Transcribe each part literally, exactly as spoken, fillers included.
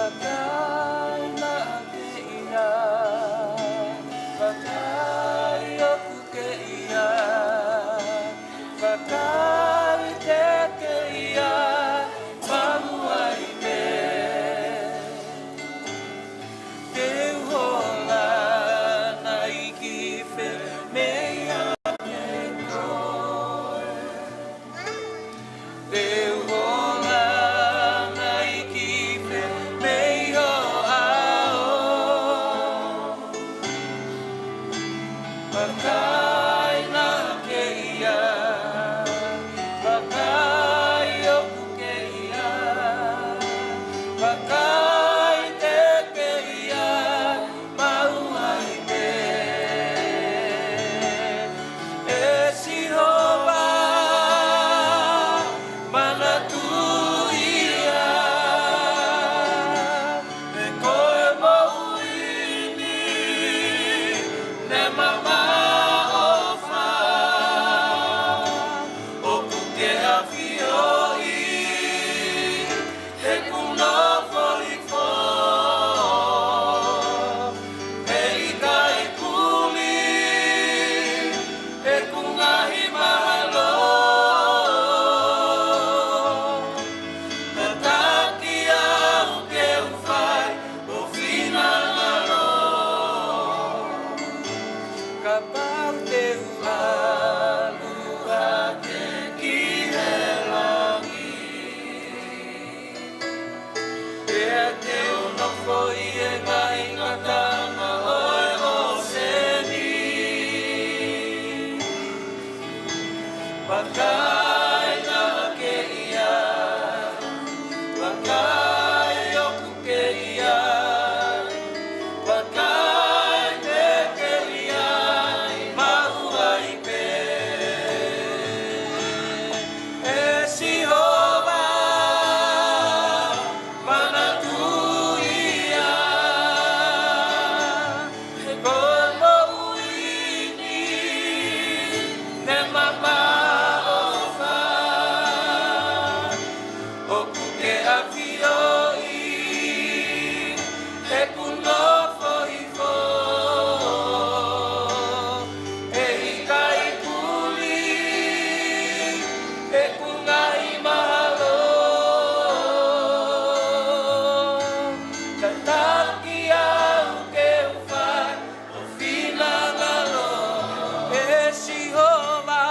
Vakai naʻa ke ʻi ai, vakai ʻoku ke ʻi ai, vakai te ke ʻi ai, maʻu ai pē. Te u hola naʻe kiʻi fē mei ai koe. Te u hola naʻe kiʻi fē mei ho ʻao. Vakai naʻa ke ʻi ai, vakai ʻoku ke ʻi ai, vakai te ke ʻi ai, maʻu ai pē. ʻE Sihova, manatuʻi au, he ko e moʻui ni ne mamaʻo fau, ʻoku ke ʻafioʻi heʻeku nofo hifo, ʻe ʻikai kuli heʻeku ngaahi mahalo. Tataki au ke u fai ho finangalo, kapau te u ʻalu hake ki he langi, pea te u nofo ʻi he ngaahi ngataʻanga ʻo e ʻōseni. Vakai naʻa ke ʻi ai, vakai ʻoku ke ʻi ai, vakai te ke ʻi ai, maʻu ai pē. ʻE Sihova, manatuʻi au, he ko e moʻui ni ne mamaʻo fau, ʻoku ke ʻafioʻi heʻeku nofo hifo, ʻe ʻikai kuli heʻeku ngaahi mahalo. Tataki au ke u fai ho finangalo, ʻe Sihova,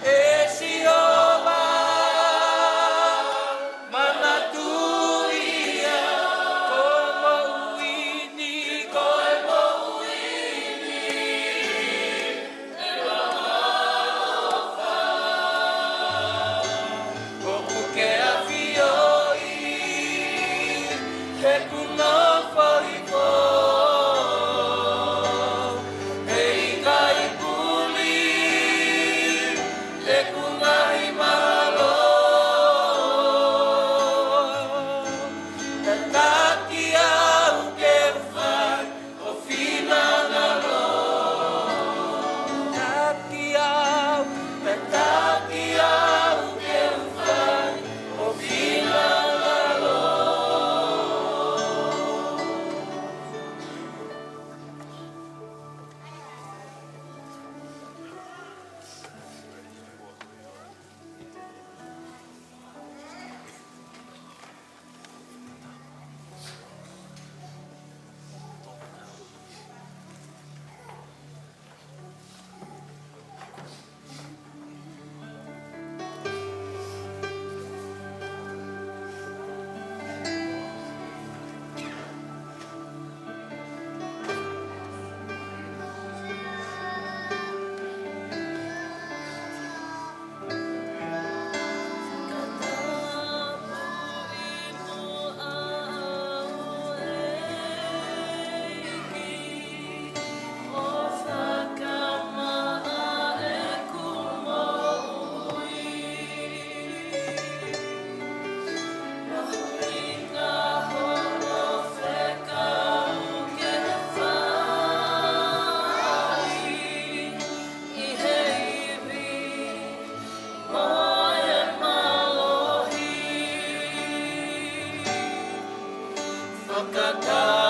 ʻe Sihova, manatuʻi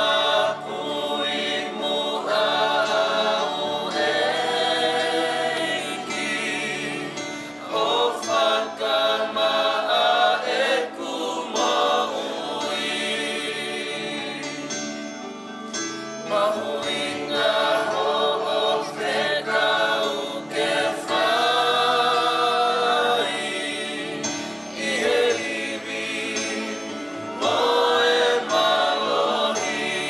Fakatapui muʻa au, ʻEiki, ʻo fakamaʻa ʻeku moʻui. Mahuʻinga hoʻo fekau ke fai ʻi he ivi mo e mālohi.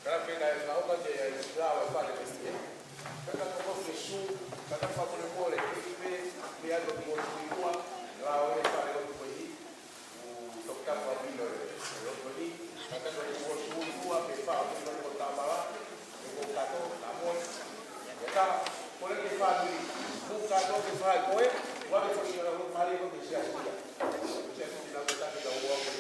Ka pē ka e fakaʻoka ke ʻai ʻa e lao ʻa e fale ko eni. Ka ka ko ke su, ka ka fakamolemole, ke ke pē, meʻa atu ki he ua, lao ʻa e fale ko eni. ʻOku toki tapu ʻa e pino ʻe, ʻe ʻOtoni, ka ka ko e ua su ua, pe fā, pe ko e tamala, pe ko kato, na moe. ʻE ka, kole ke fāmili, ko kato ke fai koe, ua ke fai ʻa e lau mali ko ke sia sia. Sia sia na ko taki ka ua ko.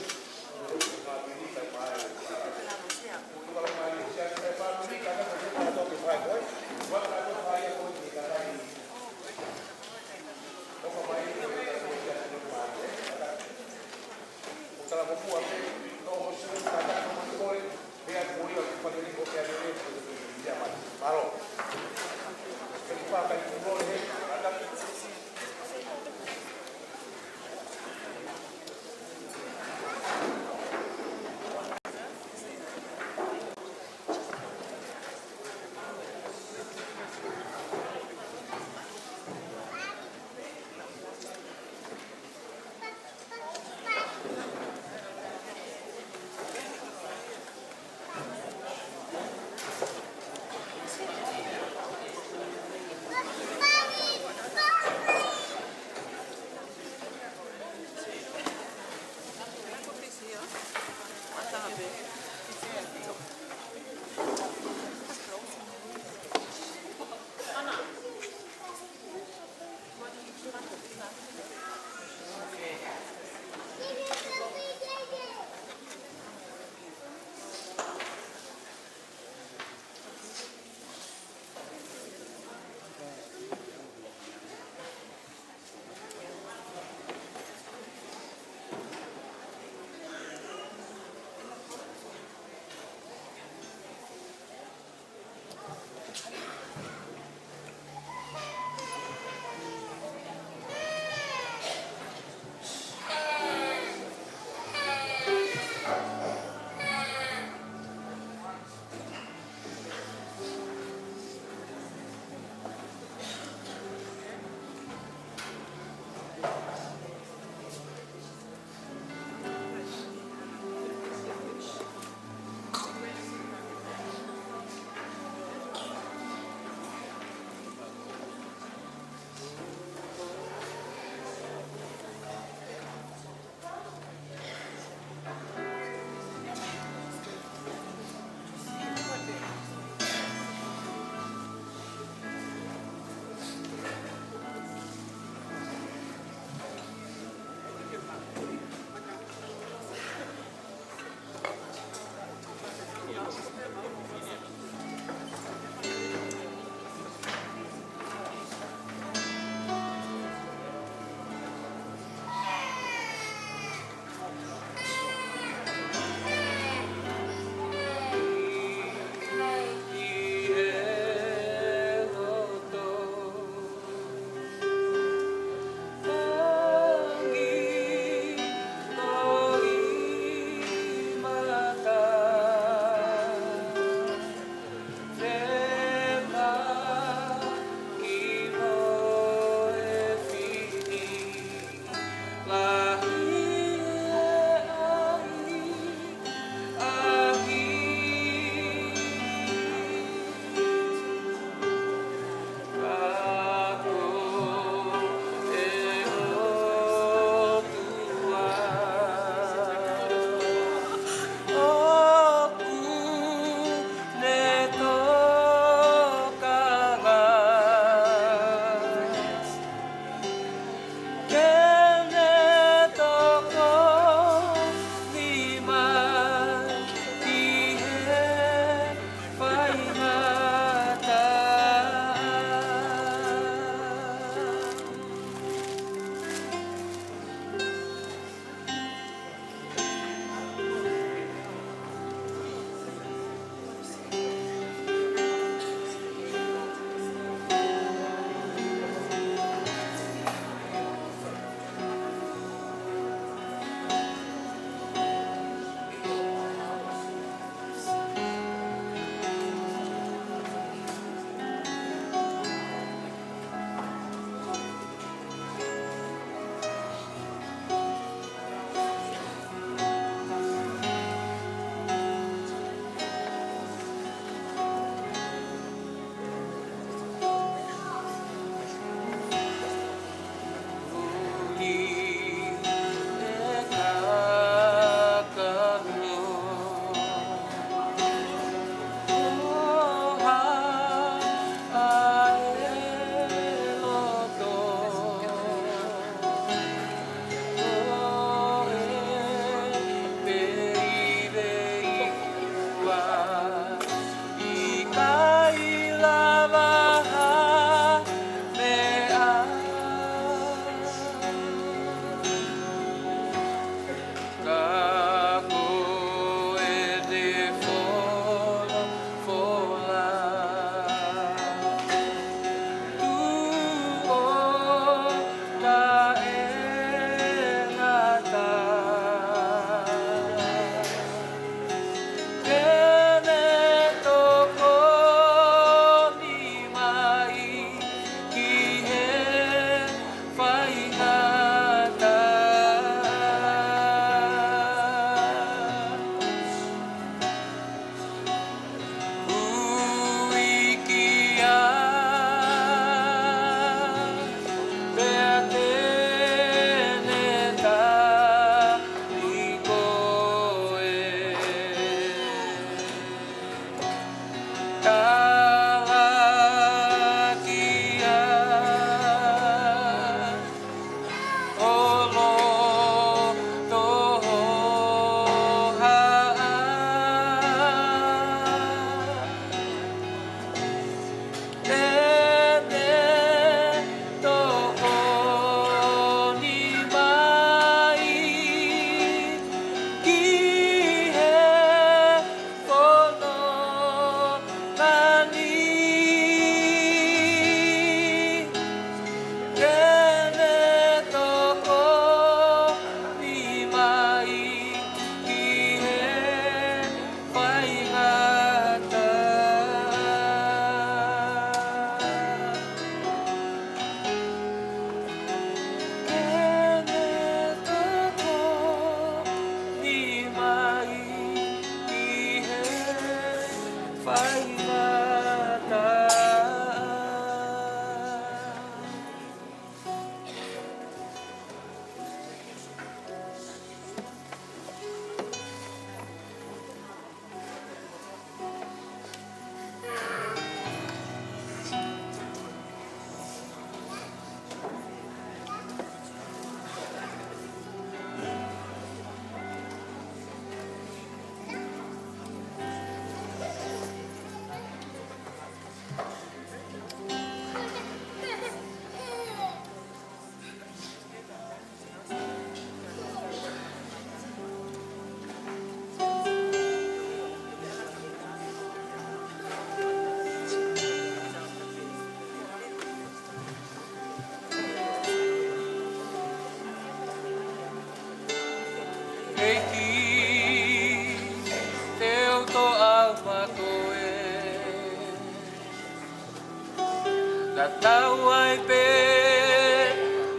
Tatau ai pē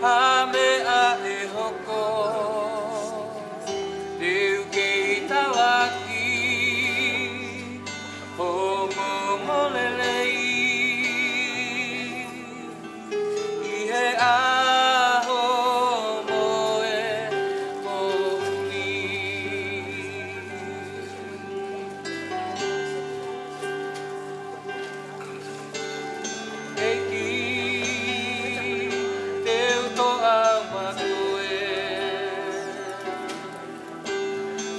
ha meʻa ʻe hoko, te u kei talaki hoʻo ongoongolelei ʻi he ʻaho mo e poʻuli. ʻEiki, te u toʻa maʻu koe.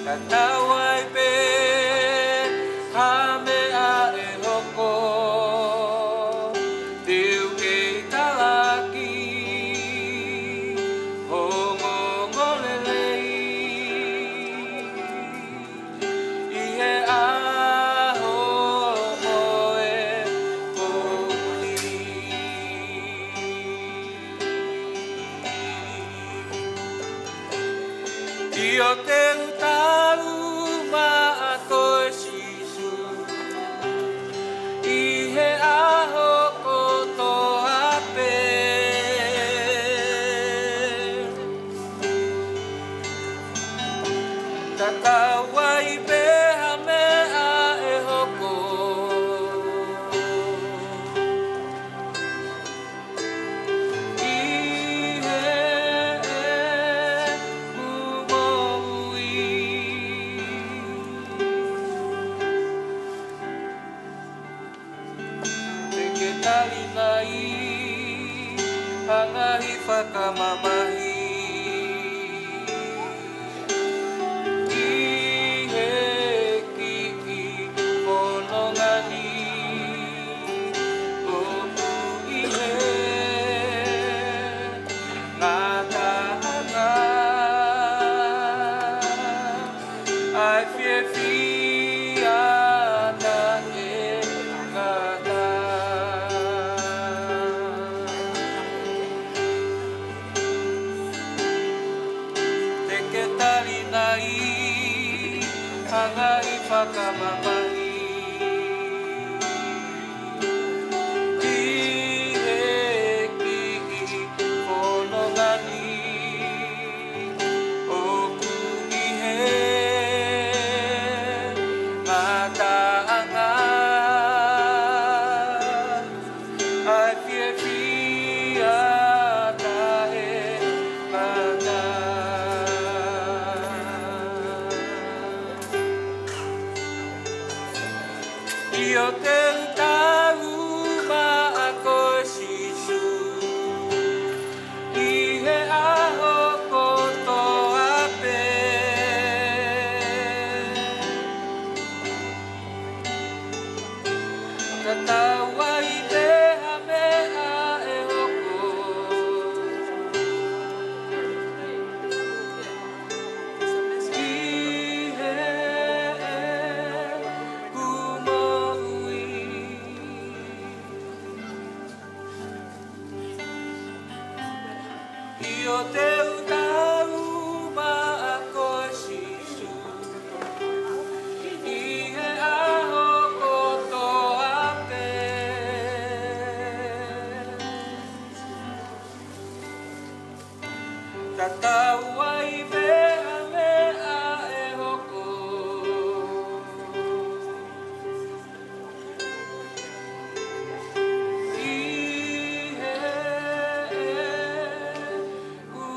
Tatau ai pē ha meʻa ʻe hoko, te u kei talaki hoʻo ongoongolelei ʻi he ʻaho mo e poʻuli. ʻIo, te u tau maʻa koe Sīsū ʻi he ʻaho kotoa pē. Tatau ai pē ha meʻa ʻe hoko, ʻi heʻeku moʻui. Te ke tali mai ha ngaahi fakamamahi ʻi he kiʻi fononga ni ʻoku ʻi he ngataʻanga ʻa e fiefia taʻengata. Te ke tali mai ha ngaahi fakamamahi ʻi he kiʻi fononga ni ʻoku ʻi he ngataʻanga ʻa e fiefia taʻengata. ʻIo, te u tau maʻa koe Sīsū ʻi he ʻaho kotoa pē. Tatau ai pē ha meʻa ʻe hoko, ʻi heʻeku moʻui. ʻIo, te u tau maʻa koe Sīsū ʻi he ʻaho kotoa pē. Tatau ai pē ha meʻa ʻe hoko, ʻi heʻeku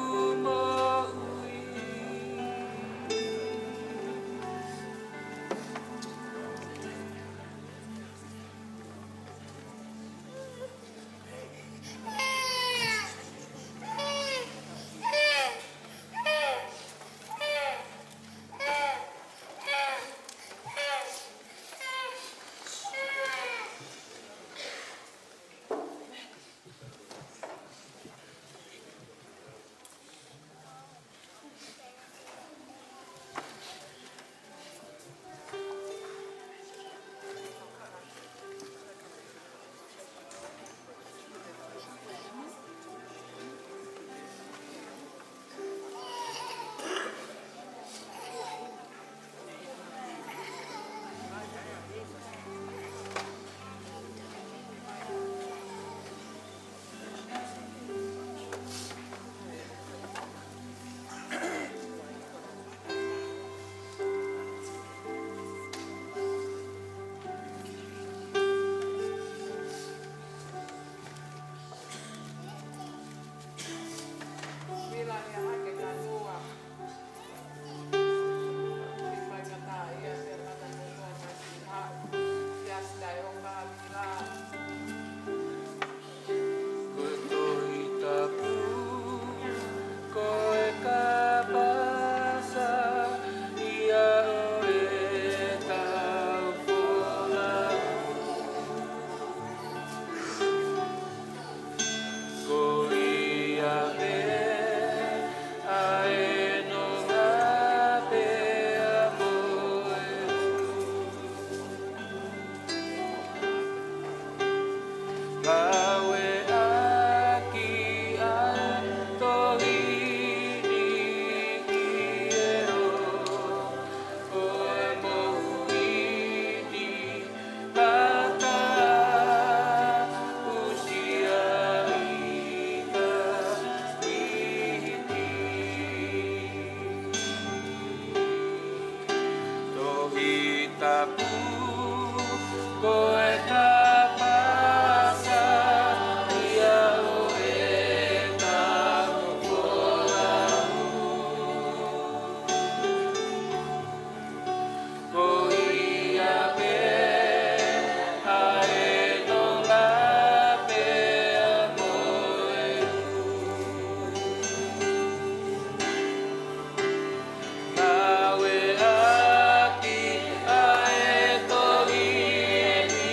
Ko e tapasa ia ʻo ʻetau folau. Ko ia pē ʻa e nonga pea mo e ʻū. Ngāue ʻaki ʻa e tohi ni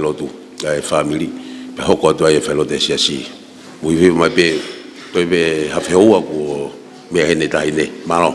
Lotu, ʻa e fāmili, pea hoko atu ai e failotu ʻa e siasi. Ui vivi mai pē, toe pē ha fehoua kuo meʻa heni e taʻahine. Mālō.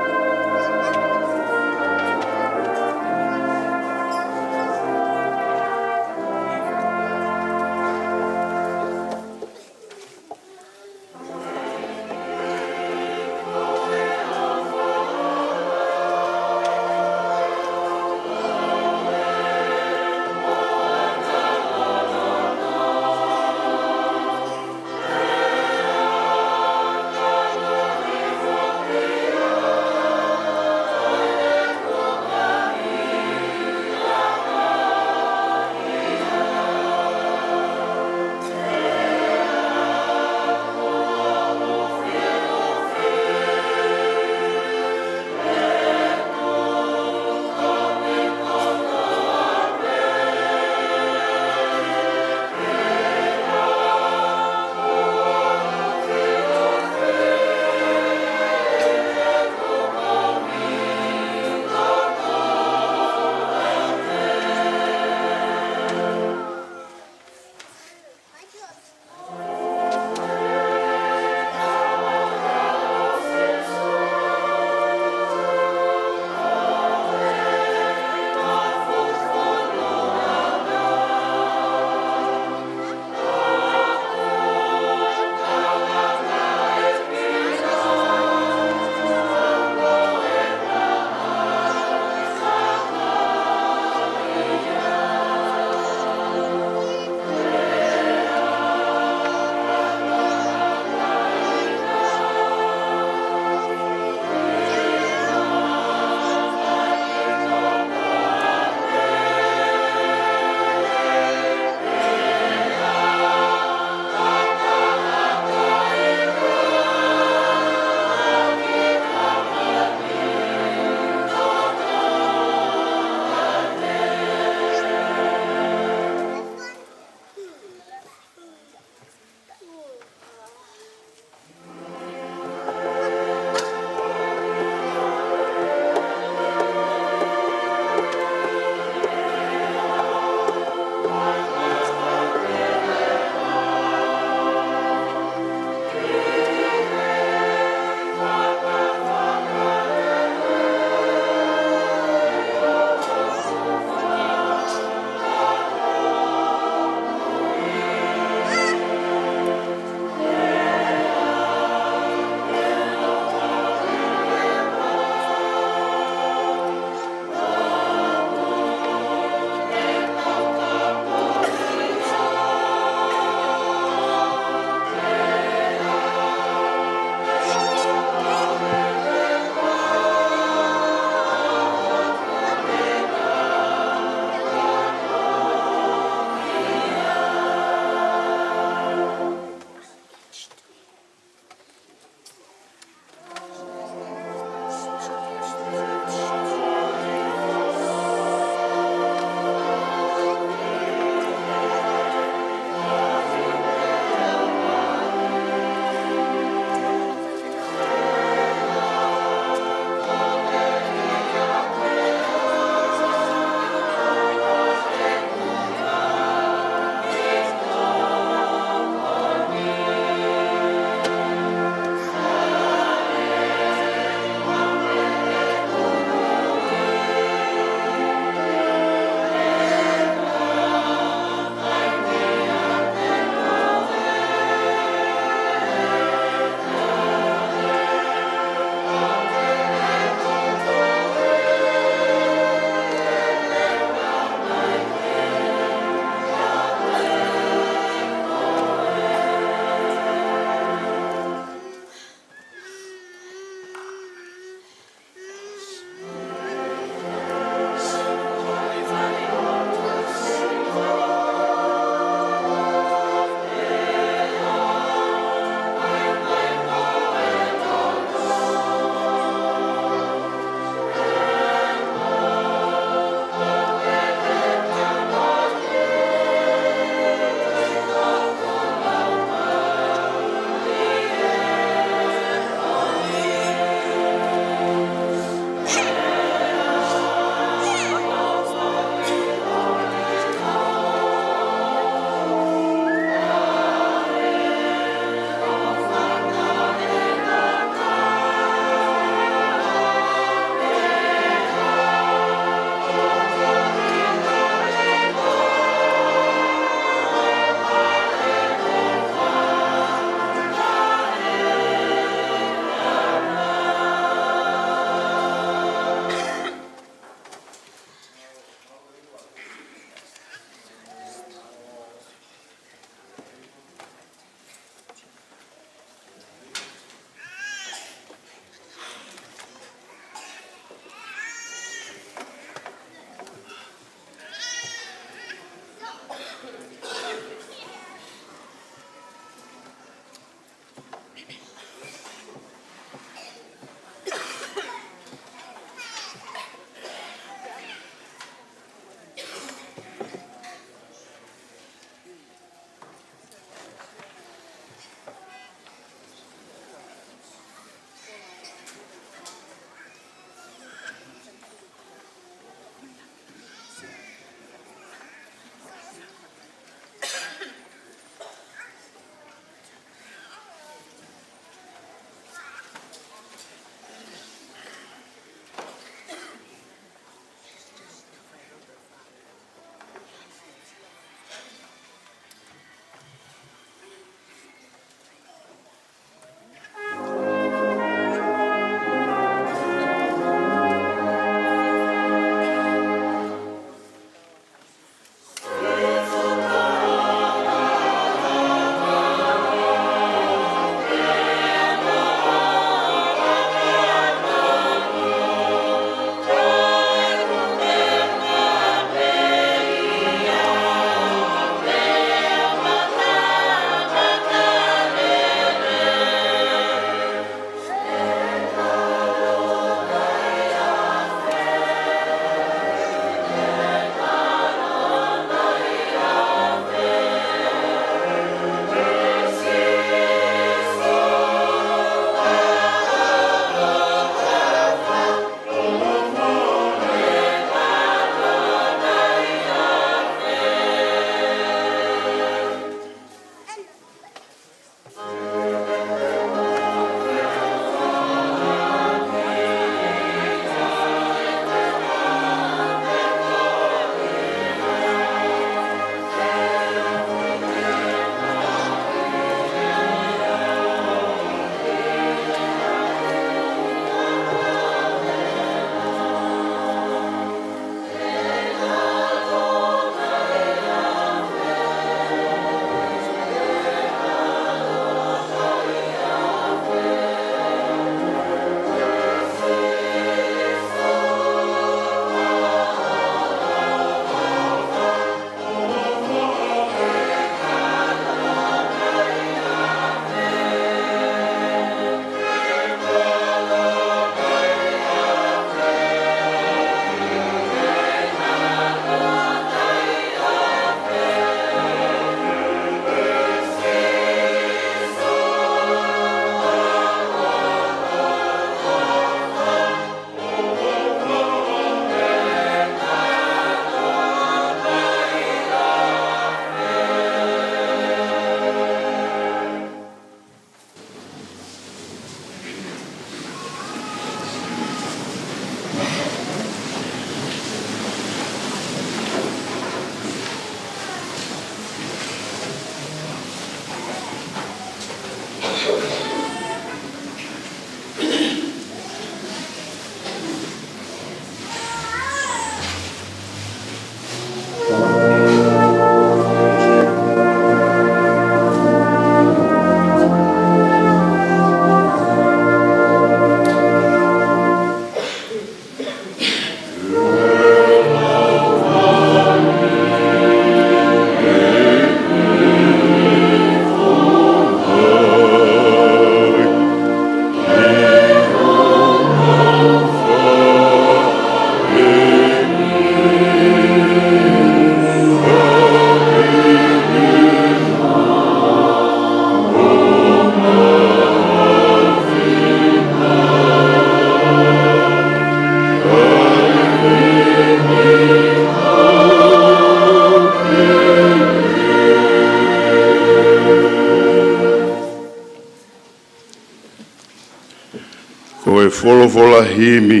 Folofola himi,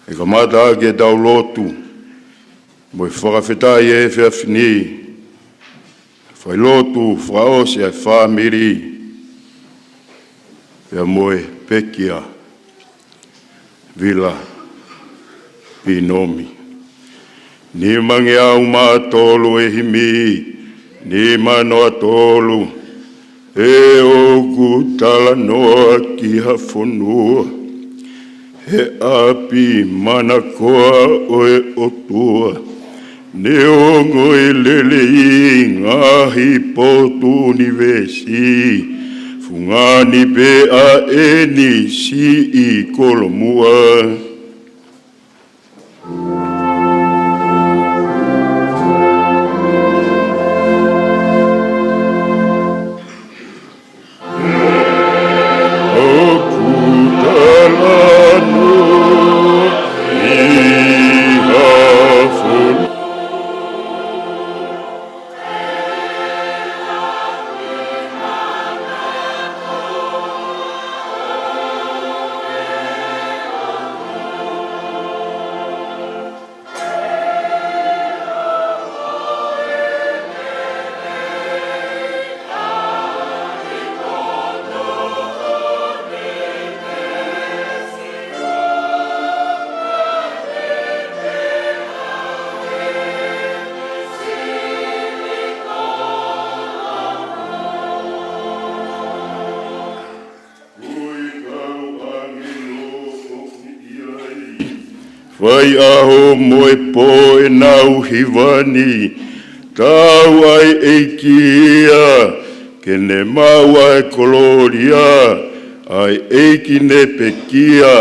ʻe kamata ʻaki ʻetau lotu mo e fakafetaʻi he efiafi ni. Fai lotu fakaʻosi ʻa e fāmili pea mo e pekia Vila Pinomi. Nimangeau mā tolu e himi, nima noa tolu. ʻE ʻoku talanoa ki ha fonua, he ʻapi manakoa ʻo e ʻOtua, neongo e lelei ngaahi potu ʻunivēsi, fungani pē ʻa eni siʻi kolomuʻa. Fai ʻaho mo e pō ʻenau hiva ni, tau ʻa e ʻEiki ia, ke ne maʻu ʻa e kolōlia, ʻa e ʻEiki ne pekia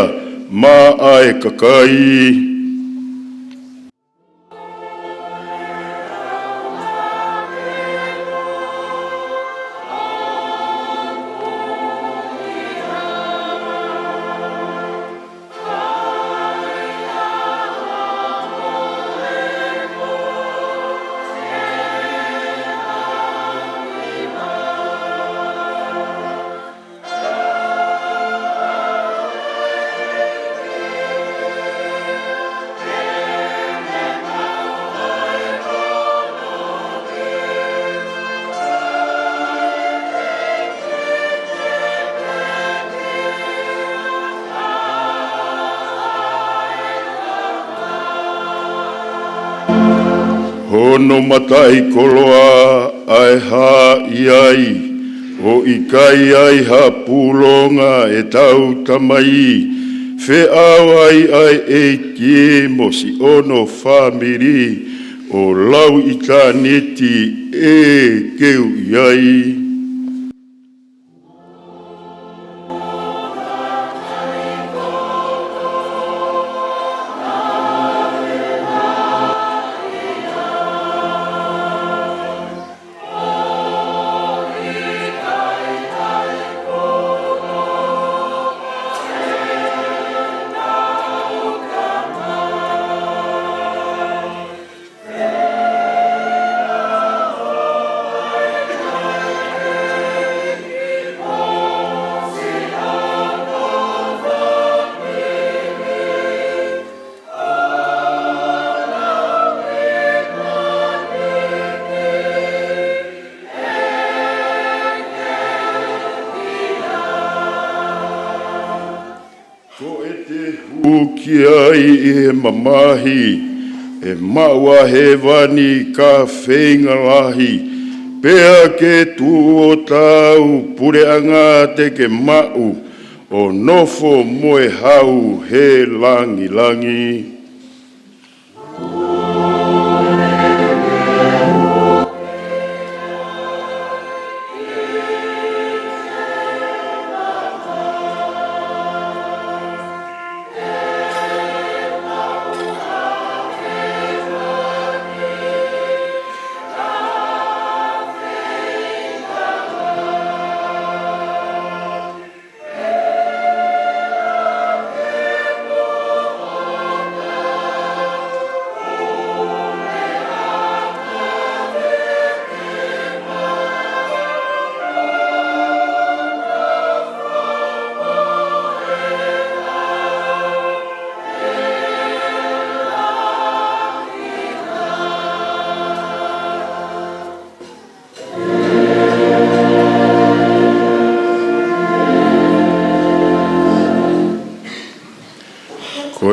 maʻa e kakai. Hono mataʻikoloa ʻa e hā ʻi ai, ʻo ʻikai ai ha pūlonga ʻetau Tamai, feʻao ai ʻa e ʻEiki mo siʻono fāmili, ʻo lau ʻitāniti ʻe keu ʻi ai. Ko ʻete hū ki ai ʻi he mamahi, ʻe maʻu ʻa hēvani ka feinga lahi, pea ke tuʻu ʻo tau puleʻanga te ke maʻu, ʻo nofo mo e hau he langilangi.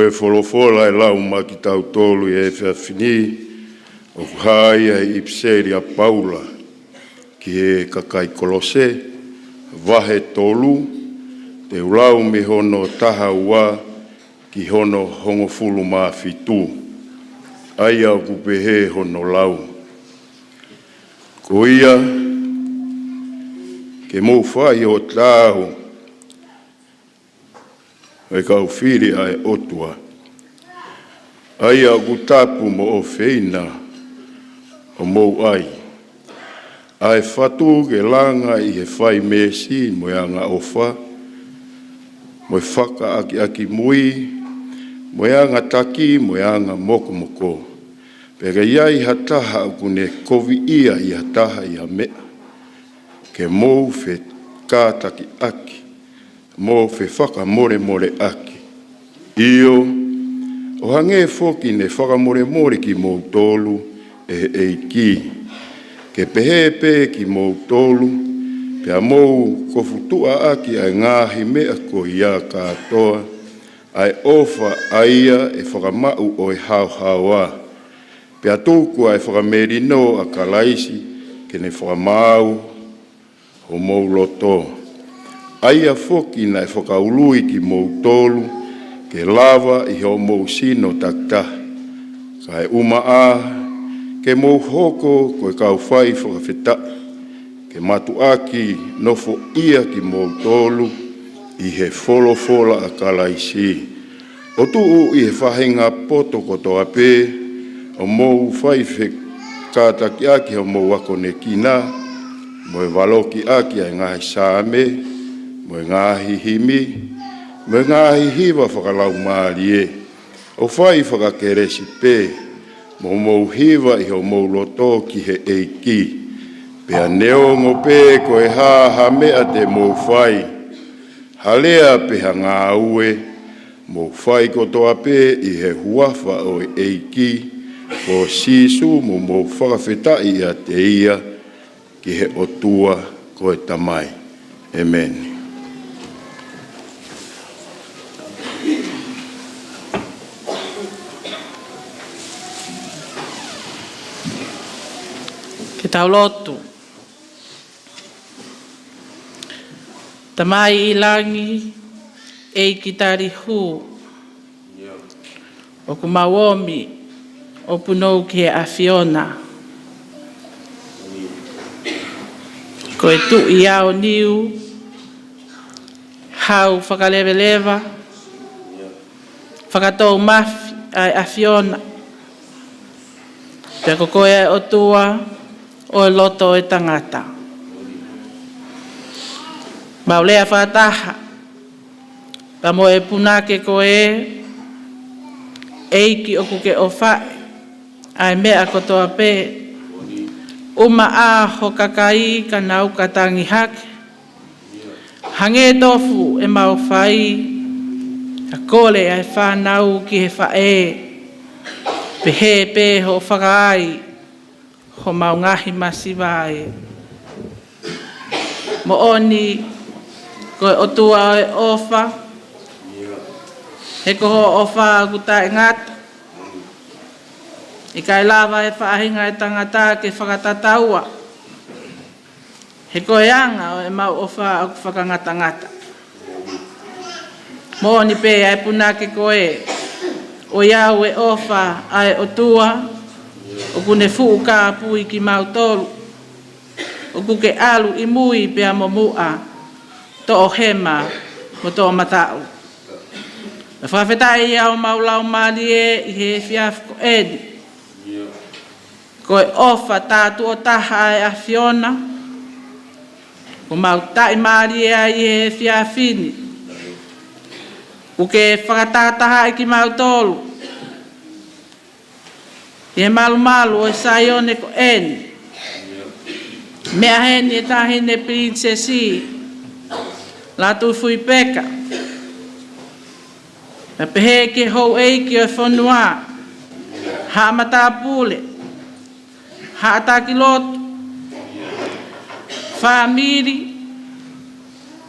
Ko e folofola ʻe lau maʻa kitautolu ʻi he efiafi ni, ʻoku hā ia ʻi he ʻipiseli ʻa Paula ki he kakai Kolose, vahe tolu, te u lau mei hono taha ua ki hono hongofulu mā fitu. ʻA ia ʻoku pehē hono lau: Ko ia, ke mou fai ʻo taau, ʻe kau fili ʻa e ʻOtua, ʻa ia ʻoku tapu mo ʻofeina, ʻo mou ʻai ʻa e fatu ke langa ʻi he fai meesi mo e angaʻofa, mo e fakaʻakiʻakimui, mo e angataki, mo e anga mokomoko. Pea ka ʻi ai ha taha ʻoku ne koviʻia ʻi ha taha ʻi ha meʻa, ke mou fekātakiʻaki, mo fefakamolemoleʻaki. ʻIo, ʻo hangē foki ne fakamolemole kimoutolu ʻe he ʻEiki, ke pehē pē kimoutolu, pea mou kofutuʻaʻaki ʻa e ngaahi meʻa ko ia kātoa, ʻa e ʻofa ʻa ia ʻe fakamaʻu ʻo e haohaoa, pea tuku ʻa e fakamelino ʻa Kalaisi ke ne fakamaau homou loto. ʻA ia foki naʻe fakaului kimoutolu ke lava ʻi hoʻomou sino takitaha, kae ʻumaʻā ke mou hoko ko e kau fai fakafetaʻi, ke mātuʻaki nofoʻia kimoutolu ʻi he folofola ʻa Kalaisi, ʻo tuʻu ʻi he faʻahinga poto kotoa pē, ʻo mou fai fekātakiʻaki hoʻomou akonekina, mo e valokiʻaki ʻa e ngaahi saame, mo e ngaahi himi, mo e ngaahi hiva fakalaumālie, ʻo fai fakakelesi pē, mo mou hiva ʻi hoʻomou loto ki he ʻEiki. Pea neongo pē ko e hā ha meʻa te mou fai, ha lea pe ha ngāue, mou fai kotoa pē ʻi he huafa ʻo e ʻEiki ko Sīsū, mo mou fakafetaʻi ʻiate ia ki he ʻOtua ko e Tamai. ʻEmeni. Ke tau lotu. Tamai ʻi langi, ʻEiki tali hū, ʻoku mau ōmi ʻo punou ki he ʻAfiona. Ko e Tuʻi ʻo e niu, hau fakaleveleva, fakatou mafi ʻa e ʻAfiona. Pea ko koe ʻa e ʻOtua ʻo e loto ʻo e tangata. Mau lea fakataha pea mo e punake ko ē, ʻEiki ʻoku ke ʻofaʻi ʻa e meʻa kotoa pē. ʻUmaʻā ho kakai ka nau ka tangi hake, hangē tofu ʻemau fai, ka kole ʻa e fānau ki he faʻē, pehē pē hoʻo fakaai homau ngaahi masiva ē. Moʻoni ko e ʻOtua ʻo e ʻofa, he ko hoʻo ʻofa ʻoku taʻengata. ʻIkai lava ʻe he faʻahinga ʻo e tangata ke fakatataua, he ko e anga ʻo ʻemau ʻofa ʻoku fakangatangata. Moʻoni pē ʻa e punake ko ē, ʻoiauē ʻofa ʻa e ʻOtua, ʻoku ne fuʻu kāpui kimautolu, ʻoku ke ʻalu ʻi mui pea mo muʻa, toʻohema mo toʻomataʻu. Pea fakafetaʻi ʻa homau laumālie ʻi he efiafi ko eni. Ko e ʻofa tātuʻo taha ʻa e ʻAfiona, ʻoku mau taʻimālie ai ʻi he efiafi ni. ʻOku ke fakatahatahaʻi kimautolu ʻi he malumalu ʻo e Saione ko eni. Meʻa heni ʻe Taʻahine Pilinisesi Lātūfuipeka, pea pehē ki he houʻeiki ʻo e fonua, haʻa matāpule, haʻa taki lotu, fāmili,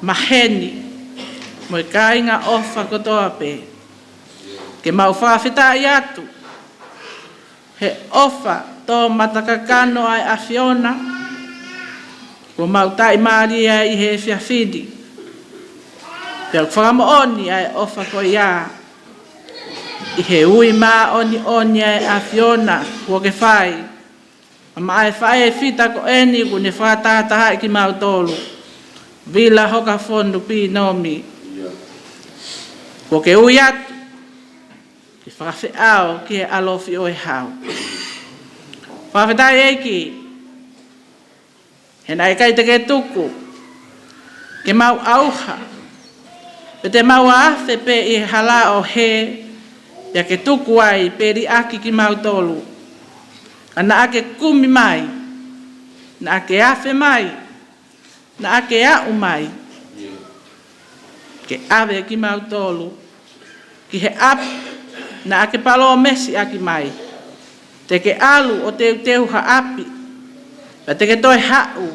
maheni, mo e kāinga ʻofa kotoa pē. Ke mau fakafetaʻi atu he ʻofa tō matakakano ʻa e ʻAfiona kuo mau taʻimālie ai ʻi he efiafi ni. Pea ʻoku fakamoʻoni ʻa e ʻofa ko ia ʻi he ui māʻoniʻoni ʻa e ʻAfiona kuo ke fai maʻa e faʻē fita ko eni kuo ne fakatahatahaʻi kimautolu, Vila Hokafonu Pinomi. Kuo ke ui atu ke fakafeʻao ki he ʻalofi ʻo e hau. Fakafetaʻi ʻEiki, he naʻe ʻikai te ke tuku ke mau ʻauha, pe te mau afe pē ʻi he hala ʻo hē, pea ke tuku ai pe liʻaki kimautolu. Ka naʻa ke kumi mai, naʻa ke afe mai, naʻa ke aʻu mai ke ʻave kimautolu ki he ʻapi naʻa ke palōmesi ʻaki mai. Te ke ʻalu ʻo teuteu ha ʻapi, pea te ke toe haʻu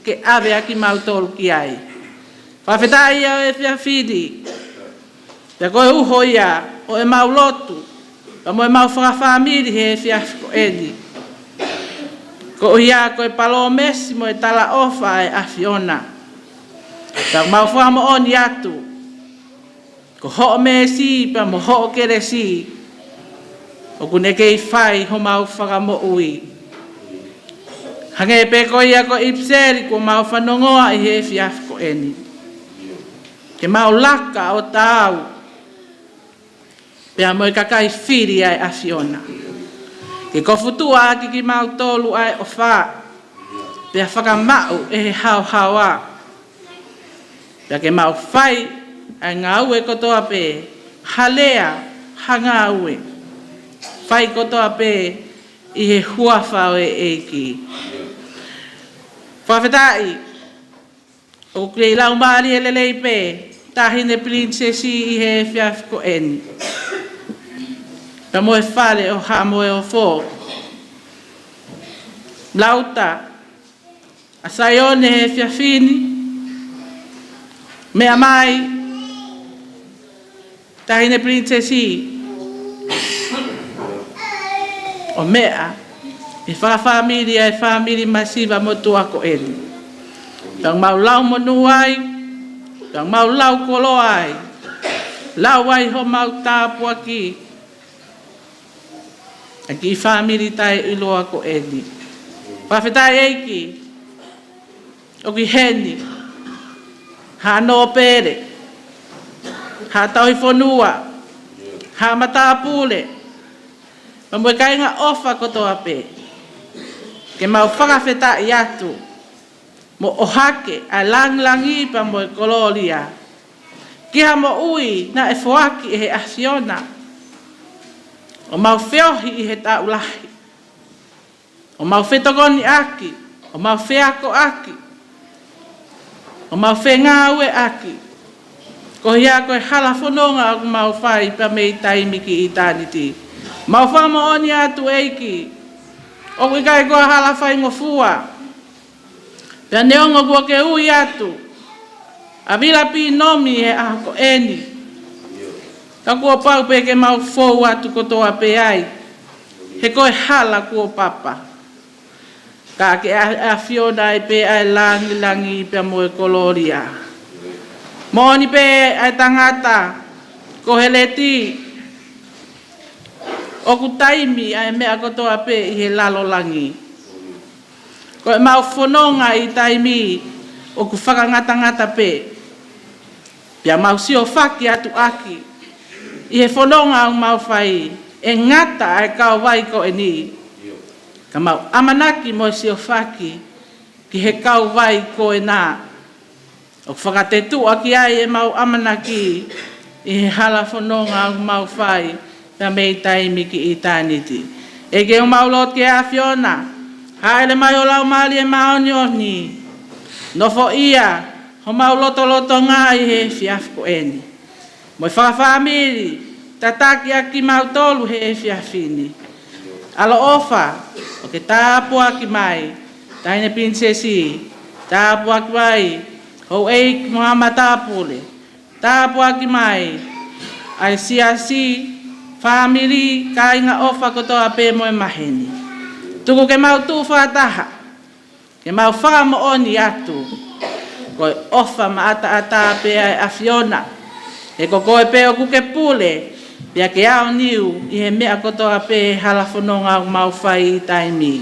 ke ʻave ʻa kimautolu ki ai. Fakafetaʻi ʻa e efiafi ni, pea ko e uho ia ʻo ʻemau lotu pea mo ʻemau fakafāmili he efiafi ko eni, koeʻuhi ko e palōmesi mo e talaʻofa ʻa e ʻAfiona. Pea mau fakamoʻoni atu ko hoʻo meesi pea mo hoʻo kelesi ʻoku ne kei fai homau fakamoʻui. Hangē pē ko ia ko e ʻipiseli kuo mau fanongoa ʻi he efiafi ko eni, ke mau laka ʻo taau pea mo e kakai fili ʻa e ʻAfiona, ke kofutuʻa ʻaki kimautolu ʻa e ʻofa, pea fakamaʻu ʻe he haohaoa. Pea ke mau fai ʻa e ngāue kotoa pē, ha lea, ha ngāue, fai kotoa pē ʻi he huafa ʻo e ʻEiki. Fakafetaʻi, ʻoku kei laumālie lelei pē Taʻahine Pilinisesi ʻi he efiafi ko eni, pea mo e fale ʻo Haʻa Moheofo. Lauta ʻa Saione he efiafi ni, meʻa mai Taʻahine Pilinisesi, ʻo meʻa ʻi he fakafāmili ʻa e fāmili masiva motuʻa ko eni. Pea mau lau monū ai, pea mau lau koloa ai, lau ai homau tāpuaki ʻa e kiʻi fāmili taʻeʻiloa ko eni. Fakafetaʻi ʻEiki, ʻoku ʻi heni Haʻa Nōpele, Haʻa Tauhi Fonua, Haʻa Matāpule, pea mo e kāinga ʻofa kotoa pē, ke mau fakafetaʻi atu mo ʻohake ʻa e langilangi pea mo e kolōlia ki ha moʻui naʻe foaki ʻe he ʻAfiona, ʻo mau feohi ʻi he taʻu lahi, ʻo mau fetokoniʻaki, ʻo mau feakoʻaki, ʻo mau fengāueʻaki, koeʻuhi ko e hala fononga ʻoku mau fai pea mei taimi ki ʻitāniti. Mau fakamoʻoni atu ʻEiki, ʻoku ʻikai ko ha hala faingofua. Pea neongo kuo ke ui atu ʻa Vila Pinomi he ʻaho ko eni, ka kuo pau pē ke mau fou atu kotoa pē ai, he ko e hala kuo papa. Ka ke ʻa-, ʻAfiona ai pē ʻa e langilangi pea mo e kolōlia. Moʻoni pē ʻa e tangata ko Heleti, ʻoku taimi ʻa e meʻa kotoa pē ʻi he lalo langi. Ko ʻemau fononga ʻi taimi ʻoku fakangatangata pē, pea mau siofaki atu ʻaki ʻi he fononga ʻoku mau fai, ʻe ngata ʻa e kauvai ko eni, ka mau ʻamanaki mo e siofaki ki he kauvai ko ena ʻoku fakatetuʻa ki ai ʻemau ʻamanaki ʻi he hala fononga ʻoku mau fai pea mei taimi ki ʻitāniti. ʻEiki, ʻoku mau lotu ki he ʻAfiona, hāʻele mai ho Laumālie Māʻoniʻoni, nofoʻia homau lotolotonga ʻi he efiafi ko eni, mo e fakafāmili, tataki ʻa kimautolu he efiafi ni. ʻAloʻofa, ʻoku ke tāpuaki mai Taʻahine Pilinisesi, tāpuaki mai houʻeiki mo haʻa matāpule, tāpuaki mai ʻa e siasi, fāmili, kāinga ʻofa kotoa pē mo e maheni. Tuku ke mau tuʻu fakataha, ke mau fakamoʻoni atu ko e ʻofa maʻataʻatā pē ʻa e ʻAfiona. He ko koe pē ʻoku ke pule, pea ke aoniu ʻi he meʻa kotoa pē hala fononga ʻoku mau fai ʻi taimi.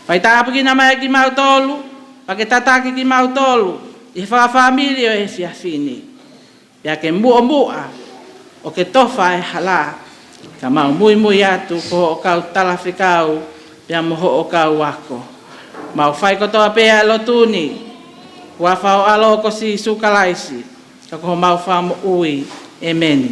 Fai tāpuekina mai kimautolu, pea ke tataki kimautolu ʻi he fakafāmili ʻo e efiafi ni. Pea ke muʻomuʻa ʻo ke tofa e hala, ka mau muimui atu ko hoʻo kau talafekau pea mo hoʻo kau ako. Mau fai kotoa pē ʻa e lotu ni, huafa ho ʻAlo ko Sīsū Kalaisi, ka ko homau Fakamoʻui. ʻEmeni.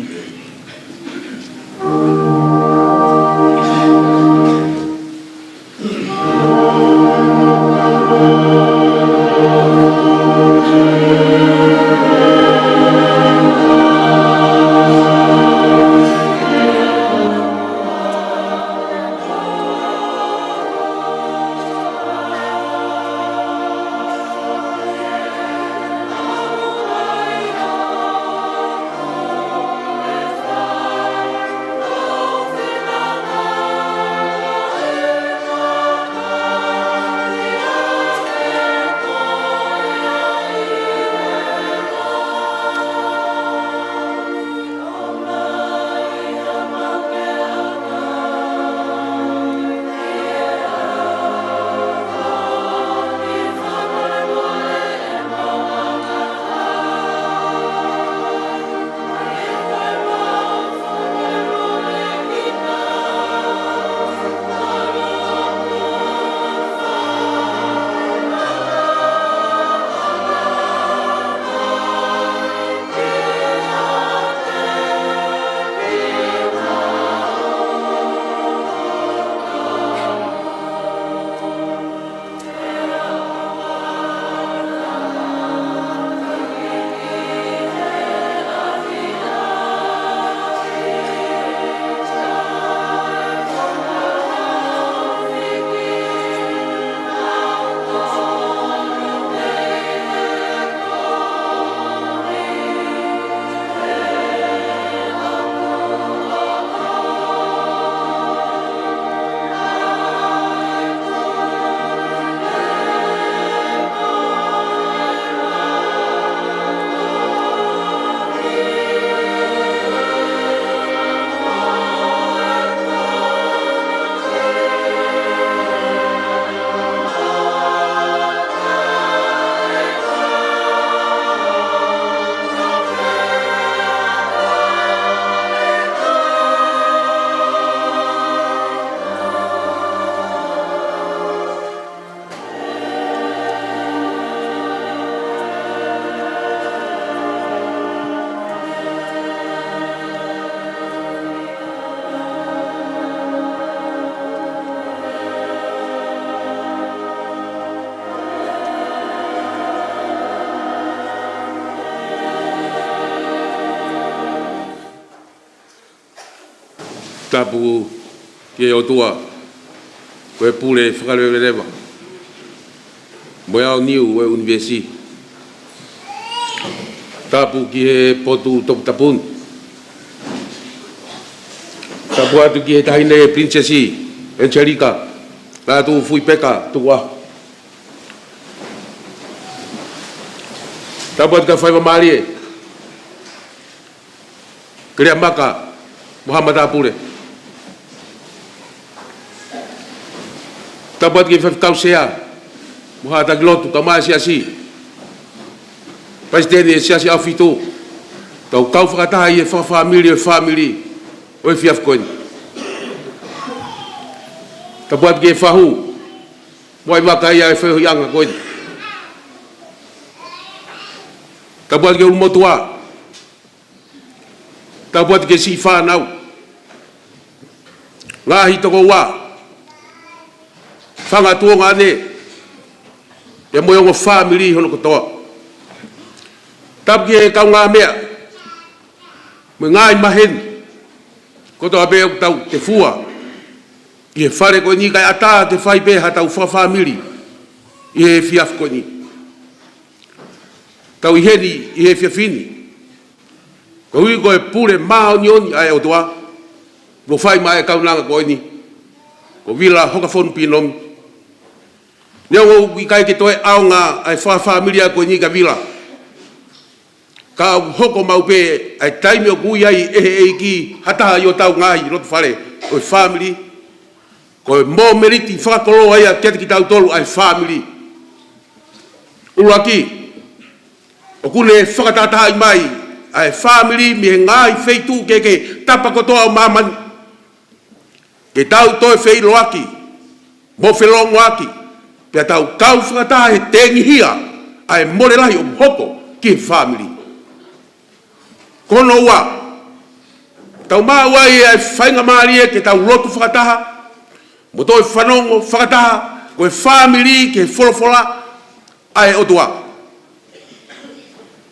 Tapu ki he ʻOtua, ko e pule fakaleveleva mo e aoniu ʻo e ʻunivēsi. Tapu ki he potu toputapu ni. Tapu atu ki he Taʻahine Pilinisesi ʻAngelika Lātūfuipeka Tukuʻaho. Tapu atu ki he faifekau mālie Keleamaka mo haʻa matāpule. Tapu atu ki he faifekau sea mo haʻa taki lotu, kae ʻumaʻā e siasi, palesiteni e siasi ʻAhofitu, tau kau fakataha ʻi he fakafāmili ʻo e fāmili ʻo e efiafi ko eni. Tapu atu ki he fahu mo e vaka ia e feohiʻanga ko eni. Tapu atu ki he ʻulumotuʻa. Tapu atu ki he siʻi fānau, ngaahi tokoua, fanga tuongaʻane, pea mo e ongo fāmili hono kotoa. Tapu ki he kaungāmeʻa mo e ngaahi maheni kotoa pē ʻoku tau tefua ʻi he fale ko eni, kae ʻatā ke fai pē haʻatau fakafāmili ʻi he efiafi ko eni. Tau ʻi heni ʻi he efiafi ni koeʻuhi ko e pule māʻoniʻoni ʻa e ʻOtua. Kuo fai mai e kaunanga ko eni, ko Vila Hokafonu Pinomi. Neongo ʻoku ʻikai ke toe ʻaonga ʻa e fakafāmili ko eni kia Vila, ka ʻoku hoko maʻu pē ʻa e taimi ʻoku ui ai ʻe he ʻEiki ha taha ʻi hotau ngaahi loto fale ʻo e fāmili, ko e momeniti fakakoloa ia kiate kitautolu ʻa e fāmili. ʻUluaki, ʻoku ne fakatahatahaʻi mai ʻa e fāmili mei he ngaahi feituʻu kehekehe, tapa kotoa ʻo māmani, ke tau toe feʻiloaki mo felongoaki, pea tau kau fakataha he tengihia ʻa e mole lahi ʻoku hoko ki he fāmili. Ko hono ua, tau maʻu ai ʻa e faingamālie ke tau lotu fakataha mo toe fanongo fakataha ko e fāmili ki he folofola ʻa e ʻOtua,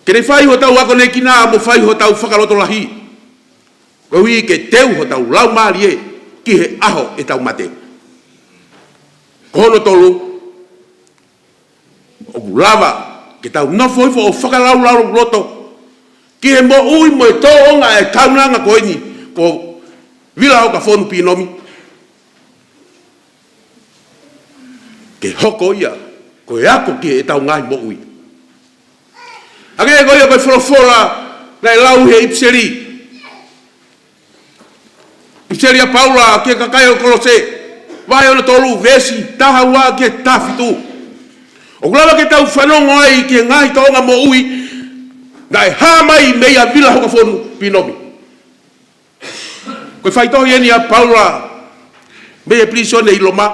ke ne fai hotau akonekina mo fai hotau fakalotolahi, koeʻuhi ke teu hotau laumālie ki he ʻaho ʻetau mate. Ko hono tolu, ʻoku lava ke tau nofo hifo ʻo fakalaulauloto ki he moʻui mo e tōʻonga ʻa e kaunanga ko eni ko Vila Hokafonu Pinomi, ke hoko ia ko e ako ki heʻetau ngaahi moʻui. Hangē ko ia ko e folofola naʻe lau he ʻipiseli, ʻipiseli ʻa Paula ki he kakai ʻo Kolose, vahe hono tolu, veesi taha ua ki he taha fitu. ʻOku lava ke tau fanongo ai ki he ngaahi tōʻonga moʻui naʻe hā mai meia Vila Hokafonu Pinomi. Ko e faitohi eni ʻa Paula mei he pilīsone ʻi Loma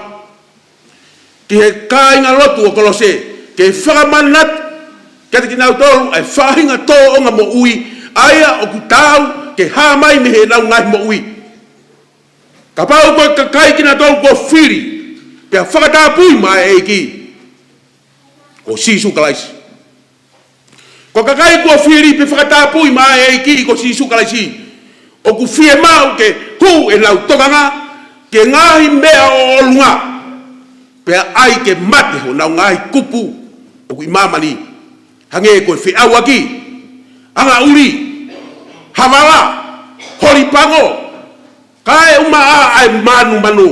ki he kāingalotu ʻo Kolose, ke fakamanatu kiate kinautolu ʻa e faʻahinga tōʻonga moʻui ʻa ia ʻoku taau ke hā mai mei heʻenau ngaahi moʻui, kapau ko e kakai kinautolu kuo fili pea fakatapui maʻa e ʻEiki ko Sīsū Kalaisi. Ko e kakai kuo fili pea fakatapui maʻa e ʻEiki ko Sīsū Kalaisi, ʻoku fiemaʻu ke hū ʻenau tokanga ki he ngaahi meʻa ʻo ʻolunga, pea ʻai ke mate honau ngaahi kupu ʻoku ʻi māmani, hangē ko e feʻauaki, angaʻuli, havala, holi pango, kaeʻumaʻā ʻa e mānumanu,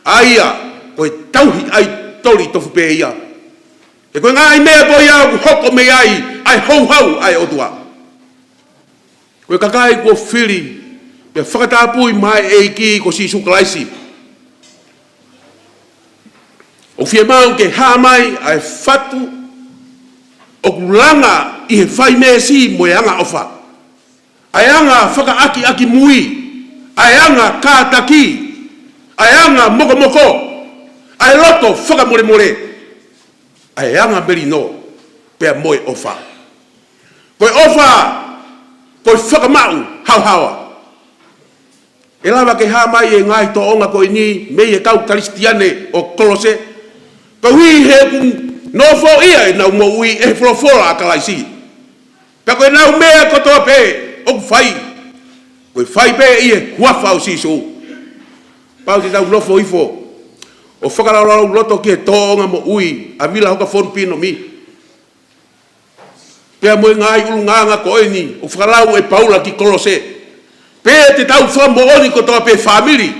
ʻa ia ko e tauhi ʻaitoli tofu pē ia. He ko e ngaahi meʻa ko ia ʻoku hoko mei ai ʻa e houhau ʻa e ʻOtua. Ko e kakai kuo fili pea fakatapui maʻa e ʻEiki ko Sīsū Kalaisi, ʻoku fiemaʻu ke hā mai ʻa e fatu ʻoku langa ʻi he fai meesi mo e angaʻofa, ʻa e anga fakaʻakiʻakimui, ʻa e anga kātaki, ʻa e anga mokomoko, ʻa e loto fakamolemole, ʻa e anga melino, pea mo e ʻofa. Ko e ʻofa ko e fakamaʻu haohaoa. ʻE lava ke hā mai e ngaahi tōʻonga ko eni mei he kau Kalisitiane ʻo Kolose, koeʻuhi he ʻoku nofoʻia ʻenau moʻui ʻe he folofola ʻa Kalaisi. Pea ko ʻenau meʻa kotoa pē ʻoku fai, ko e fai pē ʻi he huafa ʻo Sīsū. Pau te tau nofo hifo ʻo fakalaulauloto ki he tōʻonga moʻui ʻa Vila Hokafonu Pinomi, pea mo e ngaahi ʻulungaanga ko eni ʻoku fakalau ʻe Paula ki Kolose. Pea te tau fakamoʻoni kotoa pē fāmili,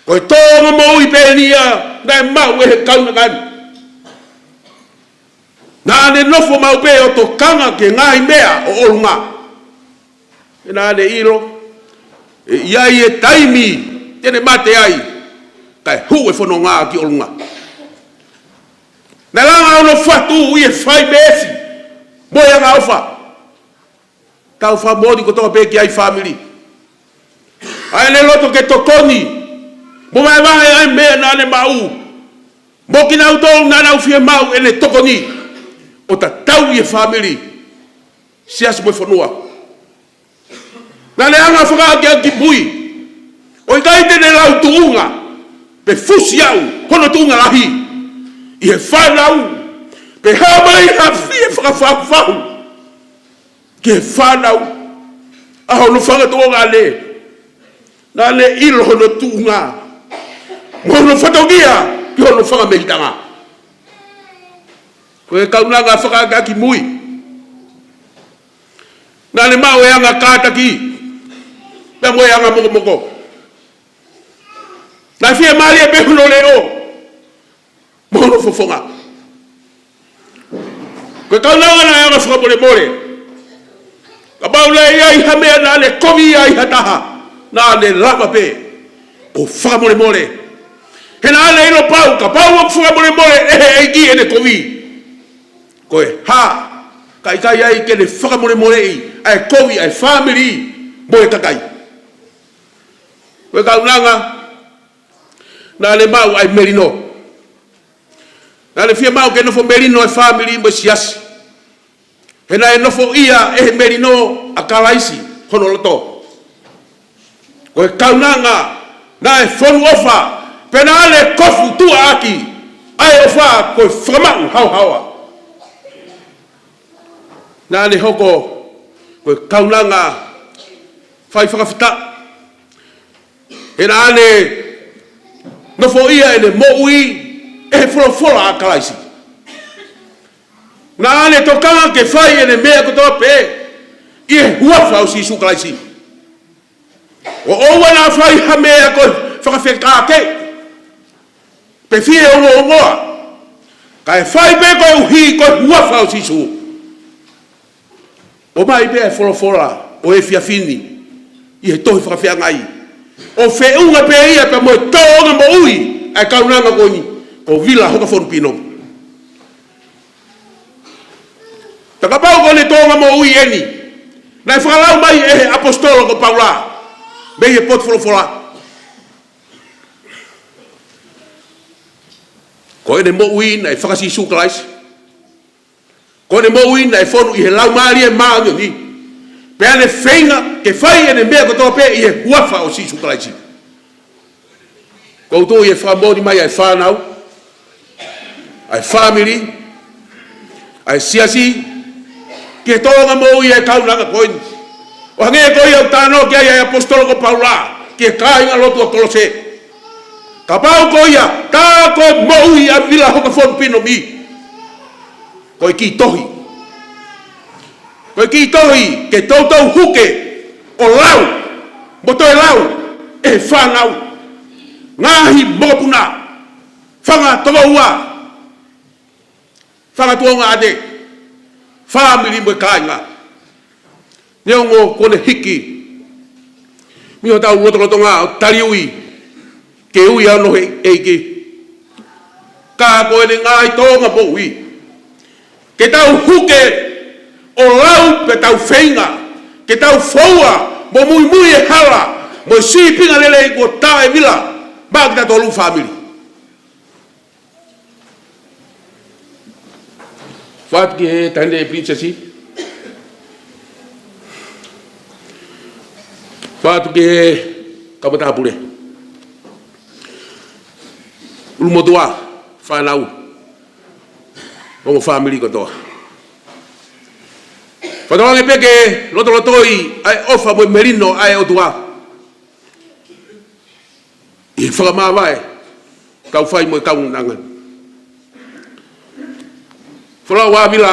ko e tōʻonga moʻui pē eni ia naʻe maʻu ʻe he kaunanga ni. Naʻa ne nofo maʻu pē ʻo tokanga ki he ngaahi meʻa ʻo ʻolunga. He naʻa ne ʻilo ʻe ʻi ai e taimi te ne mate ai, kae hū e fononga ki ʻolunga. Naʻe langa hono fatu ʻi he fai meesi mo e angaʻofa. Tau fakamoʻoni kotoa pē ki ai fāmili, ʻa ʻene loto ke tokoni mo vahevahe ʻa e meʻa naʻa ne maʻu mo kinautolu naʻa nau fiemaʻu ʻene tokoni, ʻo tatau ʻi he fāmili, siasi mo e fonua. Naʻa ne anga fakaʻakiʻakimui, ʻo ʻikai te ne lau tuʻunga pe fusiaʻu hono tuʻunga lahi ʻi he fānau, pe hā mai ha fie fakafahufahu ki he fānau ʻa hono fanga tuongaʻane. Naʻa ne ʻilo hono tuʻunga mo hono fatongia ki hono fanga mehitanga. Ko e kaunanga fakaʻakiʻakimui, naʻa ne maʻu e anga kātaki, pea mo e anga mokomoko. Naʻe fiemālie pē hono leʻo mo hono fofonga. Ko e kaunanga naʻe anga fakamolemole. Kapau naʻe ʻi ai ha meʻa naʻa ne kovi ai ha taha, naʻa ne lava pē ʻo fakamolemole. He naʻa ne ʻilo pau, kapau ʻoku fakamolemole ʻe he ʻEiki ʻene kovi, ko e hā ka ʻikai ai ke ne fakamolemoleʻi ʻa e kovi ʻa e fāmili mo e kakai? Ko e kaunanga naʻa ne maʻu ʻa e melino. Naʻa ne fiemaʻu ke nofo melino e fāmili mo e siasi. He naʻe nofoʻia ʻe he melino ʻa Kalaisi hono loto. Ko e kaunanga naʻe fonu ʻofa, pea naʻa ne kofu tuʻa ʻaki ʻa e ʻofa ko e fakamaʻu haohaoa. Naʻa ne hoko ko e kaunanga fai fakafetaʻi. He naʻa ne nofoʻia ʻene moʻui ʻe he folofola ʻa Kalaisi. Naʻa ne tokanga ke fai ʻene meʻa kotoa pē ʻi he huafa ʻo Sīsū Kalaisi. ʻO ʻoua naʻa fai ha meʻa ko e fakafekākeʻi pe fie ongoongoa, kae fai pē koeʻuhi ko e huafa ʻo Sīsū. ʻOmai pē ʻa e folofola ʻo e efiafi ni ʻi he tohi Fakafeangai, ʻo feʻunga pē ia pea mo e tōʻonga moʻui ʻa e kaunanga ko eni ko Vila Hokafonu Pinomi. Pea kapau ko ʻene tōʻonga moʻui eni naʻe fakalau mai ʻe he ʻaposetolo ko Paula mei he potu folofola, ko ʻene moʻui naʻe faka-Sīsū Kalaisi. Ko ʻene moʻui naʻe fonu ʻi he Laumālie Māʻoniʻoni, pea ne feinga ke fai ʻene meʻa kotoa pē ʻi he huafa ʻo Sīsū Kalaisi. ʻOku ou tui ʻe fakamoʻoni mai ʻa e fānau, ʻa e fāmili, ʻa e siasi ki he tōʻonga moʻui ʻa e kaunanga ko eni. ʻO hangē ko ia ʻoku talanoa ki ai ʻa e ʻaposetolo ko Paula ki he kāingalotu ʻa Kolose. Kapau ko ia tā ko e moʻui ʻa Vila Hokafonu Pinomi, ko e kiʻi tohi. Ko e kiʻi tohi ke toutou huke ʻo lau mo toe lau ʻe he fānau, ngaahi mokopuna, fanga tokoua, fanga tuongaʻane, fāmili mo e kāinga. Neongo kuo ne hiki mei hotau lotolotonga ʻo tali ui ke ui ʻa hono ʻEiki, ka ko ʻene ngaahi tōʻonga moʻui ke tau huke ʻo lau pea tau feinga ke tau foua mo muimui e hala mo e sīpinga lelei kuo tā ʻe Vila maʻa kitautolu fāmili. Fatu ki he taʻahine pilinisesi. Fatu ki he kau matāpule, ʻulumotuʻa, fānau, ongo fāmili kotoa. Fakatauange pē ke lotolotoi ʻa e ʻofa mo e melino ʻa e ʻOtua ʻi he fakamāvae kau fai mo e kaunanga. Folau ʻa Vila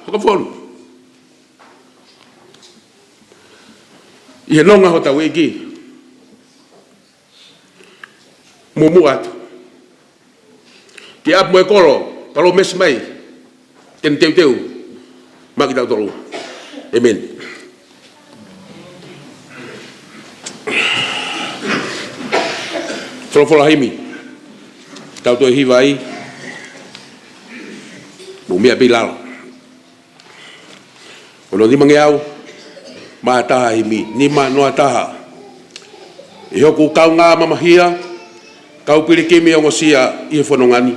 Hokafonu ʻi he nonga hotau ʻEiki. Muʻomuʻa atu ki ʻapi mo e kolo, palōmesi mai ke ne teuteu maʻa kitautolu. ʻĒmeni. Folofola himi, tau toe hiva ai, mou meʻa pē ʻi lalo. Ko hono nimangeau mā taha himi, nima noa taha. ʻE hoku kaungā mamahia, kau pilikimi ongosia ʻi he fononga ni,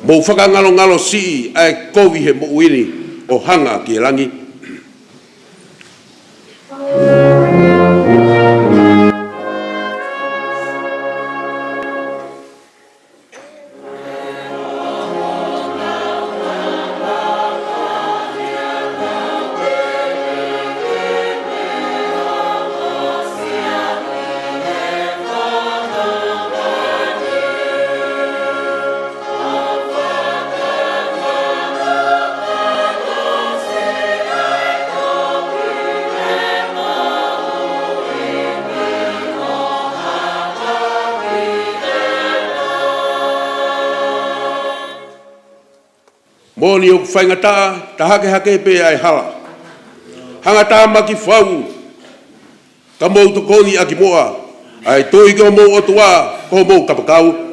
mou fakangalongalo siʻi ʻa e kovi he moʻui ni ʻo hanga ki he langi. Moʻoni ʻoku faingataʻa, tahake hake pē ʻa e hala. Hangatāmaki fau, ka mou tokoni ʻaki moʻa, ʻa e tui ki hoʻomou ʻOtua, ko hoʻomou kapakau.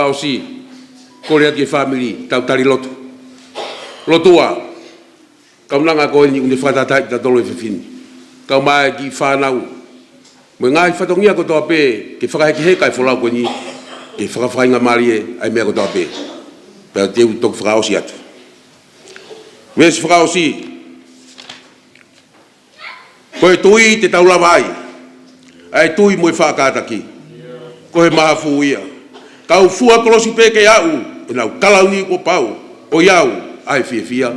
Fakaʻosi, kole atu ki he fāmili, tau tali lotu. Lotua, kaunanga ko eni ʻoku ne fakatātaaʻi kitautolu he efiafi ni. Kau mai ki he fānau, mo e ngaahi fatongia kotoa pē, ke fakahekeheka e folau ko eni, ke fakafaingamālie ʻa e meʻa kotoa pē. Pea te u toki fakaʻosi atu. Veesi fakaʻosi, ko e tui te tau lava ai, ʻa e tui mo e faʻa kātaki. Ko e mahafu ia. Kau fua kolosi pē ke aʻu, ʻenau kalauni kuo pau, ʻo ʻi au ʻa e fiefia.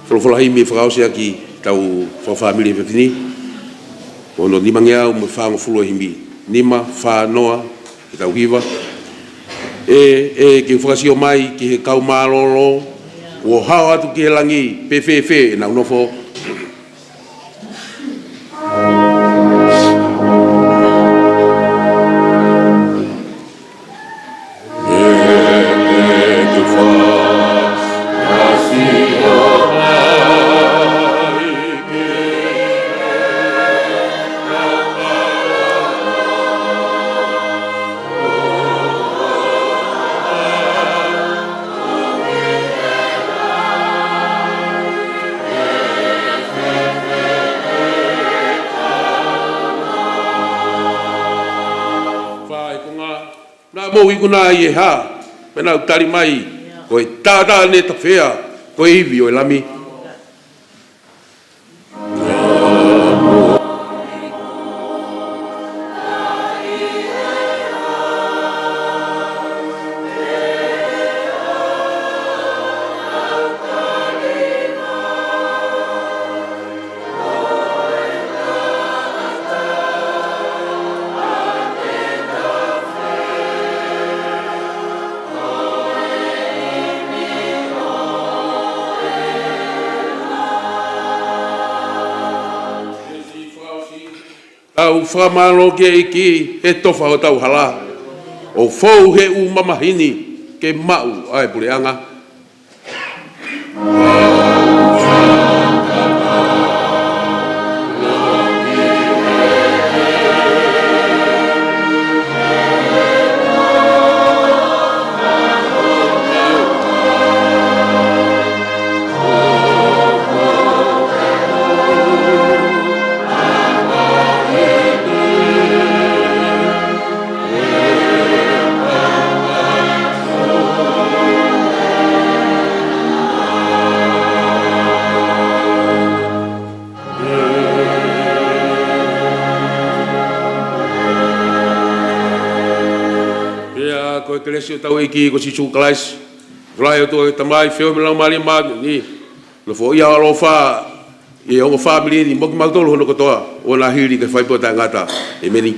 Folofola himi ʻe fakaʻosi ʻaki ʻetau fakafāmili he efiafi ni. Ko hono nimangeau mo e fāngofulu ʻo e himi. Nima, fā, noa, ke tau hiva. ʻE, ʻe, ke u fakasio mai ki he kau mālōlō, kuo hao atu ki he langi, pe fēfē ʻenau nofo. Fai konga, naʻa mou ikuna ʻi he hā, pea naʻa ku tali mai, ko e taʻataʻa ne tafea, ko e ivi ʻo e Lami. Tau fakamālō ki he ʻEiki he tofa hotau hala, ʻo fou he ʻū mamahi ni ke maʻu ʻa e puleʻanga. Pea ko e kelesi ʻa hotau ʻEiki ko Sīsū Kalaisi, ʻofa ʻa e ʻOtua ko e Tamai, feohi mo e Laumālie Māʻoniʻoni, nofoʻia ʻaloʻofa ʻi he ongo fāmili ni mo kimautolu hono kotoa, ʻo na hili ki he fai pē ʻo taʻengata. ʻEmeni.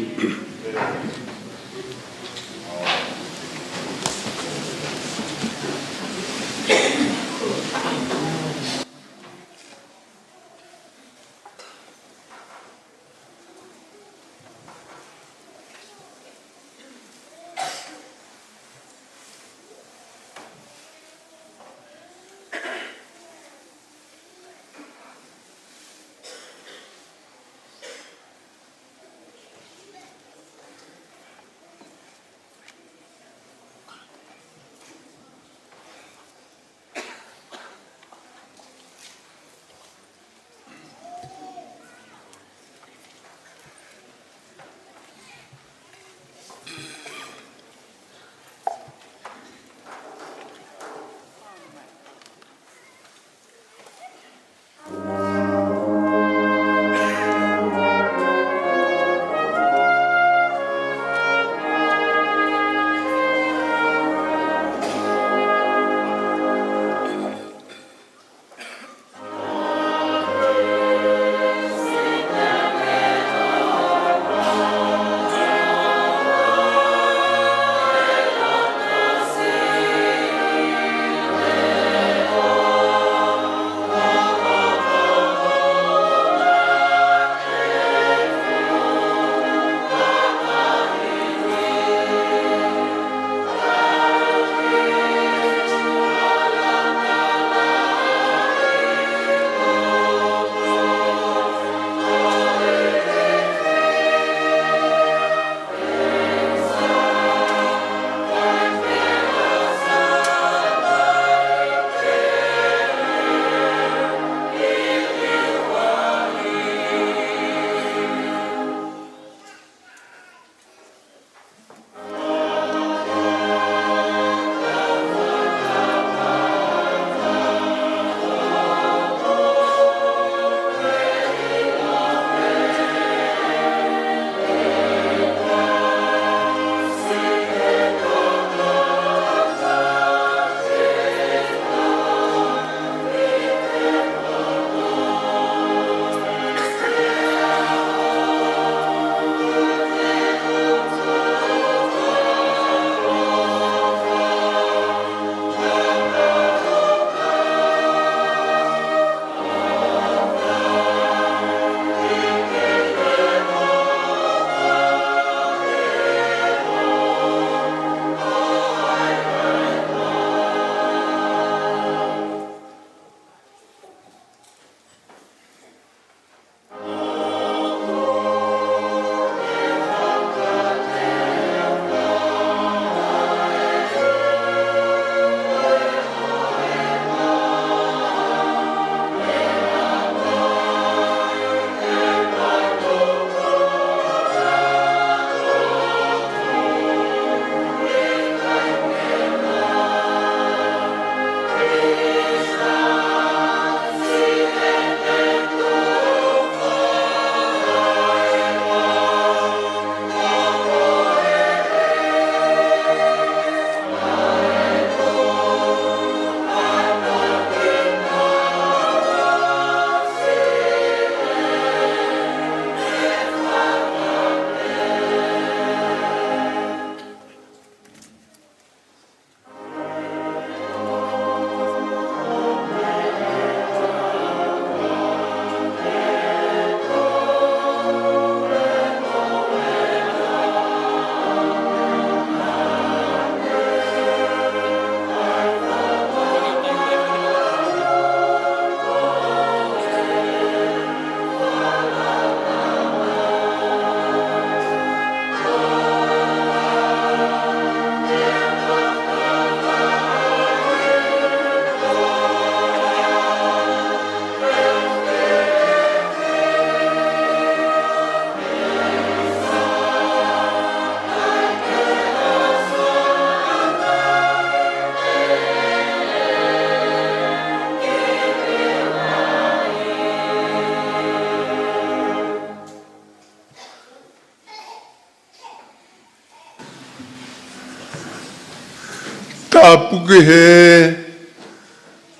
Tapu ki he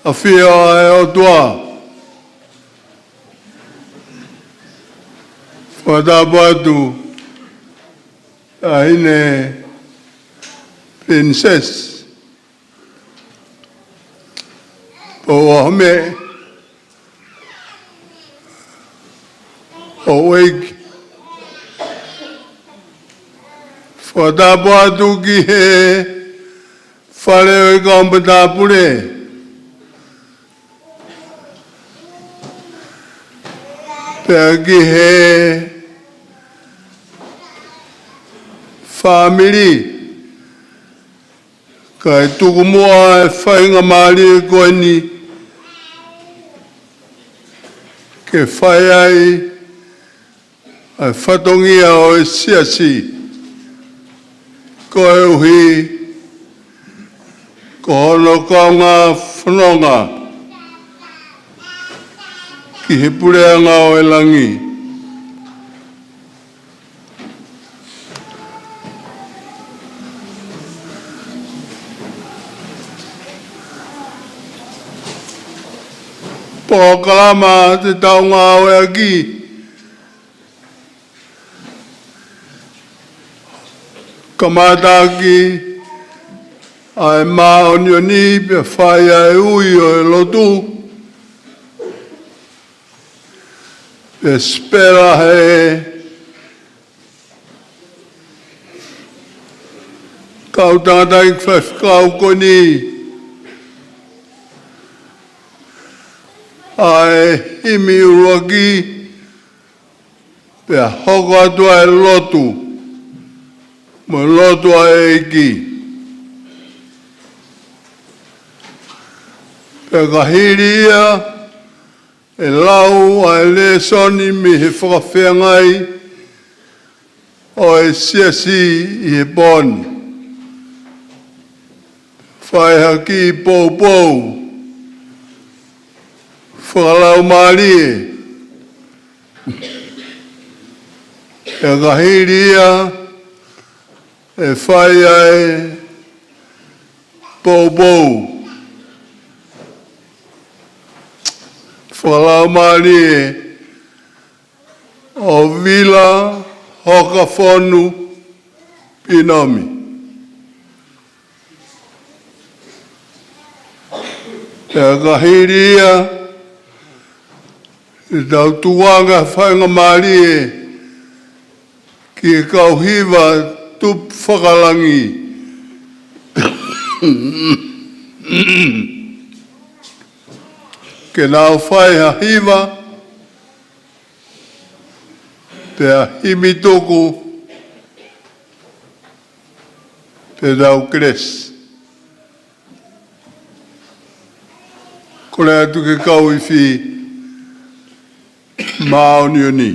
ʻafio ʻa e ʻOtua. Fakatapu atu ʻa e Pilinisesi Pouahome ʻo ʻEiki. Fakatapu atu ki he fale ʻo e kau matāpule, pea ki he fāmili, kae tuku muʻa e faingamālie ko eni ke fai ai ʻa e fatongia ʻo e siasi, koeʻuhi ko hono kaungā fononga ki he puleʻanga ʻo e langi. Polokalama te tau ngāueʻaki, kamataʻaki ʻa e māʻoniʻoni pea fai ʻa e ui ʻo e lotu, pea sipela he kau tangataʻeiki faifekau ko eni ʻa e himi ʻuluaki, pea hoko atu ʻa e lotu, mo e lotu ʻa e ʻEiki. Pea ka hili ia, ʻe lau ʻa e lēsoni mei he fakafeangai ʻo e siasi ʻi he pō ni. Fai ha kiʻi poupou fakalaumālie. Pea ka hili ia, ʻe fai ʻa e poupou fakalaumālie ʻo Vila Hokafonu Pinomi. Pea ka hili ia, ʻe tau tukuange ha faingamālie ki he kau hiva tupu fakalangi ke nau fai ha hiva, pea himi tuku, pea tau kelesi. Kole atu ke kau ifi māʻoniʻoni.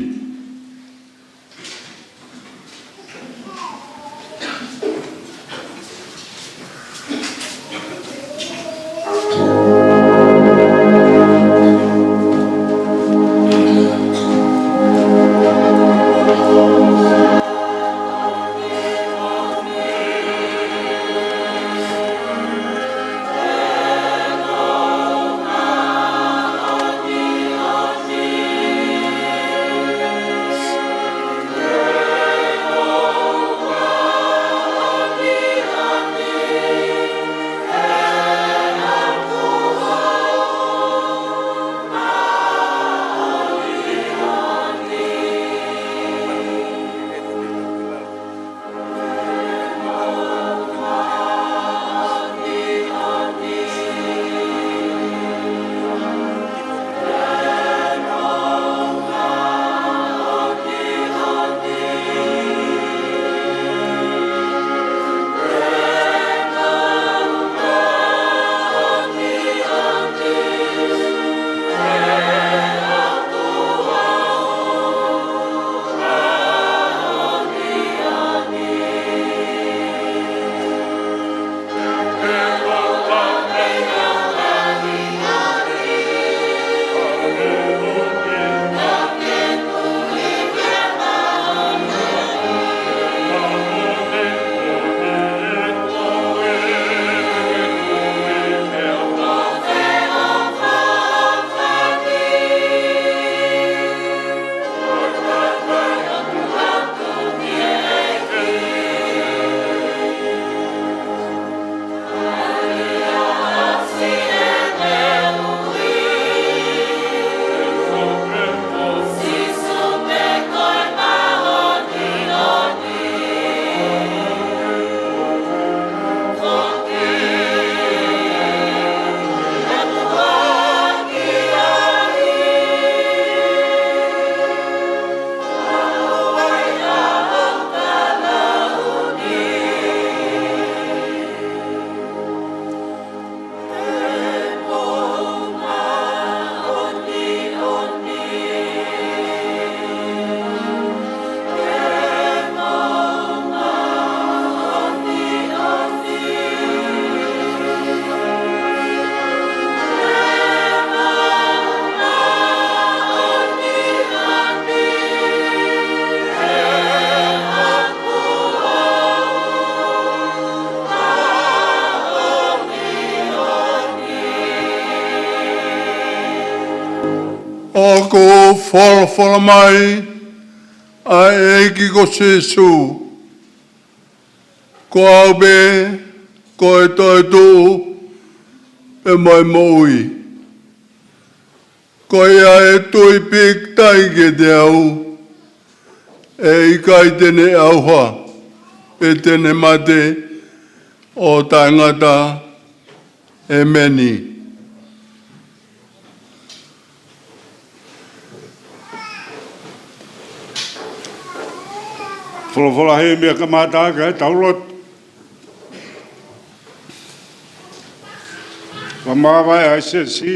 Kuo folofola mai ʻa e ʻEiki ko Sīsū, ko au pē ko e toetuʻu pea mo e moʻui. Ko ia ʻe tui pīkitai kiate au, ʻe ʻikai te ne ʻauha, pe te ne mate ʻo taʻengata. ʻEmeni. Folofola himi ʻe kamata ʻaki ʻetau lotu. Fakamāvae ʻa e sēsi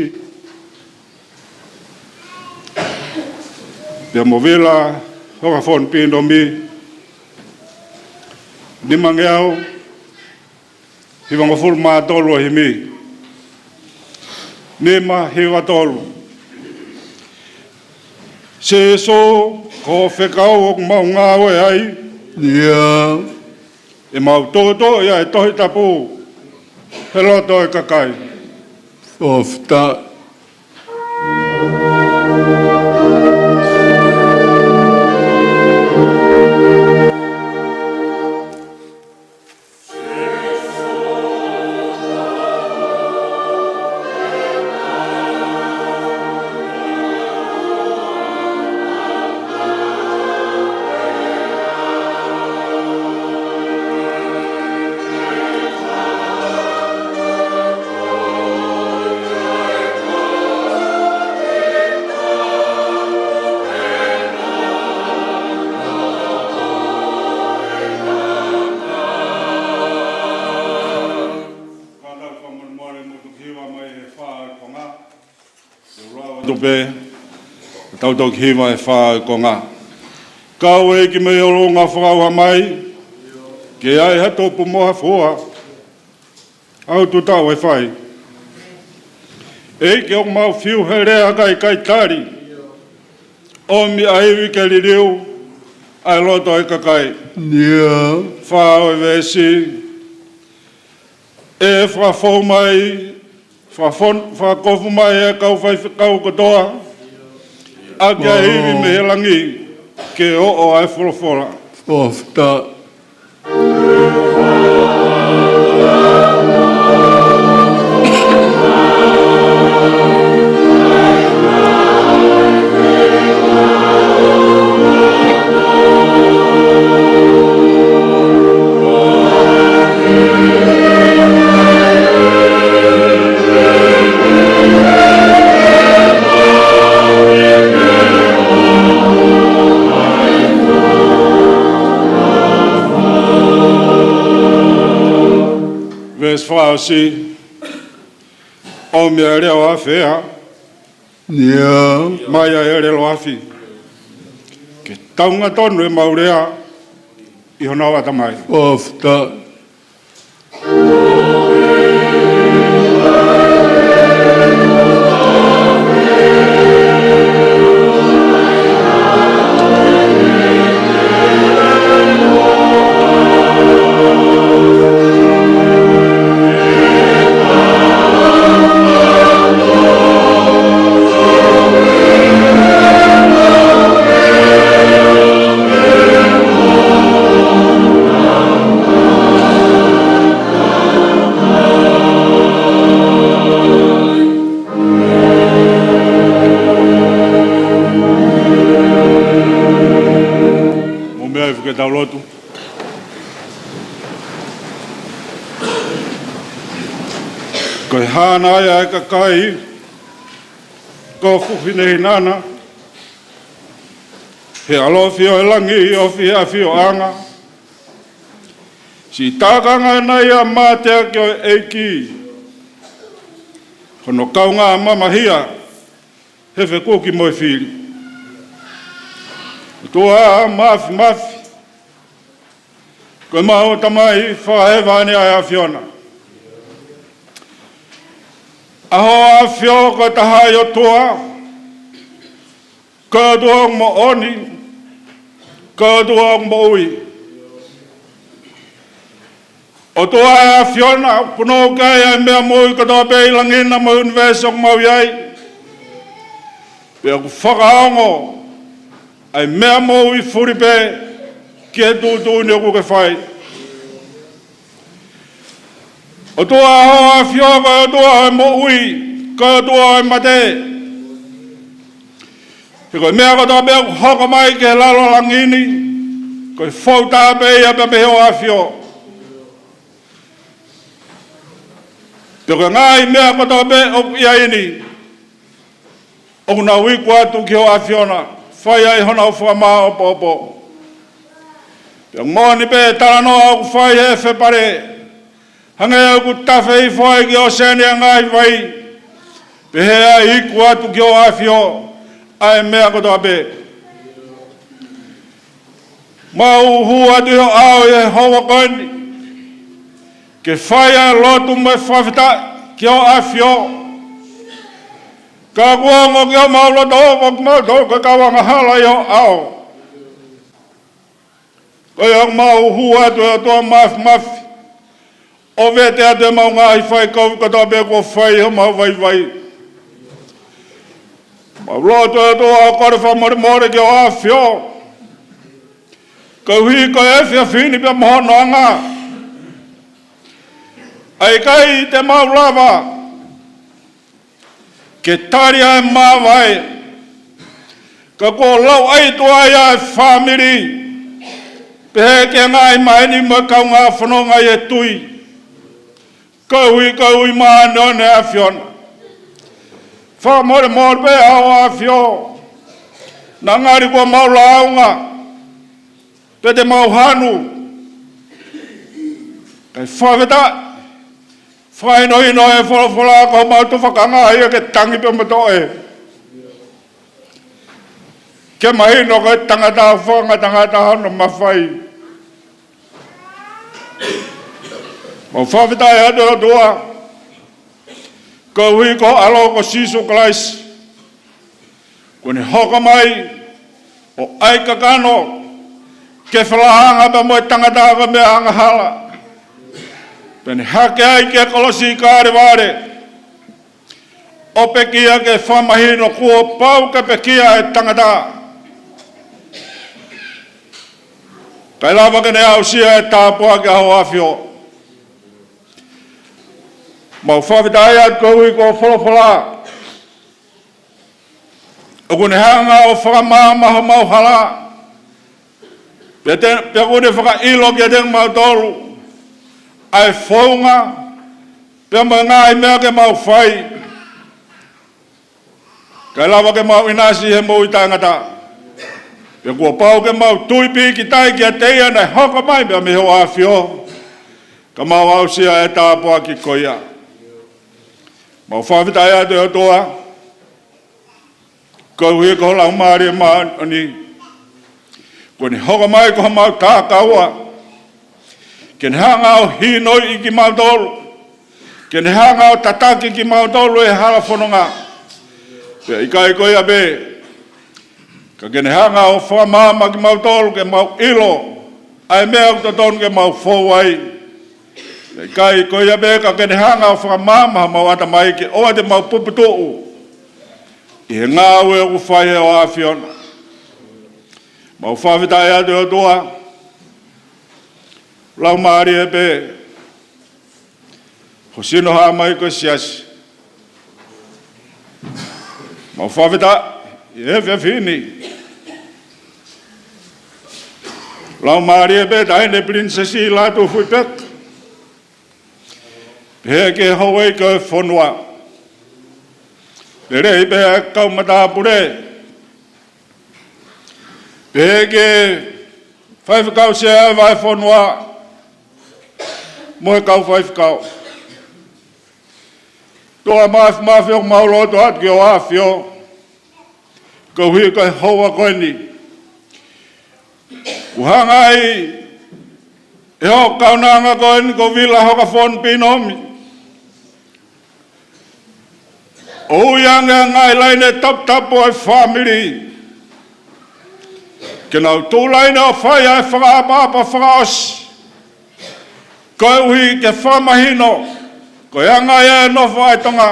pea mo Vila Hokafonu Pinomi, nimangeau hivangofulu mā tolu ʻa e himi. Nima hiva tolu. Sīsū, ko hoʻo fekau ʻoku mau ngāue ai. ʻIo. ʻE mau tōtō ia ʻi he Tohi Tapu he loto ʻo e kakai. Fakafetaʻi. Kātaki fakamolemole mo e toki hiva mai he fā ʻo e konga. Te u lau atu pē, tau toki hiva he fā ʻo e konga. Kau ʻEiki mei ʻolunga, fakaʻauha mai ke ai ha tupu mo ha fua ʻa e tuʻu taʻu ʻe fai. ʻEiki, ʻoku mau fiu he lea ka ʻikai tali. ʻOmi ʻa e ivi ke liliu ʻa e loto ʻo e kakai. ʻIo. Fā ʻo e veesi. ʻE fakafou mai, fakafon-, fakakofu mai ʻa e kau faifekau kotoa ʻaki ʻa e ivi mei he langi ke ʻoʻo ʻa e folofola. Fakafetaʻi. Veesi fā ʻosi. ʻOmi ʻa e lea ʻo e ʻafea. ʻIo. Mai ʻa e ʻelelo afi. Ke taunga tonu ʻemau lea ʻi honau ʻatamai. Fakafetaʻi. Mou meʻa hifo ke tau lotu. Ko e hana ia ʻa e kakai, ko e fuʻu hinehina na, he ʻalofi ʻo e langi ʻoku ʻi he ʻafioʻanga. Siʻi tākanga ʻena ia mateaki ʻo e ʻEiki, hono kaungā mamahia he fekuki mo e fili. ʻOtua Māfimafi, ko ʻemau Tamai fakahēvani ʻa e ʻAfiona. ʻA hoʻo ʻAfio ko e taha ʻi ʻOtua, ko e ʻOtua ʻoku moʻoni, ko e ʻOtua ʻoku moʻui. ʻOtua ʻa e ʻAfiona, ʻoku punou ki ai ʻa e meʻa moʻui kotoa pē ʻi langi na mo e ʻunivēsi ʻoku mau ʻi ai. Pea ʻoku fakaongo ʻa e meʻa moʻui fuli pē ki he tuʻutuʻuni ʻoku ke fai. ʻOtua ʻo e ʻAfio, ko e ʻOtua ʻo e moʻui, ko e ʻOtua ʻo e mate. He ko e meʻa kotoa pē ʻoku hoko mai ki he lalo ʻo langi ni, ko e fou tā pē ia pea mei ho ʻAfio. Pea ko e ngaahi meʻa kotoa pē ʻoku ʻi ai ni, ʻoku nau iku atu ki ho ʻAfiona, fai ai honau fakamāʻopoʻopo. Pea moʻoni pē talanoa ʻoku fai he fepale, hangē ʻoku tafe hifo ai ki ʻōseni ʻa e ngaahi vai, pehē ʻa e iku atu ki ho ʻAfio ʻa e meʻa kotoa pē. Mau hū atu ʻi ho ʻao ʻi he houa ko eni, ke fai ʻa e lotu mo e fakafetaʻi ki ho ʻAfio. Ka ʻoku ongo ki homau loto, ʻoku mau tō ko e kau angahala ʻi ho ʻao. Ko ia ʻoku mau hū atu ʻe ʻOtua Māfimafi, ʻo vete atu ʻemau ngaahi faikovi kotoa pē kuo fai ʻi homau vaivai. Mau lotu ʻe ʻOtua ʻo kole fakamolemole ki ho ʻAfio, koeʻuhi ko e efiafi ni pea mo hono anga. ʻA ia ʻikai te mau lava ke tali ʻa e māvae, ka kuo lauʻi tuʻa ai ʻa e fāmili, pehē ki he ngaahi maheni mo e kaungā fononga ʻi he tui, koeʻuhi ko e ui māʻoniʻoni ʻa e ʻAfiona. Fakamolemole pē ʻa ho ʻAfio, naʻa ngali kuo mau lāunga, pea te mau hanu. Kae fakafetaʻi, fakahinohino ʻe he folofola ko homau tufakanga ia ke tangi pea mo toʻe, ke mahino ko e tangata fakangatangata hono mafai. Mau fakafetaʻi atu ʻOtua, koeʻuhi ko ho ʻAlo ko Sīsū Kalaisi, kuo ne hoko mai ʻo ʻai kakano ke falahanga pea mo e tangata ko e meʻa angahala. Pea ne hake ai ki he kolosi ʻi Kalevale ʻo pekia ke fakamahino kuo pau ke pekia ʻa e tangata, kae lava ke ne aʻusia ʻa e tāpuaki ʻa ho ʻAfio. Mau fakafetaʻi atu koeʻuhi ko e folofola, ʻoku ne hanga ʻo fakamaama homau hala. Pea te-, pea ʻoku ne fakaʻilo kiate kimautolu ʻa e founga pea mo e ngaahi meʻa ke mau fai, kae lava ke mau ʻinasi he moʻui taʻengata. Pea kuo pau ke mau tui pīkitai kiate ia naʻe hoko mai pea mei ho ʻAfio, ka mau aʻusia ʻa e tāpuaki ko ia. Mau fakafetaʻi atu ʻe ʻOtua, koeʻuhi ko ho Laumālie Māʻoniʻoni, kuo ne hoko mai ko homau takaua, ke ne hanga ʻo hinoiʻi kimautolu, ke ne hanga ʻo tataki kimautolu he hala fononga. Pea ʻikai ko ia pē, ka ke ne hanga ʻo fakamaama kimautolu ke mau ʻilo ʻa e meʻa ʻoku totonu ke mau fou ai. Pea ʻikai ko ia pē, ka ke ne hanga ʻo fakamaama homau ʻatamai ke ʻoua te mau puputuʻu ʻi he ngāue ʻoku fai ʻe ho ʻAfiona. Mau fakafetaʻi atu ʻe ʻOtua, Laumālie pē, ho sino hā mai ko e siasi. Mau fakafetaʻi he efiafi ni, Laumālie pē, Taʻahine Pilinisesi Lātūfuipeka, pehē ki he houʻeiki ʻo e fonua, lelei pē ʻa e kau matāpule, pehē ki he faifekau sea ʻo e vahefonua mo e kau faifekau. ʻOtua Māfimafi, ʻoku mau lotu atu ki ho ʻAfio, koeʻuhi ko e houa ko eni, kuo hanga ai ʻe hoʻo kaunanga ko eni ko Vila Hokafonu Pinomi ʻo ui ange ʻa e ngaahi laine toputapu ʻo e fāmili ke nau tuʻu laine ʻo fai ʻa e fakaʻapaʻapa fakaʻosi, koeʻuhi ke fakamahino ko e anga ia ʻo e nofo ʻa e Tonga.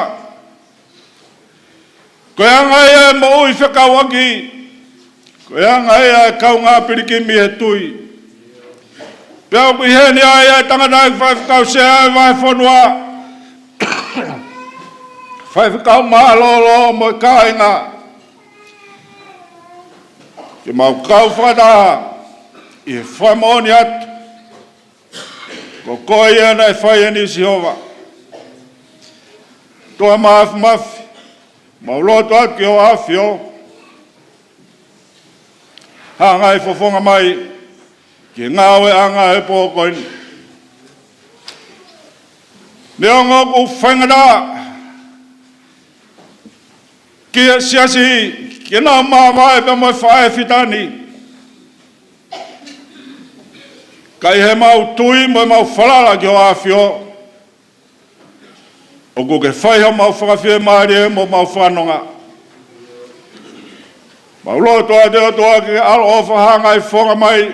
Ko e anga ia e moʻui fekauʻaki. Ko e anga ia e kaungā pilikimi he tui. Pea ʻoku ʻi heni ai e tangataʻeiki faifekau sea e vahefonua, faifekau mālōlō mo e kāinga, ke mau kau fakataha ʻi he fakamoʻoni atu ko koe ia naʻe fai heni, Sihova. ʻOtua Māfimafi, mau lotu atu ki hoʻo ʻAfio, hanga ʻo fofonga mai ki he ngāueʻanga ʻo e pō ko eni. Neongo ʻoku faingataʻa ki he siasi ke nau māvae pea mo e faʻē fitani, ka ʻi heʻemau tui mo ʻemau falala ki hoʻo ʻAfio, ʻoku ke fai haʻamau fakafiemālie mo ʻemau fakanonga. Mau lotu atu, ʻOtua, ke ke ʻaloʻofa, hanga ʻo fofonga mai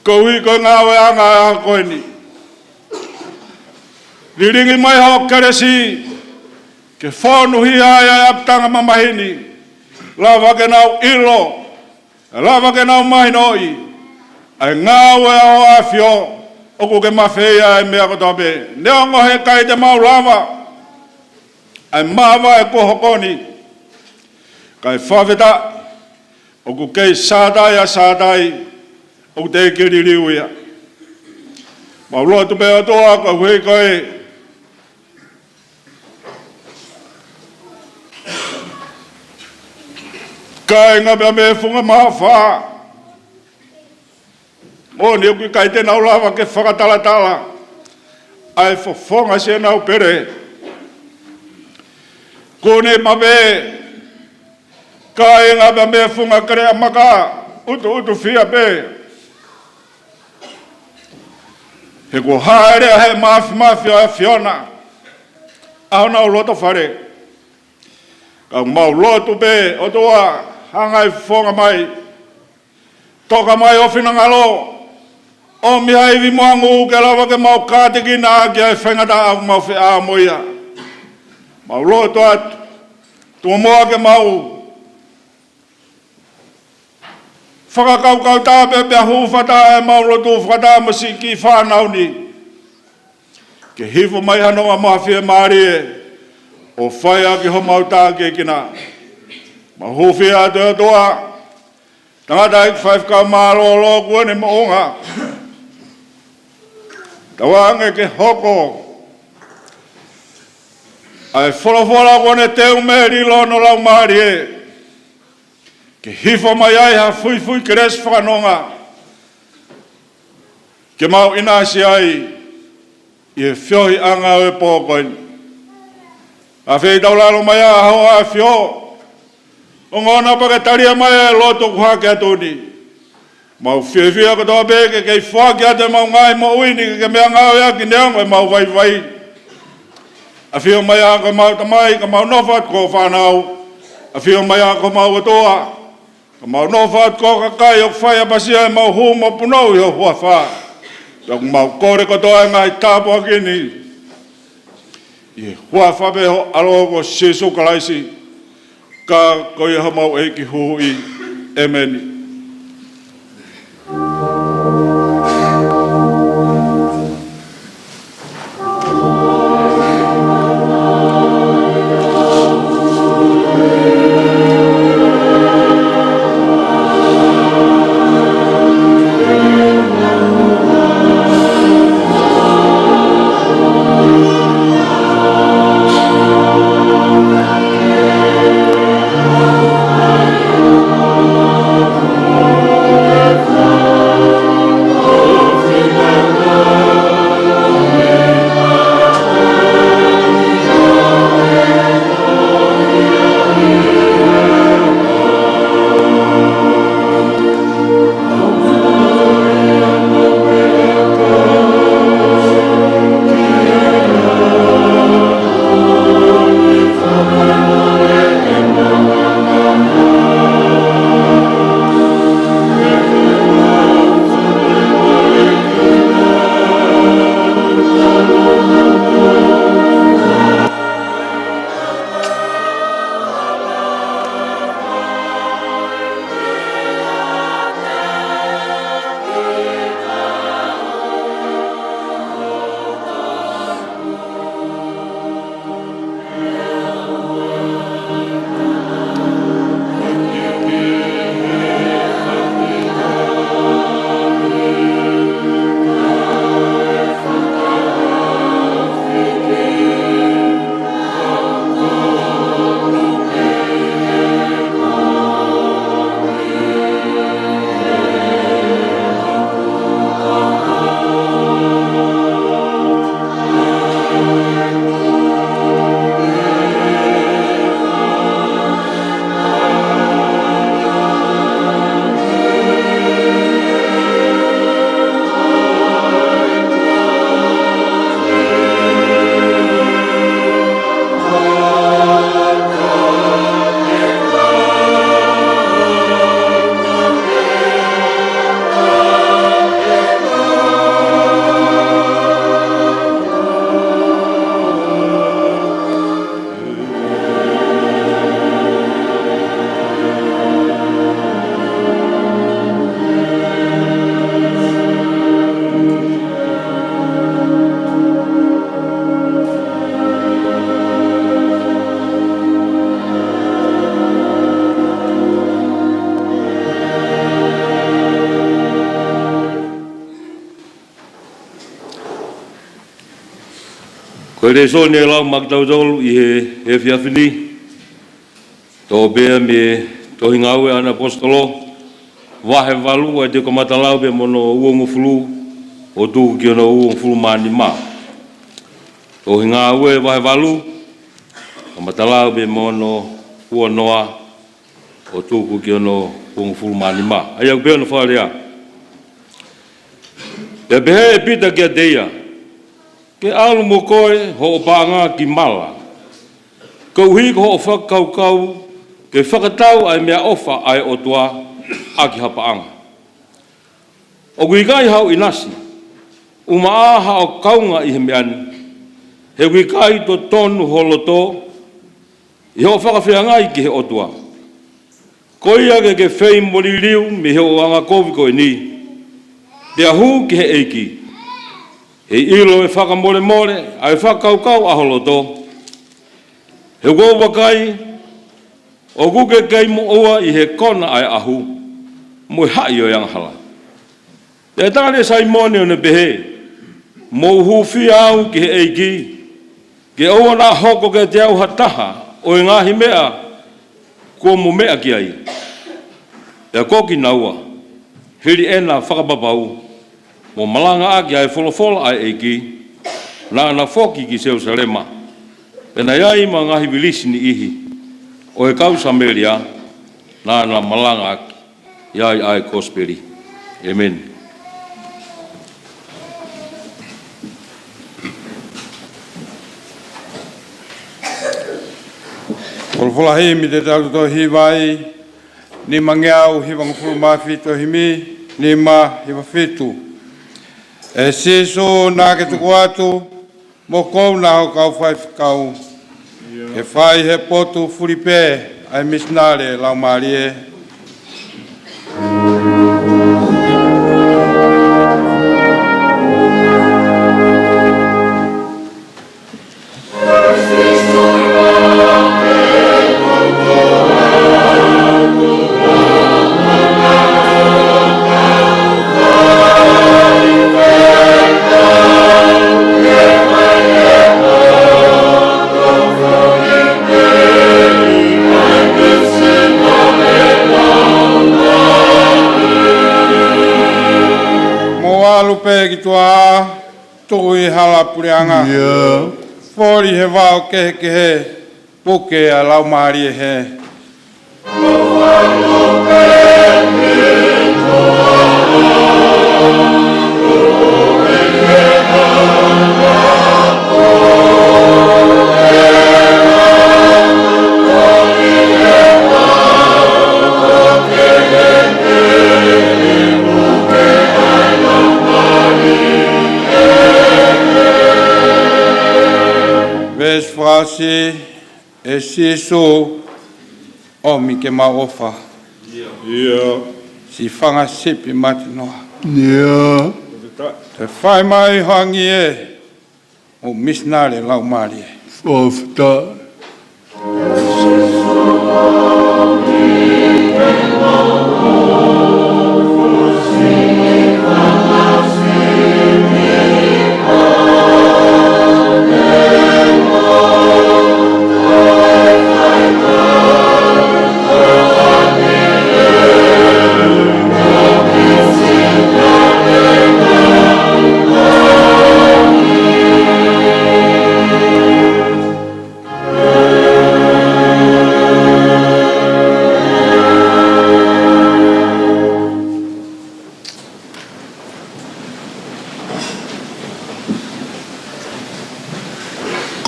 koeʻuhi ko e ngāueʻanga ʻo e ʻaho ko eni. Lilingi mai hoʻo kelesi ke fonuhia ai ʻa e ʻapitanga mamahi ni, lava ke nau ʻilo, lava ke nau mahinoʻi ʻa e ngāue ʻa hoʻo ʻAfio, ʻoku ke mafeia e meʻa kotoa pē. Neongo he ʻikai te mau lava ʻa e māvae kuo hoko ni, kae fakafetaʻi ʻoku kei sātai ʻa Sātai, ʻoku teʻeki liliu ia. Mau lotu pē, ʻOtua, koeʻuhi ko e kāinga pea mo e funga Maʻafa, ʻoku ʻikai te nau lava ke fakatalatala ʻa e fofonga siʻenau pele. Kuo ne mape, kāinga pea mo e funga Keleʻamaka, ʻutuʻutu fia pē, he kuo hāʻele ʻa e Māfimafi ʻo e ʻAfiona ʻa honau loto fale. Ka mau lotu pē, ʻOtua, hanga ʻo fofonga mai, toka mai ho finangalo, ʻomi ha ivi mo ha ngū ke lava ke mau kātekina ʻaki ʻa e faingataʻa ʻoku mau feʻao mo ia. Mau lotu atu, tuku muʻa ke mau fakakaukauʻi pē pea hūfata ʻemau lotu fakataha mo siʻi kiʻi fānau ni, ke hifo mai ha nonga mo ha fiemālie ʻo fai ʻaki homau tākiekina. Mau hūfia atu, ʻOtua, tangataʻeiki faifekau mālōlō kuo ne moʻunga. Tauange ke hoko ʻa e folofola kuo ne teu mei he lilo hono laumālie, ke hifo mai ai ha fuifui kelesi fakanonga ke mau ʻinasi ai ʻi he feohiʻanga ʻo e pō ko eni. Afeitaulalo mai ā hoʻo ʻAfio, ongona pea ke talia mai e lotu kuo hake atu ni. Mau fiefia kotoa pē ke kei foaki atu ʻemau ngaahi moʻui ni ke ke meʻangāueʻaki neongo ʻemau vaivai. ʻAfio mai ā ko homau Tamai, ka mau nofo atu ko hoʻo fānau. ʻAfio mai ā ko homau ʻOtua, ka mau nofo atu ko e kakai ʻoku faiʻapasia ʻemau hū mo punou ʻi ho huafa. Pea ʻoku mau kole kotoa e ngaahi tāpuaki ni ʻi he huafa pē ho ʻAlo ko Sīsū Kalaisi, ka ko ia homau ʻEiki Huhuʻi. ʻEmeni. Ko e lēsoni ʻe lau maʻa kitautolu ʻi he, he efiafi ni, toʻo pē ia mei he Tohi Ngāue ʻa e Kau ʻAposetolo, vahe valu, ʻa ia te u kamata lau pē mei hono uongofulu ʻo tuku ki hono uongofulu mā nima. Tohi Ngāue vahe valu, kamata lau pē mei hono uanoa ʻo tuku ki hono uongofulu mā nima. ʻA ia ʻoku pehē hono fakalea: Pea pehē ʻe Pita kiate ia, Ke ʻalu mo koe hoʻo paʻanga ki mala, koeʻuhi ko hoʻo fakakaukau ke fakatau ʻa e meʻaʻofa ʻa e ʻOtua ʻaki ha paʻanga. ʻOku ʻikai haʻo ʻinasi, ʻumaʻā haʻo kaunga ʻi he meʻa ni, he ʻoku ʻikai totonu ho loto ʻi hoʻo fakafeangai ki he ʻOtua. Ko ia ke ke feimoʻoni liliu mei hoʻo angakovi ko eni, pea hū ki he ʻEiki, heiʻilo ʻe fakamolemole ʻa e fakakaukau ʻa ho loto. He ʻoku ou vakai, ʻoku ke kei moʻua ʻi he kona ʻa e ʻahu, mo e haʻi ʻo e angahala. Pea tali ʻe Saimone ʻo ne pehē, Mou hūfia au ki he ʻEiki, ke ʻoua naʻa hoko kiate au ha taha ʻo e ngaahi meʻa kuo mo meʻa ki ai. Pea ko kinaua, hili ʻena fakapapau, mo malangaʻaki ʻa e folofola ʻa e ʻEiki, naʻa na foki ki Selusalema, pea naʻe ʻi ai mo e ngaahi vilisi niʻihi ʻo e kau Samēlia naʻa na malangaʻaki ʻi ai ʻa e kosipeli. ʻEmeni. Folofola himi te tau toe hiva ai, nimangeau hivangofulu mā fitu, himi nima hiva fitu. ʻE Sīsū, naʻa ke tuku atu, mokopuna hoʻo kau faifekau, ke fai he potu fuli pē ʻa e misinale laumālie. Mou ʻalu pē ki tuʻa, tuʻu ʻi hala puleʻanga. ʻIo. Foli he vao kehekehe, puke ʻa e laumālie hē. Veesi fā: Siʻi Sīsū, ʻomi ke mau ʻofa. ʻIo. Siʻi fanga sipi matanoa. ʻIo. Toe fai mai ho angi ē, ʻo misinale laumālie. Fakafetaʻi.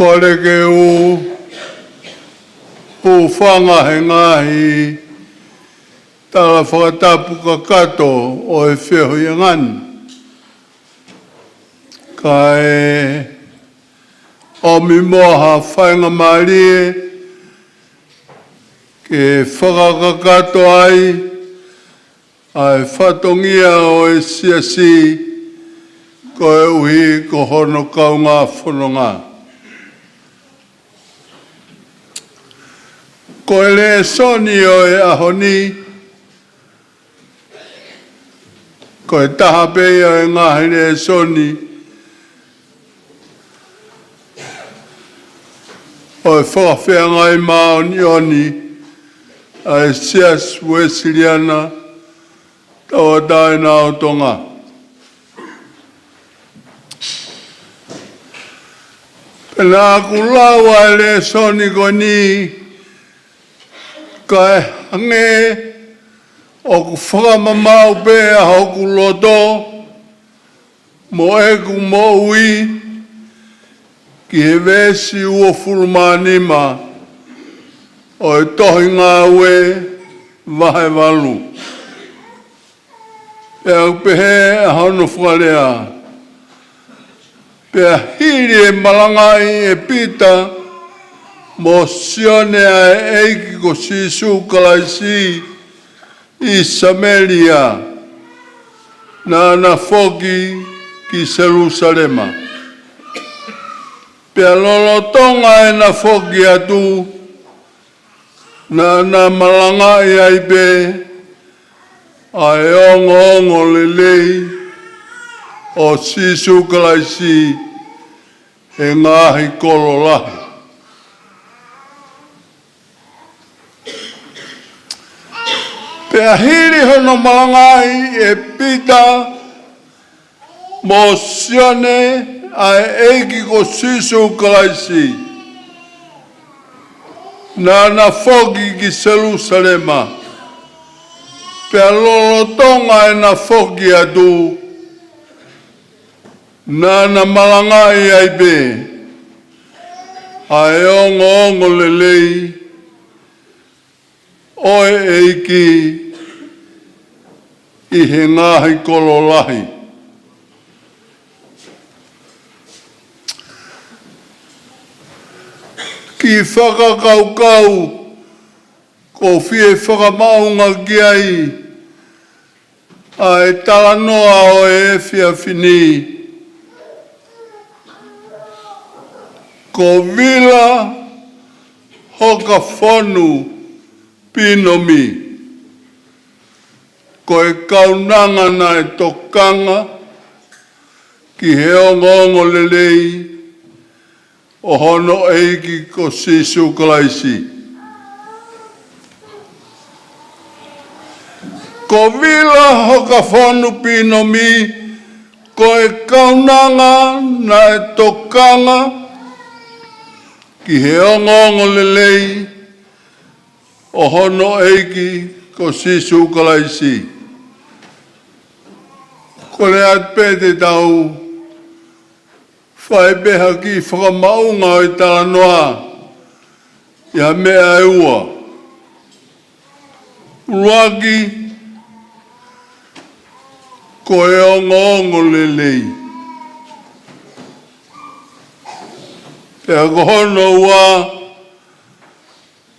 Kole ke u hūfanga he ngaahi tala fakatapu kakato ʻo e feohiʻanga ni, kae ʻomi mo ha faingamālie ke fakakakato ai ʻa e fatongia ʻo e siasi, koeʻuhi ko hono kaungā fononga. Ko e lēsoni ʻo e ʻaho ni, ko e taha pē ia ʻo e ngaahi lēsoni ʻo e Fakafeangai Māʻoniʻoni ʻa e Siasi Uēsiliana Tauʻatāina ʻo Tonga. Pea naʻá ku lau ʻa e lēsoni ko eni, kae hangē ʻoku fakamamaʻu pē ʻa hoku loto mo ʻeku moʻui ki he veesi uofulu mā nima ʻo e tohi Ngāue vahe valu. Pea ʻoku pehē ʻa hono fakalea: Pea hili e malangaʻi ʻe Pita mo Sione ʻa e ʻEiki ko Sīsū Kalaisi ʻi Samēlia, naʻá na foki ki Selūsalema. Pea lolotonga ʻena foki atu, naʻá na malangaʻi ai pē ʻa e ongoongolelei ʻo Sīsū Kalaisi he ngaahi kolo lahi. Pea hili hono malangaʻi ʻe Pita mo Sione ʻa e ʻEiki ko Sīsū Kalaisi, naʻá na foki ki Selūsalema. Pea lolotonga ʻena foki atu, naʻá na malangaʻi ai pē ʻa e ongoongolelei ʻo e ʻEiki ʻi he ngaahi kolo lahi. Kiʻi fakakaukau ʻoku ou fie fakamaʻunga ki ai ʻa e talanoa ʻo e efiafi ni. Ko Vila Hokafonu Pinomi, ko e kaunanga naʻe tokanga ki he ongoongolelei ʻo hono ʻEiki ko Sīsū Kalaisi. Ko Vila Hokafonu Pinomi, ko e kaunanga naʻe tokanga ki he ongoongolelei ʻo hono ʻEiki ko Sīsū Kalaisi. Kole atu pē te tau fai pē ha kiʻi fakamaʻunga ʻo e talanoa ʻi ha meʻa ʻe ua. ʻUluaki, ko e ongoongolelei. Pea ko hono ua,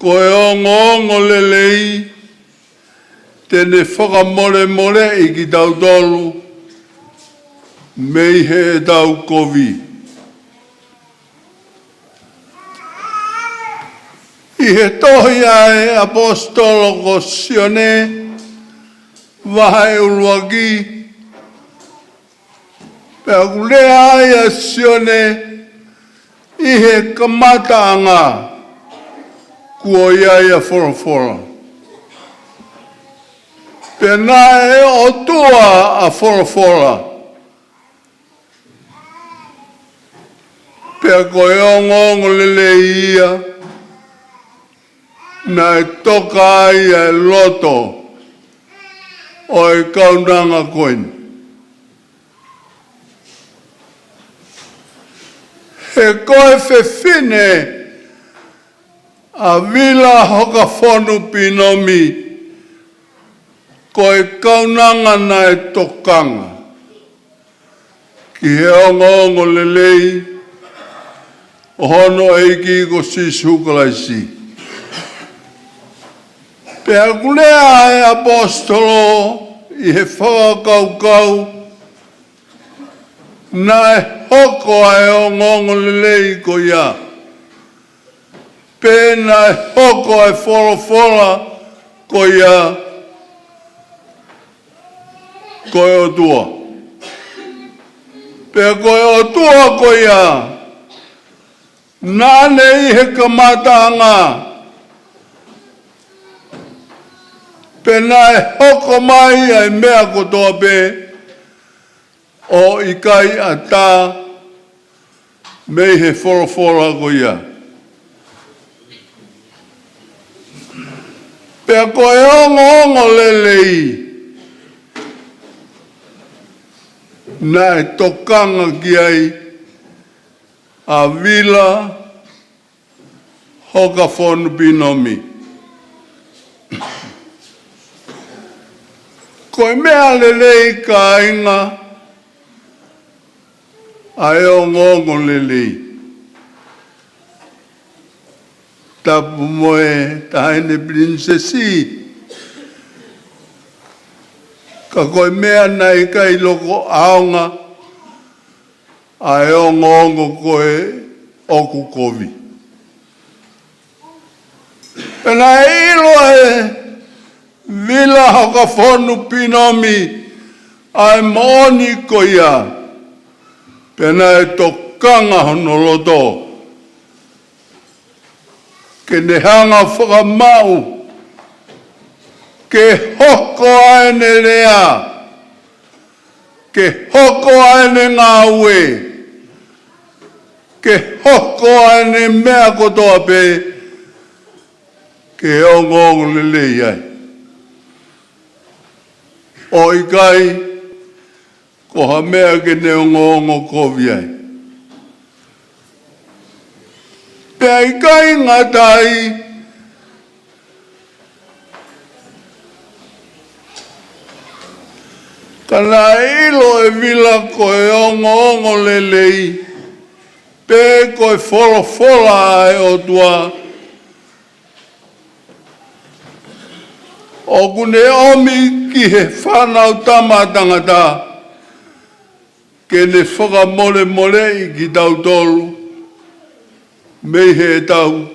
ko e ongoongolelei te ne fakamolemoleʻi kitautolu mei heʻetau kovi. ʻI he tohi ʻa e ʻAposetolo ko Sione, vahe ʻuluaki, pea ʻoku lea ai ʻa Sione ʻi he kamataʻanga kuo ʻi ai ʻa Folofola. Pea naʻe ʻOtua ʻa Folofola. Pea ko e ongoongolelei ia naʻe toka ai ʻa e loto ʻo e kaunanga ko eni. He ko e fefine ʻa Vila Hokafonu Pinomi, ko e kaunanga naʻe tokanga ki he ongoongolelei ʻo hono ʻEiki ko Sīsū Kalaisi. Pea ʻoku lea ʻa e ʻAposetolo ʻi he fakakaukau, naʻe hoko ʻa e ongoongolelei ko ia, pe naʻe hoko ʻa e Folofola ko ia, ko e ʻOtua. Pea ko e ʻOtua ko ia, Naʻa ne ʻi he kamataʻanga, pea naʻe hoko mai ʻa e meʻa kotoa pē, ʻo ʻikai ʻatā mei he folofola ko ia. Pea ko e ongoongolelei naʻe tokanga ki ai ʻa Vila Hokafonu Pinomi. Ko e meʻa lelei, kāinga, ʻa e ongoongolelei. Tapu mo e Taʻahine Pilinisesi. Ka ko e meʻa naʻe ʻikai loko ʻaonga ʻa e ongoongo ko ē ʻoku kovi. Pea naʻe ʻilo ʻe Vila Hokafonu Pinomi ʻa e moʻoni ko ia. Pea naʻe tokanga hono loto ke ne hanga ʻo fakamaʻu, ke hoko ʻa ʻene lea, ke hoko ʻa ʻene ngāue, ke hoko ʻa ʻene meʻa kotoa pē, ke ongoongolelei ai. ʻO ʻikai ko ha meʻa ke ne ongoongo kovi ai. Pea ʻikai ngata ai, ka naʻe ʻilo ʻe Vila ko e ongoongolelei, pe ko e folofola ʻa e ʻOtua, ʻoku ne ʻomi ki he Fānautama ʻa Tangata ke ne fakamolemoleʻi kitautolu mei heʻetau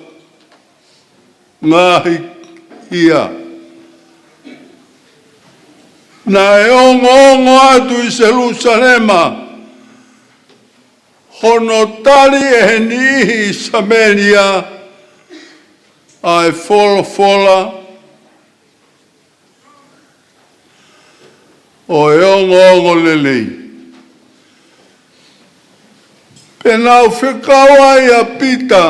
ngaahi hia. Naʻe ongoongo atu ʻi Selūsalema hono tali ʻe he niʻihi ʻi Samēlia ʻa e folofola ʻo e ongoongolelei. Pea nau fekau ai ʻa Pita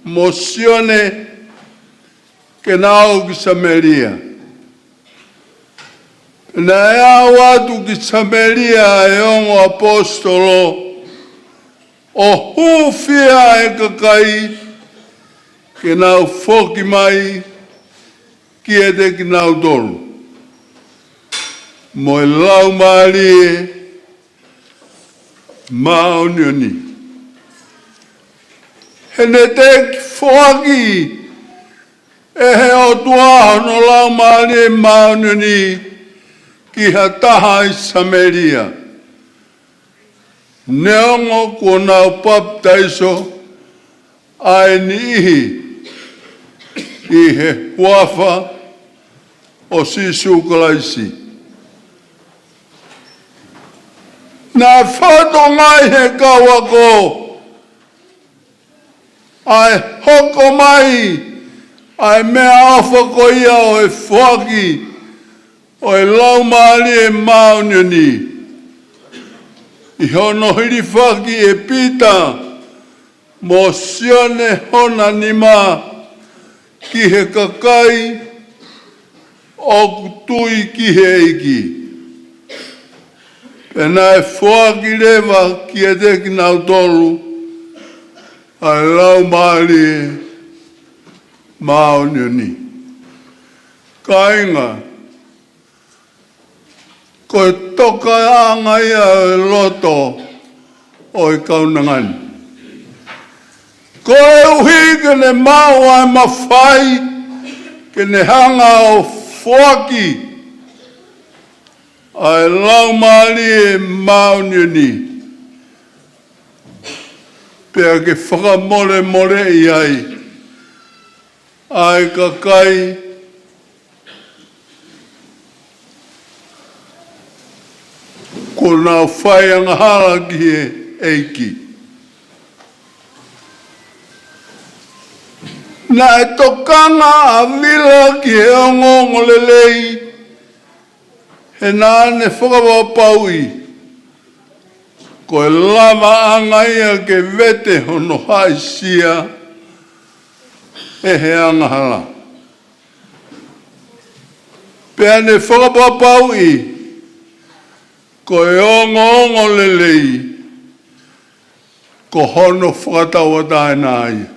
mo Sione ke nau ō ki Samēlia. Pea naʻe aʻu atu ki Samēlia ʻa e ongo ʻaposetolo, ʻo hūfia ʻa e kakai ke nau foki mai kiate kinautolu mo e Laumālie Māʻoniʻoni. He naʻe teʻeki foaki ʻe he ʻOtua hono Laumālie Māʻoniʻoni ki ha taha ʻi Samēlia, neongo kuo nau papitaiso ʻa e niʻihi ʻi he huafa ʻo Sīsū Kalaisi. Naʻe fakatokangaʻi ʻe he kau ako ʻa e hoko mai ʻa e meʻaʻofa ko ia ʻo e foaki ʻo e Laumālie Māʻoniʻoni ʻi hono hilifaki ʻe Pita mo Sione hona nima ki he kakai ʻoku tui ki he ʻEiki. Pea naʻe foaki leva kiate kinautolu ʻa e Laumālie Māʻoniʻoni. Kāinga, ko e tokaʻanga ia ʻo e loto ʻo e kaunanga ni. Koeʻuhi ke ne maʻu ʻa e mafai ke ne hanga ʻo foaki ʻa e Laumālie Māʻoniʻoni, pea ke fakamolemoleʻi ai ʻa e kakai kuo nau fai angahala ki he ʻEiki. Naʻe tokanga ʻa Vila ki he ongoongolelei, he naʻa ne fakapapauʻi ko e lavaʻanga ia ke vete hono haʻisia ʻe he angahala. Pea ne fakapapauʻi ko e ongoongolelei ko hono fakatauʻatāina ia.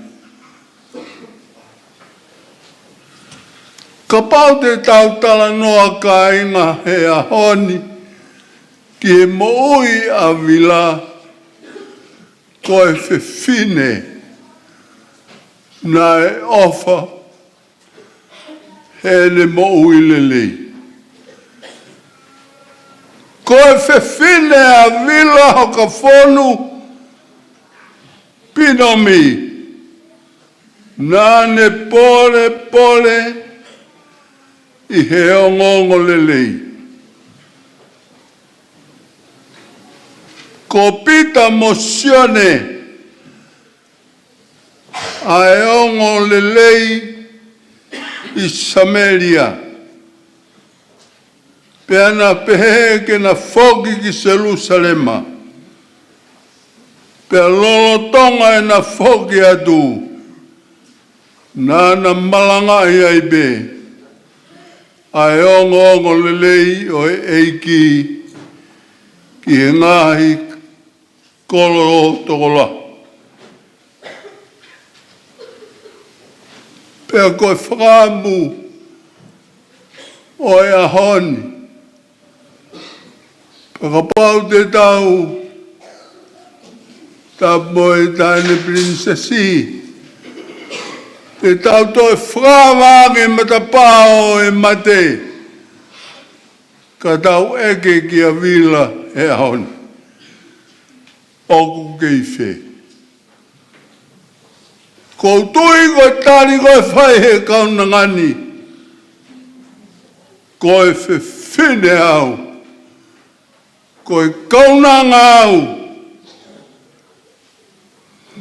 Kapau te tau talanoa, kāinga, he ʻaho ni ki he moʻui ʻa Vila, ko e fefine naʻe ʻofa heʻene moʻui lelei. Ko e fefine ʻa Vila Hokafonu Pinomi, naʻa ne polepole ʻi he ongoongolelei. Ko Pita mo Sione ʻa e ongoongolelei ʻi Samēlia. Pea na pehē ke na foki ki Selusalema. Pea lolotonga ʻena foki atu, naʻa na malangaʻi ai pē ʻa e ongoongolelei ʻo e ʻEiki ki he ngaahi kolo tokolahi. Pea ko e fakaʻamu ʻo e ʻaho ni, pea kapau te tau, tapu mo e taʻahine pilinisesi, te tau toe fakaava ange matapā ʻo e mate, ka tau ʻeke kia Vila he ʻaho ni, ʻoku kei fē? ʻOku ou tui ko e tali ko ē ʻe fai he kaunanga ni, ko e fefine au, ko e kaunanga au,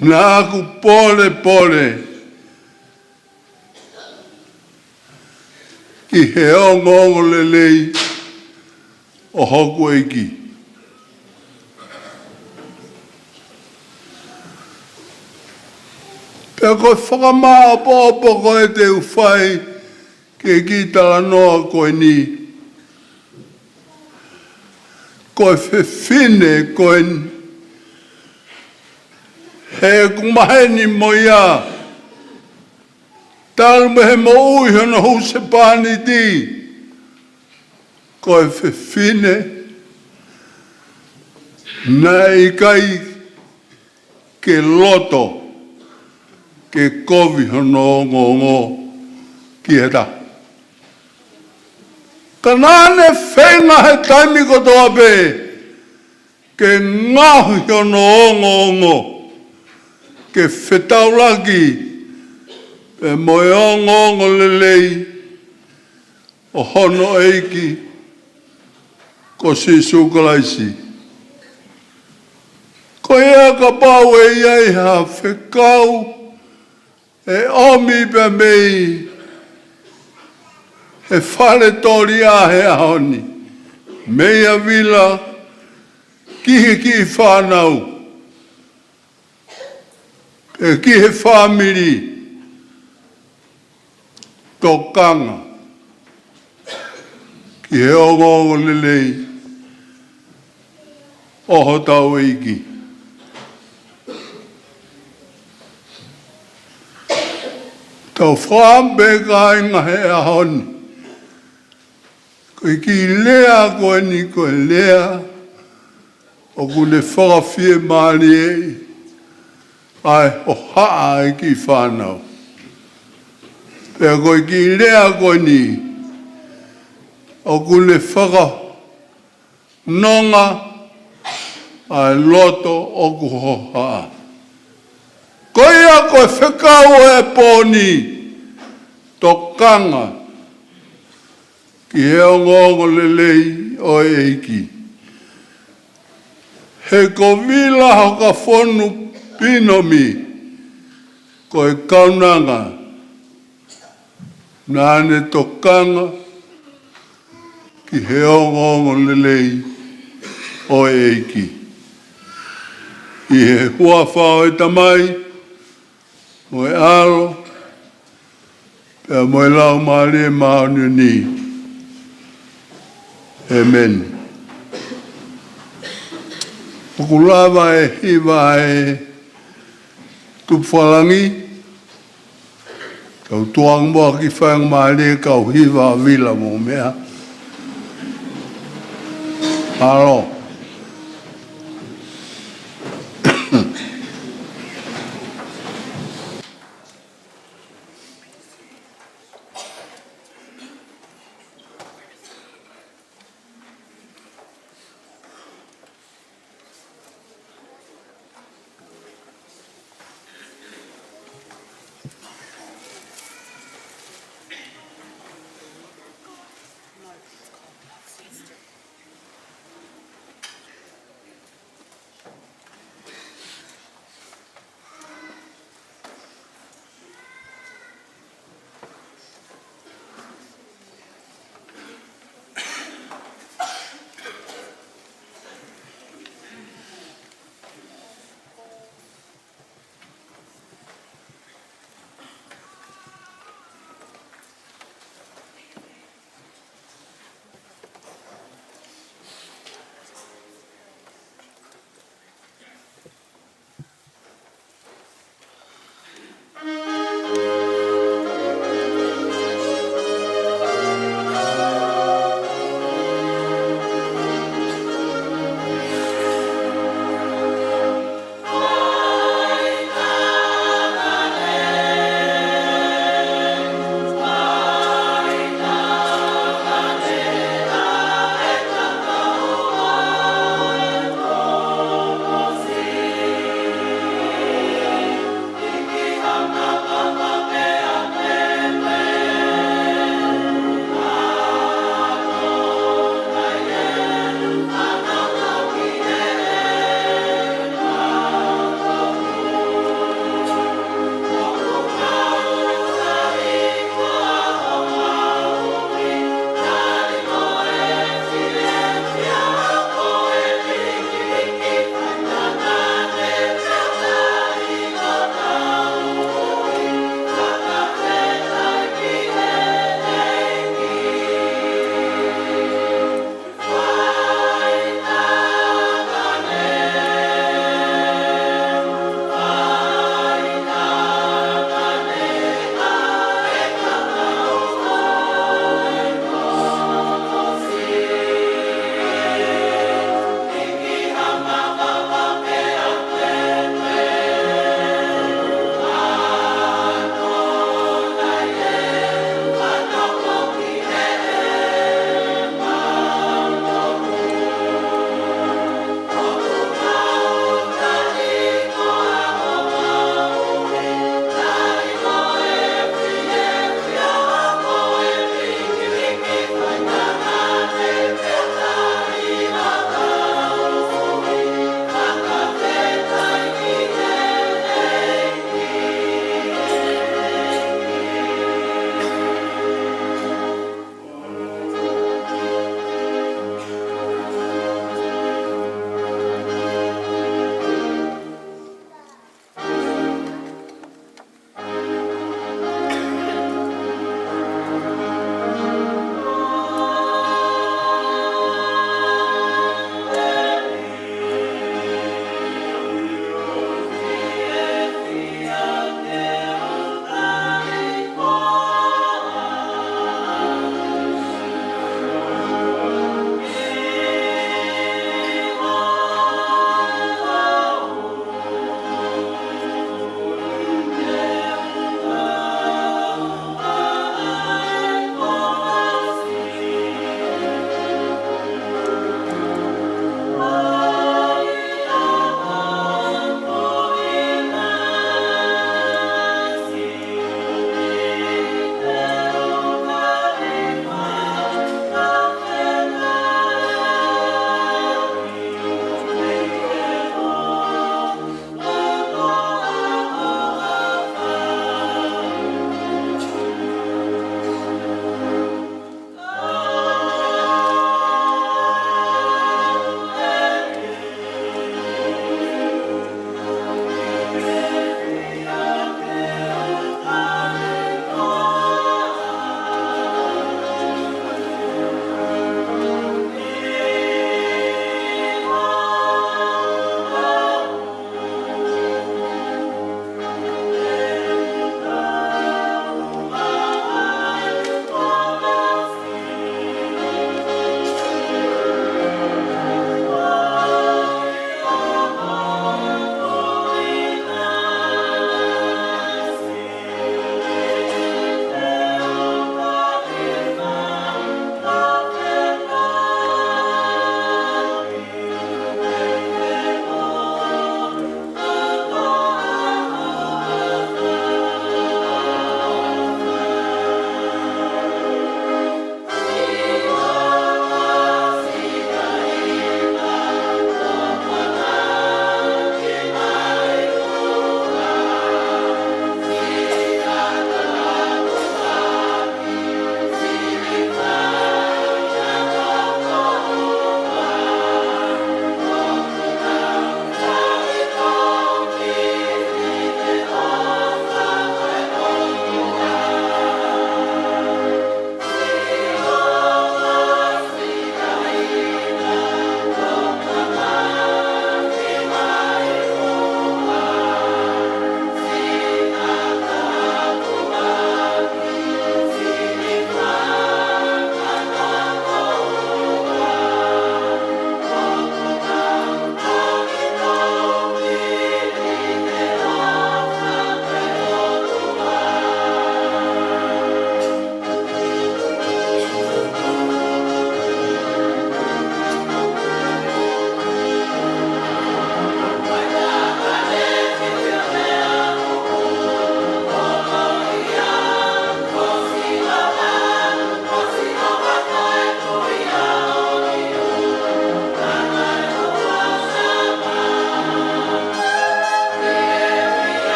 naʻa ku polepole ʻi he ongoongolelei ʻo hoku ʻEiki. Pea ko e fakamāʻopoʻopo ko ē te u fai ki he kiʻi talanoa ko eni, ko e fefine ko eni, he ʻoku maheni mo ia, talu mei he moʻui hono husepāniti, ko e fefine naʻe ʻikai ke loto ke kovi hono ongoongo ki ha taha. Ka naʻa ne feinga he taimi kotoa pē ke ngaohi hono ongoongo ke fetaulaki pea mo e ongoongolelei ʻo hono ʻEiki ko Sīsū Kalaisi. Ko ia, kapau ʻe ʻi ai ha fekau ʻe ʻomi pea mei he fale tōliʻa he ʻaho ni, meia Vila ki he kiʻi fānau, ʻe ki he fāmili, tokanga ki he ongoongolelei ʻo hotau ʻEiki. Tau fakaʻamu pē, kāinga, he ʻaho ni, ko e kiʻi lea ko eni, ko e lea ʻoku ne fakafiemālieʻi ʻa e hohaʻa ʻa e kiʻi fānau. Pea ko e kiʻi lea ko eni ʻoku ne fakanonga ʻa e loto ʻoku hohaʻa. Ko ia ko e fekau ʻo e pō ni, tokanga ki he ongoongolelei ʻo e ʻEiki. He ko Vila Hokafonu Pinomi, ko e kaunanga Naʻa ne tokanga ki he ongoongolelei ʻo e ʻEiki. ʻI he huafa ʻo e Tamai, mo e ʻAlo, pea mo e Laumālie Māʻoniʻoni. ʻĒmeni. ʻOku lava e hiva ʻa e tupu fakalanga, kau tuku muʻa ki faingamālie kau hiva vila mo meʻa. Mālō.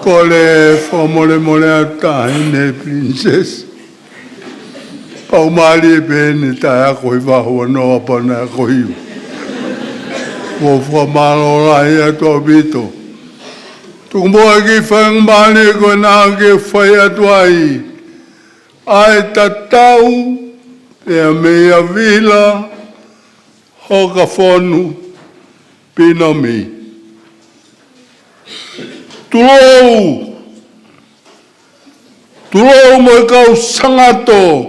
Kole fakamolemole atu Taʻahine Princess. Pau mālie pē ʻene taʻeako ʻi he vahe ua noa pea naʻe ako hiva. ʻOku ou fakamālō lahi atu ʻaupito. Tuku muʻa ke u fai ʻa e faingamālie ko ena ke fai atu ai ʻa e tatau pea meia Vila Hokafonu Pinomi. Tulou, tulou mo e kau sangato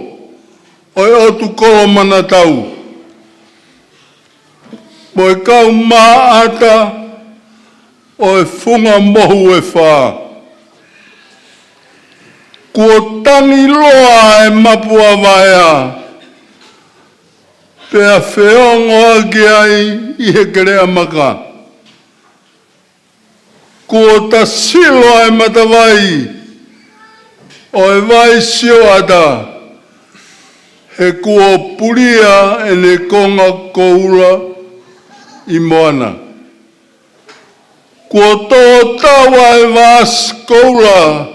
ʻo e ʻOtu Kolomanatau, mo e kau maʻata ʻo e Funga Mohu ʻe Fā. Kuo tangi loa e Mapu ʻa Vaea, pea feongoʻaki ai ʻi he Keleʻa Maka. Kuo tasilo e matavai ʻo e Vai Sioʻata, he kuo pulia ʻene konga koula ʻi Moana. Kuo tō tau ʻa e vasi koula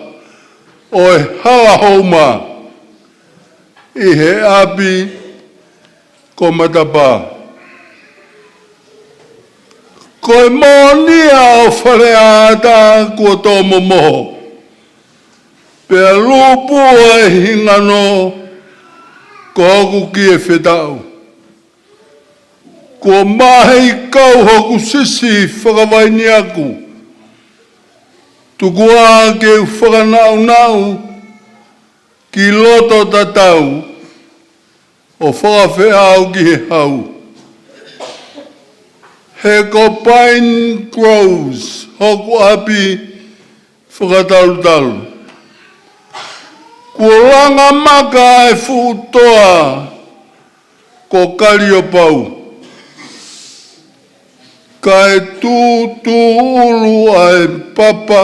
ʻo e Hala Houma ʻi he ʻapi ko Matapā. Ko e moʻonia ʻo Faleata kuo tō momoho, pea lūpū e hingano ko hoku kie fetaʻu. Kuo maʻa e kau hoku sisi fakavainiaku. Tuku ā ke u fakanaʻunaʻu ki loto tatau ʻo fakafeʻao ki he hau. He ko Pine Groves hoku ʻapi fakatalutalu. Kuo langa maka e fuʻu toa ko Kaliopau, kae tūtū ʻulu ʻa e papa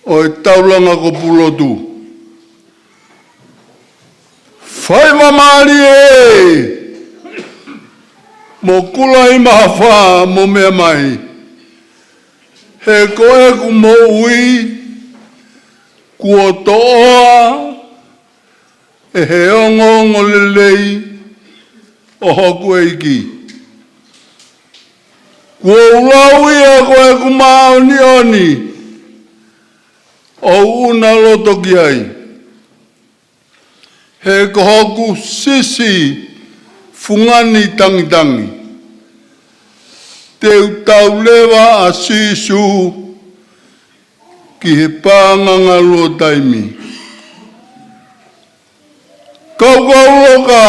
ʻo e taulanga ko Pulotu. Faiva mālie mo Kulaʻi Mahafa mo meʻa mai. He ko ʻeku moʻui kuo toʻoa ʻe he ongoongolelei ʻo hoku ʻEiki. Kuo u lau ia ko ʻeku māʻoniʻoni ʻo u ʻuna loto ki ai. He ko hoku sisi fungani tangitangi. Te u tau leva ʻa Sīsū ki he pānganga luo taimi. Kaukau loka,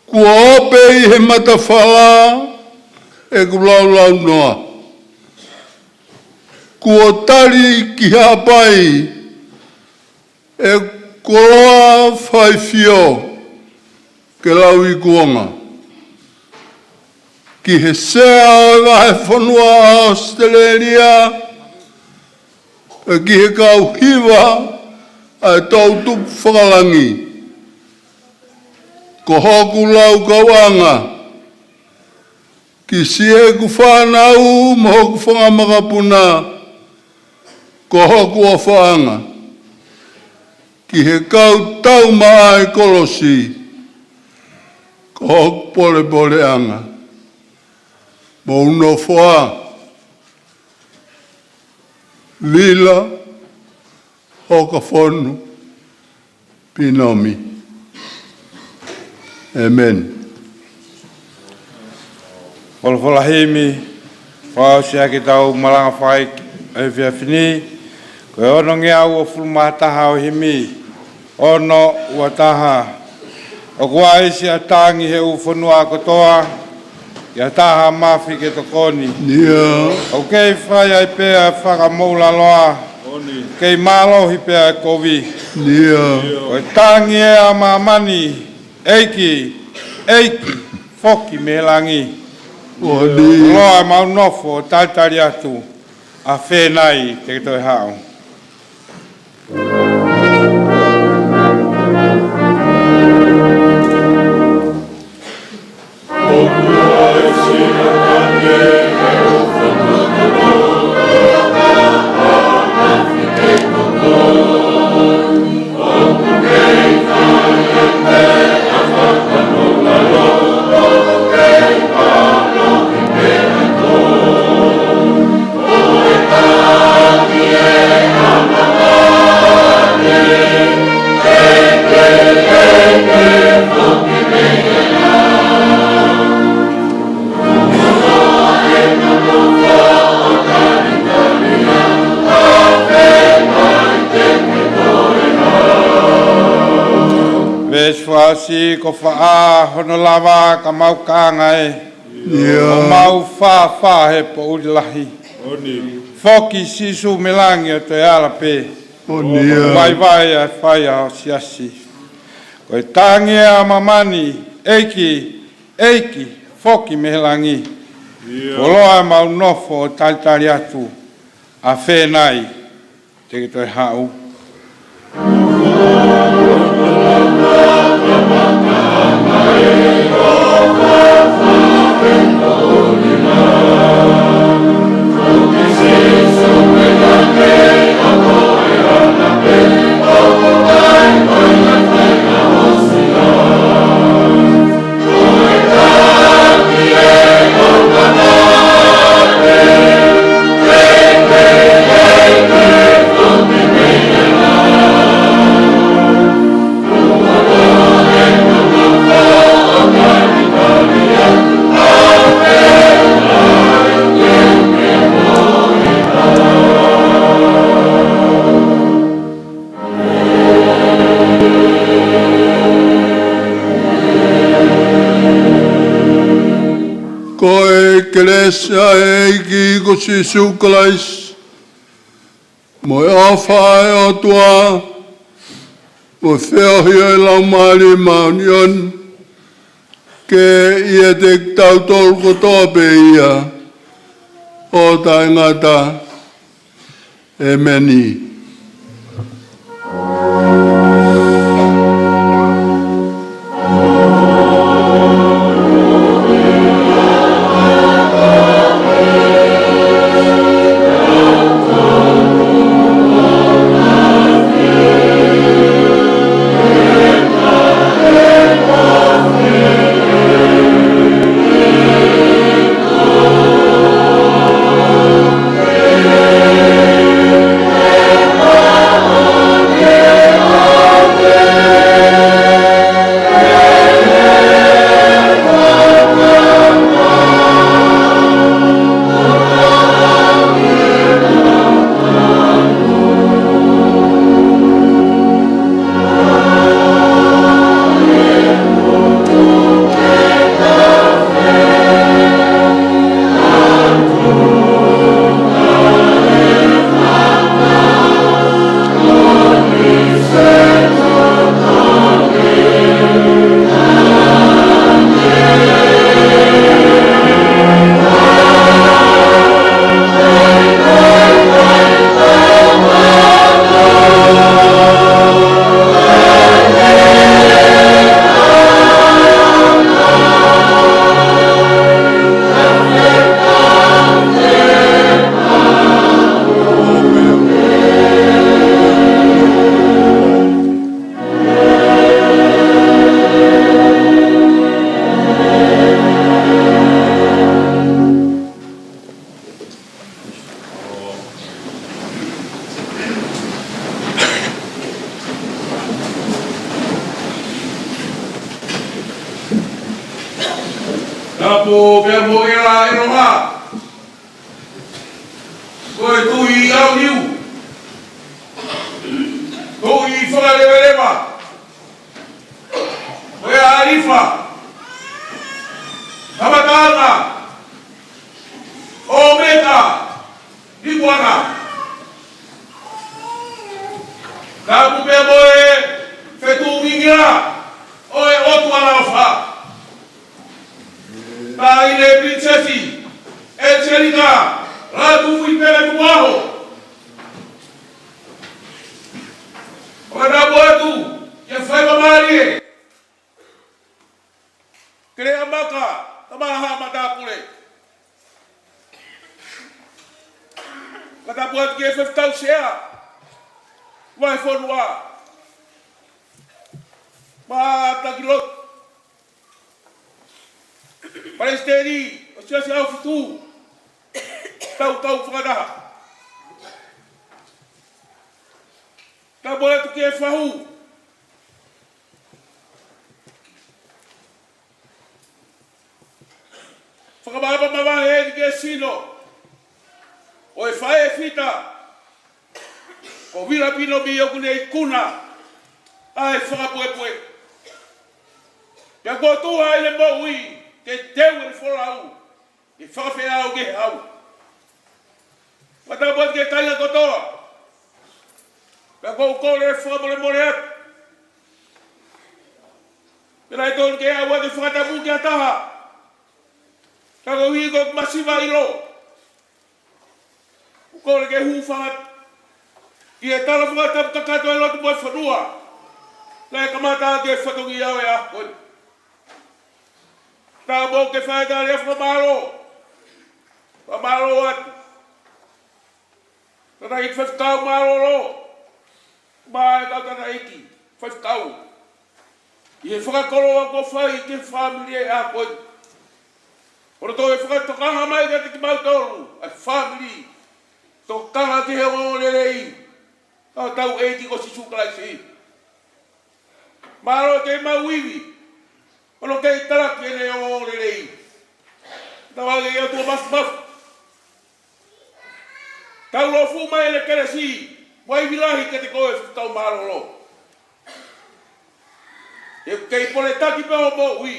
kuo ope ʻi he matafala ʻeku laulaunoa. Kuo tali ki Haʻapai ʻeku koloa faifio ke lau ʻi kuonga. Ki he sea ʻo e vahefonua ʻa ʻAositelēlia, ʻe ki he kau hiva ʻa e toʻutupu fakalangi. Ko hoku laukauʻanga, ki siʻeku fānau mo hoku fanga makapuna, ko hoku ʻofaʻanga. Ki he kau tau maʻa e kolosi, ko hoku polepoleʻanga. Mou nofo ā, Vila Hokafonu Pinomi. ʻĒmeni. Folofola himi, fakaʻosi ʻaki ʻetau malanga fai ʻo e efiafi ni, ko e onongeau uofulu mā taha ʻo e himi, ono ua taha. ʻOku ʻi ai siʻa tangi he ʻū fonua kotoa, ʻi ha taha mafi ke tokoni. ʻIo. ʻOku kei fai ai pē ʻa e fakamoʻulaloa, kei mālohi pē ʻa e kovi. ʻIo. Ko e tangi ē ʻa māmani, ʻEiki, ʻEiki, foki mei langi. ʻIo. Loa mau nofo ʻo talitali atu, ʻafē nai te ke toe haʻu. Siasi ko faʻa hono lava ka mau kānga ē. ʻIo. ʻO mau fāfā he poʻuli lahi. Foki Sīsū mei langi ʻo toe ala pē. ʻIo. Vaivai ʻa e fai ʻa ho siasi. Ko e tangi ʻa māmani, ʻEiki, ʻEiki, foki mei langi. ʻIo. Koloa mau nofo ʻo talitali atu. ʻAfē nai te ke toe haʻu. Ko e kelesi ʻa e ʻEiki ko Sīsū Kalaisi, mo e ʻofa ʻa e ʻOtua, mo e feohi ʻa e Laumālie Māʻoniʻoni, ke ʻiate kitautolu kotoa pē ia, ʻo taʻengata. ʻEmeni. Tapu pea mo e ʻEloha. Ko e Tuʻi ʻAoniu. Tuʻi fakaleveleva. Ko e ʻAlifa. Kamataʻanga. ʻŌmeka. Niʻihi ʻana. Tapu pea mo e fetuʻu ngingila ʻo e ʻOtua ʻaloʻofa. Taʻahine Pilinisesi ʻEniselika Lātūfuipele Tukuʻaho. ʻO ka tapu atu kia Faingamālie Keleʻamaka Tamalaha Matāpule. Ka tapu atu ki he Faifekau Sea Vahefonua, Matakilotu, Palesiteni ʻo e Siasi ʻAhofitu, tau kau fakataha. Tapu atu ki he fahu fakamaʻamaʻa eni ki he sino ʻo e faʻē fita ko Vila Pino Mio, ʻoku ne ikuna ʻa e fakapuepue. Pea kuo tuha ʻene moʻui ke teu ʻene folau, ke fakafeʻao ki he hau. Fakatapu atu ki he kāinga kotoa. Pea ʻoku ou kole fakamolemole atu. Pea ʻe tonu ke u ʻoatu e fakatapu ki ha taha, ka koeʻuhi ko e masiva ʻilo, ʻoku ou kole ke u hūfanga atu ʻi he tala fakatapu kakato ʻa e lotu mo e fonua. Naʻe kamata ʻaki e fatongia ʻo e ʻaho ko eni. Tau mou ke fai ʻetau lea fakamālō. Fakamālō atu. Tangataʻeiki faifekau mālōlō. Mo e kau tangataʻeiki faifekau. ʻI he fakakoloa kuo fai ki he fāmili ʻo e ʻaho ko eni. ʻO toe fakatokanga mai kiate kimautolu, ʻa e fāmili. Tokanga ki he ongoongolelei ʻa hotau ʻEiki ko Sīsū Kalaisi. Mālō e kei maʻu ivi, ʻo ne kei talaki ʻene ongoongolelei. Tau ʻai ke ʻi ai ʻa e ʻOtua Māfimafi. Tau lōfuʻu mai ʻene kelesi mo e ivi lahi kiate koe faifekau mālōlō. He ʻoku kei pole taki pē hoʻo moʻui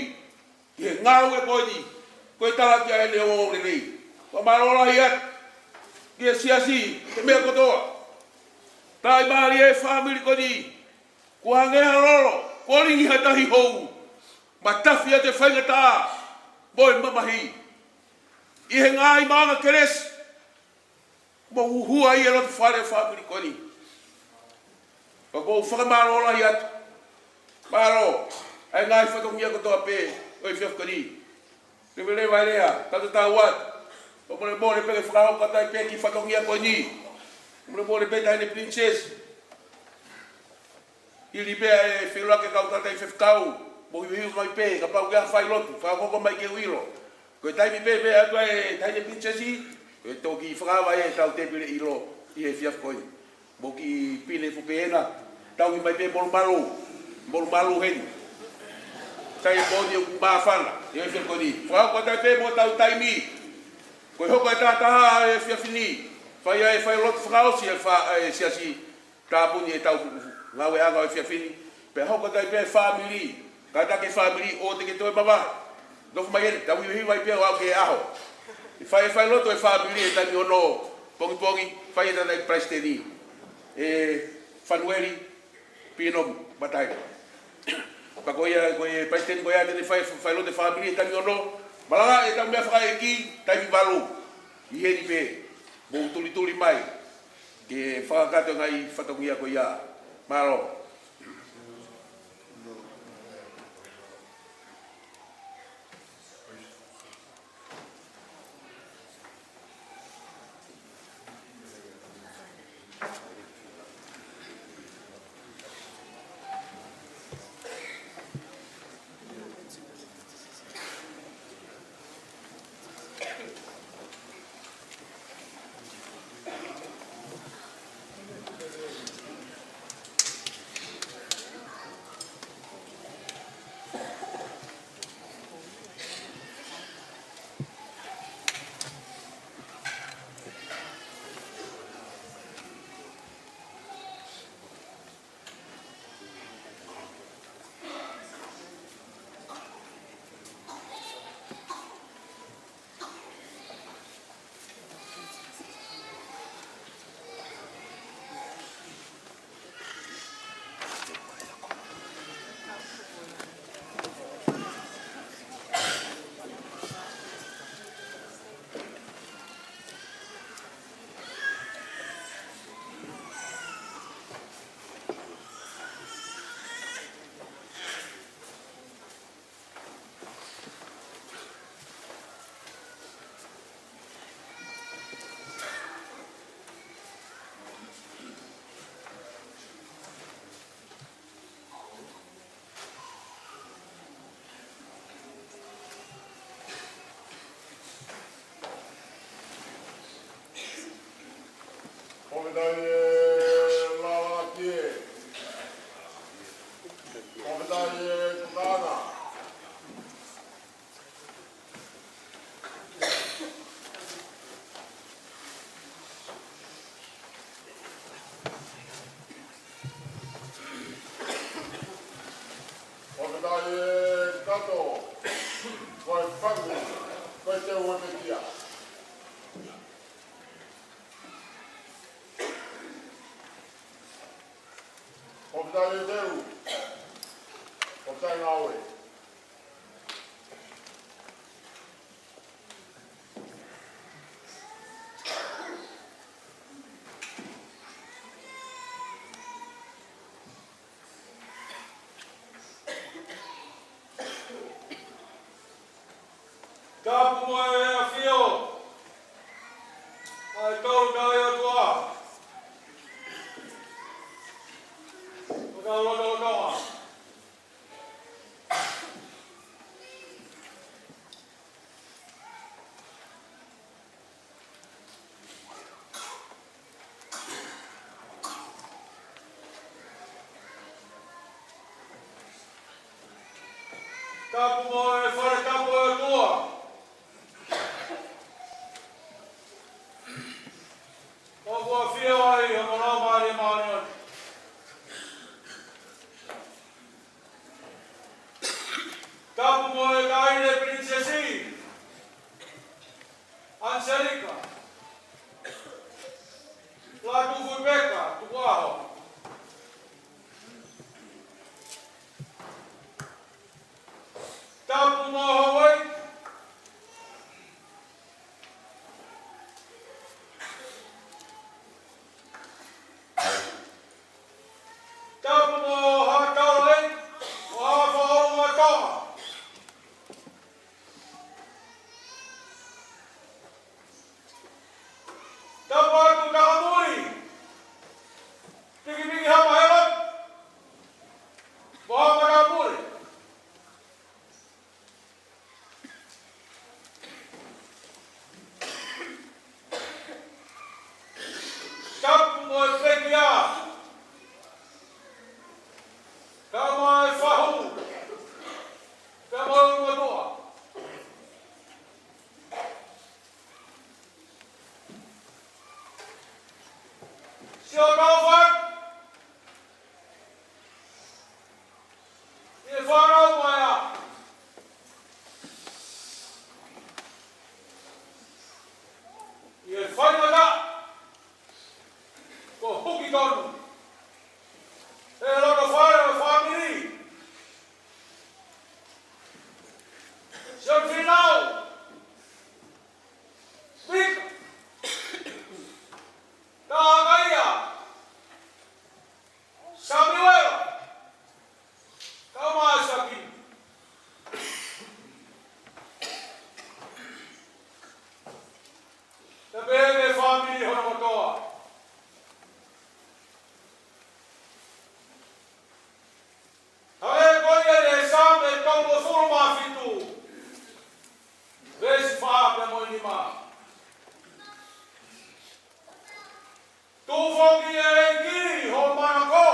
ʻi he ngāue ko eni, ko e talaki ʻa ʻene ongoongolelei. Fakamālō lahi atu ki he siasi, ki he meʻa kotoa. Tau mālie e fāmili ko eni, kuo hangē ha lolo, kuo lingi ha tahi hou, matafi ʻa e faingataʻa mo e mamahi. ʻI he ngaahi maʻuʻanga kelesi, mo huhua ʻi he loto fale ʻo e fāmili ko eni. Pea ʻoku ou fakamālō lahi atu. Mālō ʻa e ngaahi fatongia kotoa pē ʻo e efiafi ko eni. Leveleva e lea, tau tatau atu. Fakamolemole pē ke fakahoko atu ai pē e kiʻi fatongia ko eni. Fakamolemole pē Taʻahine Pilinisesi. Hili pē ʻa e feʻiloaki ʻa e kau tangataʻeiki faifekau, mou hiuhiu mai pē, kapau ʻoku ʻi ai ha failotu, fakahoko mai ke u ʻilo. Ko e taimi pē pea ʻatu ai e Taʻahine Pilinisesi, ko e toki fakaava ʻetau tēpile ʻilo ʻi he efiafi ko eni. Mo e kiʻi pine foʻou pē ena, tauhi mai pē molumalu, molumalu heni. Sai poni ʻoku māfana ʻi he efiafi ko eni. Fakahoko atu ai pē mo ʻetau taimi. Ko e hoko e tahataha ʻo e efiafi ni, fai ai e failotu fakaʻosi ʻa e fa-, ʻa e siasi. Tāpuni ʻetau ngāueʻanga ʻo e efiafi ni, pea hoko atu ai pē e fāmili. Kātaki e fāmili ʻo te ke toe mavahe. Nofo mai heni, tau hiuhiu ai pē ʻo aʻu ki he ʻaho. ʻE fai, failotu e fāmili he taimi ono pongipongi, fai ʻe he tangataʻeiki palesiteni, ʻe Fanueli Pinomu Mataila. Pea ko ia, ko e palesiteni ko ia te ne fai, failotu e fāmili he taimi ono. Malanga ʻetau meʻa fakaʻeiki, taimi valu. ʻI heni pē, mou tulituli mai ke fakakakato e ngaahi fatongia ko ia. Mālō. Tato, ko e fangu, ko e teu ʻo e pekia. ʻOku tau teu, ʻoku tau ngāue. Tapu mo e ʻafio ʻa e Tolu Tahaʻi ʻOtua ʻo hotau lotolotonga. Tapu mo e fale tapu ʻo e ʻOtua ʻoku ʻafio ai hono Laumālie Māʻoniʻoni. Tapu mo e Taʻahine Pilinisesi ʻAniselika Lātūfuipeka Tukuʻaho. Tapu mo Hauaʻi. Tapu mo Haʻataulei, mo Haʻafaʻaulunga Toa. Tapu atu Takamuli, Pikipiki Hamahela, mo Haʻamatapule. Tapu mo e pekia, tapu mo e fahu, tapu mo e ʻulumotuʻa. Sio tau fai, ʻi he fānau mai ā, ʻi he faingataʻa, ko e huki tonu ʻe he loto fale ʻo e fāmili. Sio fīnau, Pika, Takaia, Samiuela, Kamaisaki. Tapu mo e fāmili hono kotoa. Hangē ko ia ʻi he Saame tolungofulu mā fitu, veesi fā pea mo e nima. Tuʻu foki ʻe ʻEiki ho manako,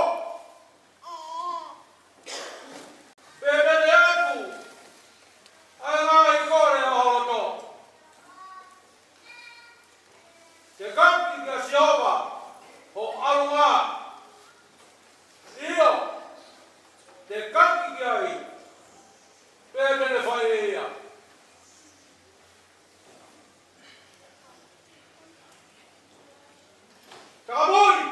pea te ne ʻatu ʻa e ngaahi kole ʻo ho loto. Tekaki kia Sihova ho ʻalunga, ʻio, tekaki ki ai, pea te ne fai ʻe ia. Takamuli,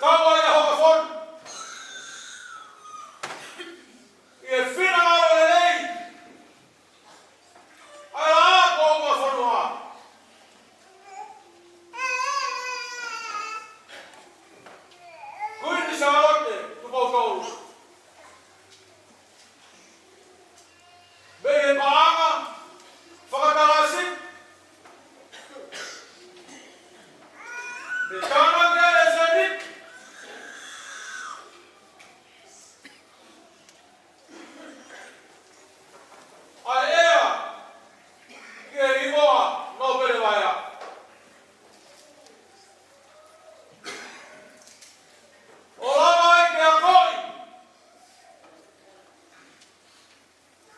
Kau ai ʻa hoka fonu ʻi he finangalo lelei ʻa e laʻā ko ʻoua fonua. Kuini Sālote Tupou Tolu, mei he paʻanga fakatalasi, mei Tānaki ʻa e Seneti, ʻa e ʻea ki he hingoa Nōpele Vaea. ʻO lava ai ke akoʻi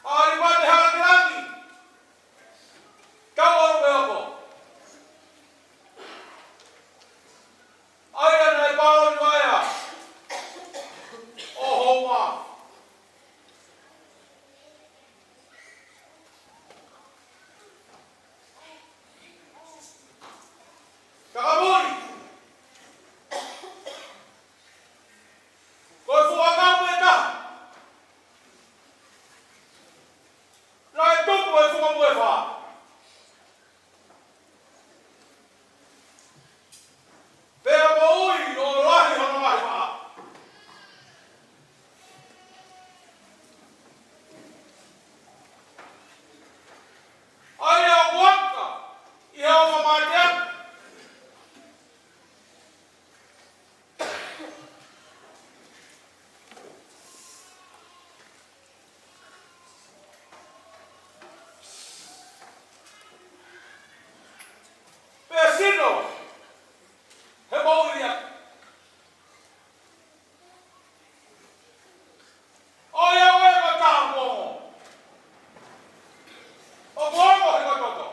ʻa ʻAlimate Halakelangi Tauʻalukeoko, ʻa ia naʻe pāloni Vaea ʻo Houma. Takamuli, ko e fuʻu ʻakau ʻe taha naʻe tupu he Funga Mui ʻe Fā, pea moʻui ʻo lahi hono ngaahi vaʻa. ʻA ia ʻoku aka ʻi he ʻofa mateaki. Pea sino he moʻui ʻa ʻo ia ʻoku ʻikai ko e taha ʻoku ongo. ʻOku ongo he ko e toto.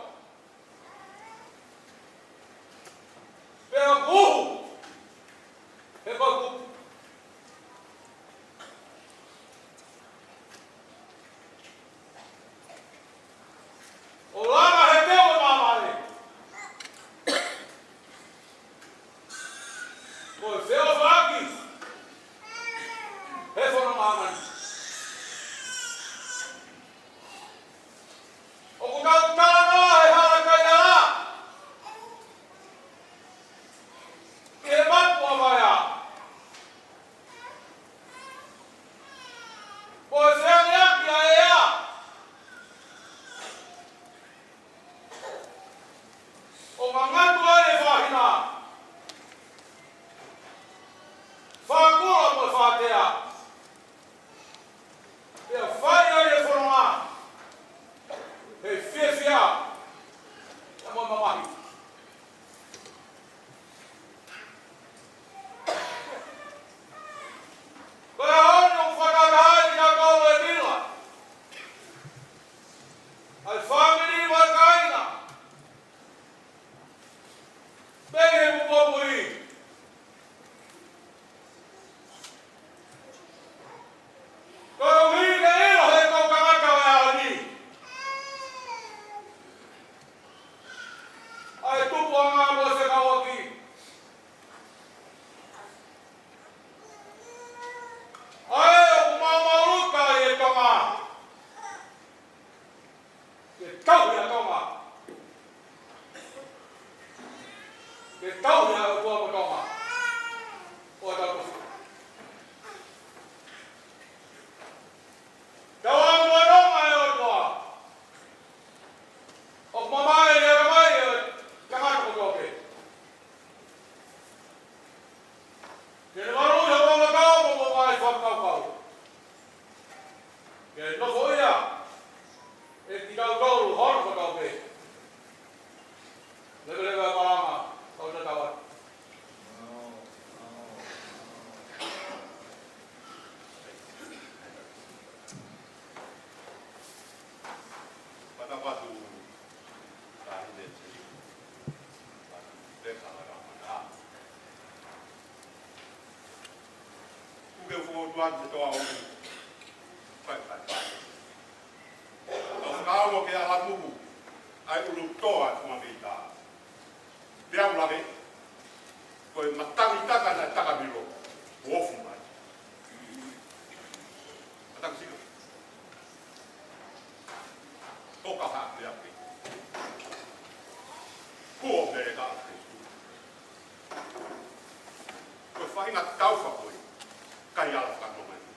Pea ʻoku uhu he ko e kupu. ʻO lava he teu ʻo māmani, ko e feʻofaʻaki he fono māmani. ʻOku tau talanoa he hala kai ala, ʻi he mapu ʻa Vaea, ko e feangeaki ʻa e ʻea, ʻo ngangatu ai e fāhina, fākula mo e fātea, pea fai ai e fononga he fiefia mo e mamahi. Ko e ʻaho ni ʻoku fakataha ai kitautolu e vila ʻa e fāmili mo e kāinga, pea ʻi he pupuʻa mui, koeʻuhi ke ʻilo he kau tangata ʻo e ʻaho ni ʻa e tupuʻanga mo e fekauʻaki, ʻa ē ʻoku maumau ʻuta ʻi he Tonga, ke tauhi ʻa Tonga, ke tauhi ʻa e ʻOtua mo Tonga ʻo e tau tofu. Tau ʻalu ʻa Tonga ʻe ʻOtua, ʻoku mamae ʻi he ʻatamai ʻo e tangata kotoa pē. Ke ne maluʻi hoʻo ngaahi tau mo hoʻo ngaahi fakakaukau. Ke nofoʻia ʻe kitautolu hono kotoa pē. Leveleva e malanga, kau tatau atu. Patapatu, Tahine, Teli, Peka, Ramana. Kuke fuo tuan te toa umi. Fai, fai, fai. Tau fakaongo ke ala muku ʻa e ʻulu toa e funga mita. Pea u lave, ko e matangi taka naʻe taka milo. Faʻahinga taufa ko ē, kai ala fakanonga ni.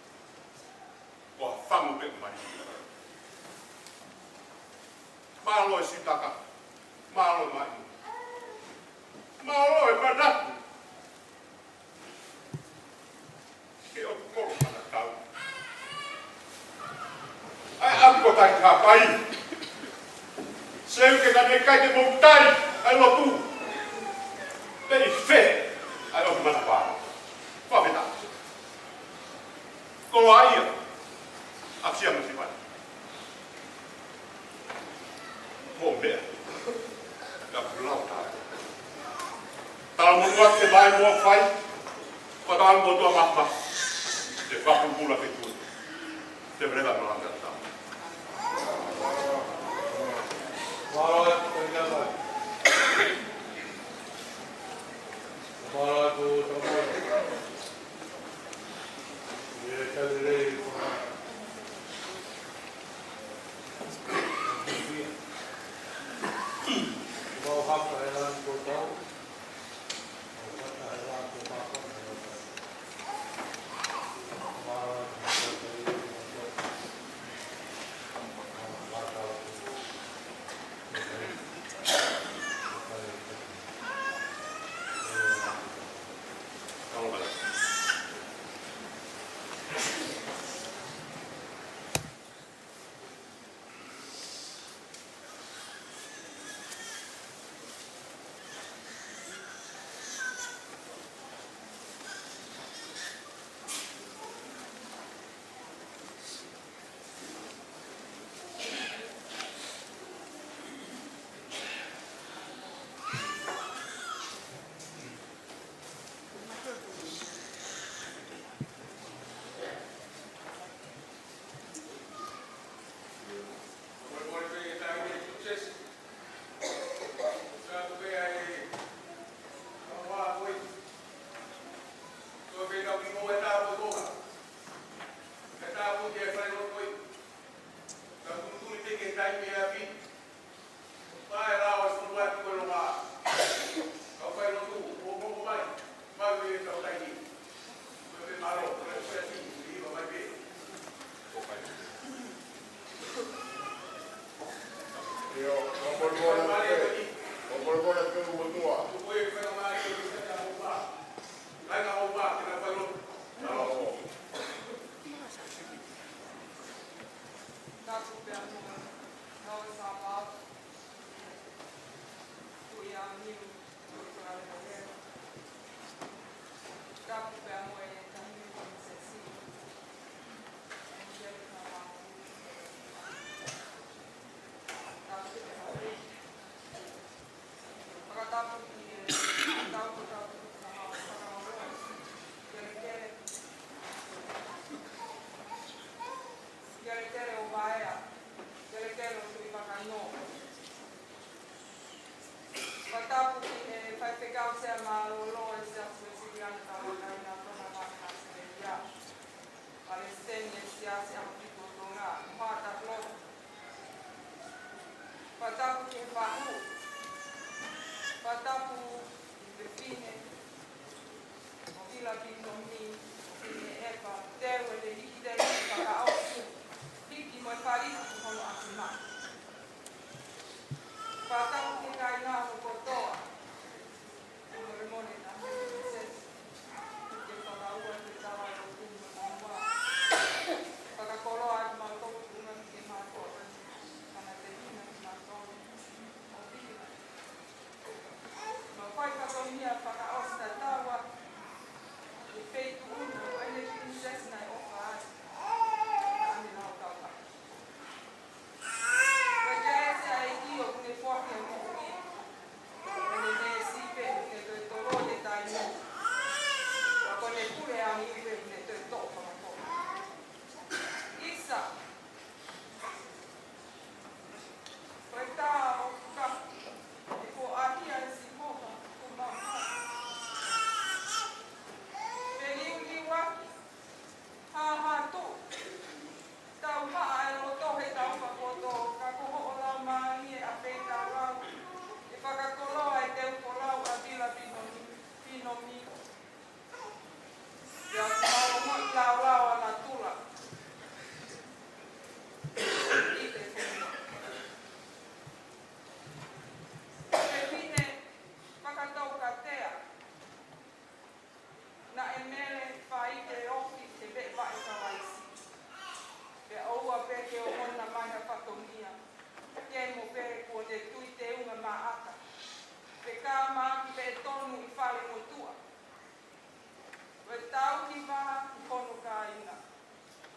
Ko e fangu pē mai. Mālō e sitaka, mālō mai. Mālō e manatu. Ke ʻoku kolo mana tau. ʻAi, ʻalu ko tai ka pai. Seuke ka ne kai ke mou tai, ʻai lotu. Pei fē, ʻai ʻoku mana pā. Pā fē tā. Ko ai ia, ʻa sia masipa. Ko e meʻa, ka pulau tā. Tala mo ua ke vai mo fai, ko tala mo tua mapa. Te fakupula ke tu. Te vela malanga tā. Mālō atu, mālō atu, mālō atu. Fakatapu ki he faifekau sea mālōlō ʻo e Siasi Uēsiliana Tauʻatāina ʻo Tonga mo ʻAositelēlia. Palesiteni ʻo e Siasi ʻAhofitu ʻo Tonga, Mata Lotu. Fakatapu ki he fahu. Fakatapu ki he fefine ʻo Vila Pinomi, ʻo Fine ʻEpa, teu e te hiki te hiki fakaʻosi, hiki mo e fali ki hono ʻapi mai. Fakatapu ki he kāinga kotoa, ʻi Molemole na, Princess, ke fakaua ke tala e lotu mo e ʻofa. Fakakoloa ʻa e mātou tuʻunga ke mātou, ana te hina ke mātou, ʻo Vila. Mau fai fatongia fakaʻosi tatau atu ki he feituʻu ni ʻo ʻene Princess naʻe ʻofa ai. Naʻa ne nau tau atu. Ko e kelesi ʻa e ʻEiki ʻoku ne foaki ʻa e moʻui. Ko ʻene neesi pē ʻoku ne toe toloi e taimi. Ka ko ʻene pule ʻa e ʻEiki pē ʻoku ne toe toʻo fakafoki. ʻIsa. Ko e tā ʻoku kaku, ʻe foaki ʻa e Sihova ʻoku mau. Feliuliuaki, hāhātuʻu, tauhaʻa e loto he taufa poto, ka ko hoʻo Laumālie ʻa e feitaulau, ʻe fakakoloa e teu folau ʻa Vila Pinomi, Pinomi. Laolao ʻa natula. Fefine fakataukatea. Naʻe mele faite ofi he veʻe vaʻe Kalaisi. Pea ʻoua pē ke ongona mai ha fatongia. Kemo pē kuo ne tui teunga maʻata. Pea ka maki pē tonu ʻi fale motuʻa. Ko e tauhi vā ki hono kāinga.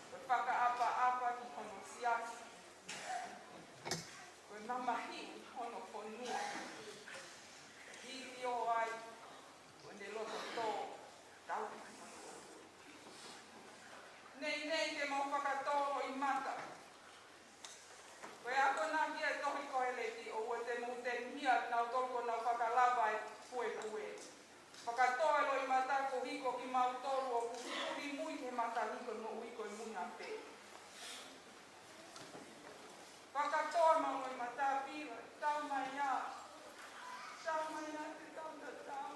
Ko e fakaʻapaʻapa ki hono siasi. Ko e mamahiʻi hono fonua. Hili ʻo ai, ko ʻene loto tō, tauhi hono fonua. Nei nei ke mau fakatō ʻi mata. Ko e akonaki ʻa e tohi Koheleti, ʻoua te mou temihia ʻa kinautolu kuo nau fakalava ʻe he puepue. Fakatō e loʻimata ko e hiko kimautolu ʻoku fulimuimui he mata ni ko e moʻui ko e muna pē. Fakatō ʻemau loʻimata pila, tau mai ā, tau mai ā, te tau tatau.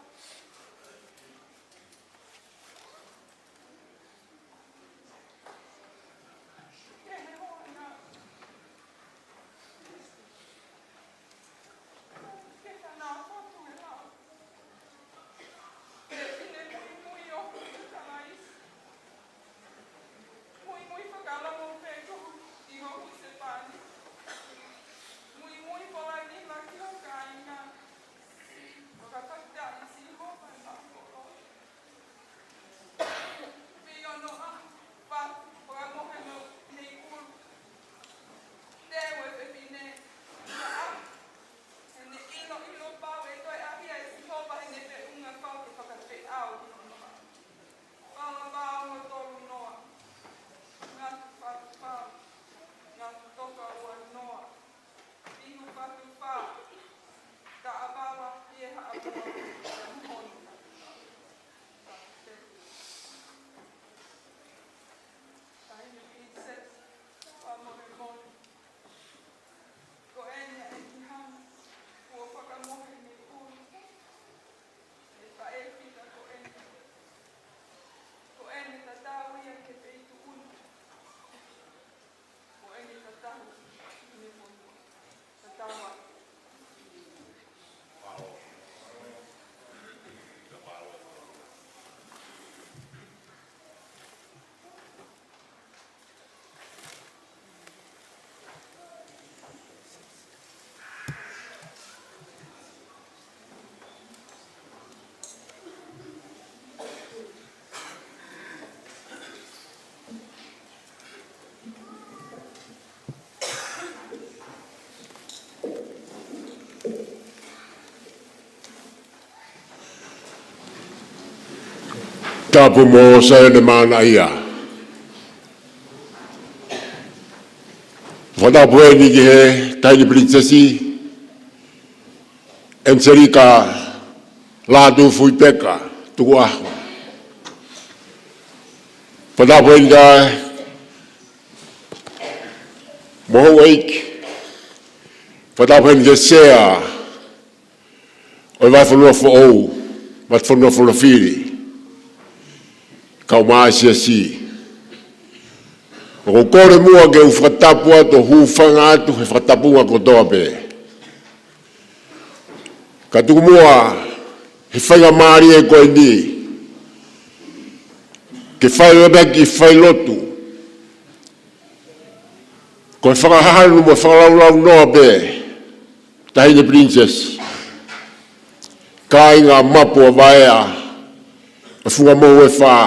Pea ʻi onoʻaho, fakamohe mei ʻulu. Teu e fefine, ʻa, heʻene ʻiloʻilo pau ʻe toe ʻaʻahi ʻe Sihova heʻene feʻunga pau ke fakafeʻao ki onoʻaho. Fala pau mo tolu noa. Ngatu fatu pau. Ngatu toka ua noa. Inu fatu pau. Ka ʻavala ʻi he haʻapula. Honu. Taʻahine Pilinisesi, fakamolemole. Ko eni ʻa e ʻEiki Hana, kuo fakamohe mei ʻulu. ʻE faʻē fita ko eni. Ko eni tatau ia ki he feituʻu ni. Ko eni tatau ki he fonua. Tatau ā. Tapu mo Saione Māʻoniʻoni. Fakatapu eni ki he Taʻahine Pilinisesi, Angelika Lātūfuipeka Tukuʻaho. Fakatapu eni ki he mo houʻeiki. Fakatapu eni ki he sea ʻo e Vahefonua Foʻou, Vahefonua Fonofili, kau mai siasi. ʻOku ou kole muʻa ke u fakatapu atu, hūfanga atu he fakatapunga kotoa pē. Ka tuku muʻa he faingamālie ko eni ke fai ʻo taki failotu. Ko e fakahanu mo e fakalaulaunoa pē, Taʻahine Pilinisesi, kāinga Mapu ʻa Vaea, ʻa Fungamohu ʻe Fā,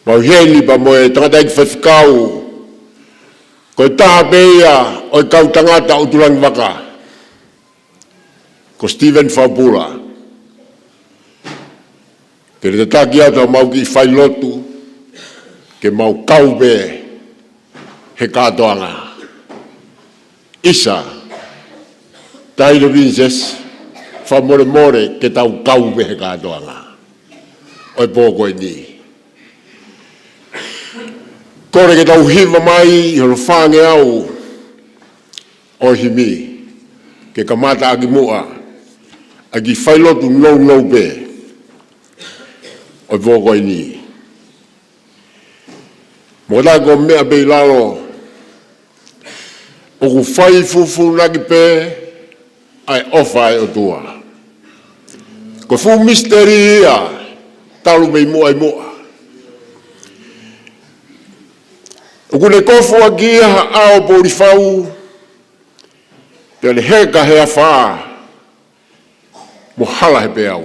Mauheni pea mo e tangataʻeiki faifekau, ko e taha pē ia ʻo e kau tangata ʻo Tulangivaka, ko Steven Faupula. Ke ne tataki atu ʻemau kiʻi failotu, ke mau kau pē he kātoanga. ʻIsa, Taʻahine Pilinisesi, fakamolemole ke tau kau pē he kātoanga ʻo e pō ko eni. Kole ke tau hiva mai ʻi hono fāngeau ʻo e himi, ke kamata ʻaki muʻa ʻa e kiʻi failotu nounou pē ʻo e pō ko eni. Mo tā ko e meʻa pē ʻi lalo, ʻoku fai fufunuʻaki pē ʻa e ʻofa ʻa e ʻOtua. Ko e fuʻu misiteli ia, talu mei muʻa ʻi muʻa. ʻOku ne kofuʻaki ia ha ʻao poʻuli fau, pea ne heka he afā, mo hala he peau.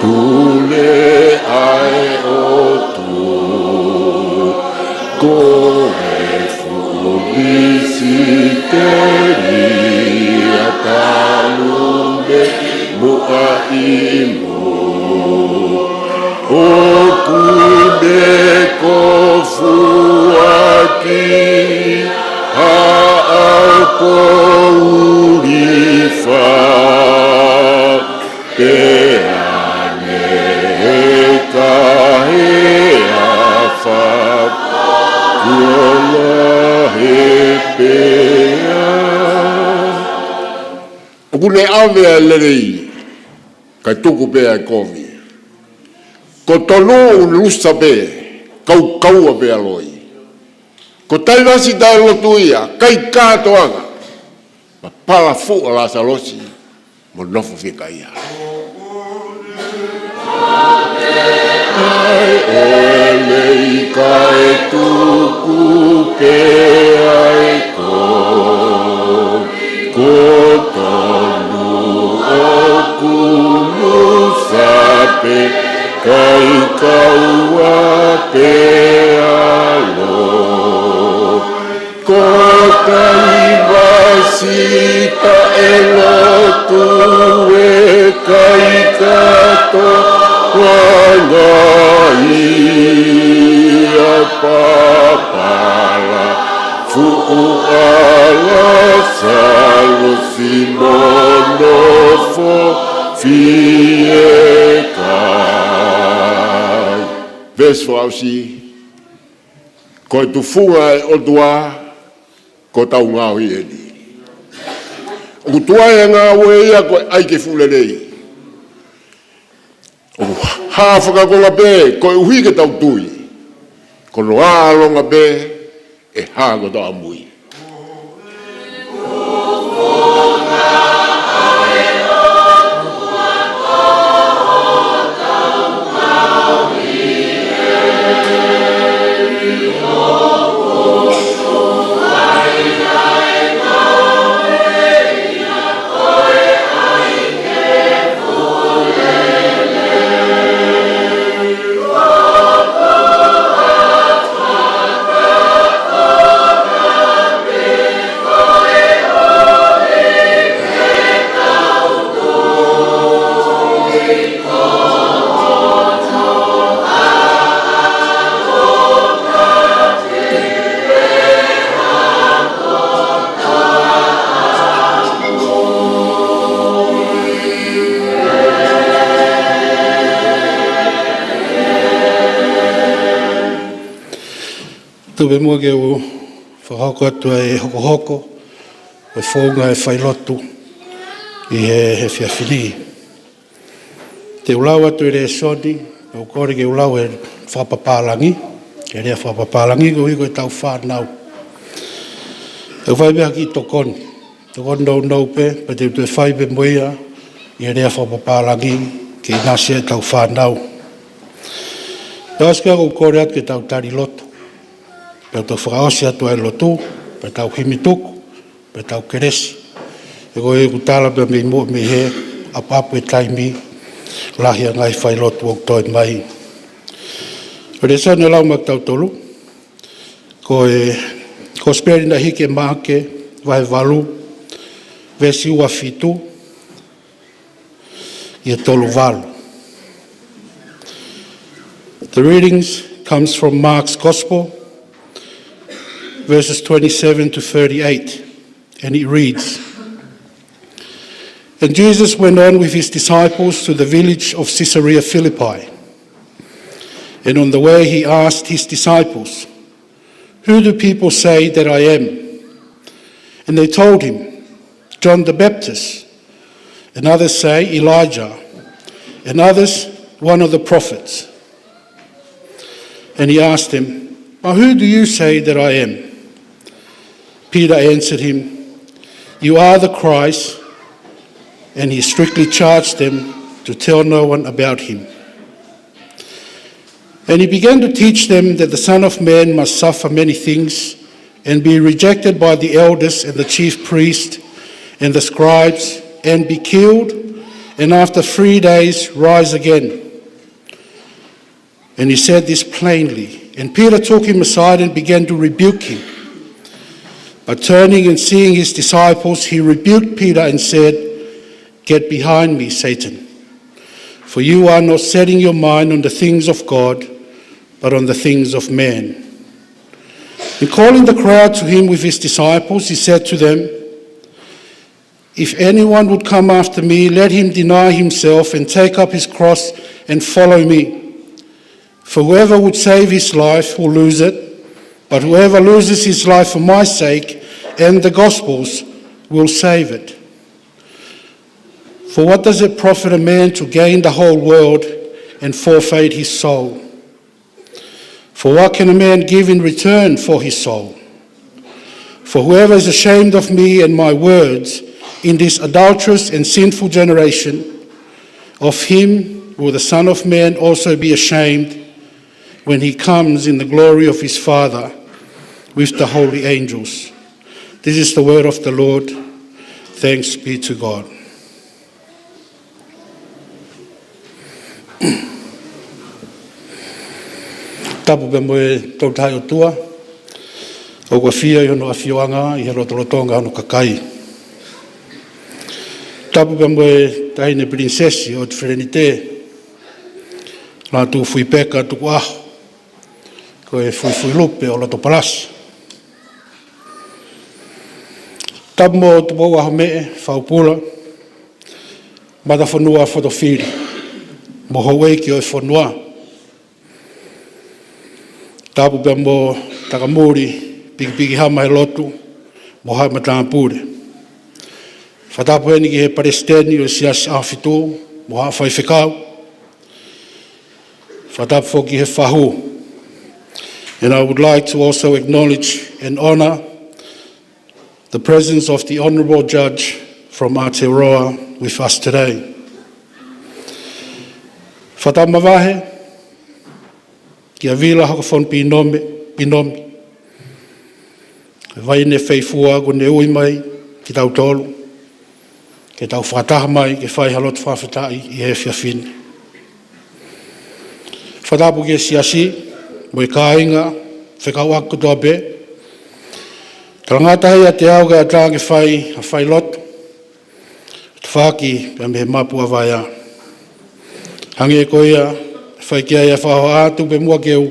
Pule ʻa e ʻOtua, ko e fuʻu misiteli ia, talu mei muʻa ʻi muʻa. ʻOku ne kofuʻaki ha ʻao poʻuli fau, pea ne heka he afā, mo hala he peau. ʻOku ne ʻave ʻa e lelei, kae tuku pē ʻa e kovi. Ko e tonu ʻoku ne lusa pē, kaukaua pē ʻa e loi. Ko Taivasi taʻelotu ia, kai kātoanga, pea pala fuʻu ʻa Lasalosi, mo nofo fiekaia. ʻA e lelei kae tuku pē ʻa e kovi. Ko e tonu ʻoku lusa pē, kaukaua pē ʻa e loi. Ko Taivasi taʻelotu, ʻe kai kātoanga ia, pea pala fuʻu ʻa Lasalosi, mo nofo fiekaia. Veesi fakaʻosi. Ko e tufunga ʻo e ʻOtua, ko ʻetau ngāue ʻeni. ʻOku tuai ʻa e ngāue ia ko e ʻai ke fuʻu lelei. ʻOku hā fakakonga pē, koeʻuhi ke tau tui. Ko hono ʻaonga pē, ʻe hā ko ʻetau ʻamui. Tuku pē muʻa ke u fakahoko atu ʻa e hokohoko ʻo e founga ʻo e failotu ʻi he, he efiafi ni. Te u lau atu e lēsoni, ʻoku ou kole ke u lau he fakapapālangi, he lea fakapapālangi, koeʻuhi ko ʻetau fānau. Te u fai pē ha kiʻi tokoni, tokoni nounou pē, pea te u toe fai pē mo ia ʻi he lea fakapapālangi, ke ʻinasi ai ʻetau fānau. Tau ʻosi, ʻoku ou kole atu ke tau tali lotu. Pea tau fakaʻosi atu ʻa e lotu, pea tau himi tuku, pea tau kelesi. He ko ʻeku tala pē mei muʻa mei hē, ʻapaʻapa e taimi, lahi ʻa e ngaahi failotu ʻoku toe mai. Ko e lēsoni ʻe lau maʻa kitautolu, ko e Kosipeli naʻe hiki ʻe Maʻake, vahe valu, veesi ua fitu ki he tolu valu. The readings comes from Mark's Gospel, verses twenty-seven to thirty-eight, and it reads, And Jesus went on with his disciples to the village of Caesarea Philippi. And on the way he asked his disciples, "Who do people say that I am?" And they told him, "John the Baptist, And others say, "Elijah." And others, "One of the prophets." And he asked them, "But who do you say that I am?" Peter answered him, "You are the Christ." And he strictly charged them to tell no one about him. And he began to teach them that the Son of Man must suffer many things and be rejected by the elders and the chief priests and the scribes and be killed and after three days rise again. And he said this plainly. And Peter took him aside and began to rebuke him. But turning and seeing his disciples, he rebuked Peter and said, "Get behind me, Satan, for you are not setting your mind on the things of God, but on the things of man." And calling the crowd to him with his disciples, he said to them, "If anyone would come after me, let him deny himself and take up his cross and follow me. For whoever would save his life will lose it, but whoever loses his life for my sake and the gospel's will save it. For what does it profit a man to gain the whole world and forfeit his soul? For what can a man give in return for his soul? For whoever is ashamed of me and my words in this adulterous and sinful generation, of him will the Son of Man also be ashamed when he comes in the glory of his Father with the holy angels." This is the word of the Lord. Thanks be to God. Tapu pea mo e Tolu Tahaʻi ʻOtua, ʻoku ʻafio ʻi hono ʻafioʻanga ʻi he lotolotonga hono kakai. Tapu pea mo e Taʻahine Pilinisesi ʻo e ʻOtu Felenitē, Lātūfuipeka Tukuʻaho, ko e fuifui lupe ʻo Lotopalasi. Tapu mo Tupou ʻAhomeʻe, Faupula, Matafonua Fotofili, mo houʻeiki ʻo e fonua. Tapu pea mo Takamuli Pikipiki Hama he Lotu, mo haʻa matāpule. Fakatapu heni ki he Palesiteni ʻo e Siasi ʻAhofitu, mo haʻa faifekau. Fakatapu foki he fahu. And I would like to also acknowledge and honor the presence of the Honourable Judge from Aotearoa with us today. Fakatapu mavahe kia Vila Hokofonu Pinomi, Pinomi, vaine feifua kuo ne ui mai kitautolu ke tau fakataha mai ke fai ha lotu fakafetaʻi ʻi he efiafi ni. Fakatapu ki he Siasi mo e kāinga fekauʻaki kotoa pē. Talangata ʻiate au ke ʻatā ke fai ha failotu, tafaʻaki pea mei he mapu ʻa Vaea. Hangē ko ia, fai ki ai ʻa e fakahohaʻa, tuku pē muʻa ke u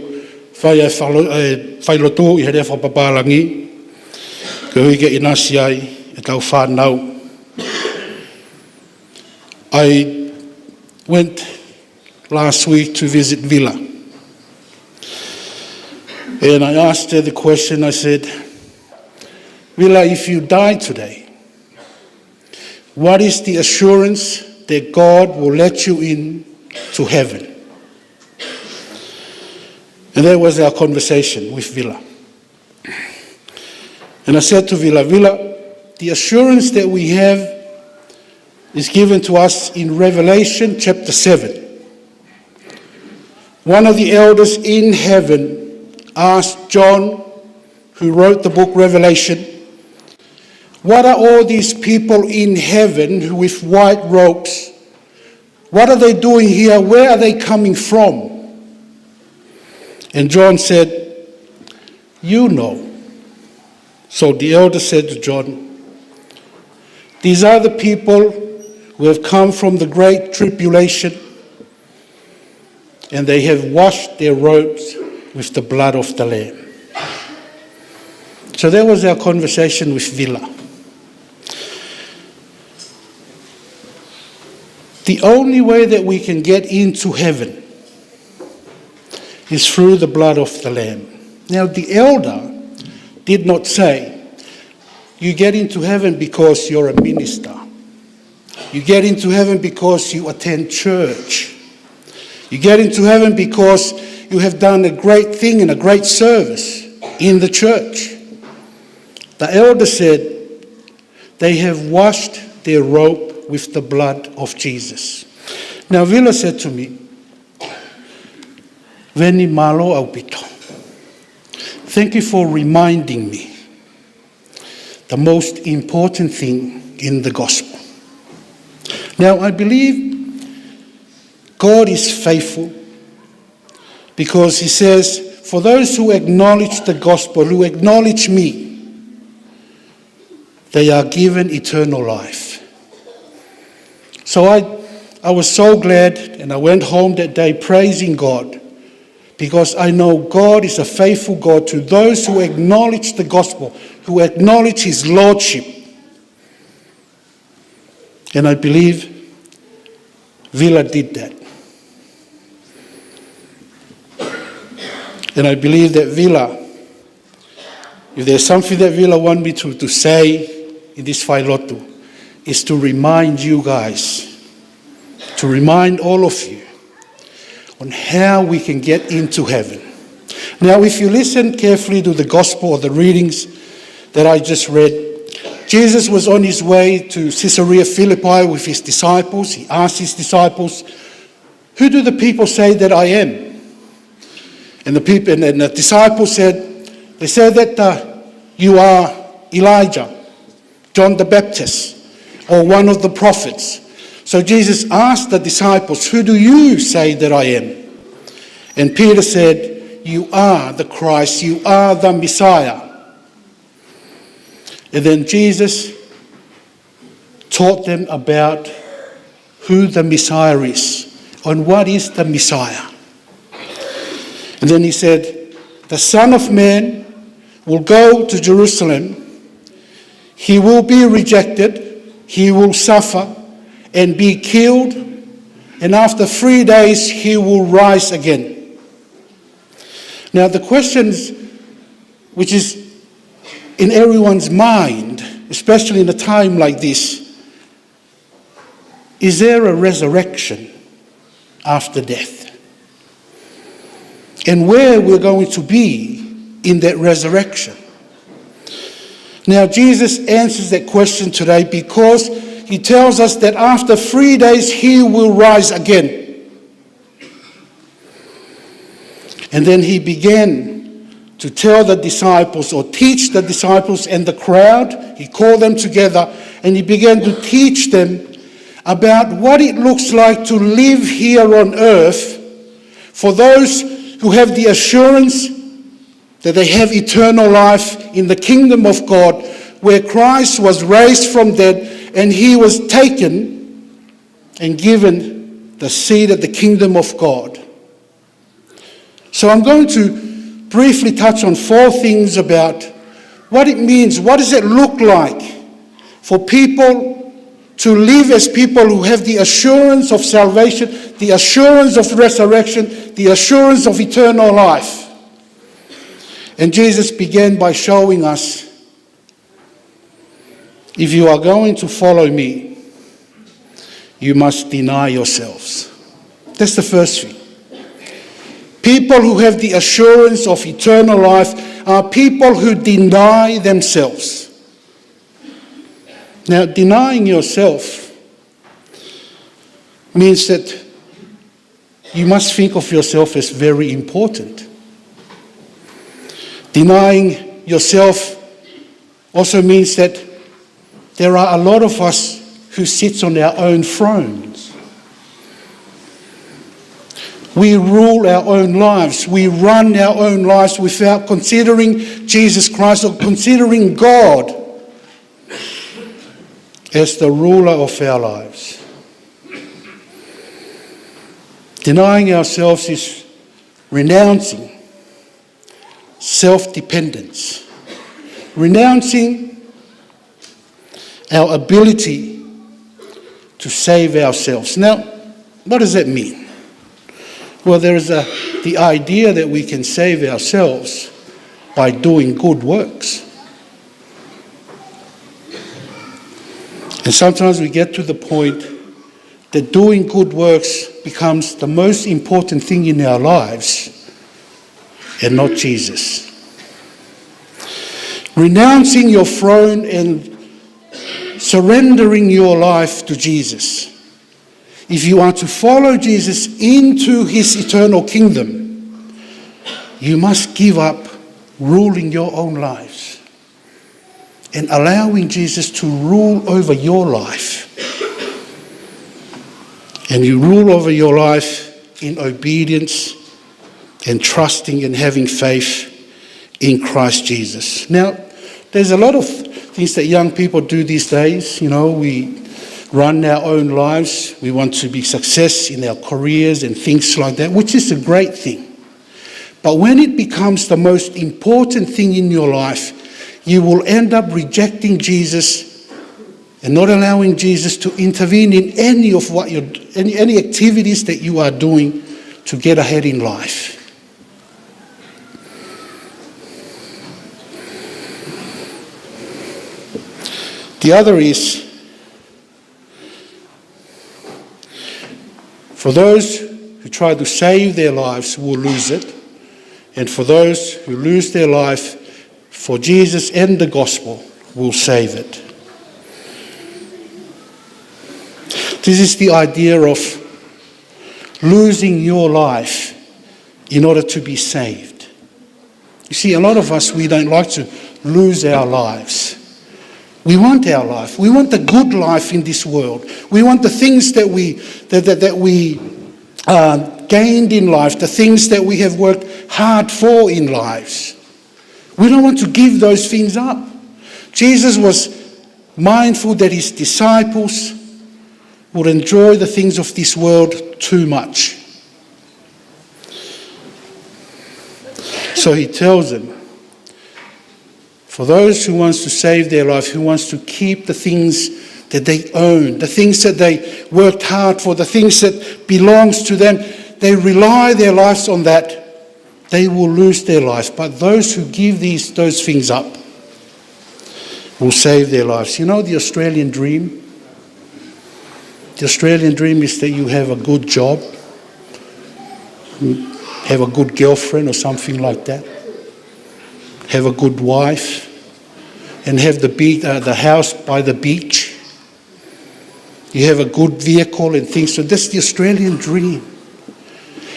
fai ʻa e falo-, ʻa e failotu ʻi he lea fakapapālangi, koeʻuhi ke ʻinasi ai ʻetau fānau. I went last week to visit Vila. And I asked her the question, I said, "Vila, if you die today, what is the assurance that God will let you in to heaven?" And that was our conversation with Vila. And I said to Vila, "Vila, the assurance that we have is given to us in Revelation chapter seven." One of the elders in heaven asked John, who wrote the book Revelation, "What are all these people in heaven with white robes? What are they doing here? Where are they coming from?" And John said, "You know." So the elder said to John, "These are the people who have come from the great tribulation, and they have washed their robes with the blood of the Lamb." So that was our conversation with Vila. The only way that we can get into heaven is through the blood of the Lamb. Now, the elder did not say, "You get into heaven because you're a minister." You get into heaven because you attend church. You get into heaven because you have done a great thing and a great service in the church. The elder said, "They have washed their robe with the blood of Jesus." Now, Vila said to me, "Veni, mālō ʻaupito. Thank you for reminding me the most important thing in the gospel." Now, I believe God is faithful because he says, "For those who acknowledge the gospel, who acknowledge me, they are given eternal life." So I, I was so glad, and I went home that day praising God, because I know God is a faithful God to those who acknowledge the gospel, who acknowledge his lordship. And I believe Vila did that. And I believe that Vila, if there's something that Vila want me to, to say in this failotu, is to remind you guys, to remind all of you on how we can get into heaven. Now, if you listen carefully to the gospel or the readings that I just read, Jesus was on his way to Caesarea Philippi with his disciples. He asked his disciples, "Who do the people say that I am?" And the people, and, and the disciples said, "They say that, uh, you are Elijah, John the Baptist, or one of the prophets." So Jesus asked the disciples, "Who do you say that I am?" And Peter said, "You are the Christ, you are the Messiah." And then Jesus taught them about who the Messiah is and what is the Messiah. And then he said, "The Son of Man will go to Jerusalem. He will be rejected. He will suffer and be killed. And after three days, he will rise again." Now, the questions which is in everyone's mind, especially in a time like this, is there a resurrection after death? And where we're going to be in that resurrection? Now, Jesus answers that question today because he tells us that after three days, he will rise again. And then he began to tell the disciples or teach the disciples and the crowd. He called them together and he began to teach them about what it looks like to live here on earth for those who have the assurance that they have eternal life in the kingdom of God, where Christ was raised from dead and he was taken and given the seat at the kingdom of God. So I'm going to briefly touch on four things about what it means, what does it look like for people to live as people who have the assurance of salvation, the assurance of resurrection, the assurance of eternal life. And Jesus began by showing us, "If you are going to follow me, you must deny yourselves." That's the first thing. People who have the assurance of eternal life are people who deny themselves. Now, denying yourself means that you must think of yourself as very important. Denying yourself also means that there are a lot of us who sits on our own thrones. We rule our own lives. We run our own lives without considering Jesus Christ or considering God as the ruler of our lives. Denying ourselves is renouncing self-dependence, renouncing our ability to save ourselves. Now, what does that mean? Well, there is a, the idea that we can save ourselves by doing good works. And sometimes we get to the point that doing good works becomes the most important thing in our lives and not Jesus. Renouncing your throne and surrendering your life to Jesus. If you are to follow Jesus into his eternal kingdom, you must give up ruling your own lives and allowing Jesus to rule over your life. And you rule over your life in obedience and trusting and having faith in Christ Jesus. Now, there's a lot of things that young people do these days. You know, we run our own lives. We want to be success in our careers and things like that, which is a great thing. But when it becomes the most important thing in your life, you will end up rejecting Jesus and not allowing Jesus to intervene in any of what you're, any, any activities that you are doing to get ahead in life. The other is, for those who try to save their lives will lose it, and for those who lose their life for Jesus and the gospel will save it. This is the idea of losing your life in order to be saved. You see, a lot of us, we don't like to lose our lives. We want our life. We want the good life in this world. We want the things that we, that, that, that we, uh, gained in life, the things that we have worked hard for in lives. We don't want to give those things up. Jesus was mindful that his disciples would enjoy the things of this world too much. So he tells them, for those who wants to save their life, who wants to keep the things that they own, the things that they worked hard for, the things that belongs to them, they rely their lives on that, they will lose their life. But those who give these, those things up will save their lives. You know the Australian dream? The Australian dream is that you have a good job, have a good girlfriend or something like that, have a good wife, and have the beach, uh, the house by the beach. You have a good vehicle and things. So that's the Australian dream.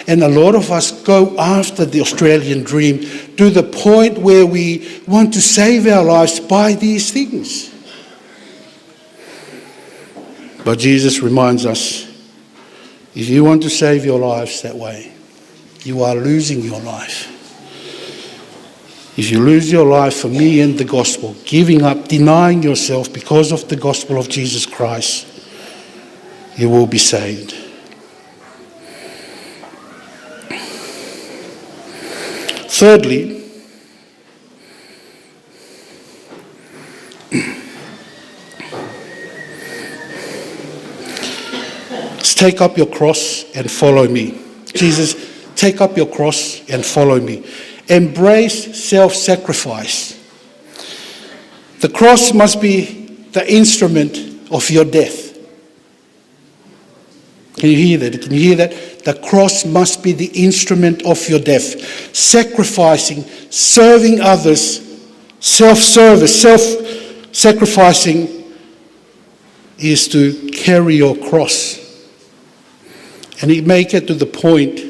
And a lot of us go after the Australian dream to the point where we want to save our lives by these things. But Jesus reminds us, if you want to save your lives that way, you are losing your life. If you lose your life for me and the gospel, giving up, denying yourself because of the gospel of Jesus Christ, you will be saved. Thirdly, take up your cross and follow me. Jesus, take up your cross and follow me. Embrace self-sacrifice. The cross must be the instrument of your death. Can you hear that? Can you hear that? The cross must be the instrument of your death. Sacrificing, serving others, self-service, self-sacrificing is to carry your cross. And it may get to the point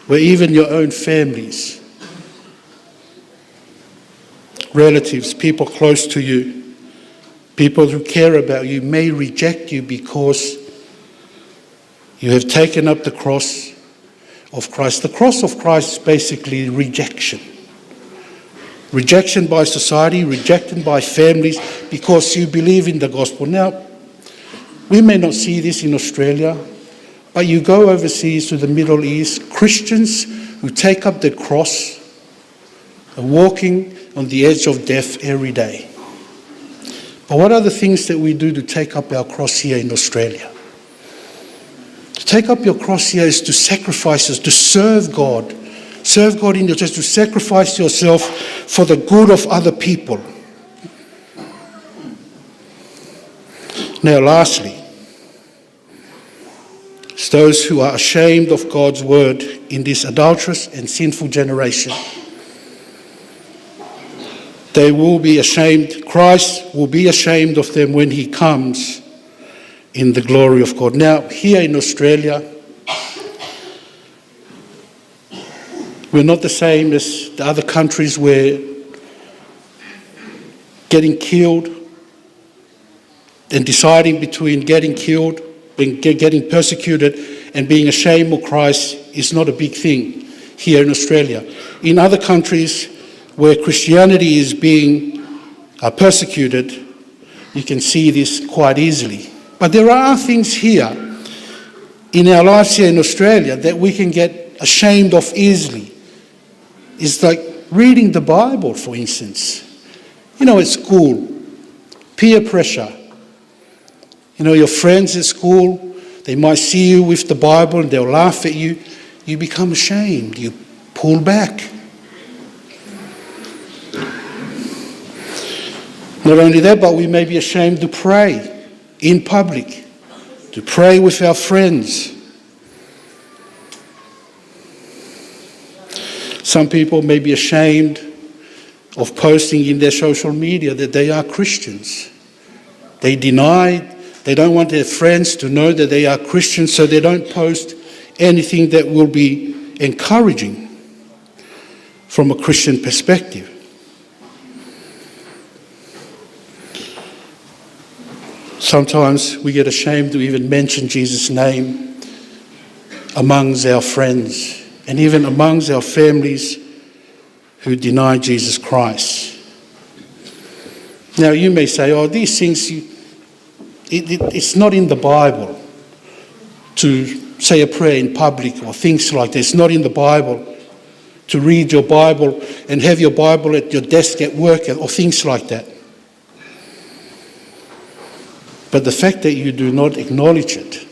where even your own families, relatives, people close to you, people who care about you may reject you because you have taken up the cross of Christ. The cross of Christ is basically rejection. Rejection by society, rejection by families because you believe in the gospel. Now, we may not see this in Australia, but you go overseas to the Middle East, Christians who take up the cross are walking on the edge of death every day. But what are the things that we do to take up our cross here in Australia? To take up your cross here is to sacrifice, is to serve God. Serve God in your church, to sacrifice yourself for the good of other people. Now, lastly, it's those who are ashamed of God's word in this adulterous and sinful generation. They will be ashamed. Christ will be ashamed of them when he comes in the glory of God. Now, here in Australia, we're not the same as the other countries where getting killed and deciding between getting killed, being, ge-, getting persecuted, and being ashamed of Christ is not a big thing here in Australia. In other countries where Christianity is being, uh, persecuted, you can see this quite easily. But there are things here in our lives here in Australia that we can get ashamed of easily. It's like reading the Bible, for instance. You know, at school, peer pressure. You know, your friends at school, they might see you with the Bible and they'll laugh at you. You become ashamed. You pull back. Not only that, but we may be ashamed to pray in public, to pray with our friends. Some people may be ashamed of posting in their social media that they are Christians. They deny, they don't want their friends to know that they are Christians, so they don't post anything that will be encouraging from a Christian perspective. Sometimes we get ashamed to even mention Jesus' name amongst our friends and even amongst our families who deny Jesus Christ. Now, you may say, "Oh, these things, you, it, it, it's not in the Bible to say a prayer in public or things like that. It's not in the Bible to read your Bible and have your Bible at your desk at work or things like that." But the fact that you do not acknowledge it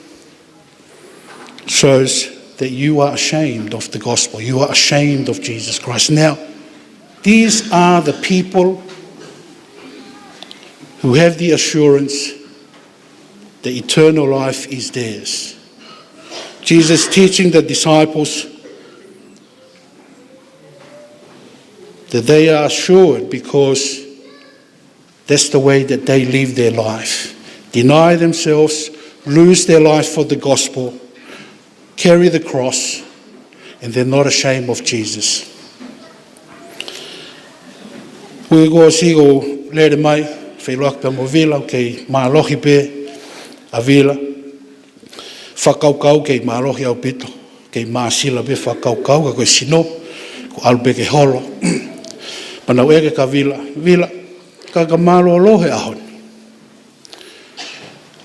shows that you are ashamed of the gospel. You are ashamed of Jesus Christ. Now, these are the people who have the assurance that eternal life is theirs. Jesus teaching the disciples that they are assured because that's the way that they live their life. Deny themselves, lose their life for the gospel, carry the cross, and they're not ashamed of Jesus. Hui ko siko lele mai, feʻiloaki pea mo Vila, ʻoku kei mālohi pē ʻa Vila. Fakakaukau kei mālohi ʻaupito, kei māsila pē fakakaukau, ka ko e sino, kuo ʻalu pē ke holo. Pea naʻá ku ʻeke kia Vila, Vila, ka ka mālōlō he ʻaho ni,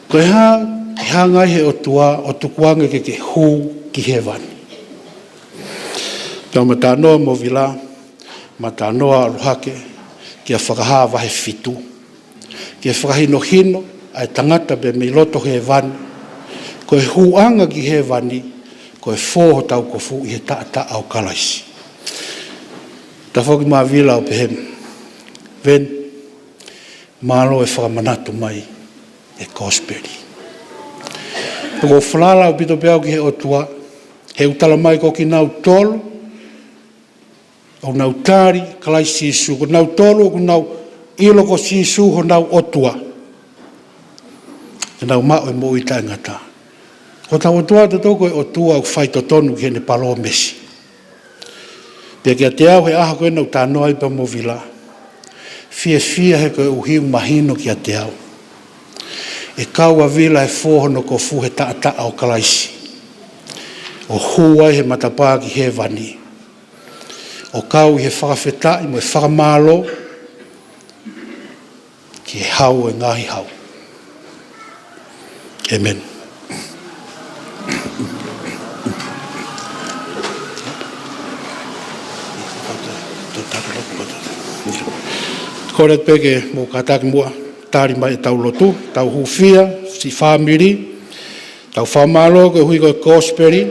ko e hā ʻe hanga ai he ʻOtua ʻo tukuange ke ke hū ki hēvani? Pea u matānoa mo Vila, matānoa ʻalu hake kia Fakahā vahe fitu, ki he fakahinohino ʻa e tangata pē mei loto hēvani, ko e hūʻanga ki hēvani, ko e fō hotau kofu ʻi he taʻataʻa ʻo Kalaisi. Tafoki mai ʻa Vila ʻo pehē, Veni, mālō e fakamanatu mai e kosipeli. ʻOku ou falala ʻaupito pē au ki he ʻOtua, he ʻoku tala mai ko kinautolu ʻoku nau tali Kalaisi Sīsū, ko kinautolu ʻoku nau ʻilo ko Sīsū honau ʻOtua, te nau maʻu e moʻui taʻengata. Ko hotau ʻOtua ʻatautolu ko e ʻOtua ʻoku faitotonu ki heʻene palōmesi. Pea kiate au he ʻaho ko ē naʻá ku talanoa ai pea mo Vila, fiefia he koeʻuhi ʻoku mahino kiate au ʻe kau ʻa Vila he fō hono kofu he taʻataʻa ʻo Kalaisi, ʻo hū ai he matapā ki hēvani, ʻo kau ʻi he fakafetaʻi mo e fakamālō ki he hau ʻo e ngaahi hau. ʻĒmeni. Kole pē ke mou kātaki muʻa, tali mai ʻetau lotu, tau hūfia, siʻi fāmili, tau fakamālō koeʻuhi ko e kosipeli,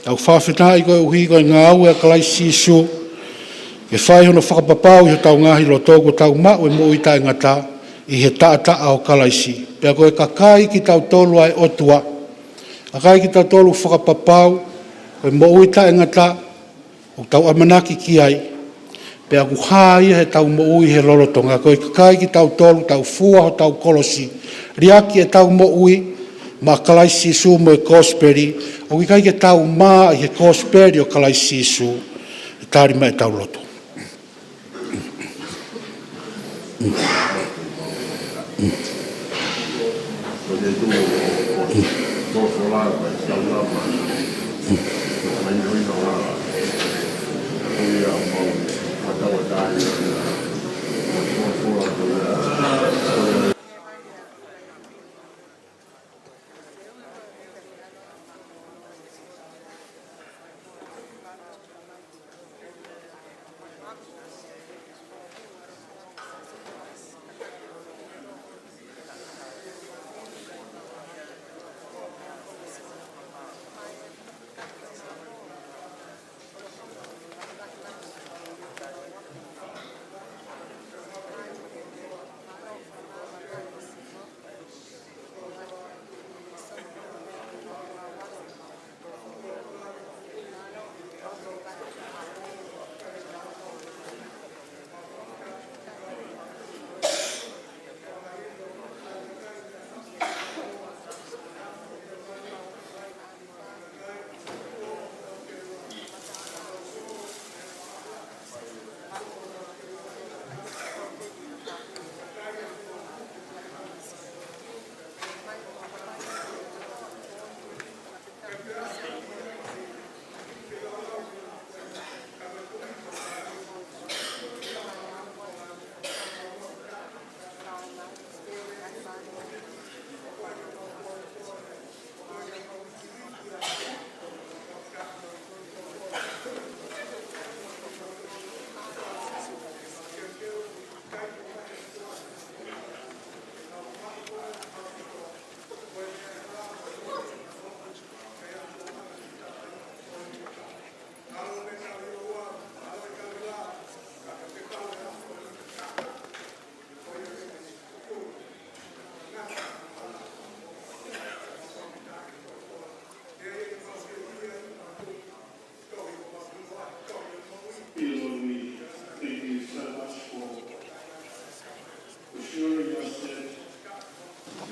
tau fakafetaʻi koeʻuhi ko e ngāue ʻa Kalaisi Sīsū, ke fai hono fakapapau ʻi hotau ngaahi loto kuo tau maʻu e moʻui taʻengata, ʻi he taʻataʻa ʻo Kalaisi. Pea ko e kakai kitautolu ʻa e ʻOtua, kakai kitautolu fakapapau, ko e moʻui taʻengata ʻoku tau ʻamanaki ki ai. Pea ʻoku hā ia heʻetau moʻui he lolotonga. Ko e kakai kitautolu, tau fua hotau kolosi, liʻaki ʻetau moʻui maʻa Kalaisi Sīsū mo e kosipeli, ʻoku ʻikai ke tau mā ʻi he kosipeli ʻo Kalaisi Sīsū. Tali mai ʻetau lotu.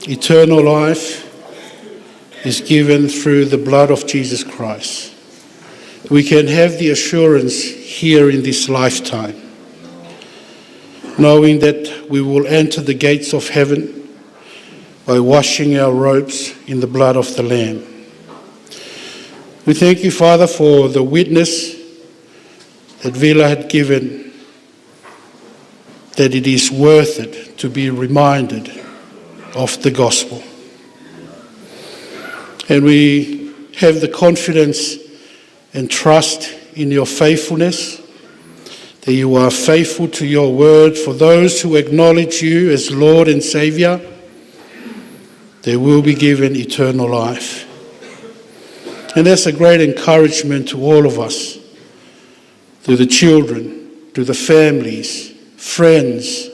Eternal life is given through the blood of Jesus Christ. We can have the assurance here in this lifetime, knowing that we will enter the gates of heaven by washing our robes in the blood of the Lamb. We thank you, Father, for the witness that Vila had given, that it is worth it to be reminded of the gospel. And we have the confidence and trust in your faithfulness, that you are faithful to your word. For those who acknowledge you as Lord and Savior, they will be given eternal life. And that's a great encouragement to all of us, to the children, to the families, friends,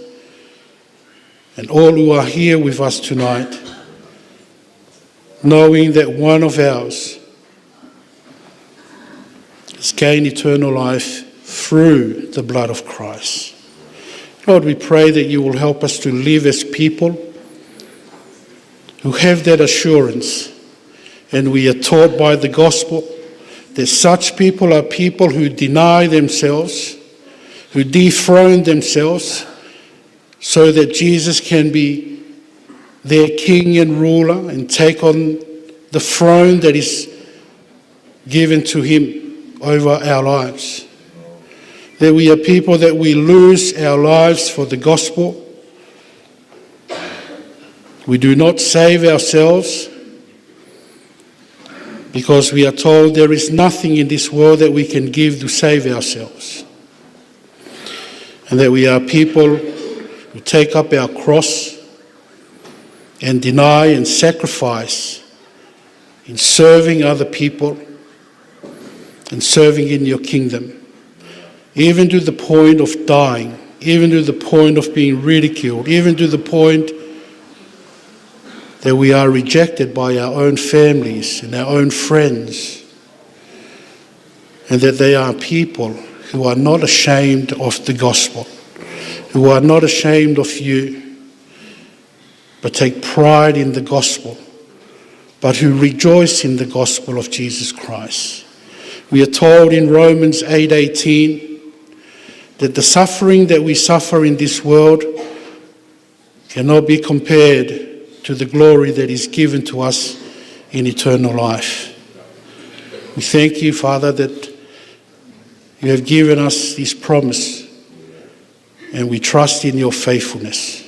and all who are here with us tonight, knowing that one of ours has gained eternal life through the blood of Christ. Lord, we pray that you will help us to live as people who have that assurance. And we are taught by the gospel that such people are people who deny themselves, who dethrone themselves, so that Jesus can be their king and ruler and take on the throne that is given to him over our lives. That we are people that we lose our lives for the gospel. We do not save ourselves, because we are told there is nothing in this world that we can give to save ourselves. And that we are people who take up our cross and deny and sacrifice in serving other people and serving in your kingdom, even to the point of dying even to the point of being ridiculed, even to the point that we are rejected by our own families and our own friends, and that they are people who are not ashamed of the gospel, who are not ashamed of you, but take pride in the gospel, but who rejoice in the gospel of Jesus Christ. We are told in Romans eight eighteen that the suffering that we suffer in this world cannot be compared to the glory that is given to us in eternal life. We thank you, Father, that you have given us this promise, and we trust in your faithfulness.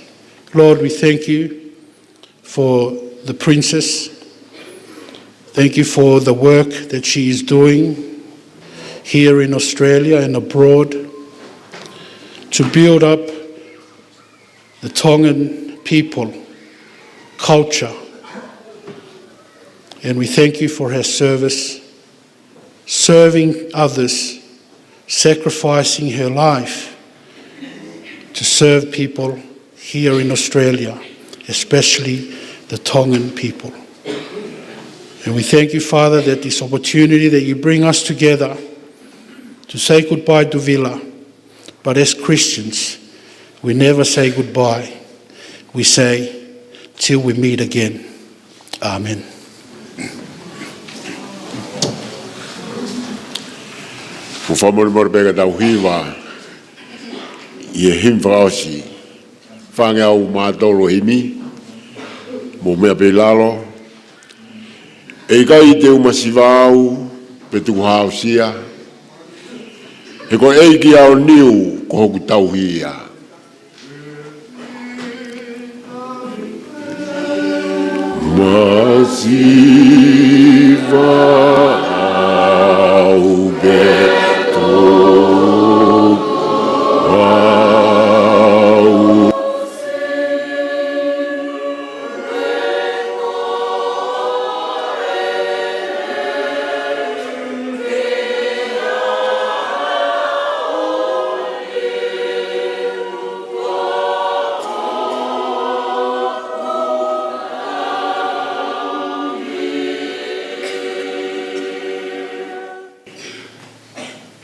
Lord, we thank you for the princess. Thank you for the work that she is doing here in Australia and abroad to build up the Tongan people, culture. And we thank you for her service, serving others, sacrificing her life to serve people here in Australia, especially the Tongan people. And we thank you, Father, that this opportunity that you bring us together to say goodbye to Vila, but as Christians, we never say goodbye. We say, "Till we meet again." Amen. Ko e fakamolemole pē ka tau hiva ʻi he himi fakaʻosi. Fāngeau mā tolu himi, mou meʻa pē ʻi lalo. ʻE ʻikai te u masiva au, pe tukuhāusia. He ko e ʻEiki ʻaoniu ko hoku tauhi ia. Masiva au pe tukuhāusia.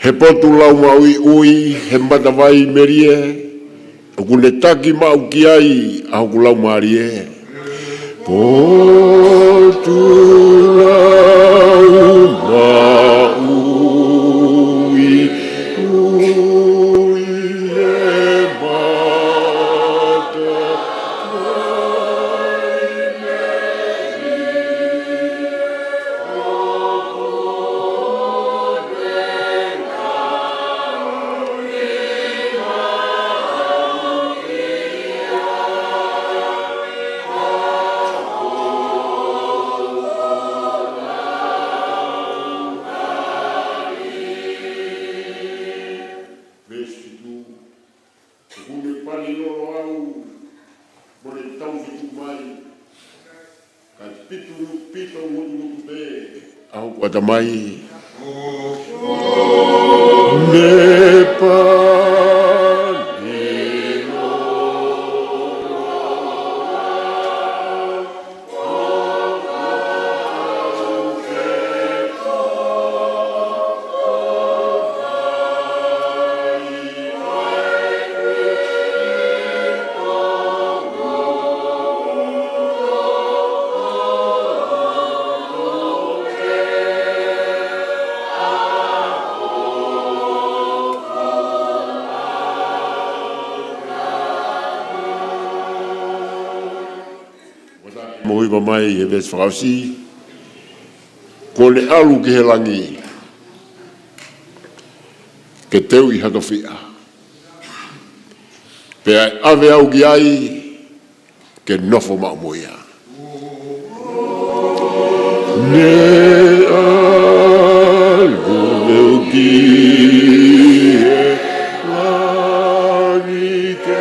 He potu lau maʻuiʻui, he matavai melie, ʻoku ne taki maʻu ki ai ʻa hoku laumālie. Potu lau maʻuiʻui, he matavai melie. Veesi fitu. ʻOku ne pani lolo au mo ne tauhi tuku mai, kae pito, pito ngutungutu pē ʻa hoku ʻatamai. Ne pani lolo Mou hiva mai he veesi fakaʻosi. Kuo ne ʻalu ki he langi ke teuʻi ha tofiʻa, pea ʻave au ki ai ke nofo maʻu mo ia. Ne ʻalu au ki he langi ke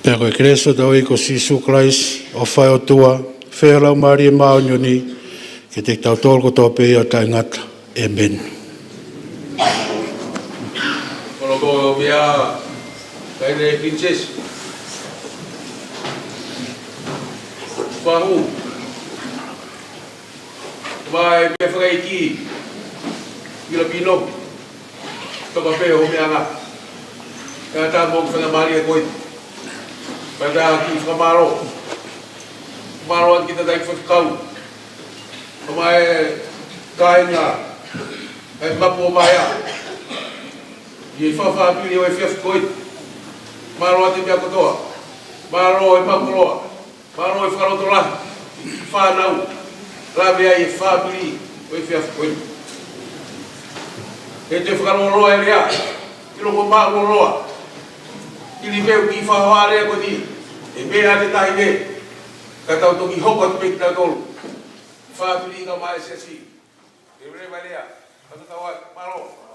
Pea ko e kelesi ʻa hotau ʻEiki ko Sīsū Kalaisi, ʻofa ʻa e ʻOtua, feohi ʻa e Laumālie Māʻoniʻoni, ke ʻiate kitautolu kotoa pē ʻo taʻengata. ʻĒmeni. Kolokoa pea, kae ne Princess. Fahu. Mai pē fakaiki. Filipino. Toka pē ʻo meʻa ngā. Ka tā mo fakamālō e koe. Ka tā ki fakamālō. Mālō atu ki tata i fakakau. Ka mai kāinga. He mapu o mai a. ʻI he fakafāmili ʻo e efiafi ko eni. Mālō atu e meʻa kotoa. Mālō e mapu loa. Mālō e fakalotolahi. Fānau. Lave ai e fāmili ʻo e efiafi ko eni. He te fakalōloa e lea. ʻIlo ko mālōloa. ʻIli pē ʻoku faʻa lea ko eni. ʻE meʻa ʻa e taʻahine. Ka tau toki hoko atu pē kitautolu. Fāmili ka mai siasi. Ke ule mai lea. Ka tau ai. Mālō.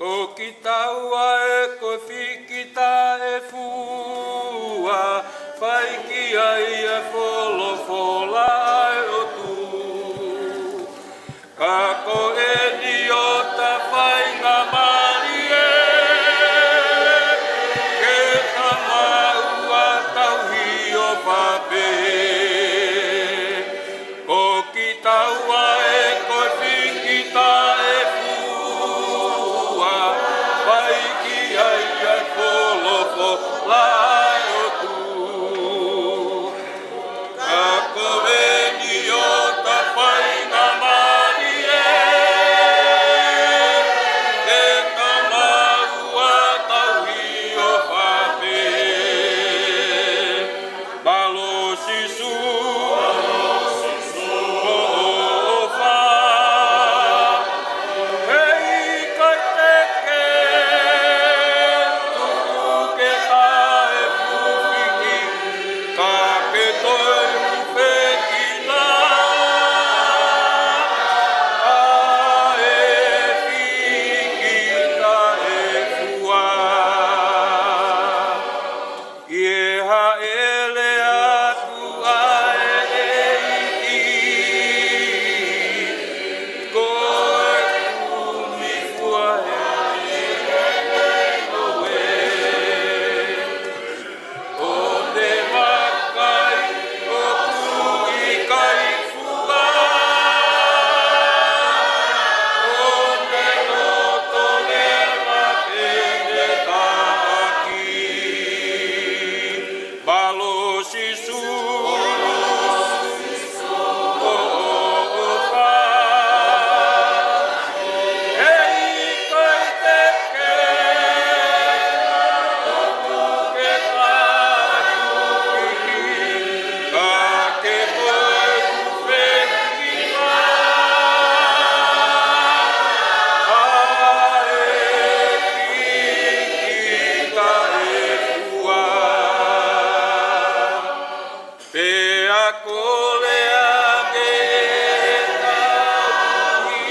Ko kitaua ē ko e fiki taʻefua, fai ki ai ʻa e folofola ʻa e ʻOtua. Ka ko eni ʻo ta faingamālie, ke ta maʻu ʻa e tauhi ʻo fapē. Ko kitaua ē ko e fiki taʻefua, fai ki ai ʻa e folofola ʻa e ʻOtua. Ka ko eni ʻo ta faingamālie, ke ta maʻu ʻa e tauhi ʻo fapē. Mālō Sīsū, ʻofa, heʻikai te ke tuku ke taʻefufiki, ka ke toe ʻufekina ʻa e fiki taʻefua. ʻI he hāʻele atu ʻa e ʻEiki, ko e kumi fua ʻe he ngoue ʻo ne vakai ʻoku ʻikai fua, ʻo ne loto leva ke ne taʻaki. Mālō Sīsū, ʻofa, heʻikai te ke tuku ke taʻefufiki, ka ke toe ʻufekina ʻa e fiki taʻefua. Pea kole ange ʻe he tauhi,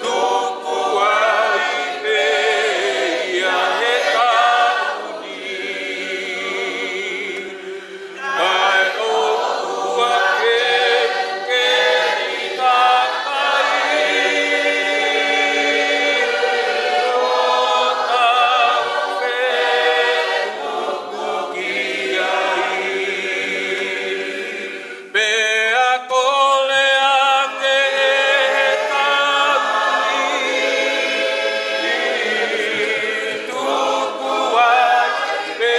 tuku ai pē ia he taʻu ni. Kae ʻoua ke, ke ni takai, ʻo tau fetuku ki ai. Pea kole ange ʻe he tauhi, tuku ai pē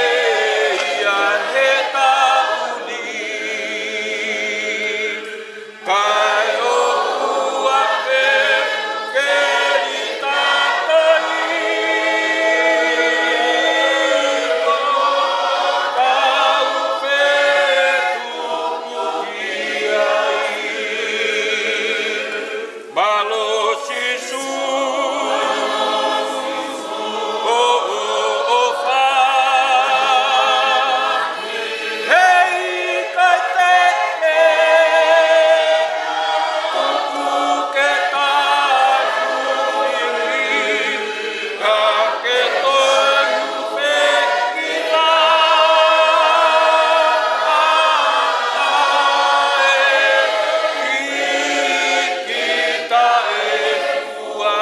ia he taʻu ni. Kae ʻoua pē ke ni takai, ʻo tau fetuku ki ai. Mālō Sīsū, ʻofa, heʻikai te ke tuku ke taʻefufiki, ka ke toe ʻufekina ʻa e fiki taʻefua.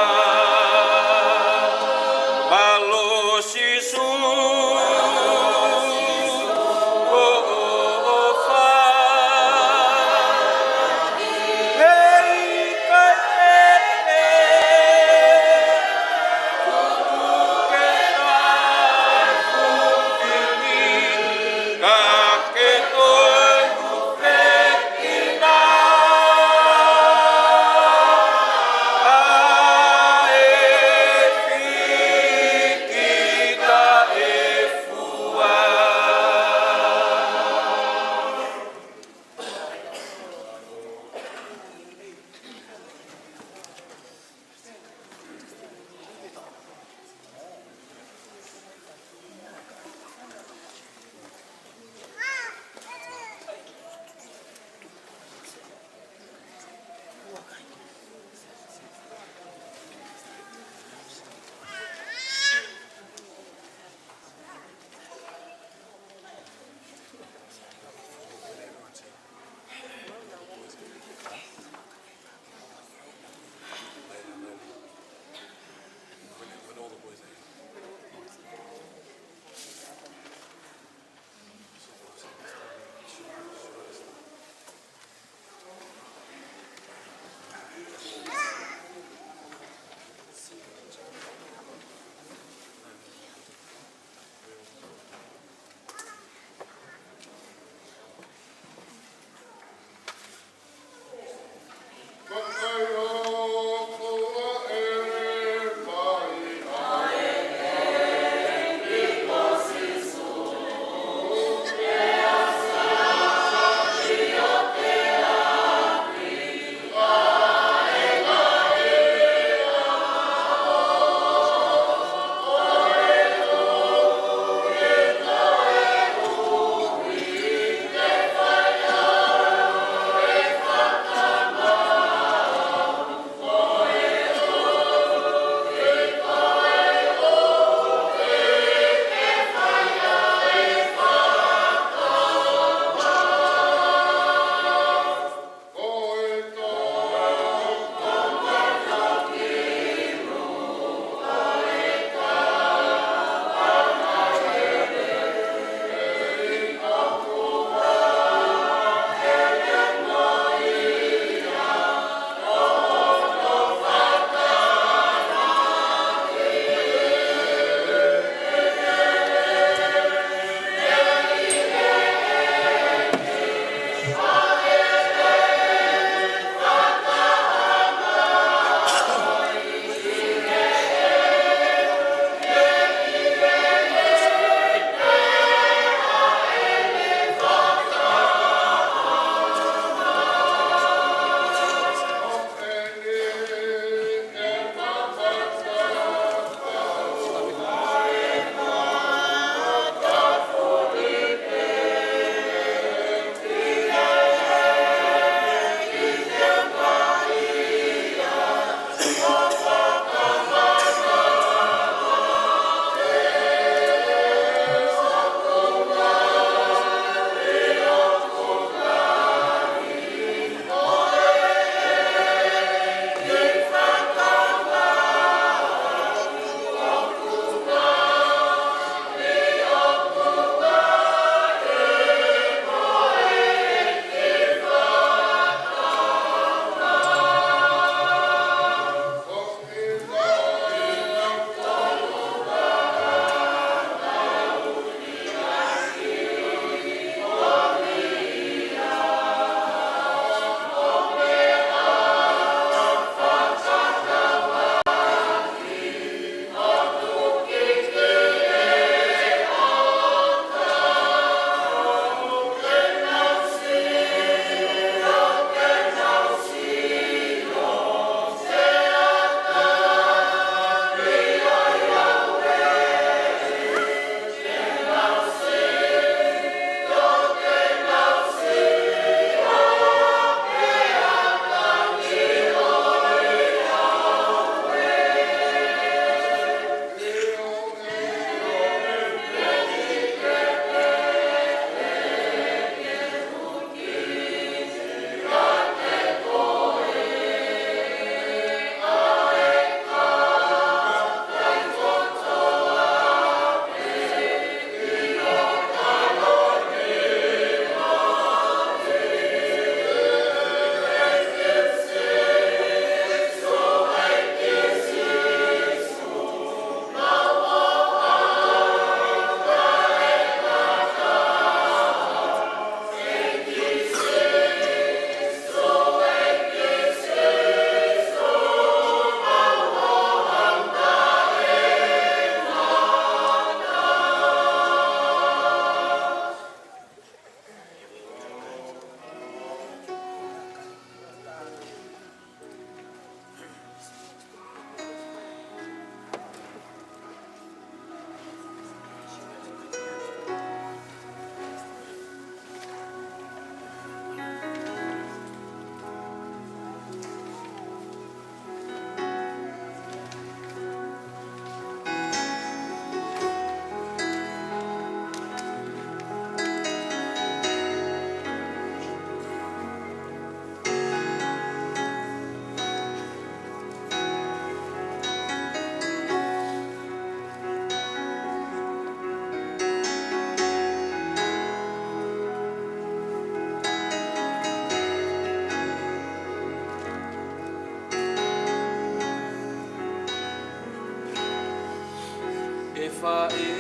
ʻE faʻē,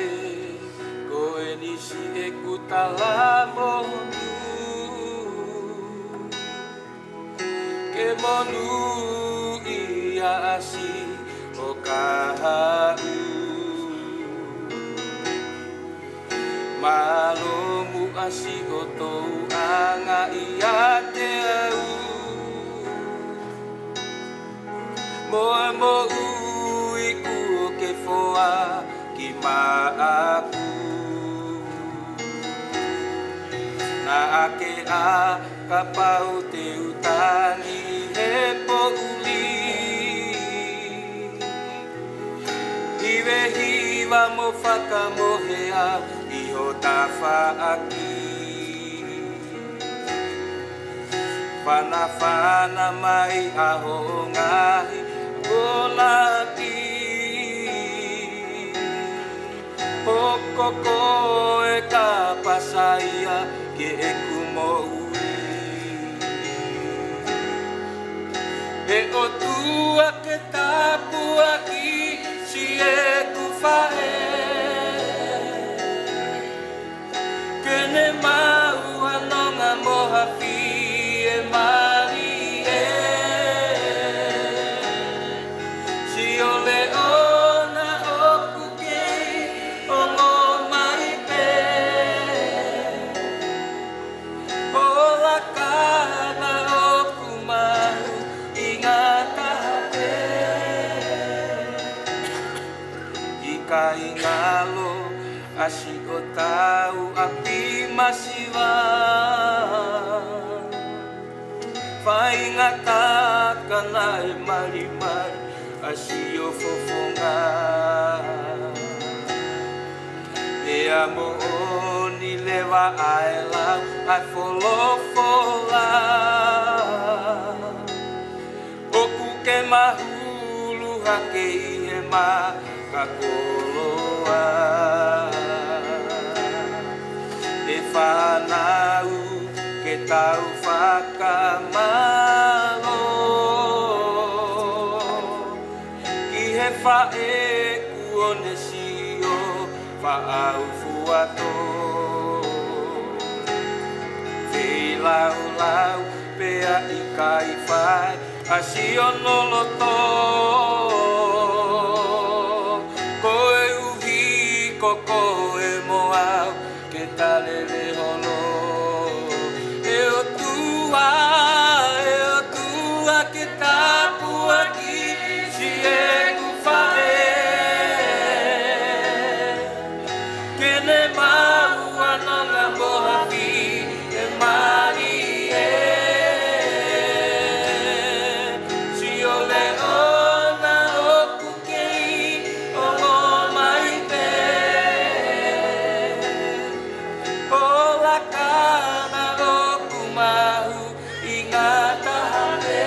ko eni siʻeku talamonū, ke monūʻia ʻa siʻo kahaʻu. Mālō muʻa siʻoto anga ʻiate au, mo e moʻui kuo ke foaki maʻaku. Naʻa ke ʻā kapau te u tangi he poʻuli, hivehiva mo fakamohe au ʻi ho tafaʻaki. Fanafana mai ʻa hoʻo ngaahi konaki, hoko koe ka pasaia ki heʻeku moʻui. ʻE ʻOtua, ke tāpuakiʻi siʻeku faʻē, ke ne maʻu ha nonga mo ha fiemālie. Siʻo leʻo na ʻoku kei ongo mai pē, ʻo lakana ʻoku mahuʻinga taha pē. ʻIkai ngalo ʻa siʻo tauʻapi masiva, faingataʻa ka naʻe malimali ʻa siʻo fofonga. Pea moʻoni leva ʻa e lau ʻa e folofola, ʻoku ke mahulu hake ʻi he maka koloa. ʻE fānau, ke tau fakamālō ki he faʻē kuo ne sio faʻaufuato. Feilaulau pea ʻikai fai ʻa siʻono loto, koeʻuhi ko koe mo au ke ta lele holo. ʻE ʻOtua, ʻe ʻOtua, ke tāpuakiʻi siʻeku faʻē, ke ne maʻu ha nonga mo ha fiemālie. Siʻo leʻo na ʻoku kei ongo mai pē, ʻo lakana ʻoku mahuʻinga taha pē.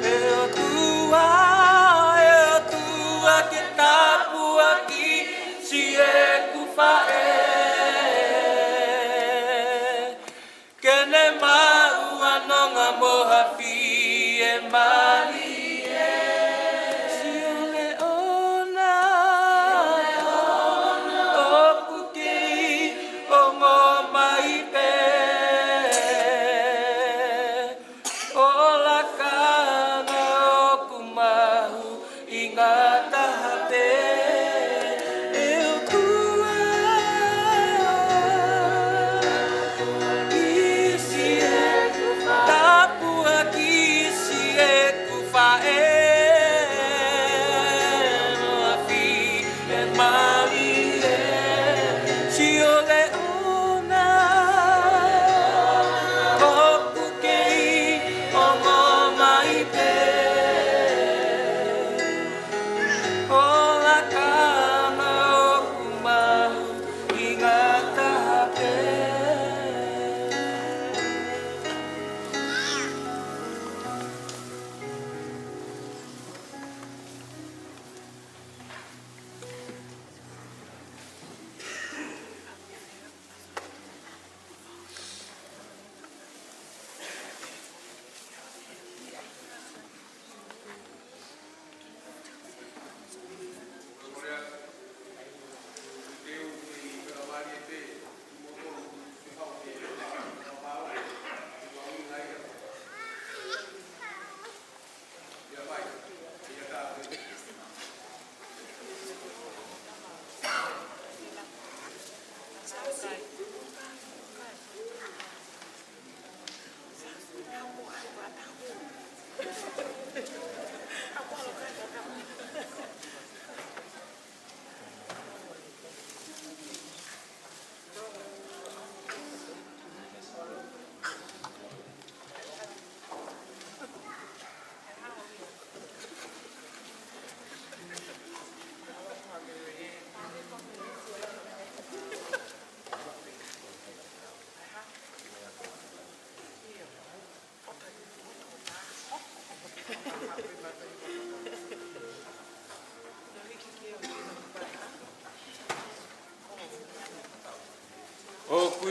ʻE ʻOtua, ʻe ʻOtua, ke tāpuakiʻi siʻeku faʻē, ke ne maʻu ha nonga mo ha fiemālie. Siʻo leʻo na ʻoku kei ongo mai pē, ʻo lakana ʻoku mahuʻinga taha pē. ʻE ʻOtua, tāpuakiʻi siʻeku faʻē.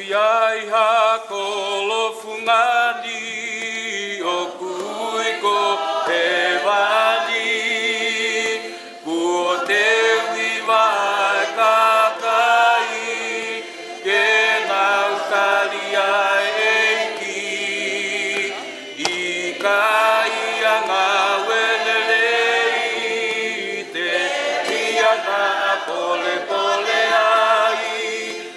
ʻI ai ha kolo fungani ʻoku ui ko hēvani, kuo teuhi ʻa e kakai ke nau tali ʻa e ʻEiki. ʻIkai ʻa e ngāue lelei, telia naʻa polepole ai.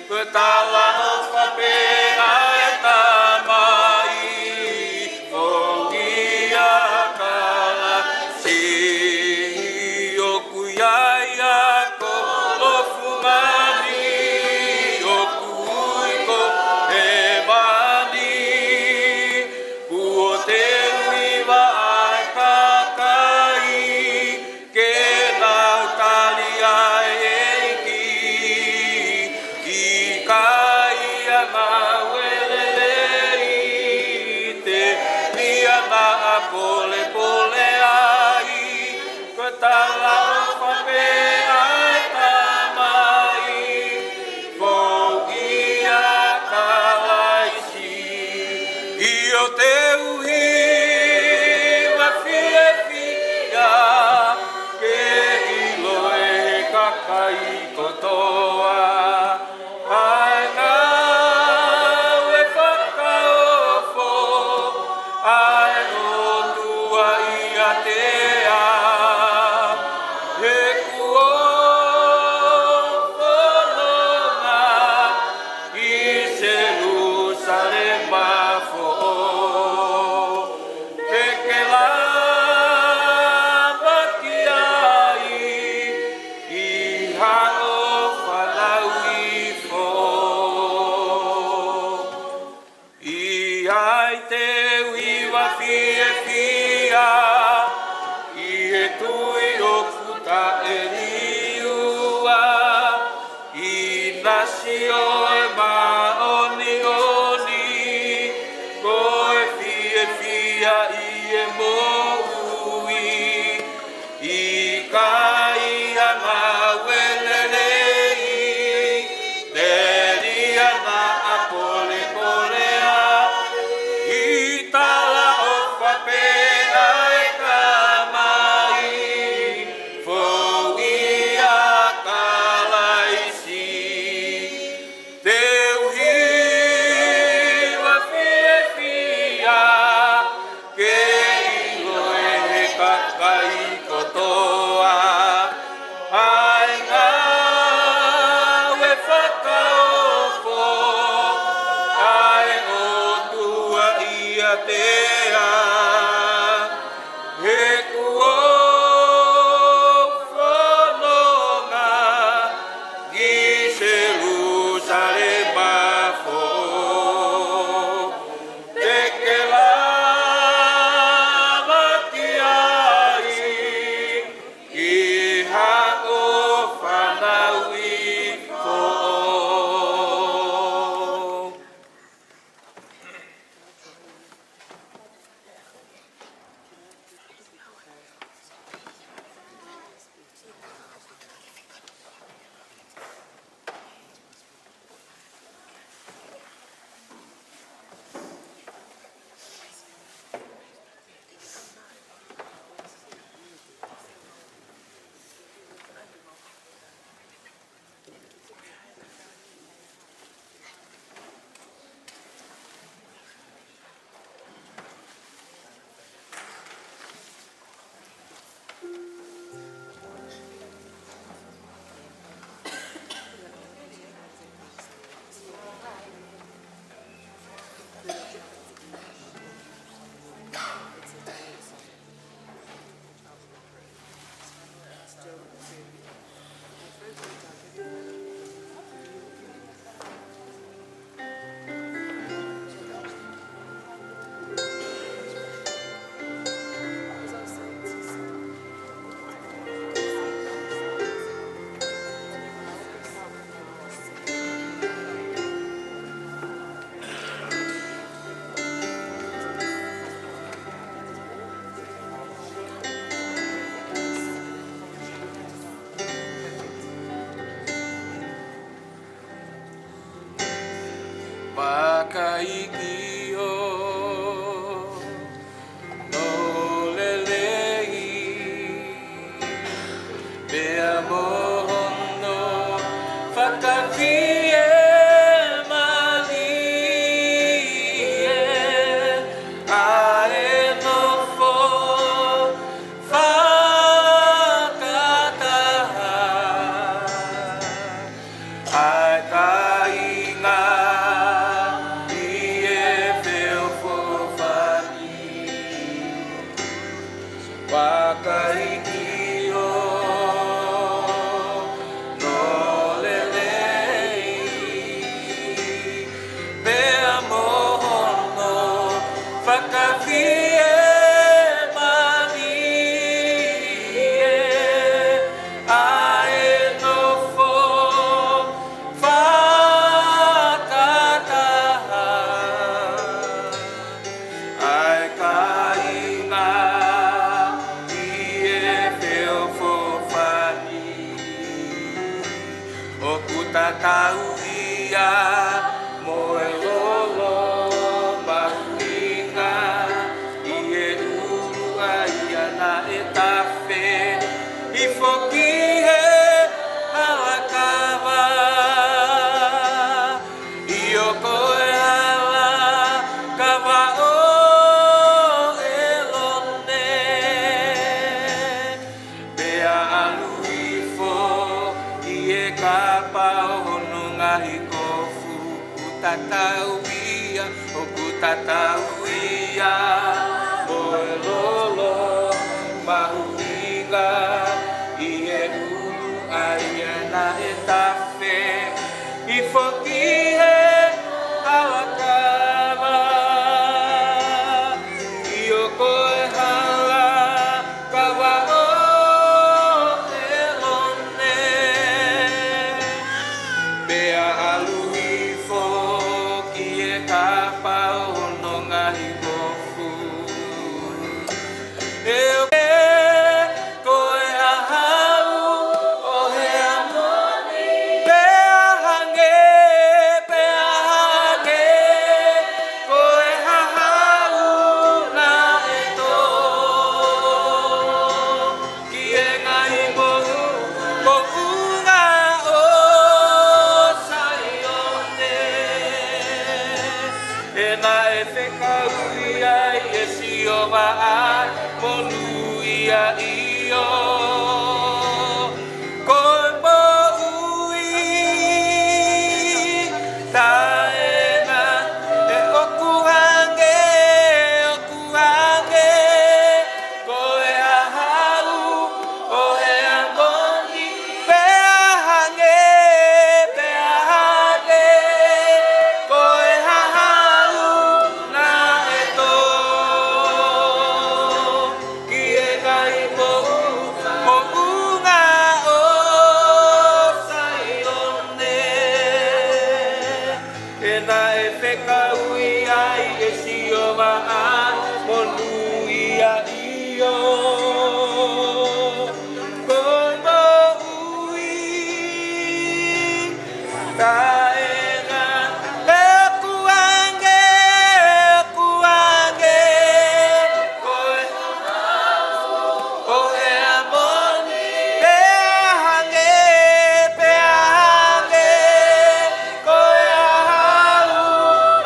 Ko e talaʻofa pē ʻa e Tamai, foʻi ʻa Kalaisi. ʻOku ʻi ai ha kolo fungani ʻoku ui ko hēvani, kuo teuhi ʻa e kakai ke nau tali ʻa e ʻEiki. ʻIkai ʻa e ngāue lelei, telia naʻa polepole ai. Ko e talaʻofa pē ʻa e Tamai, foʻi ʻa Kalaisi. ʻIo, teuhi ʻa e fiefia, ke ʻilo ʻe he kakai kotoa ʻa e ngāue fakaofo ʻa e ʻOtua ʻiate au. He kuo fononga ʻi Selūsalema foʻou, pea ke lava ki ai ʻi haʻo fanauʻi foʻou. ʻI ai, teuhi ʻa e fiefia, Kaiki ʻo nō lelei, pea mo hono fakafiemālie ʻa e nofo fakataha ʻa e kāinga ʻi he feʻofoʻofani. Kaiki ʻo nō lelei, pea mo hono fakafiemālie ʻa e nofo fakataha ʻa e kāinga ʻi he feʻofoʻofani. ʻOku tatau ia mo e lolo mahuʻinga ʻi he ʻulu ʻa ia naʻe tafe hifo ki he hala kava. ʻIo, ko e hala kava ʻo ʻElone, pea ʻalu hifo ʻi he kapa ʻo hono ngaahi kofu. ʻOku tatau ia, ʻoku tatau ia mo e lolo mahuʻinga ʻi he ʻulu ʻa ia naʻe tafe hifo ki he hala kava. ʻIo, ko e hala kava ʻo ʻElone, pea ʻalu hifo ki he kapa ʻo hono ngaahi kofu. ʻE ʻo ke ko e hahau ʻo Heamoni, pea hangē, pea hangē ko e hahau naʻe tō ki he ngaahi moʻu, moʻunga ʻo Saione. ʻE naʻe fekauʻi ai ʻe Sihova ʻa e monūʻia, ʻio, ko e moʻui taʻengata. ʻE ʻoku hangē, ʻoku hangē ko e hahau ʻo Heamoni, pea hangē, pea hangē ko e hahau naʻe tō ki he ngaahi moʻu, moʻunga ʻo Saione. ʻE naʻe fekauʻi ai ʻe Sihova ʻa e monūʻia, ʻio, ko e moʻui taʻengata. ʻE ʻoku hangē, ʻoku hangē ko e hahau ʻo Heamoni, pea hangē, pea hangē ko e hahau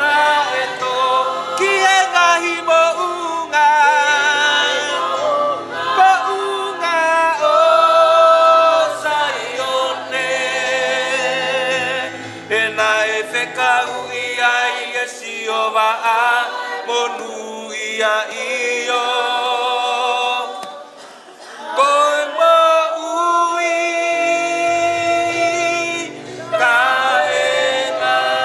naʻe tō ki he ngaahi moʻunga, moʻunga ʻo Saione. ʻE naʻe fekauʻi ai ʻe Sihova ʻa e monūʻia, ʻio, ko e moʻui taʻengata.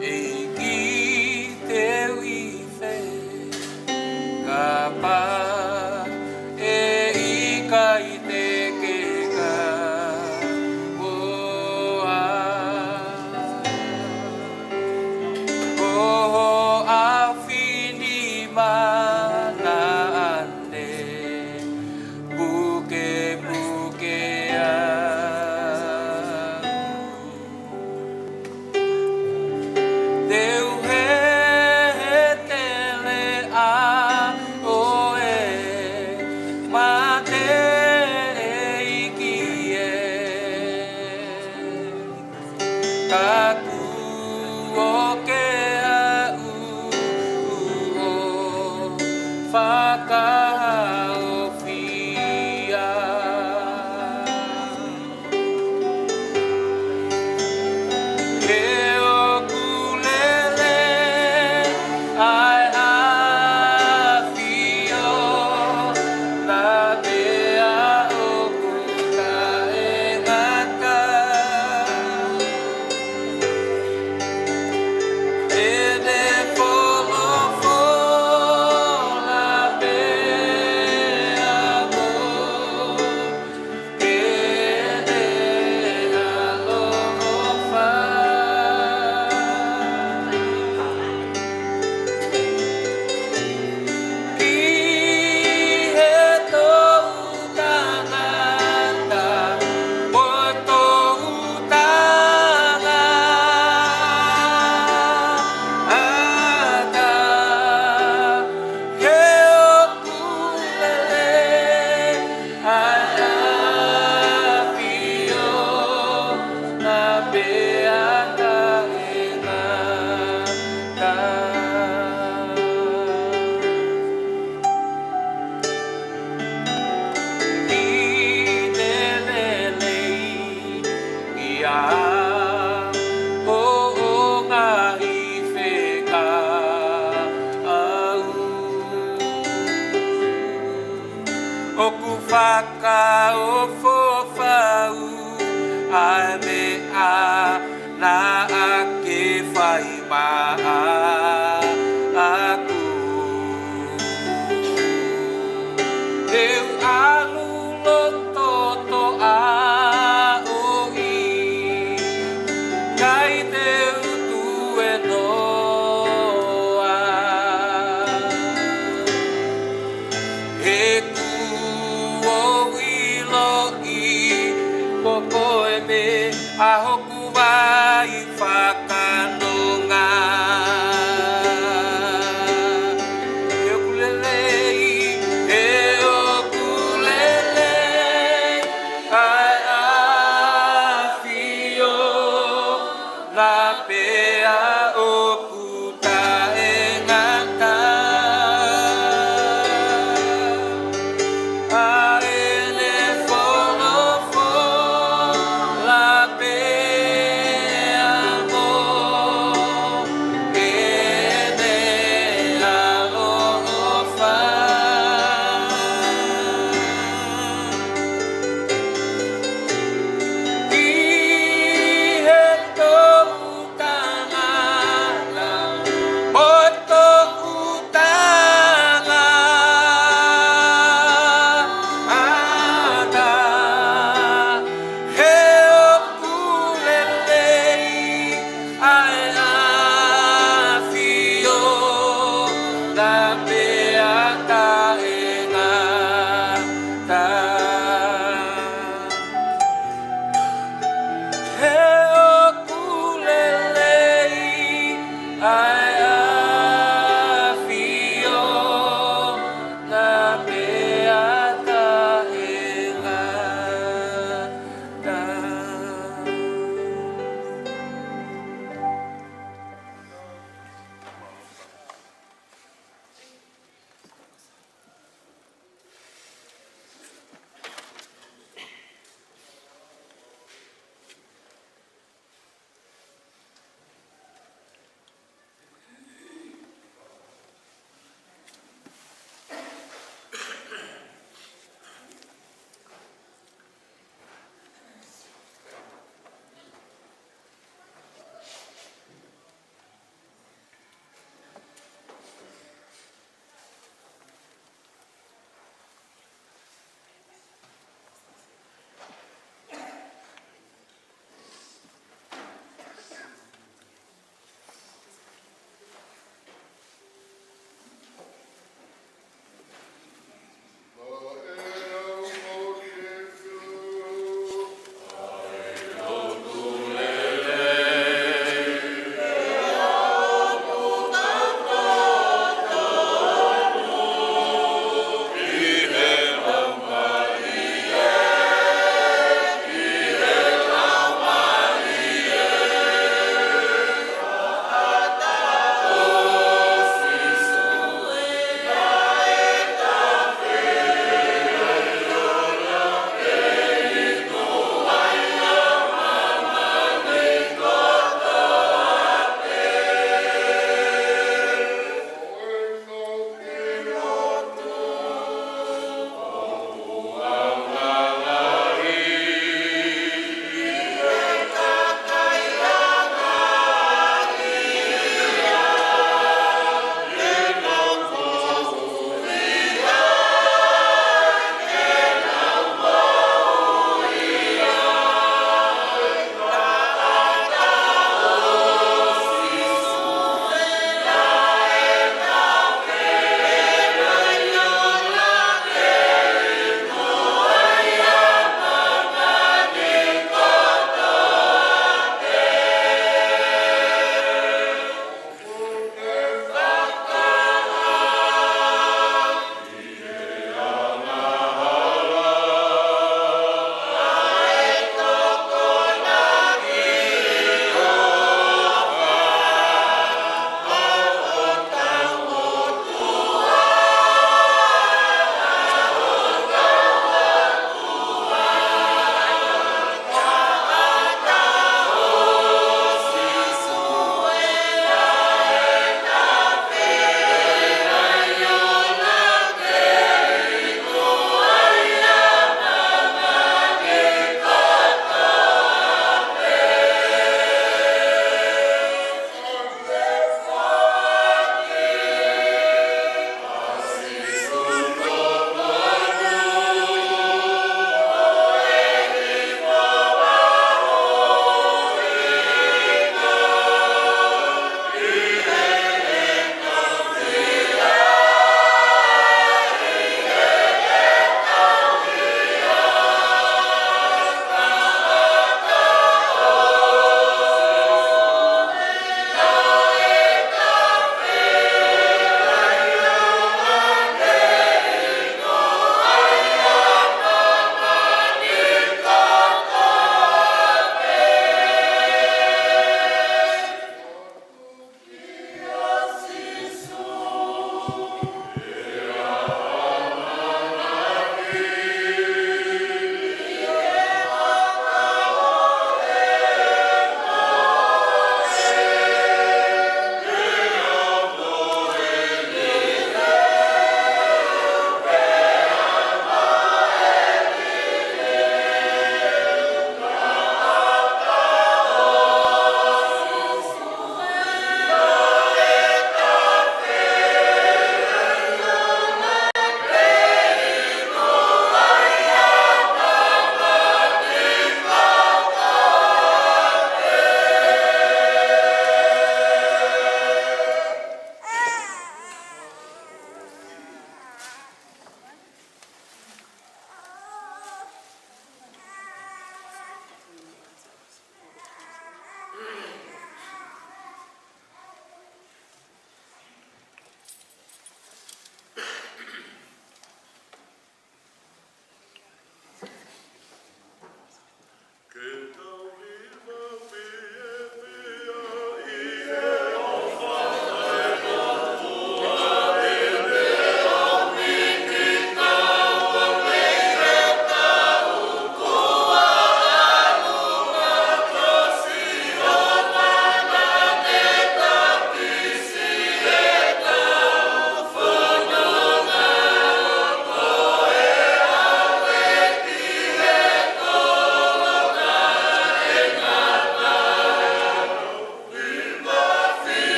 ʻEiki, te u ʻi fē, kapau ʻe ʻikai te ke kau ai? Ko ho ʻAfio ni maʻana ʻa e pukepuke au. Te u hehete leva ʻo e mate, ʻEiki ē. Ka kuo ke aʻu ʻo fakahaofi au. He ʻoku lelei ʻa e ʻAfio, na pea ʻoku taʻengata. ʻEne folofola pea mo ʻene ʻaloʻofa. Ki he toʻu tangata mo e toʻu tangata, he ʻoku lelei ʻa e ʻAfio, na pea taʻengata. ʻI he lelei ia hoʻo ngaahi fekau, ʻoku fakaʻofoʻofa ʻa e meʻa naʻa ke fai maʻaku. Te u ʻalu loto toʻa ʻo ʻikai te u tuēnoa. He kuo u ʻiloʻi ko koe pē ʻa hoku vai fakanonga. He ʻoku lelei, he ʻoku lelei ʻa e ʻAfio, na pea ʻoku taʻengata. ʻA ʻene folofola pea mo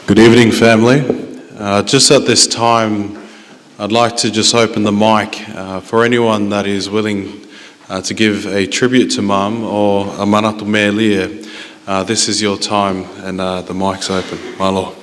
Good evening, family. Uh, just at this time, I'd like to just open the mic uh, for anyone that is willing uh, to give a tribute to Mum or a manatu melie. Uh, this is your time, and uh, the mic's open. Mālō.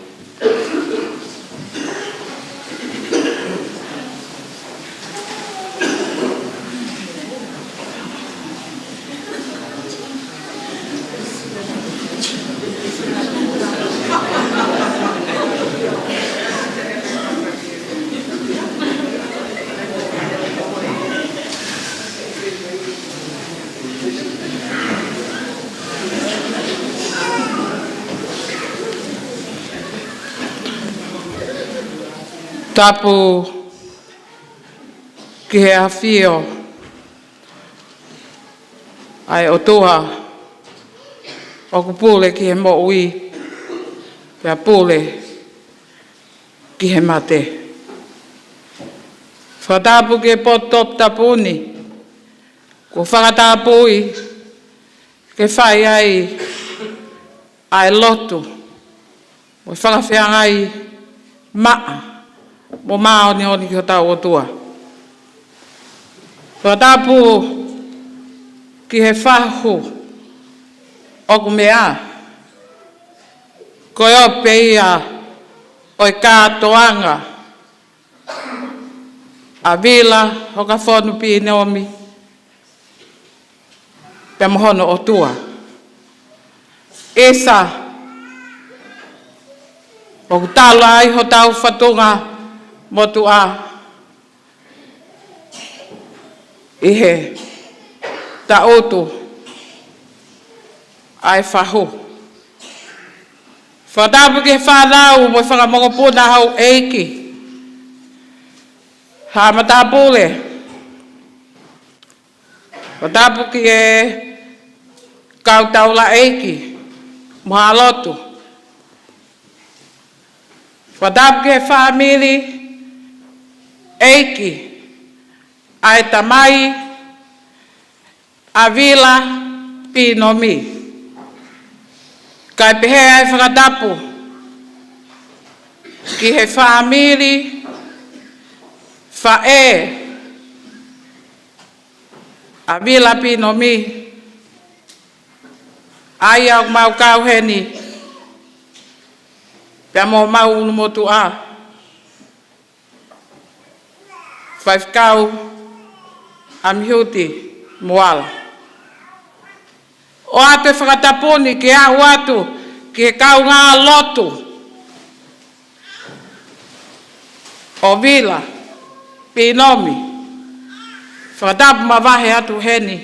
Tapu ki he ʻafio ʻa e ʻOtua ʻoku pule ki he moʻui, pea pule ki he mate. Fakatapu ki he potu toputapu ni, kuo fakatapui ke fai ai ʻa e lotu mo e fakafeangai maʻa mo māʻoniʻoni ki hotau ʻOtua. Fakatapu ki he fahu ʻoku meʻa, ko e ope ia ʻo e kātoanga ʻa Vila Hokafonu Pinomi pea mo hono ʻotua. ʻIsa, ʻoku tala ai hotau fatunga motuʻa ʻi he taʻutu ʻa e fahu. Fakatapu ki he fānau mo e fanga mokopuna houʻeiki, haʻa matāpule. Fakatapu ki he kau taulaʻeiki mo haʻa lotu. Fakatapu ki he fāmili ʻeiki ʻa e tamai ʻa Vila Pinomi. Kae pehē ʻa e fakatapu ki he fāmili faʻē ʻa Vila Pinomi, ʻa ia ʻoku mau kau heni pea mo homau ʻulumotuʻa, Faifekau ʻAmihuti Moala. ʻOatu e fakatapu ni ke aʻu atu ki he kaungā lotu ʻo Vila Pinomi. Fakatapu mavahe atu heni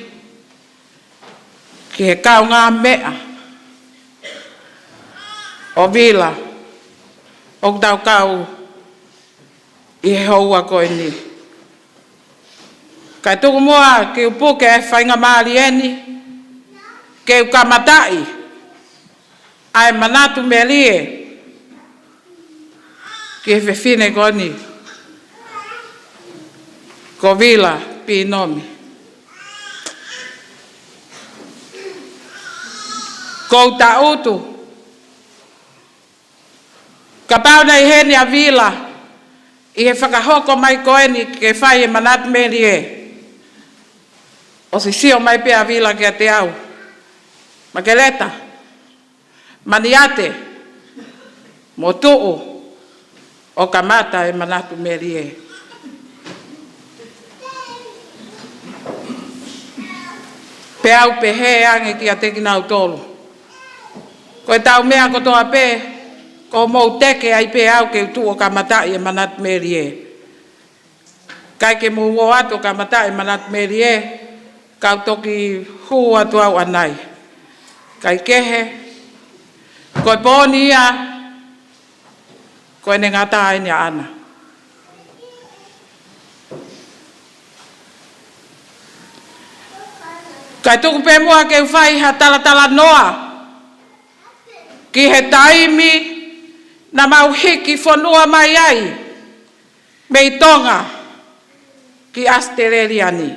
ki he kaungāmeʻa ʻo Vila ʻoku tau kau ʻi he houa ko eni. Kae tuku muʻa ke u puke e faingamālie ni ke u kamataʻi ʻa e manatu melie ki he fefine ko eni ko Vila Pinomi. Ko u taʻutu kapau naʻe ʻi heni ʻa Vila ʻi he fakahoko mai ko eni ke fai e manatu melie, ʻosi sio mai pē ʻa Vila kiate au, Makeleta, Maniate, mo tuʻu ʻo kamata e manatu melie. Pea u pehē ange kiate kinautolu, ko e tau meʻa kotoa pē, ko mou teke ai pē au ke u tuʻu ʻo kamataʻi e manatu melie. Kae ke mou ō atu ʻo kamataʻi e manatu melie, kau toki hū atu au ʻanai. Kae kehe, ko e pō ni ia, ko ʻene ngata eni ʻaʻana. Kae tuku pē muʻa ke u fai ha talatalanoa ki he taimi naʻa mau hiki fonua mai ai mei Tonga ki ʻAositelēlia ni.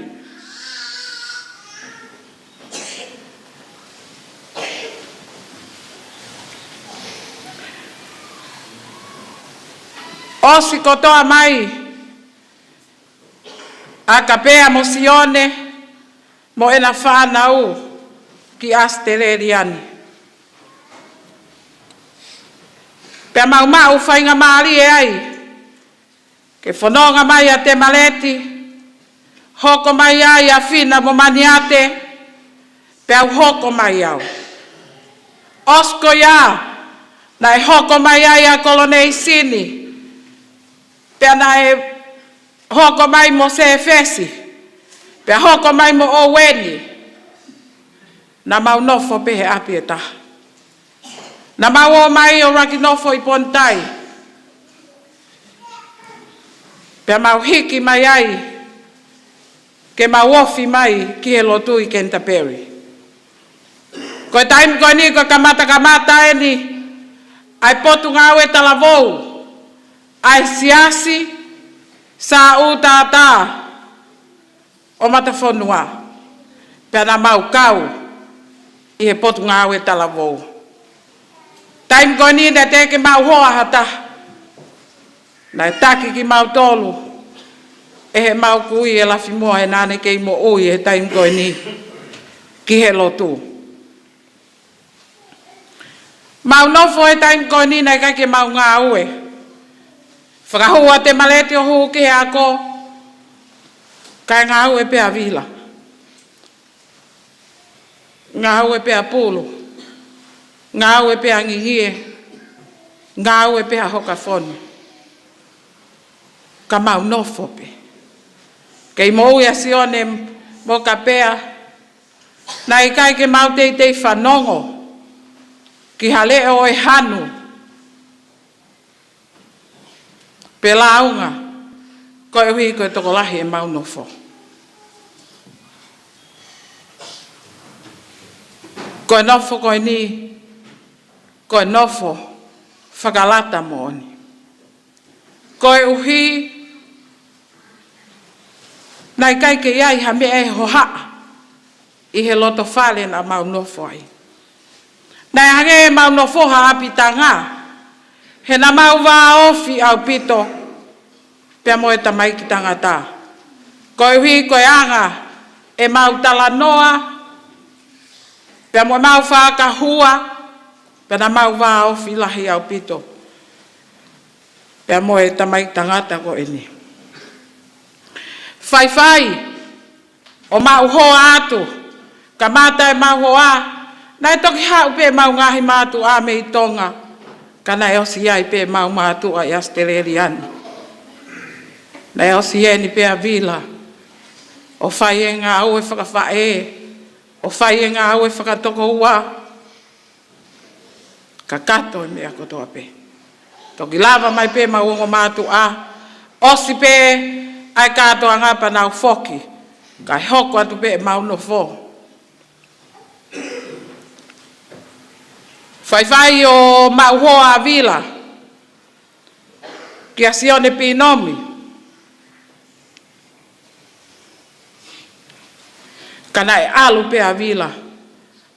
ʻOsi kotoa mai ʻa Kapea mo Sione mo ʻena fānau ki ʻAositelēlia ni. Pea mau maʻu faingamālie ai ke fononga mai ʻa Temaleti, hoko mai ai ʻa Fina mo Maniate, pea u hoko mai au. ʻOsi ko ia, naʻe hoko mai ai ʻa Koloneisini, pea naʻe hoko mai mo Sēfesi, pea hoko mai mo ʻOueni. Naʻa mau nofo pē he ʻapi ʻe taha. Naʻa mau ō mai ʻo ʻuluaki nofo ʻi Ponitai. Pea mau hiki mai ai ke mau ofi mai ki he lotu ʻi Kenitapeli. Ko e taimi ko eni ko e kamata kamata eni ʻa e Potungāue Talavou, ʻa e Siasi Sāʻūtātā ʻo Matafonua, pea naʻa mau kau ʻi he Potungāue Talavou. Taimi ko eni naʻe teʻeki ke mau hoa ha taha, naʻe taki kimautolu ʻe heʻemau kui ʻe Lafimoa he naʻa ne kei moʻui he taimi ko eni ki he lotu. Mau nofo he taimi ko eni naʻe ʻikai ke mau ngāue. Fakahū ʻa Temaleti ʻo hū ki he ako, kae ngāue pē ʻa Vila. Ngāue pē ʻa Pulu. Ngāue pē ʻa Ngingie. Ngāue pē ʻa Hokafonu. Ka mau nofo pē. Kei moʻui ʻa Sione mo Kapea, naʻe ʻikai ke mau teitei fanongo ki ha leʻo ʻe hanu pe lāunga, koeʻuhi ko e tokolahi ʻemau nofo. Ko e nofo ko eni, ko e nofo fakalata moʻoni. Koeʻuhi naʻe ʻikai ke ʻi ai ha meʻa ʻe hohaʻa ʻi he loto fale naʻa mau nofo ai. Naʻe hangē ʻemau nofo ha ʻapitanga, he naʻa mau vāofi ʻaupito pea mo e tamaiki tangata. Koeʻuhi ko e anga ʻemau talanoa pea mo ʻemau fakahua, pea naʻa mau vāofi lahi ʻaupito pea mo e tamaiki tangata ko eni. Faifai ʻo maʻu hoa atu, kamata ʻemau hoa, naʻe toki haʻu pē ʻemau ngaahi mātuʻa mei Tonga, ka naʻe ʻosi ʻi ai pē ʻemau mātuʻa ʻi ʻAositelēlia ni. Naʻe ʻosi ʻi heni pē ʻa Vila ʻo fai e ngāue fakafaʻē, ʻo fai e ngāue fakatokoua, kakato e meʻa kotoa pē. Toki lava mai pē ʻemau ongo mātuʻa, ʻosi pē ʻa e kātoanga pea nau foki, kae hoko atu pē ʻemau nofo. Faifai ʻo maʻu hoa ʻa Vila kia Sione Pinomi, ka naʻe ʻalu pē ʻa Vila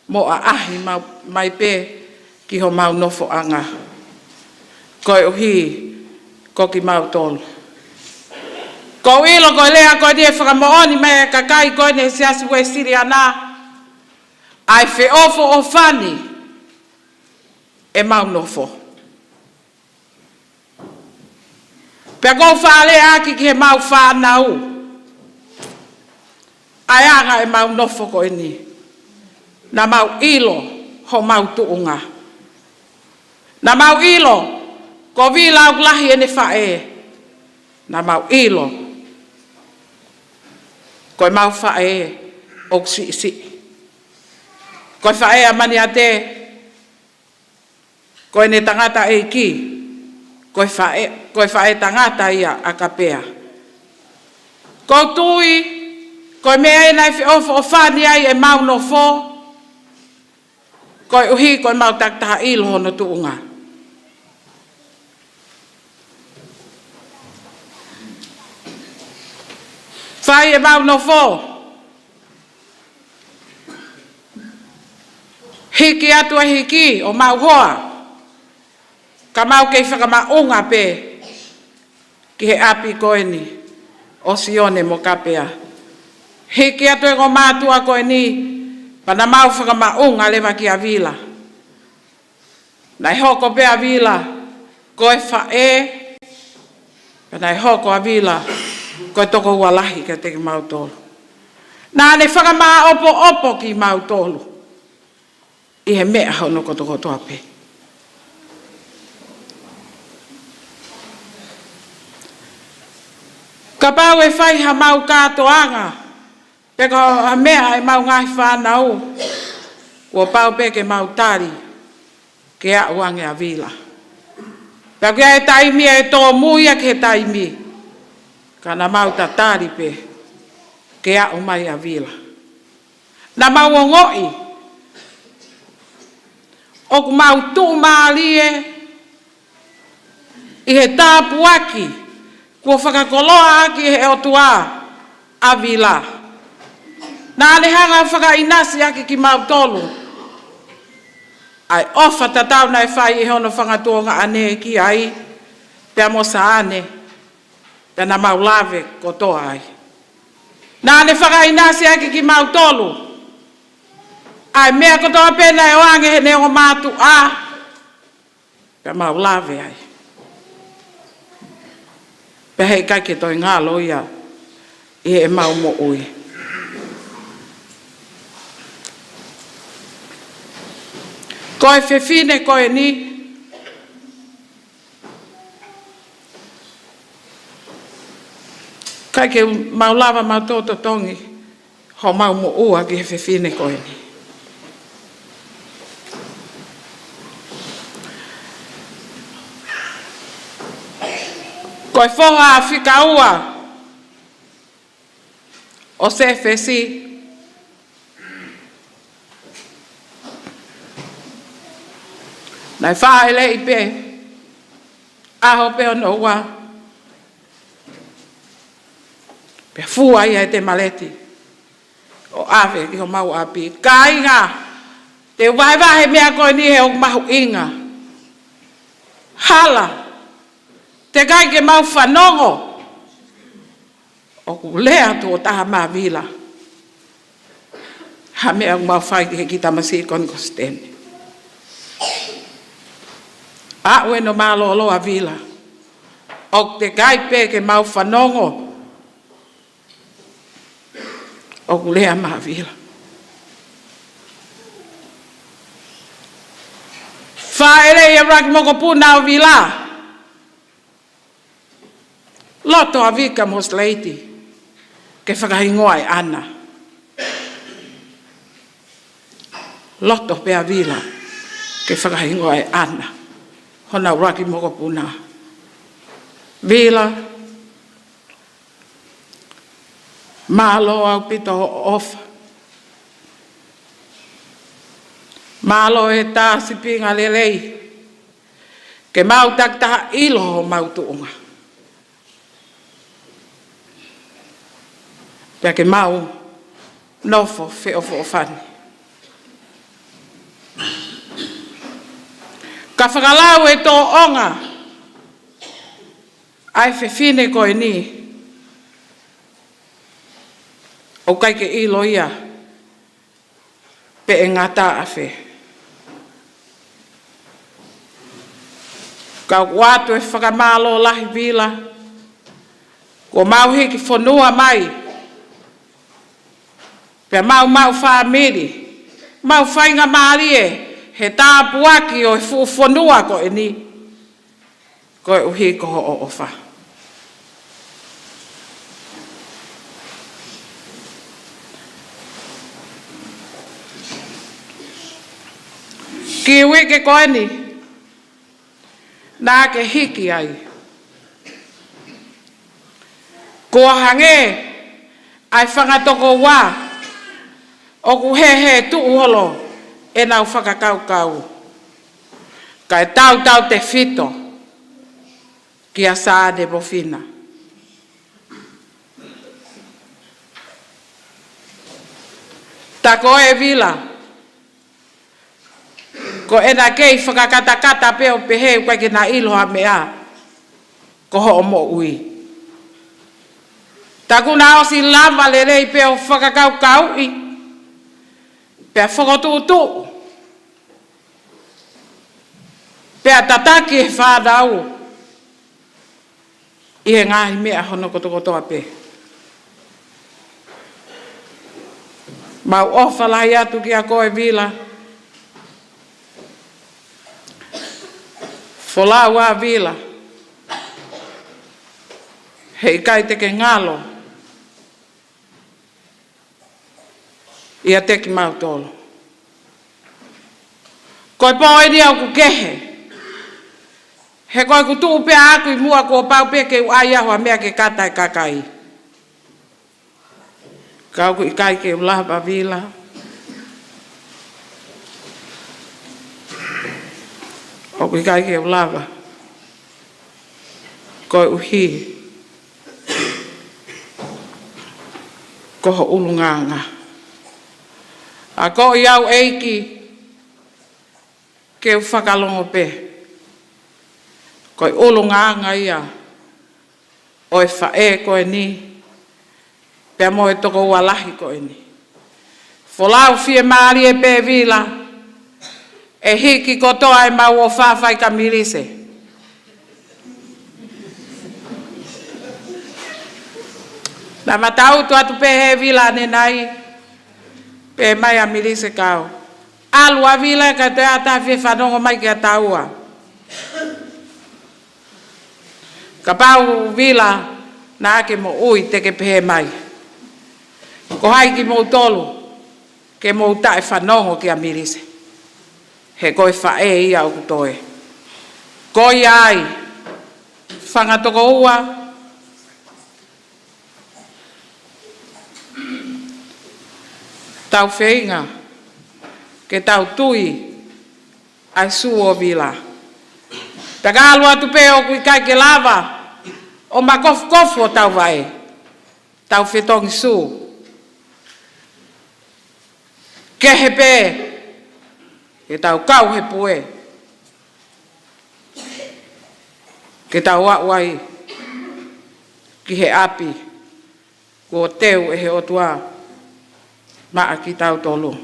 mo ʻaʻahi ma-, mai pē ki homau nofoʻanga. Koeʻuhi ko kimautolu. Ko u ʻilo ko e lea ko eni ʻe fakamoʻoni mai e kakai ko eni he Siasi Uēsiliana, ʻa e feʻofoʻofani ʻemau nofo. Pea ko u faʻa lea ʻaki ki heʻemau fānau ʻa e anga ʻemau nofo ko eni. Naʻa mau ʻilo homau tuʻunga. Naʻa mau ʻilo ko Vila ʻoku lahi ʻene faʻē. Naʻa mau ʻilo ko ʻemau faʻē ʻoku siʻisiʻi. Ko e faʻē ʻa Maniate, ko ʻene tangataʻeiki, ko e faʻē, ko e faʻētangata ia ʻa Kapea. Ko u tui, ko e meʻa ē naʻe feʻofoʻofani ai ʻemau nofo, koeʻuhi ko ʻemau takitaha ʻilo hono tuʻunga. Fai ʻemau nofo, hiki atu e hiki ʻo maʻu hoa, ka mau kei fakamaʻunga pē ʻi he ʻapi ko eni ʻo Sione mo Kapea. Hiki atu e ongo mātuʻa ko eni, pea naʻa mau fakamaʻunga leva kia Vila. Naʻe hoko pē ʻa Vila ko e faʻē, pea naʻe hoko ʻa Vila ko e tokoua lahi kiate kimautolu. Naʻa ne fakamāʻopoʻopo kimautolu ʻi he meʻa hono kotokotoa pē. Kapau ʻe fai ha mau kātoanga, pe ko ha meʻa ʻemau ngaahi fānau, kuo pau pē ke mau tali ke aʻu ange ʻa Vila. Pea ko e taimi ʻe tōmui ia ki he taimi, ka naʻa mau tatali pē ke aʻu mai ʻa Vila. Naʻa mau ongoʻi ʻoku mau tuʻumālie ʻi he tāpuaki kuo fakakoloa ʻaki ʻe he ʻOtua ʻa Vila. Naʻa ne hanga ʻo fakaʻinasi ʻaki kimautolu ʻa e ʻofa tatau naʻe fai ʻe hono fanga tuongaʻane ki ai, pea mo Saane, pea naʻa mau lave kotoa ai. Naʻa ne fakaʻinasi ʻaki kimautolu ʻa e meʻa kotoa pē naʻe ʻoange ʻe heʻene ongo mātuʻa, pea mau lave ai. Pea heʻikai ke toe ngalo ia ʻi heʻemau moʻui. Ko e fefine ko eni, ʻikai ke mau lava mau totongi homau moʻua ki he fefine ko eni. Ko e foha ʻa Fika Ua ʻo Sēfesi, naʻe fāʻeleʻi pē ʻaho pē hono ua, pea fua ia ʻe Temaleti ʻo ʻave ki homau ʻapi. Kāinga, te u vahevahe meʻa ko eni he ʻoku mahuʻinga. Hala, teʻeki ai ke mau fanongo ʻoku lea tuʻo taha mai ʻa Vila ha meʻa ʻoku mau fai ki he kiʻi tamasiʻi ko eni ko Siteni. Aʻu eni ʻo mālōlō ʻa Vila, ʻoku teʻeki ai pē ke mau fanongo ʻoku lea mai ʻa Vila. Fāʻeleʻi ʻe ʻuluaki mokopuna ʻo Vila, loto ʻa Vika mo Sileiti ke fakahingoa ʻe ʻAna. Loto pē ʻa Vila ke fakahingoa ʻe ʻAna, hona ʻuluaki mokopuna. Vila, mālō ʻaupito hoʻo ʻofa. Mālō e tā sīpinga lelei ke mau takitaha ʻilo homau tuʻunga, pea ke mau nofo feʻofoʻofani. Ka fakalau e tōʻonga ʻa e fefine ko eni, ʻoku ʻikai ke ʻilo ia pe ʻe ngata ʻafē. Ka ʻoatu e fakamālō lahi Vila, kuo mau hiki fonua mai, pea mau maʻu fāmili, mau faingamālie he tāpuaki ʻo e fuʻu fonua ko eni, koeʻuhi ko hoʻo ʻofa. Kiʻi uike ko eni naʻa ke hiki ai, kuo hangē ʻa e fanga tokoua ʻoku hehē tuʻu holo ʻenau fakakaukau, kae tautautefito kia Saane mo Fina. Tā ko ē Vila, ko ʻena kei fakakatakata pē ʻo pehē ʻoku ʻikai ke na ʻilo ha meʻa, ko hoʻo moʻui. Taku na ʻosi lava lelei pē ʻo fakakaukauʻi, pea fokotuʻutuʻu, pea tataki ʻe he fānau ʻi he ngaahi meʻa hono kotokotoa pē. Mau ʻofa lahi atu kia koe Vila. Folau ā Vila, heʻikai te ke ngalo ʻiate kimautolu. Ko e pō eni ʻoku kehe, he ko ʻeku tuʻu pē ʻaʻaku ʻi muʻa kuo pau pē ke u ʻai au ha meʻa ke kata e kakai. Ka ʻoku ʻikai ke u lava Vila. ʻOku ʻikai ke u lava. Koeʻuhi ko ho ʻulungaanga. ʻA ko ia ʻEiki, ke u fakalongo pē. Ko e ʻulungaanga ia ʻo e faʻē ko eni, pea mo e tokoua lahi ko eni. Folau fiemālie pē Vila, ʻe hiki kotoa ʻemau ʻofa fai kia Milise. Naʻa ma tangutu atu pē he Vila ʻanenai, pehē mai ʻa Milise kia au, ʻalu ā Vila ka te ata fie fanongo mai kia taua. Kapau Vila naʻa ke moʻui te ke pehē mai, ko hai kimoutolu ke mou taʻefanongo kia Milise. He ko e faʻē ia ʻoku toe. Ko ia ai, fanga tokoua, tau feinga ke tau tui ʻa e sū ʻo Vila. Pea ka ʻalu atu pē ʻoku ʻikai ke lava ʻo makofukofu hotau vaʻe, tau fetongi sū. Kehe pē ke tau kau he pue, ke tau aʻu ai ki he ʻapi kuo teu ʻe he ʻOtua maʻa kitautolu.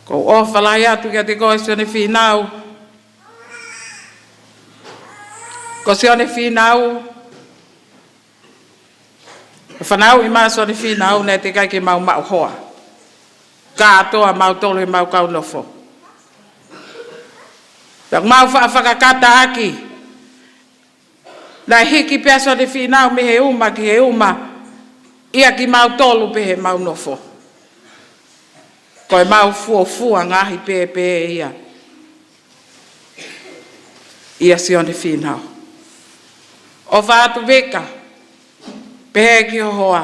Ko u ʻofa lahi atu kiate koe Sione Fīnau. Ko Sione Fīnau, fanauʻi mai Sione Fīnau naʻe teʻeki ai ke mau maʻu hoa. Kātoa mautolu he mau kau nofo. Pea mau faʻa fakakataʻaki, naʻe hiki pē ʻa Sione Fīnau mei he uma ki he uma, ʻia kimautolu pē he mau nofo. Ko e mau fuofua ngaahi pēpē ia ʻia Sione Fīnau. ʻOfa atu Vika, pehē ki ho hoa.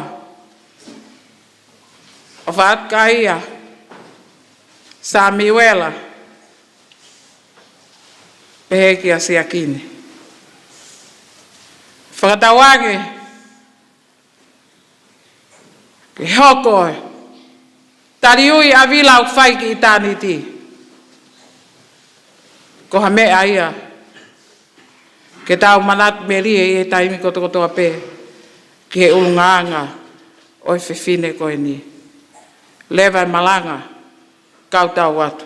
ʻOfa atu kia Samiuela, pehē kia Siakini. Fakatauange ke hoko e taliui ʻa Vila ʻoku fai ki ʻitāniti ko ha meʻa ia ke tau manatu melie ʻi he taimi kotokotoa pē ki he ʻulungaanga ʻo e fefine ko eni. Leva e malanga, kau tau atu.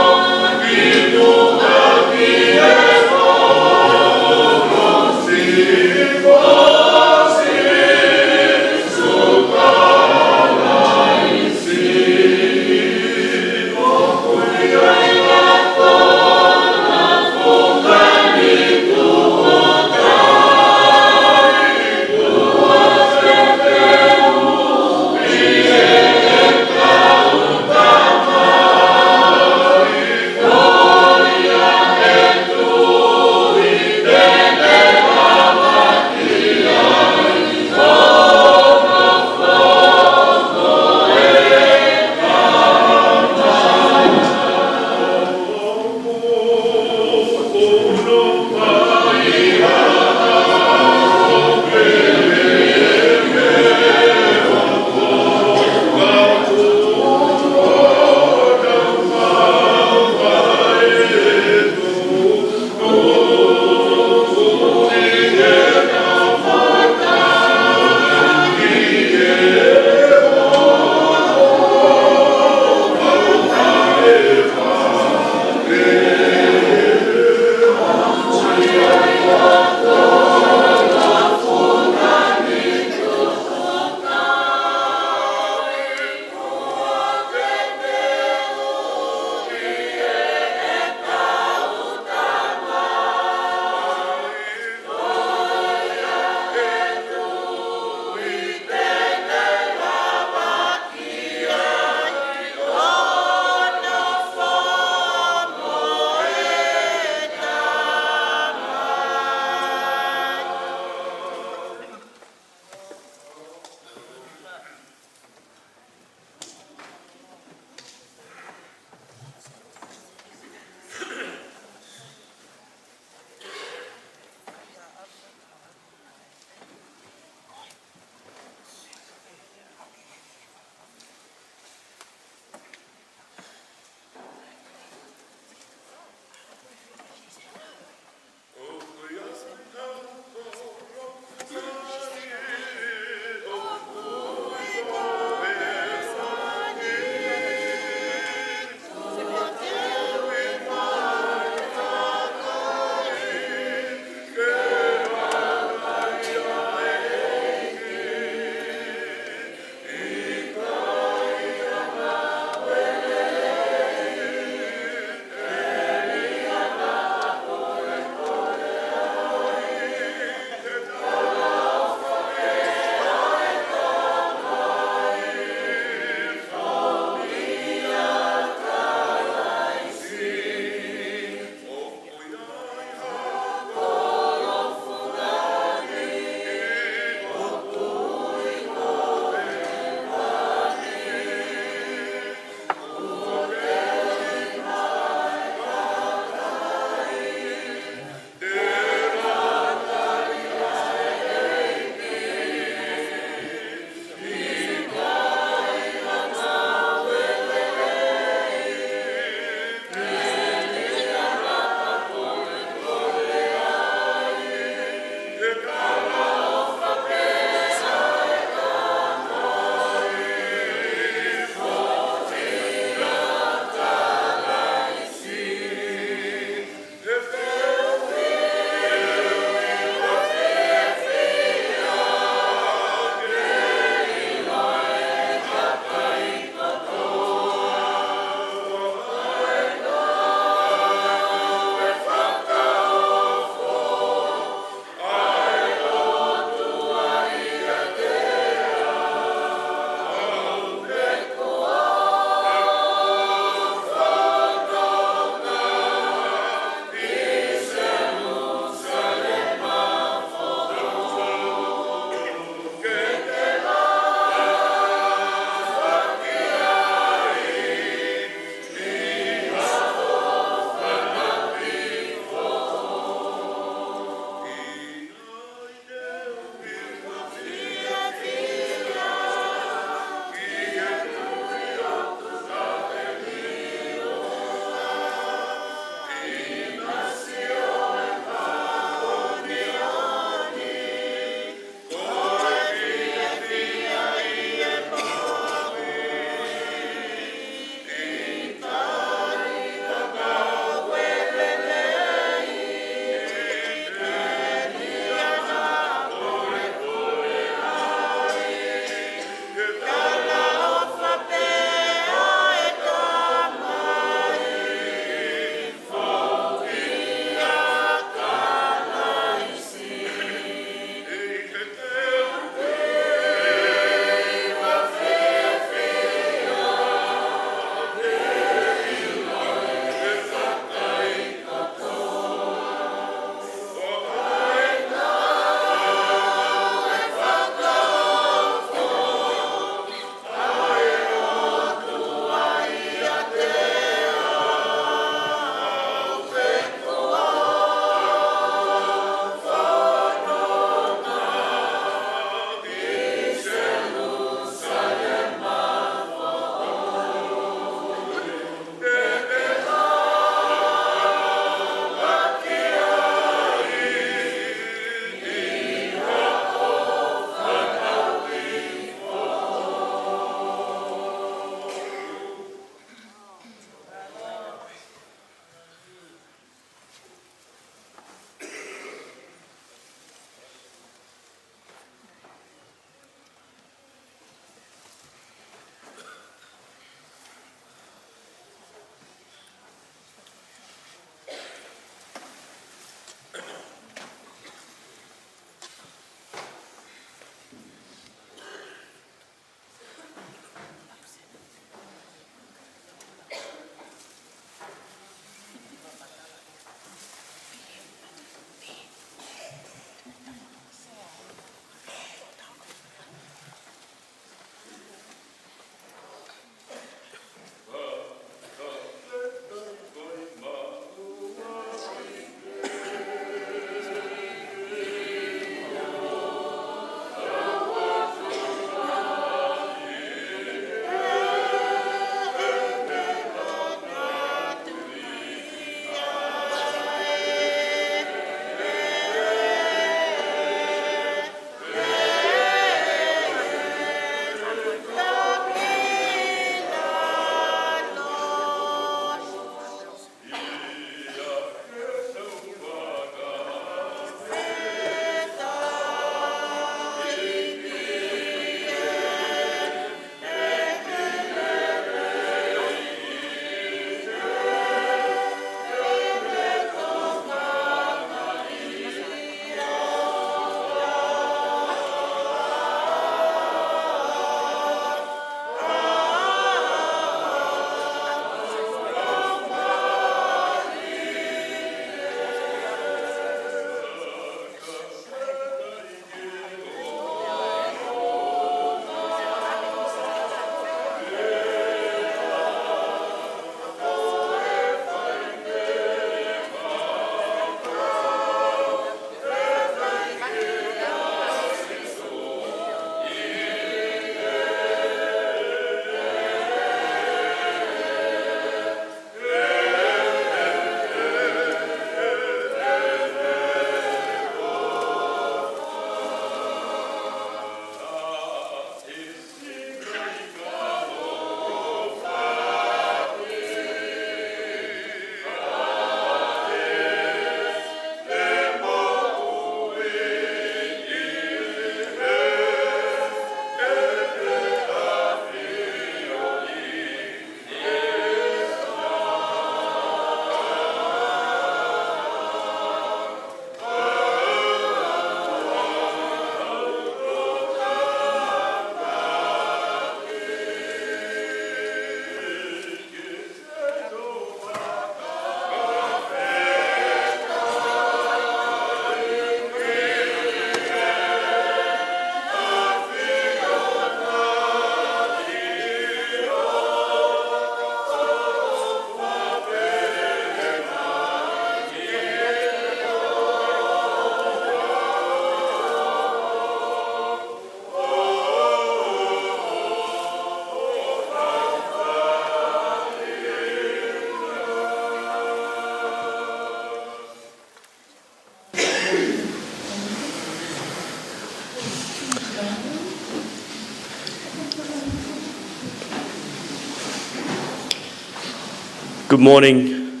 Good morning,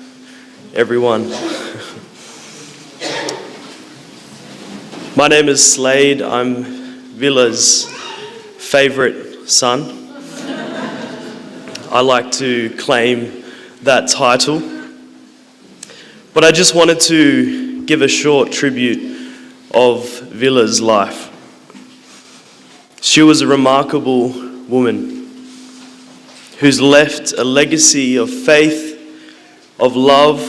everyone. My name is Slade. I'm Villa's favorite son. I like to claim that title. But I just wanted to give a short tribute of Villa's life. She was a remarkable woman who's left a legacy of faith, of love,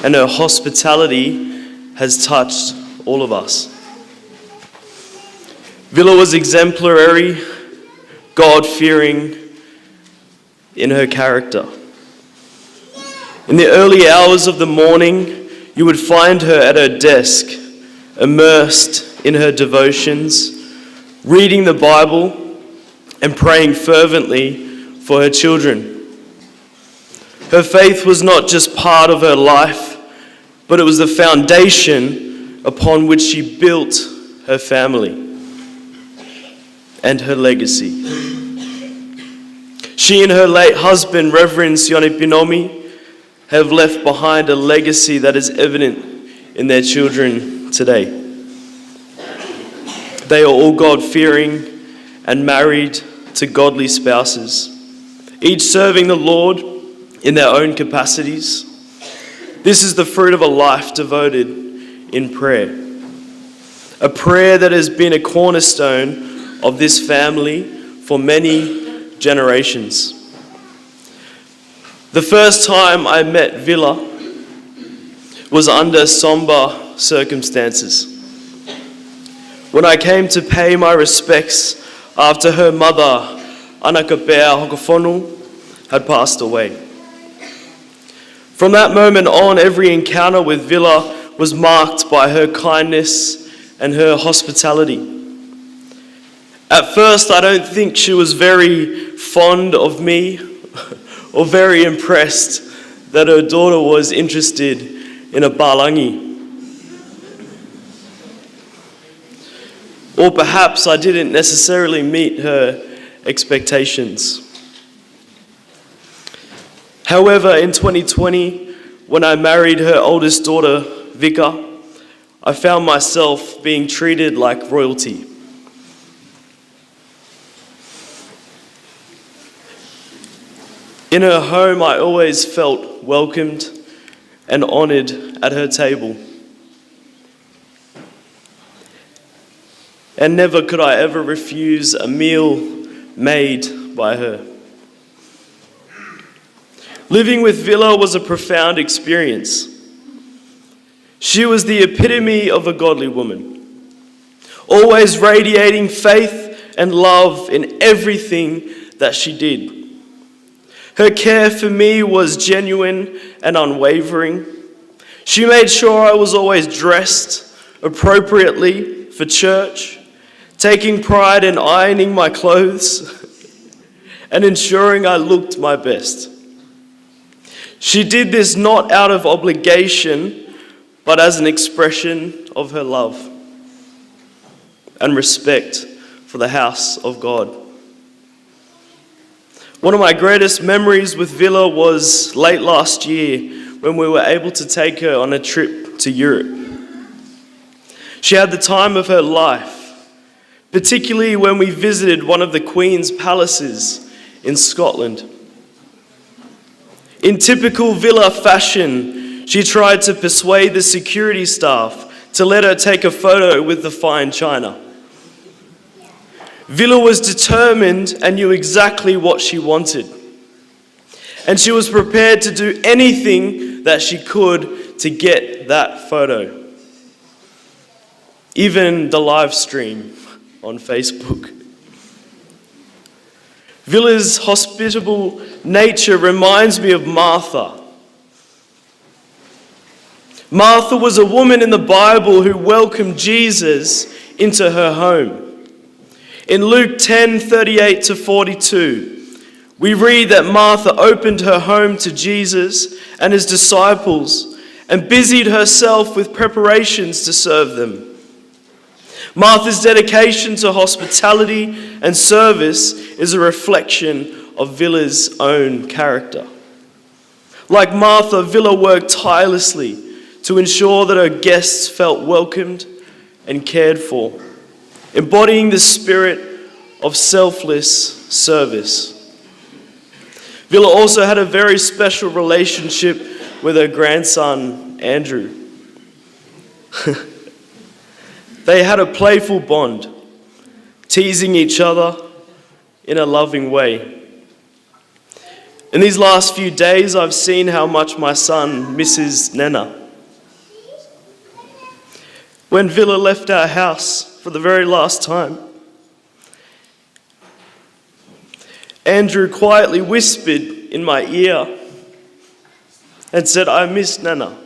and her hospitality has touched all of us. Villa was exemplary, God-fearing in her character. In the early hours of the morning, you would find her at her desk, immersed in her devotions, reading the Bible, and praying fervently for her children. Her faith was not just part of her life, but it was the foundation upon which she built her family and her legacy. She and her late husband, Reverend Sione Pinomi, have left behind a legacy that is evident in their children today. They are all God-fearing and married to godly spouses, each serving the Lord in their own capacities. This is the fruit of a life devoted in prayer, a prayer that has been a cornerstone of this family for many generations. The first time I met Villa was under somber circumstances, when I came to pay my respects after her mother, Anakapea Hokofonu, had passed away. From that moment on, every encounter with Villa was marked by her kindness and her hospitality. At first, I don't think she was very fond of me or very impressed that her daughter was interested in a pālangi. Or perhaps I didn't necessarily meet her expectations. However, in twenty twenty, when I married her oldest daughter, Vika, I found myself being treated like royalty. In her home, I always felt welcomed and honored at her table. And never could I ever refuse a meal made by her. Living with Villa was a profound experience. She was the epitome of a godly woman, always radiating faith and love in everything that she did. Her care for me was genuine and unwavering. She made sure I was always dressed appropriately for church, taking pride in ironing my clothes and ensuring I looked my best. She did this not out of obligation, but as an expression of her love and respect for the house of God. One of my greatest memories with Villa was late last year when we were able to take her on a trip to Europe. She had the time of her life, particularly when we visited one of the Queen's palaces in Scotland. In typical Villa fashion, she tried to persuade the security staff to let her take a photo with the fine china. Villa was determined and knew exactly what she wanted. And she was prepared to do anything that she could to get that photo. Even the live stream on Facebook. Villa's hospitable nature reminds me of Martha. Martha was a woman in the Bible who welcomed Jesus into her home. In Luke ten thirty-eight to forty-two, we read that Martha opened her home to Jesus and his disciples and busied herself with preparations to serve them. Martha's dedication to hospitality and service is a reflection of Villa's own character. Like Martha, Villa worked tirelessly to ensure that her guests felt welcomed and cared for, embodying the spirit of selfless service. Villa also had a very special relationship with her grandson, Andrew. They had a playful bond, teasing each other in a loving way. In these last few days, I've seen how much my son misses Nana. When Villa left our house for the very last time, Andrew quietly whispered in my ear and said, "I miss Nana."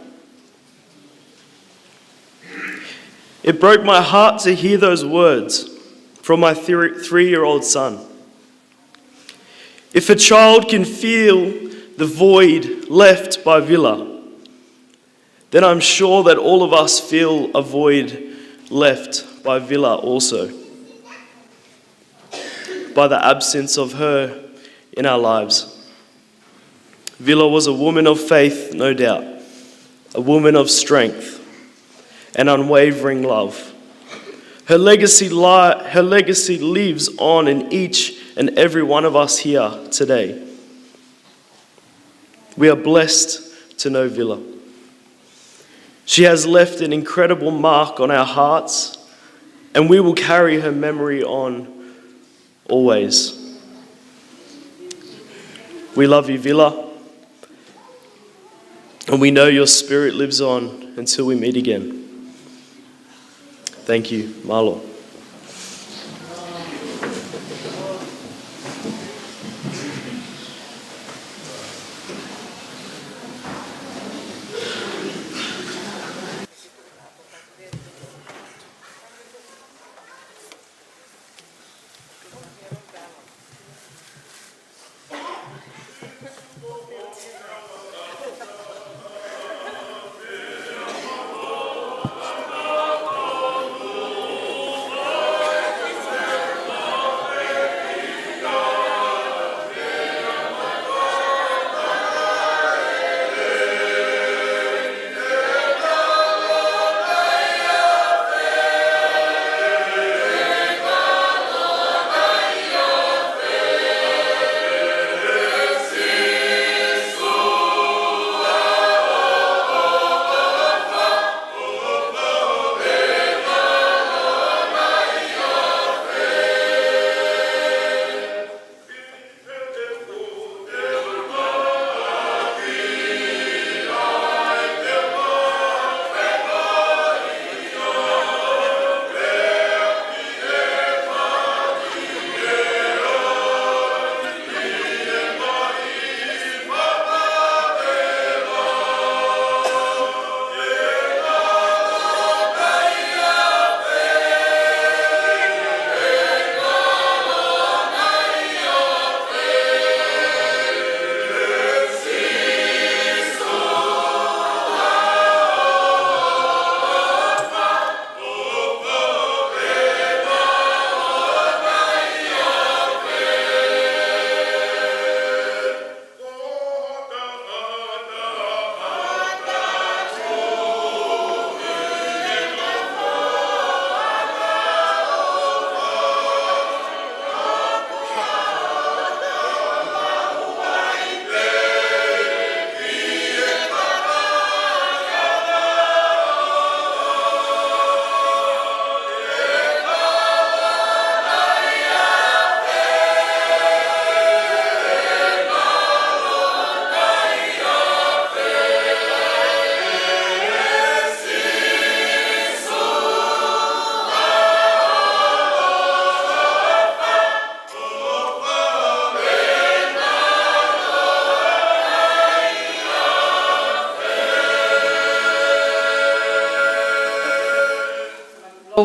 It broke my heart to hear those words from my three-year-old son. If a child can feel the void left by Villa, then I'm sure that all of us feel a void left by Villa also, by the absence of her in our lives. Villa was a woman of faith, no doubt, a woman of strength and unwavering love. Her legacy, li- her legacy lives on in each and every one of us here today. We are blessed to know Villa. She has left an incredible mark on our hearts, and we will carry her memory on always. We love you, Villa, and we know your spirit lives on until we meet again. Thank you, mālō.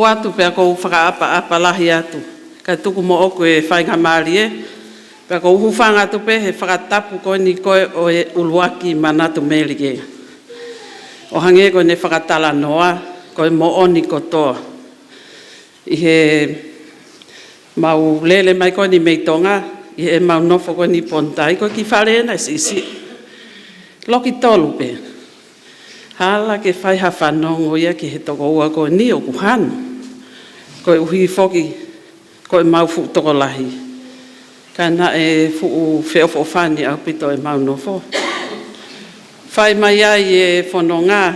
Lau atu pea ʻoku ou fakaʻapaʻapa lahi atu, kae tuku moʻoku e faingamālie, pea ʻoku ou hūfanga atu pē he fakatapu ko eni ko ē ʻo e ʻuluaki Manatu Melie. ʻO hangē ko ʻene fakatalanoa, ko e moʻoni kotoa. ʻI heʻemau lele mai ko eni mei Tonga, ʻi heʻemau nofo ko eni Ponatai, ko e kiʻi fale ena ʻe siʻisiʻi. Loki tolu pē. Hala ke fai ha fanongo ia ki he tokoua ko eni ʻoku hano. Koeʻuhi foki ko e mau fuʻu tokolahi. Ka naʻe fuʻu feʻofoʻofani ʻaupito e mau nofo. Fai mai ai e fononga,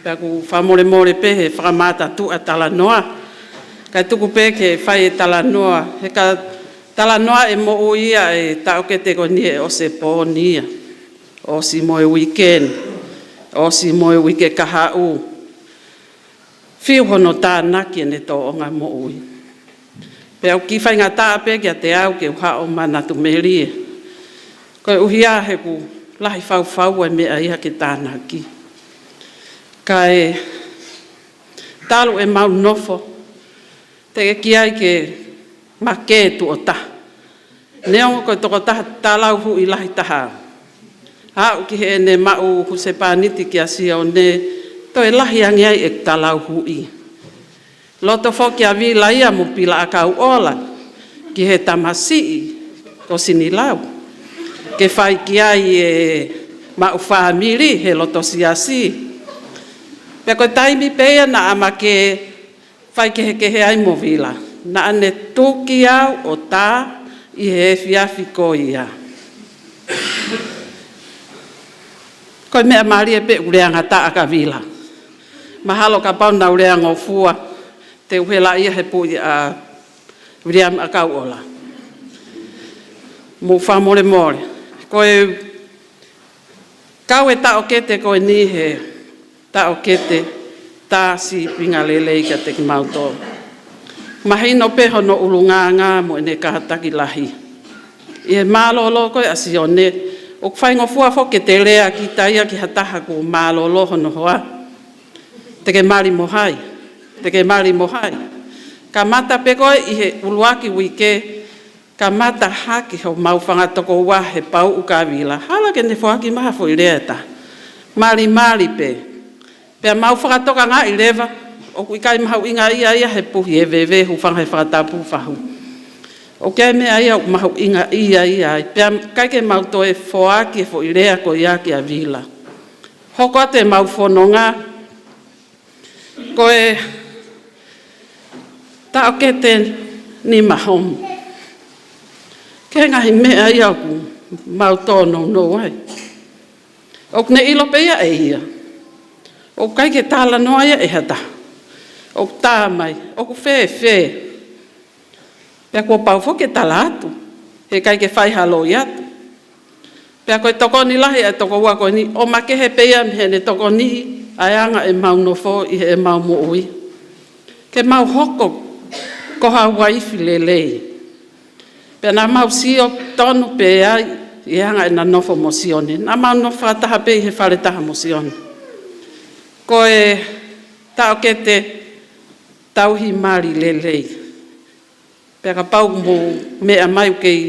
pea ʻoku fakamolemole pē he fakamātā tuʻa talanoa. Kae tuku pē ke fai e talanoa, he ka talanoa e moʻui ia e taʻokete ko eni ʻe ʻosi e pō ni ia. ʻOsi mo e uike ni, ʻosi mo e uike kahaʻu. Fiu hono tānaki ʻene tōʻonga moʻui. Pea ʻoku kiʻi faingataʻa pē kiate au ke u haʻu ʻo manatu melie. Koeʻuhi he ʻoku lahi fau fau e meʻa ia ke tānaki. Kae talu e mau nofo, teʻeki ai ke makē tuʻo taha. Neongo ko e tokotaha talau huʻi lahi taha. Aʻu ki heʻene maʻu husepāniti kia Sione, toe lahi ange ai e talau huʻi. Loto foki ʻa Vila ia mo Pilaʻakauʻola ki he tamasiʻi ko Sinilau. Ke fai ki ai e maʻu fāmili he loto siasi. Pea ko e taimi pē ia naʻa makē faikehekehe ai mo Vila. Naʻa ne tuki au ʻo tā ʻi he efiafi ko ia. Ko e meʻa mālie pē ʻoku lea ngataʻa kia Vila. Mahalo kapau naʻa ku lea ngofua, te u hela ia he puʻi ʻa Viliami ʻAkauʻola. Mou fakamolemole. Ko e kau e taʻokete ko eni he taʻokete tā sīpinga lelei kiate kimautolu. Mahino pē hono ʻulungaanga mo ʻene kātaki lahi. ʻI he mālōlō ko ē ʻa Sione, ʻoku faingofua foki ke te lea kita ia ki ha taha ʻoku mālōlō hono hoa. Te ke mali mo hai, te ke mali mo hai. Kamata pē ko ē ʻi he ʻuluaki uike, kamata hake ho mau fanga tokoua he pauʻu kia Vila. Hala ke ne foaki mai ha foʻi lea ʻe taha. Malimali pē. Pea mau fakatokangaʻi leva, ʻoku ʻikai mahuʻinga ia ia he puhi e veve, hūfanga he fakatapu, fahu. ʻOku ʻi ai e meʻa ia ʻoku mahuʻinga ia ia ai. Pea ʻikai ke mau toe foaki e foʻi lea ko ia kia Vila. Hoko atu e mau fononga, ko e taʻokete ni mahomo. Ko e ngaahi meʻa ia ʻoku mau tōnounou ai. ʻOku ne ʻilo pē ia ʻe ia. ʻOku ʻikai ke talanoa ia ʻe ha taha. ʻOku tā mai, ʻoku fēfē. Pea kuo pau foki ke tala atu, he ʻikai ke fai ha loi atu. Pea ko e tokoni lahi ʻa e tokoua ko eni, ʻo makehe pē ia mei heʻene tokoniʻi ʻa e anga e mau nofo ʻi he mau moʻui. Ke mau hoko ko ha uaifi lelei. Pea naʻa mau sio tonu pē ai ʻi he anga ʻena nofo mo Sione. Naʻa mau nofo fakataha pē ʻi he fale taha mo Sione. Ko e taʻokete tauhi mali lelei. Pea kapau mou meʻa mai ʻoku kei,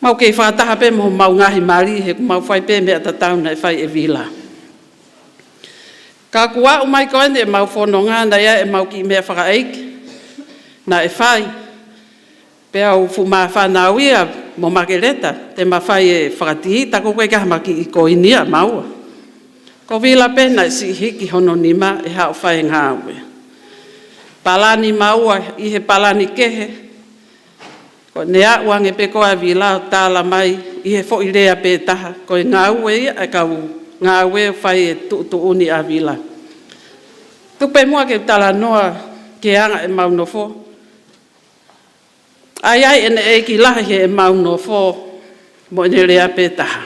mau kei fakataha pē mo homau ngaahi mali, he ʻoku mau fai pē meʻa tatau naʻe fai ʻe Vila. Ka kuo aʻu mai ko eni e mau fononga, naʻe ʻi ai e mau kiʻi meʻa fakaʻeiki naʻe fai. Pea u fuʻu māfana au ia mo Makeleta, te ma fai e fakatihita, ko e ʻikai ke ʻi ai ha kiʻi koini ia maua. Ko Vila pē naʻe siʻi hiki hono nima ʻe haʻu ʻo fai e ngāue. Palani maua ʻi he palani kehe, ko ʻene aʻu ange pē ko ē ʻa Vila ʻo tala mai ʻi he foʻi lea pē taha, ko e ngāue ia ʻa e kau ngāue ʻo fai e tuʻutuʻuni ʻa Vila. Tuku pē muʻa ke u talanoa ki he anga e mau nofo. ʻAi ai ʻene ʻeiki lahi he mau nofo mo ʻene lea pē taha.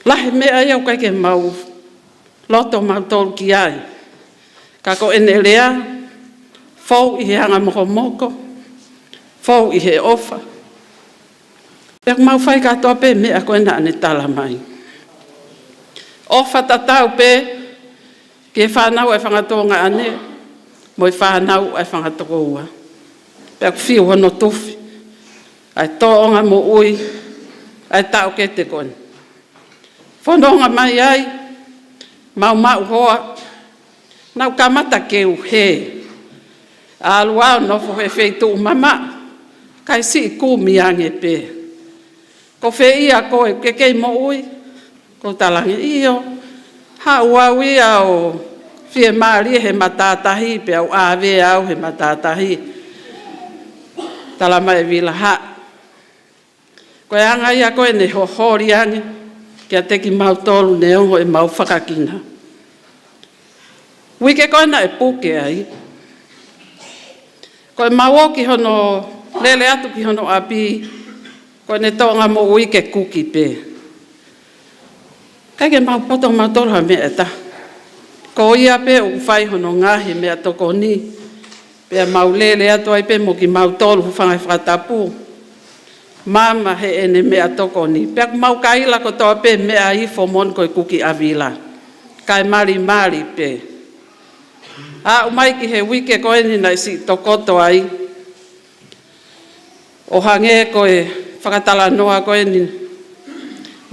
Lahi meʻa ia ʻoku ʻikai ke mau loto mautolu ki ai. Ka ko ʻene lea, fou ʻi he anga mokomoko, fou ʻi he ʻofa. Pea ʻoku mau fai kātoa pē meʻa ko ē naʻa ne tala mai. ʻOfa tatau pē ki he fānau ʻa e fanga tuongaʻane, mo e fānau ʻa e fanga tokoua. Pea ʻoku fiu hono tufi ʻa e tōʻonga moʻui ʻa e taʻokete ko eni. Fononga mai ai, mau maʻu hoa, naʻa ku kamata keu hē. ʻAlu au ʻo nofo he feituʻu mamaʻo, kae siʻi kumi ange pē. ʻOku fēfē koe, ke kei moʻui? Ko u talaange, ʻio. Haʻu au ia ʻo fiemālie he matātahi, pea u ʻāvea au he matātahi. Talamai ʻe Vila, haʻu. Ko e anga ia ko ē ʻene holi ange kiate kimautolu neongo ʻemau fakakina. Uike ko ē naʻe puke ai, ko ʻemau ō ki hono lele atu ki hono ʻapi, ko ʻene toʻonga moʻui ke kuki pē. ʻIkai ke mau poto mautolu ha meʻa ʻe taha. Ko ia pē ʻoku fai hono ngaahi meʻatokoni. Pea mau lele atu ai pē mo kimautolu, hūfanga he fakatapu. Mama heʻene meʻatokoni. Pea ʻoku mau kaila kotoa pē meʻa ifo moʻoni ko e kuki ʻa Vila. Kae malimali pē. Aʻu mai ki he uike ko eni naʻe siʻi tokoto ai, ʻo hangē ko e fakatalanoa ko eni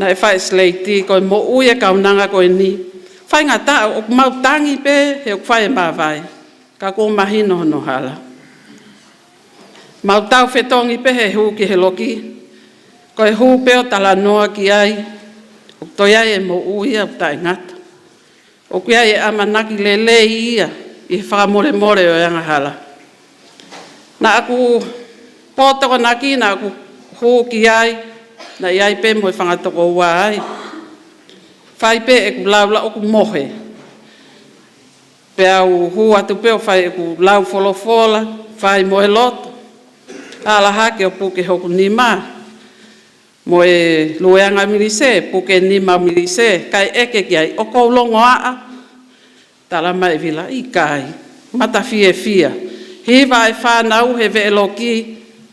naʻe fai ʻe Sileiti, ko e moʻui e kaunanga ko eni. Faingataʻa ʻoku mau tangi pē he ʻoku fai e māvae, ka kuo mahino hono hala. Mau tau fetongi pē he hū ki he loki. Ko e hū pē ʻo talanoa ki ai, ʻoku toe ʻi ai e moʻui ia ʻoku taʻengata. ʻOku ʻi ai e ʻamanaki lelei ia ʻi he fakamolemole ʻo e angahala. Naʻa ku pō Tokonaki, naʻa ku hū ki ai, naʻe ʻi ai pē mo e fanga tokoua ai. Fai pē ʻeku laulauʻi, ʻoku mohe. Pea u hū atu pē ʻo fai ʻeku lau folofola, fai mo e lotu. Ala hake ʻo puke hoku nima. Mo e lueanga milise, puke nima milise, kae ʻeke ki ai, ʻoku ou longoaʻa? Talamai ʻe Vila, ʻikai, mata fiefia. Hiva e fānau he veʻe loki,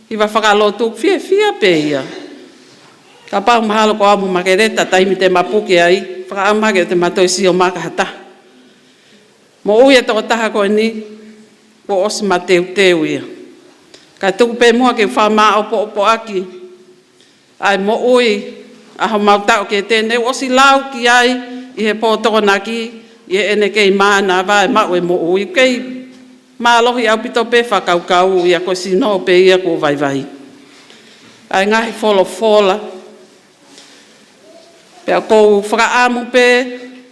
hiva fakalotu, fiefia pē ia. Kapau mahalo ko au mo Makeleta, taimi te ma puke ai, fakaʻamu hake te ma toe sio mai ki ha taha. Moʻui e tokotaha ko eni, kuo ʻosi mateuteu ia. Kae tuku pē muʻa ke u fakamāʻopoʻopoʻaki ʻa e moʻui ʻa homau taʻokete, ne u ʻosi lau ki ai ʻi he pō Tokonaki, ʻi heʻene kei mānava e maʻu e moʻui, kei mālohi ʻaupito pē fakakaukau ia, ko e sino pē ia kuo vaivai. ʻA e ngaahi folofola, pea ʻoku ou fakaʻamu pē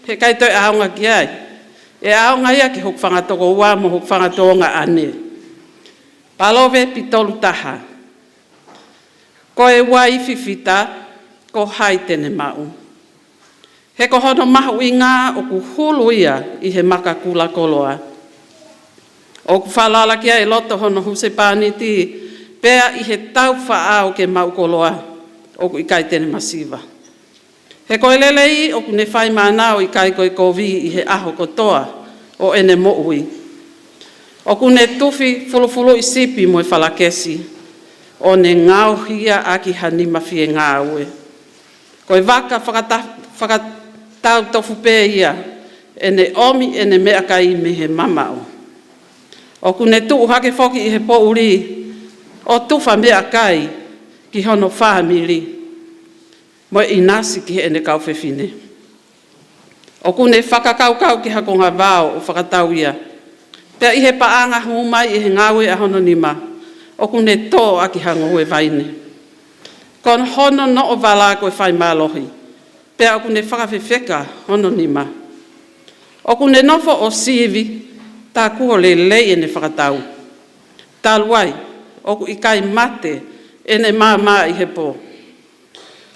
he ʻikai toe ʻaonga ki ai. ʻE ʻaonga ia ki hoku fanga tokoua mo hoku fanga tuongaʻane. Palōvepi tolu taha. Ko e uaifi fita, ko hai te ne maʻu? He ko hono mahuʻinga ʻoku hulu ia ʻi he maka kula koloa. ʻOku falala ki ai e loto hono husepāniti, pea ʻi he taufaʻao ke maʻu koloa, ʻoku ʻikai te ne masiva. He ko e lelei ʻoku ne fai maʻana, ʻo ʻikai ko e kovi, ʻi he ʻaho kotoa ʻo ʻene moʻui. ʻOku ne tufi fulufuluʻi sipi mo e falakesi, ʻo ne ngaohi ia ʻaki ha nima fiengāue. Ko e vaka fakata-, fakatautofu pē ia, ʻene ʻomi ʻene meʻakai mei he mamaʻo. ʻOku ne tuʻu hake foki ʻi he poʻuli, ʻo tufa meʻakai ki hono fāmili, mo e ʻinasi ki heʻene kau fefine. ʻOku ne fakakaukau ki ha konga vao ʻo fakatau ia. Pea ʻi he paʻanga hū mai ʻi he ngāue ʻa hono nima, ʻoku ne tō ʻaki ha ngoue vaine. Ko hono noʻo vala ko e fai mālohi, pea ʻoku ne fakafefeka hono nima. ʻOku ne nofo ʻo sivi, tā kuo lelei ʻene fakatau. Talu ai, ʻoku ʻikai mate ʻene maama ʻi he pō.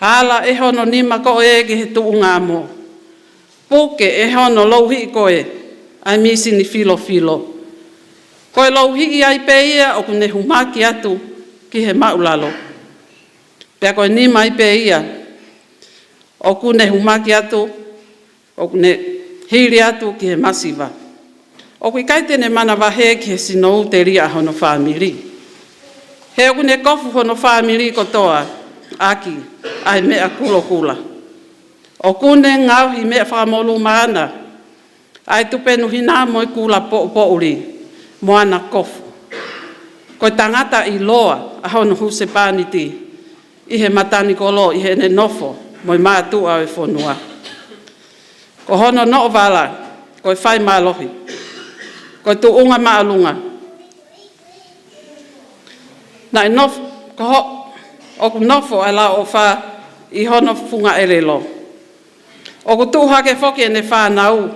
Ala ʻe hono nima ko ē ki he tuʻunga amo. Puke ʻe hono louhiʻi ko ē ʻa e mīsini filofilo. Ko e louhiʻi ai pē ia ʻoku ne humaki atu ki he māʻulalo. Pea ko e nima ai pē ia ʻoku ne humaki atu, ʻoku ne hili atu ki he masiva. ʻOku ʻikai te ne manavahē ki he sino ʻutelia ʻa hono fāmili. He ʻoku ne kofu hono fāmili kotoa ʻaki ʻa e meʻa kulokula. ʻOku ne ngaohi meʻa fakamolū maʻana, ʻa e tupenu hina mo e kula poʻupoʻuli mo ana kofu. Ko e tangata ʻiloa ʻa hono husepāniti ʻi he matanikolo, ʻi heʻene nofo mo e mātuʻa ʻo e fonua. Ko hono noʻo vala ko e fai mālohi, ko e tuʻunga māʻolunga. Naʻe nofo, ko ho-, ʻoku nofo ʻa e laʻofa ʻi hono funga ʻelelo. ʻOku tuʻu hake foki ʻene fānau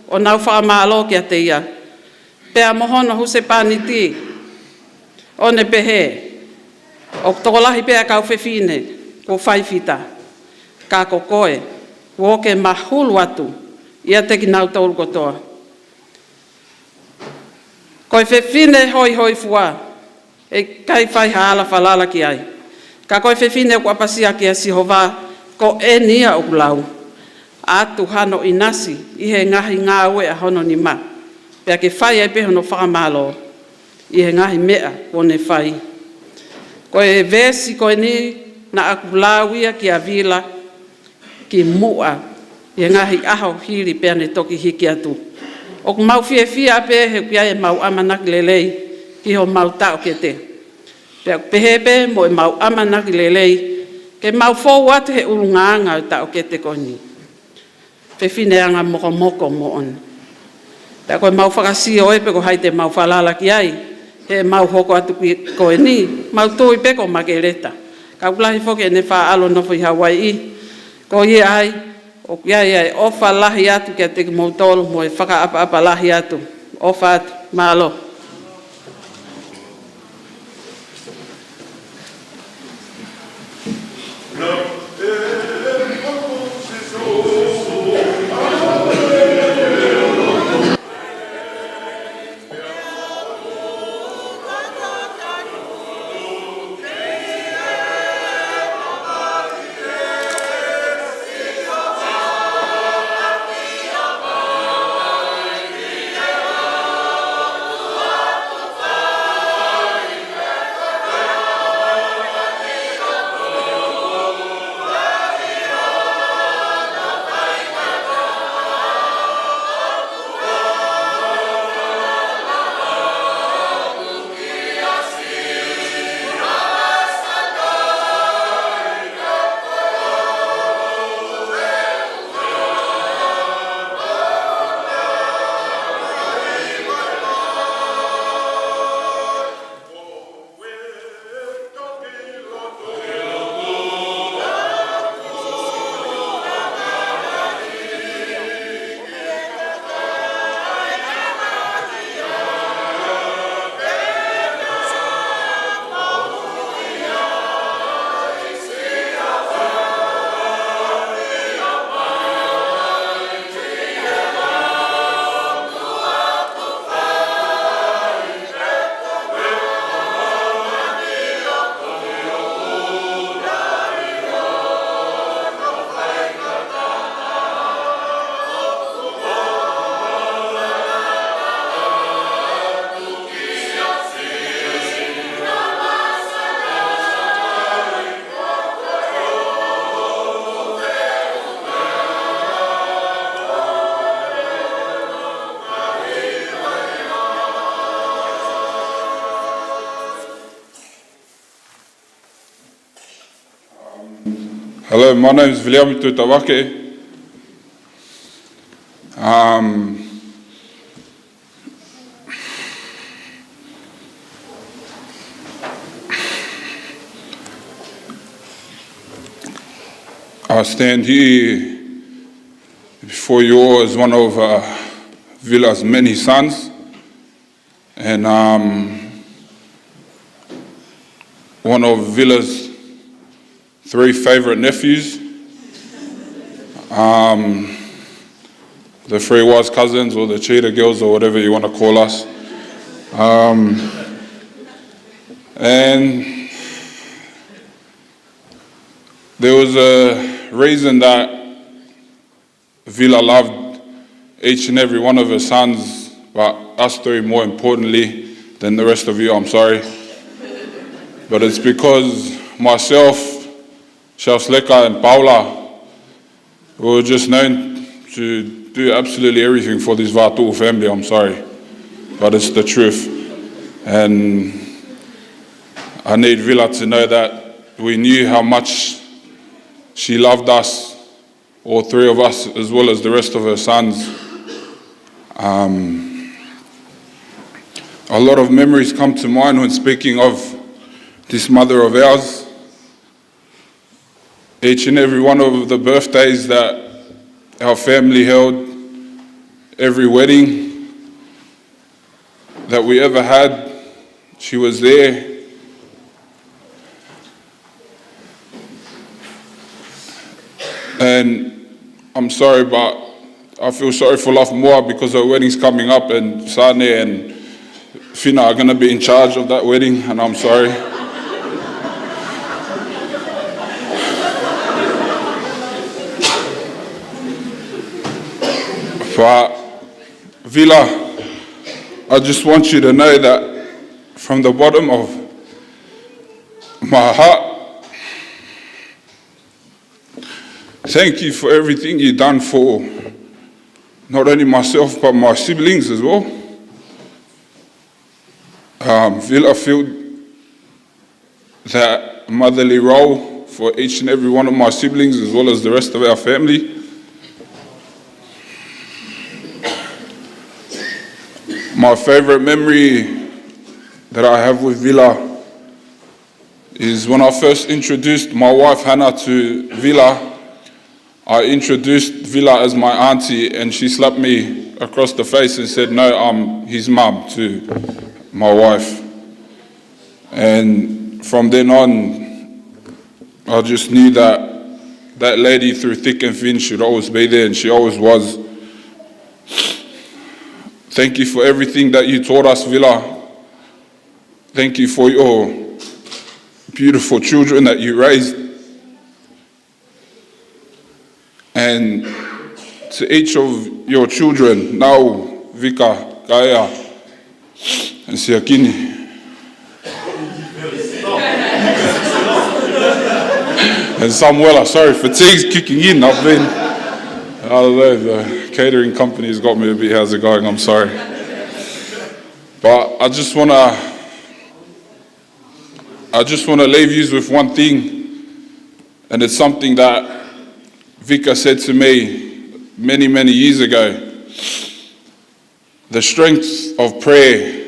ʻo nau fakamālō kiate ia, pea mo hono husepāniti, ʻo ne pehē, ʻOku tokolahi pē ʻa e kau fefine kuo fai fita, ka ko koe, kuo ke mahulu atu ʻiate kinautolu kotoa. Ko e fefine hoihoifua, ʻe ʻikai fai ha ala falala ki ai. Ka ko e fefine ʻoku ʻapasia kia Sihova, ko eni ia ʻoku lau atu hano ʻinasi ʻi he ngaahi ngāue ʻa hono nima, pea ke fai ai pē hono fakamālō ʻi he ngaahi meʻa kuo ne fai. Ko e veesi ko eni naʻa ku lau ia kia Vila kimuʻa ʻi he ngaahi ʻaho hili pea ne toki hiki atu. ʻOku mau fiefia pē he ʻoku ʻi ai ʻemau ʻamanaki lelei ki homau taʻokete. Pea ʻoku pehē pē mo ʻemau ʻamanaki lelei ke mau fou atu he ʻulungaanga ʻo e taʻokete ko eni. Fefine anga mokomoko moʻoni. Pea ko ʻemau fakasio ē pe ko hai te mau falala ki ai, heʻemau hoko atu ki, ko eni, mau tui pē ko Makeleta. Ka ʻoku lahi foki ʻene faʻa ʻalu ʻo nofo ʻi Hauaiʻi. Ko ia ai, ʻoku ʻi ai ʻa e ʻofa lahi atu kiate kimoutolu mo e fakaʻapaʻapa lahi atu. ʻOfa atu, mālō. Hello, my name is Viliami Tutavake. Um, I stand here before you all as one of, uh, Vila's many sons and, um, one of Vila's three favorite nephews, um, the three wise cousins or the cheetah girls or whatever you wanna call us. Um, and there was a reason that Vila loved each and every one of her sons, but us three more importantly than the rest of you, I'm sorry. But it's because myself, Charles Leka, and Paula, we were just known to do absolutely everything for this Vatuʻu family, I'm sorry. But it's the truth. And I need Vila to know that we knew how much she loved us, all three of us, as well as the rest of her sons. Um, a lot of memories come to mind when speaking of this mother of ours. Each and every one of the birthdays that our family held, every wedding that we ever had, she was there. And I'm sorry, but I feel sorry for Love More because her wedding's coming up, and Sane and Fina are gonna be in charge of that wedding, and I'm sorry. But Vila, I just want you to know that from the bottom of my heart, thank you for everything you've done for not only myself but my siblings as well. Um, Vila filled that motherly role for each and every one of my siblings as well as the rest of our family. My favorite memory that I have with Vila is when I first introduced my wife Hannah to Vila. I introduced Vila as my auntie, and she slapped me across the face and said, "No, I'm his mum," to my wife. And from then on, I just knew that that lady, through thick and thin, should always be there, and she always was. Thank you for everything that you taught us, Vila. Thank you for your beautiful children that you raised. And to each of your children, Nau, Vika, Kaea, and Siakini. And Samuela, sorry, fatigue's kicking in. I've been, I don't know, the catering company's got me a bit, how's it going? I'm sorry. But I just wanna, I just wanna leave you with one thing, and it's something that Vika said to me many, many years ago. The strength of prayer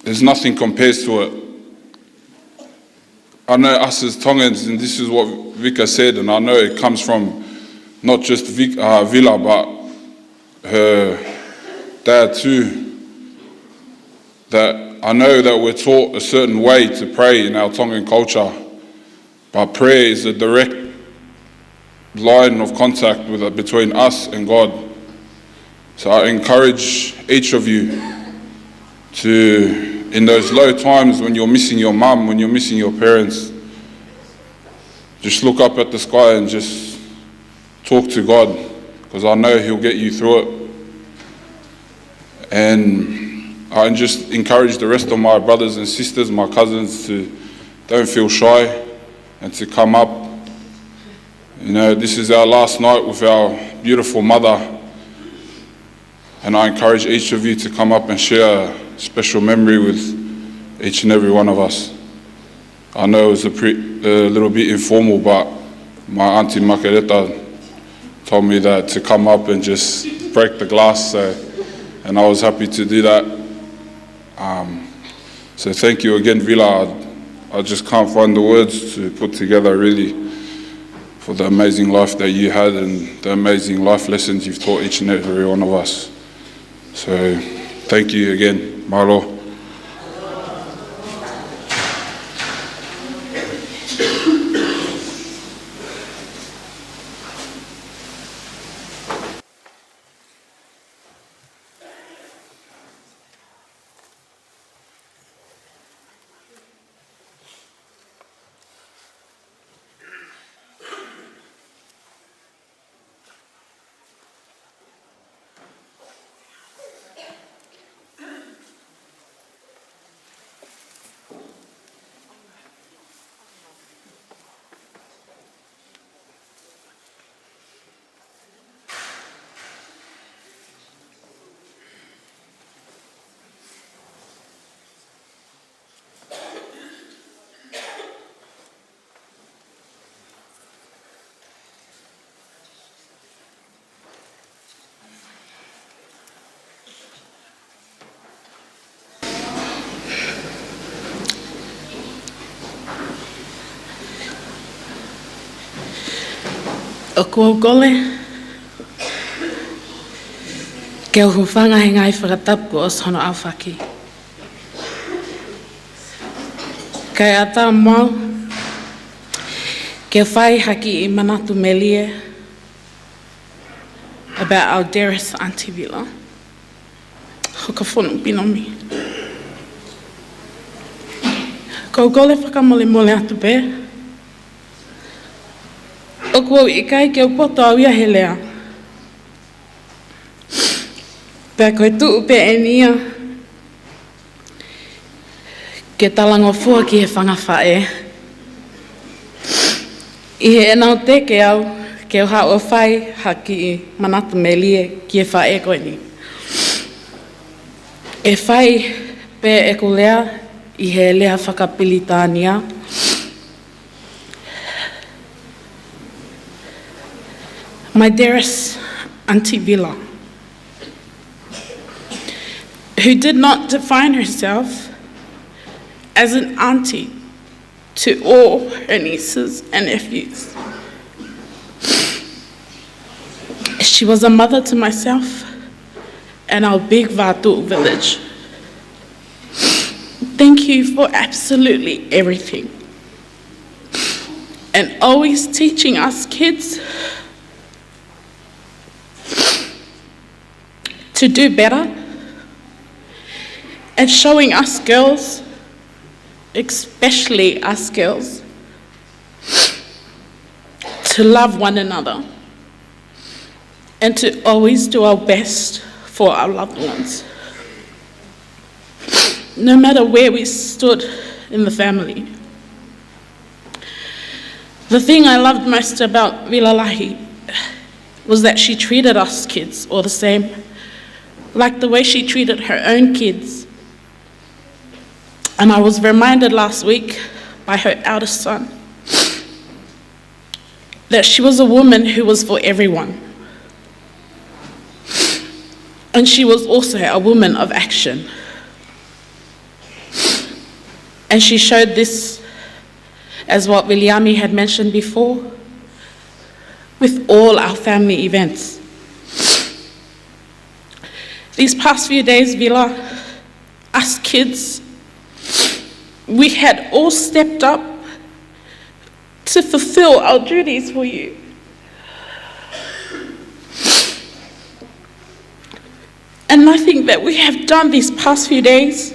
is nothing compares to it. I know us as Tongans, and this is what Vika said, and I know it comes from not just Vic, uh, Vila, but her dad too, that I know that we're taught a certain way to pray in our Tongan culture, but prayer is a direct line of contact with, between us and God. So I encourage each of you to, in those low times when you're missing your mum, when you're missing your parents, just look up at the sky and just talk to God, because I know He'll get you through it. And I just encourage the rest of my brothers and sisters, my cousins, to don't feel shy and to come up. You know, this is our last night with our beautiful mother, and I encourage each of you to come up and share a special memory with each and every one of us. I know it was a, pre- a little bit informal, but my auntie Makareta told me that to come up and just break the glass, so, and I was happy to do that. Um, so thank you again, Vila. I, I just can't find the words to put together, really, for the amazing life that you had and the amazing life lessons you've taught each and every one of us. So, thank you again, mālō. ʻOku ou kole ke u hūfanga he ngaahi fakatapu kuo ʻosi hono aofaki. Kae ʻatā mo au ke fai ha kiʻi manatu melie about our dearest Aunty Vila. Hokafonu Pinomi. ʻOku ou kole fakamolemole atu pē. ʻOku ou ʻikai ke u poto au ia he lea. Pea ko e tuʻu pē eni ia ke talangofua ki he fanga faʻē. ʻI heʻenau teke au ke u haʻu ʻo fai ha kiʻi manatu melie ki he faʻē ko eni. ʻE fai pē ʻeku lea ʻi he lea fakapilitānia. My dearest Aunty Vila, who did not define herself as an auntie to all her nieces and nephews. She was a mother to myself and our big Vatu village. Thank you for absolutely everything. And always teaching us kids to do better and showing us girls, especially us girls, to love one another and to always do our best for our loved ones, no matter where we stood in the family. The thing I loved most about Vila Lahi was that she treated us kids all the same, like the way she treated her own kids. And I was reminded last week by her eldest son that she was a woman who was for everyone. And she was also a woman of action. And she showed this, as what Viliami had mentioned before, with all our family events. These past few days, Vila, us kids, we had all stepped up to fulfill our duties for you. And nothing that we have done these past few days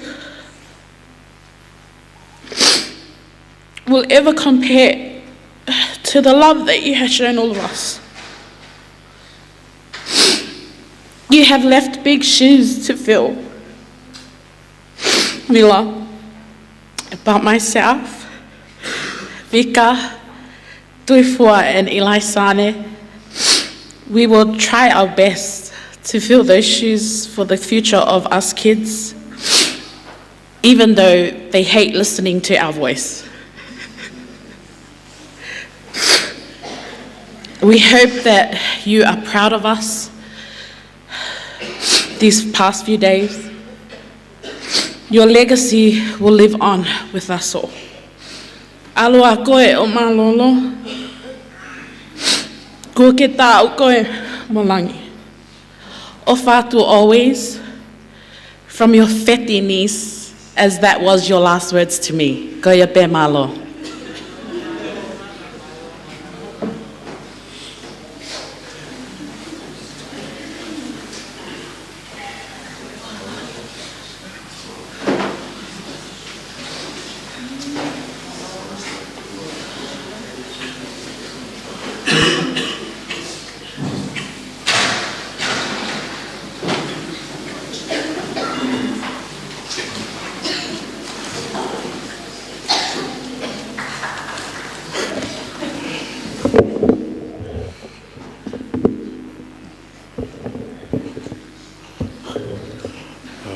will ever compare to the love that you have shown all of us. You have left big shoes to fill, Vila. But myself, Vika, Tuifua, and Ilaisane, we will try our best to fill those shoes for the future of us kids, even though they hate listening to our voice. We hope that you are proud of us these past few days. Your legacy will live on with us all. ʻAlu ā koe ʻo mālōlō. Kuo ke taʻu koe mo langi. ʻOfa atu always, from your feti niece, as that was your last words to me. Ko ia pē, mālō.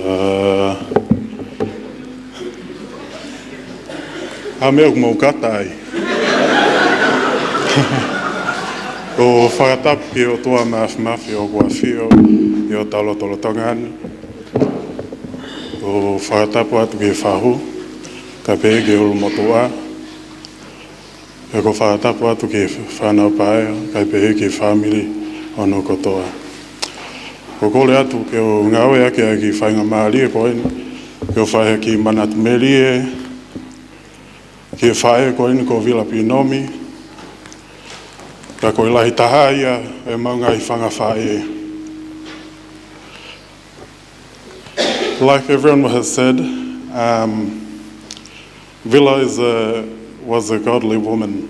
ʻA, ʻa e meʻa ʻoku mou kata ai. ʻOku fakatapu ki he ʻOtua Māfimafi ʻoku ʻafio ʻi hotau lotolotonga ni. ʻOku fakatapu atu ki he fahu, kae pehē ki he ʻulumotuʻa. Pea ʻoku ou fakatapu atu ki he fānau paea, kae pehē ki he fāmili ʻo hono kotoa. ʻOku ou kole atu ke u ngāueʻaki ʻa e kiʻi faingamālie ko eni, ke u fai ha kiʻi manatu melie ki he faʻē ko eni ko Vila Pinomi, pea ko e lahi taha ia ʻemau ngaahi fanga faʻē. Like everyone has said, um, Vila is a, was a godly woman,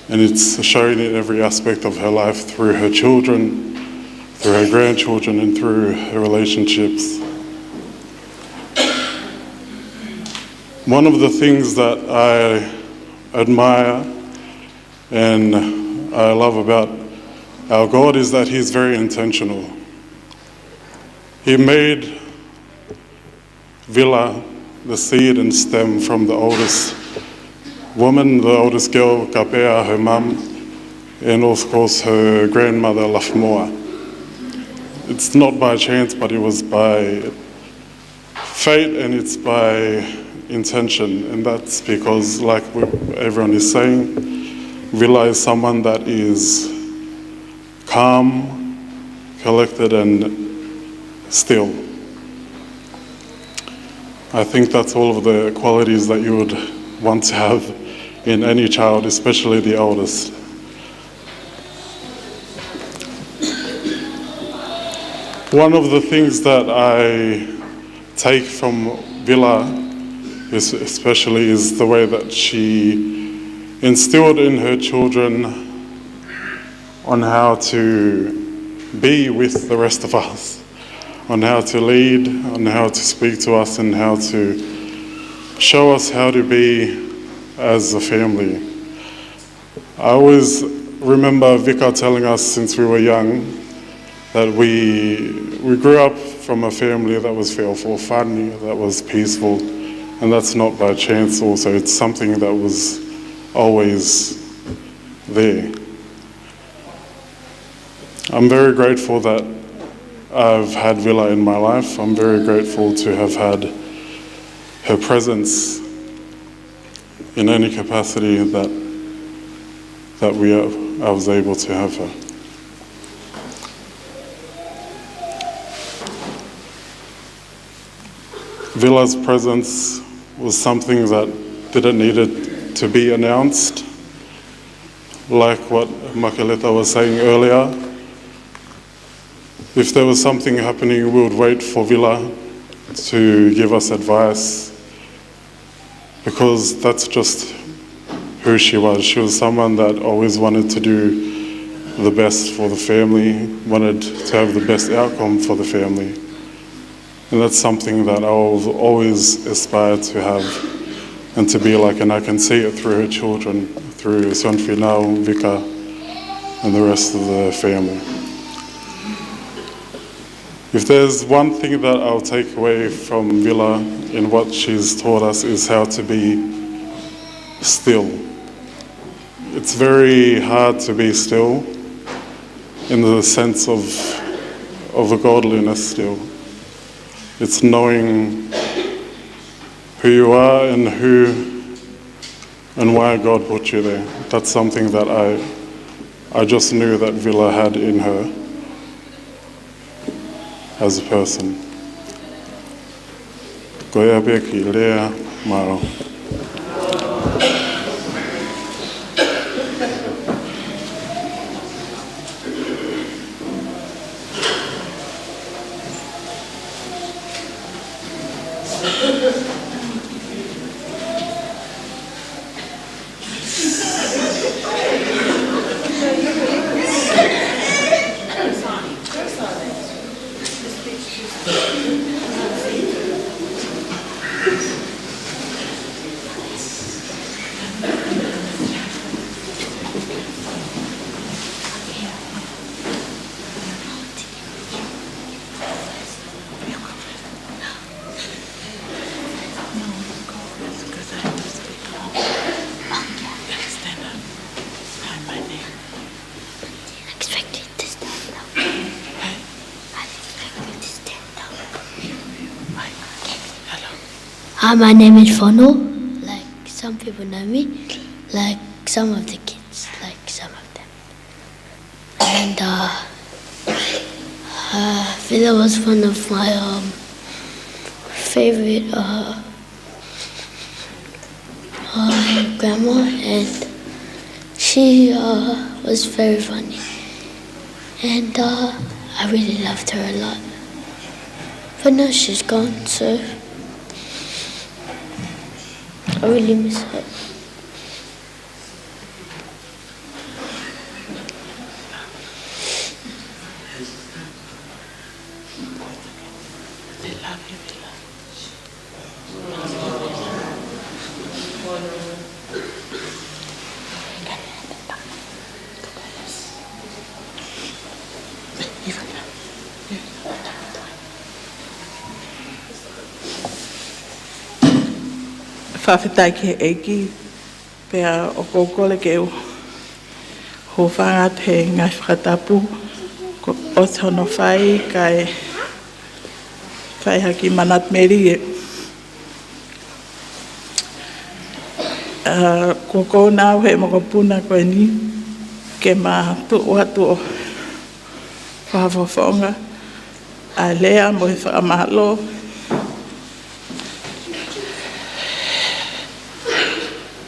and it's shown in every aspect of her life through her children, through her grandchildren, and through her relationships. One of the things that I admire and I love about our God is that He's very intentional. He made Vila the seed and stem from the oldest woman, the oldest girl, Kapea, her mum, and of course her grandmother, Lafmoa. It's not by chance, but it was by fate and it's by intention, and that's because, like we, everyone is saying, Vila is someone that is calm, collected, and still. I think that's all of the qualities that you would want to have in any child, especially the eldest. One of the things that I take from Vila is, especially, is the way that she instilled in her children on how to be with the rest of us, on how to lead, on how to speak to us, and how to show us how to be as a family. I always remember Vika telling us since we were young that we, we grew up from a family that was feʻofoʻofani, that was peaceful, and that's not by chance also. It's something that was always there. I'm very grateful that I've had Vila in my life. I'm very grateful to have had her presence in any capacity that, that we are, I was able to have her. Vila's presence was something that didn't need it to be announced. Like what Makaleta was saying earlier, if there was something happening, we would wait for Vila to give us advice, because that's just who she was. She was someone that always wanted to do the best for the family, wanted to have the best outcome for the family. And that's something that I'll always aspire to have and to be like, and I can see it through her children, through Sione Finau, Vika, and the rest of the family. If there's one thing that I'll take away from Vila in what she's taught us is how to be still. It's very hard to be still in the sense of, of a godliness still. It's knowing who you are and who and why God put you there. That's something that I, I just knew that Vila had in her as a person. Ko ia pē ki lea, mālō. Stand up. Sign my name. Expected to stand up. Hi. Hello. Hi, my name is Fono. Like, some people know me. Like, some of the kids, like some of them. And uh, uh, Vila was one of my um, favorite uh, uh, grandma, and she uh, was very funny. And uh, I really loved her a lot. But now she's gone, so I really miss her. Fakafetaʻi ki he ʻEiki, pea ʻoku ou kole ke u hūfanga atu he ngaahi fakatapu kuo ʻosi hono fai, kae fai ha kiʻi manatu melie. ʻA, ko koe ʻoku ou ʻi he mokopuna ko eni ke ma tuʻu atu ʻo fakafofonga ʻa e lea mo e fakamālō.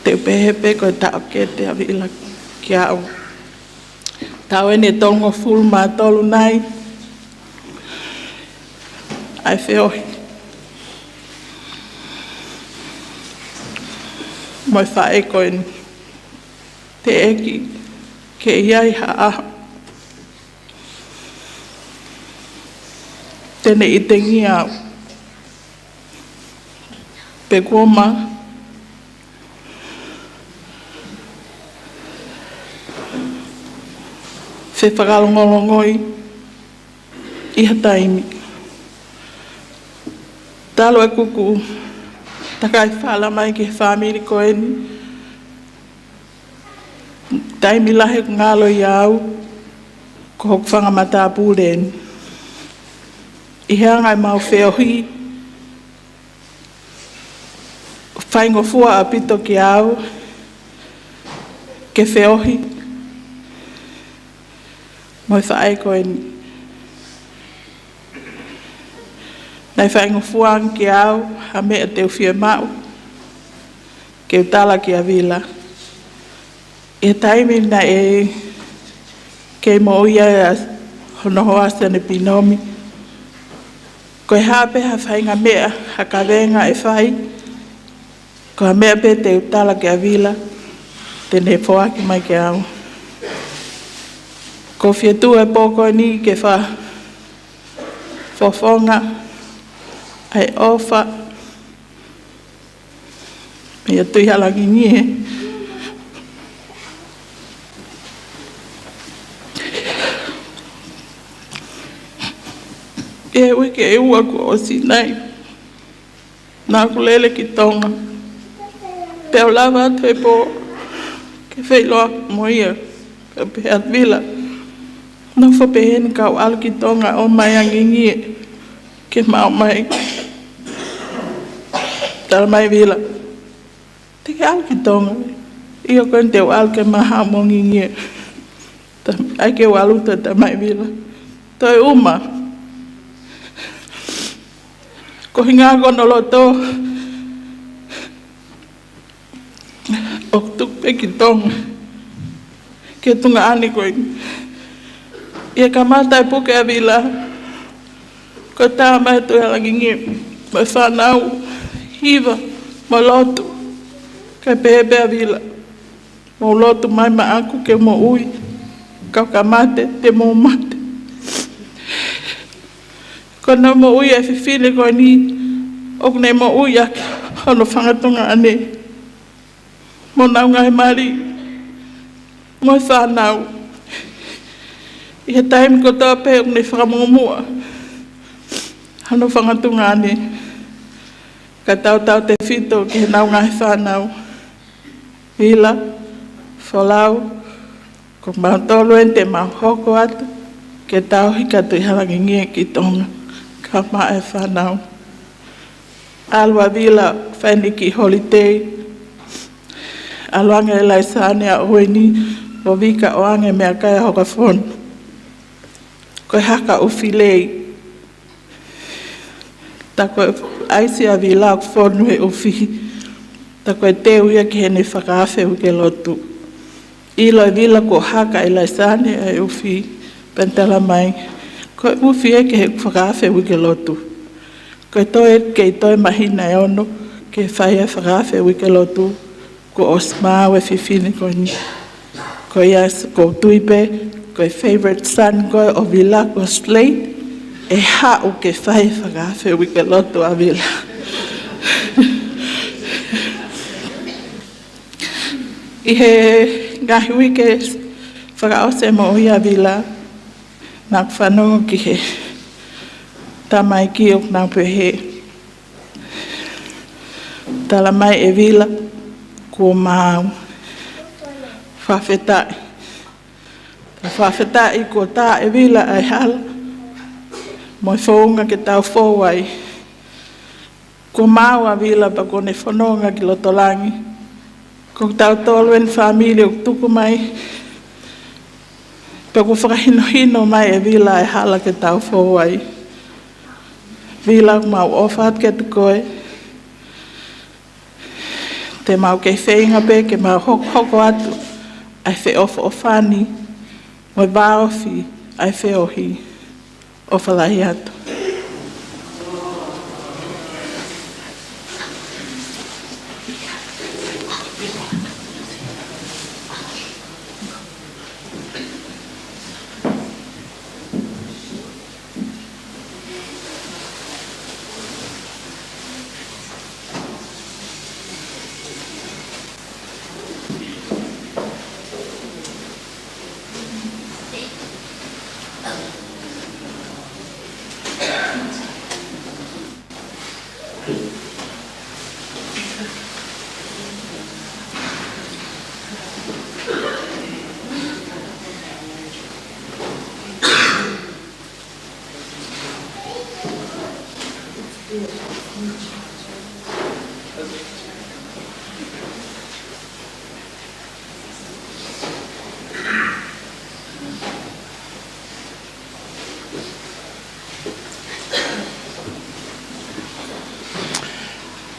Te u pehē pē ko e taʻokete ʻa Vila kiate au. Taʻu eni ʻe tolungofulu mā tolu nai ʻa e feohi mo e faʻē ko eni. Teʻeki ke ʻi ai ha ʻaho te ne ʻitengia au pe kuo ma fefakalongolongoʻi ʻi ha taimi. Talu e kuku takai fala mai ki he fāmili ko eni, taimi lahi ʻoku ngalo ʻia au ko hoku fanga matāpule eni. ʻI he anga ʻemau feohi, faingofua ʻaupito kiate au ke feohi mo e faʻē ko eni. Naʻe faingofua ange kiate au ha meʻa te u fiemaʻu ke u tala kia Vila. ʻI he taimi naʻe kei moʻui ai ʻa hono hoa Sione Pinomi, ko e hā pē ha faʻahinga meʻa, ha kavenga ʻe fai, ko ha meʻa pē te u tala kia Vila, te ne foaki mai kiate au. ʻOku ou fie tuʻu he pō ko eni ke fakafofonga ʻa e ʻofa meia Tuʻihalangingie. ʻI he uike ʻe ua kuo ʻosi nai, naʻa ku lele ki Tonga. Pea u lava atu he pō ke feʻiloaki mo ia. Pea u pehē atu, Vila, nofo pē heni kau ʻalu ki Tonga ʻo ʻomai ʻa Ngingie ke ma ō mai. Talamai ʻe Vila, te ke ʻalu ki Tonga? ʻIo, ko eni te u ʻalu ke ma haʻu mo Ngingie. Ta, ʻai ke u ʻalu, talamai ʻe Vila. Toe ʻuma. Ko e ʻuhinga ko hono loto ʻoku tuku pē ki Tonga, ki he tuongaʻane ko eni. ʻI he kamata e puke ʻa Vila, ko e tā mai ʻa Tuʻihalangingie mo e fānau, hiva mo lotu. Kae pehē pē ʻa Vila, mou lotu mai maʻaku ke u moʻui. Ka u ka mate, te mou mate. Ko hono moʻui ʻa e fefine ko eni, ʻoku ne moʻui ʻaki hono fanga tuongaʻane mo honau ngaahi mali mo e fānau. ʻI he taimi kotoa pē ʻoku ne fakamuʻomuʻa hono fanga tuongaʻane, kae tautautefito ki heʻenau ngaahi fānau. Vila, Folau, ko mautolu eni te mau hoko atu ke tauhi kia Tuʻihalangingie ki Tonga, kae ʻumaʻā e fānau. ʻAlu ʻa Vila fai ʻene kiʻi holitei, ʻAlu ange ʻa ʻIlaisa ʻAne ʻo ʻuhinga ʻo vika ʻo ange meʻakai ʻa hoka fonu. Ko e haka ʻufi lei. Ta ko e ʻaisi ʻa Vila ʻoku fonu he ʻufi. Ta ko e teu ia ki heʻene fakaafe uike lotu. ʻIlo ʻe Vila kuo haka ʻe ʻIlaisa ʻAne ʻa e ʻufi. Pea ne tala mai, ko e ʻufi ē ki he fakaafe uike lotu. Ko e toe, kei toe māhina ʻe ono ke fai ʻa e fakaafe uike lotu. Kuo ʻosi maʻu e fefine ko eni. Ko ia s-, ʻoku ou tui pē ko e favorite son ko ē ʻo Vila ko Slate, ʻe haʻu ke fai fakaafe uike lotu ʻa Vila. ʻI he ngaahi uike fakaʻosi e moʻui ʻa Vila, naʻá ku fanongo ki he tamaiki ʻoku nau pehē, tala mai ʻe Vila kuo maʻu. Fakafetaʻi. Fakafetaʻi kuo tā ʻe Vila ʻa e hala mo e founga ke tau fou ai. Kuo maʻu ʻa Vila pea kuo ne fononga ki loto langi. Ko kitautolu eni fāmili ʻoku tuku mai. Pea ʻoku fakahinohino mai ʻe Vila e hala ke tau fou ai. Vila, ʻoku mau ʻofa atu kiate koe. Te mau kei feinga pē ke mau hokohoko atu ʻa e feʻofoʻofani mo e vāofi ʻa e feohi. ʻOfa lahi atu.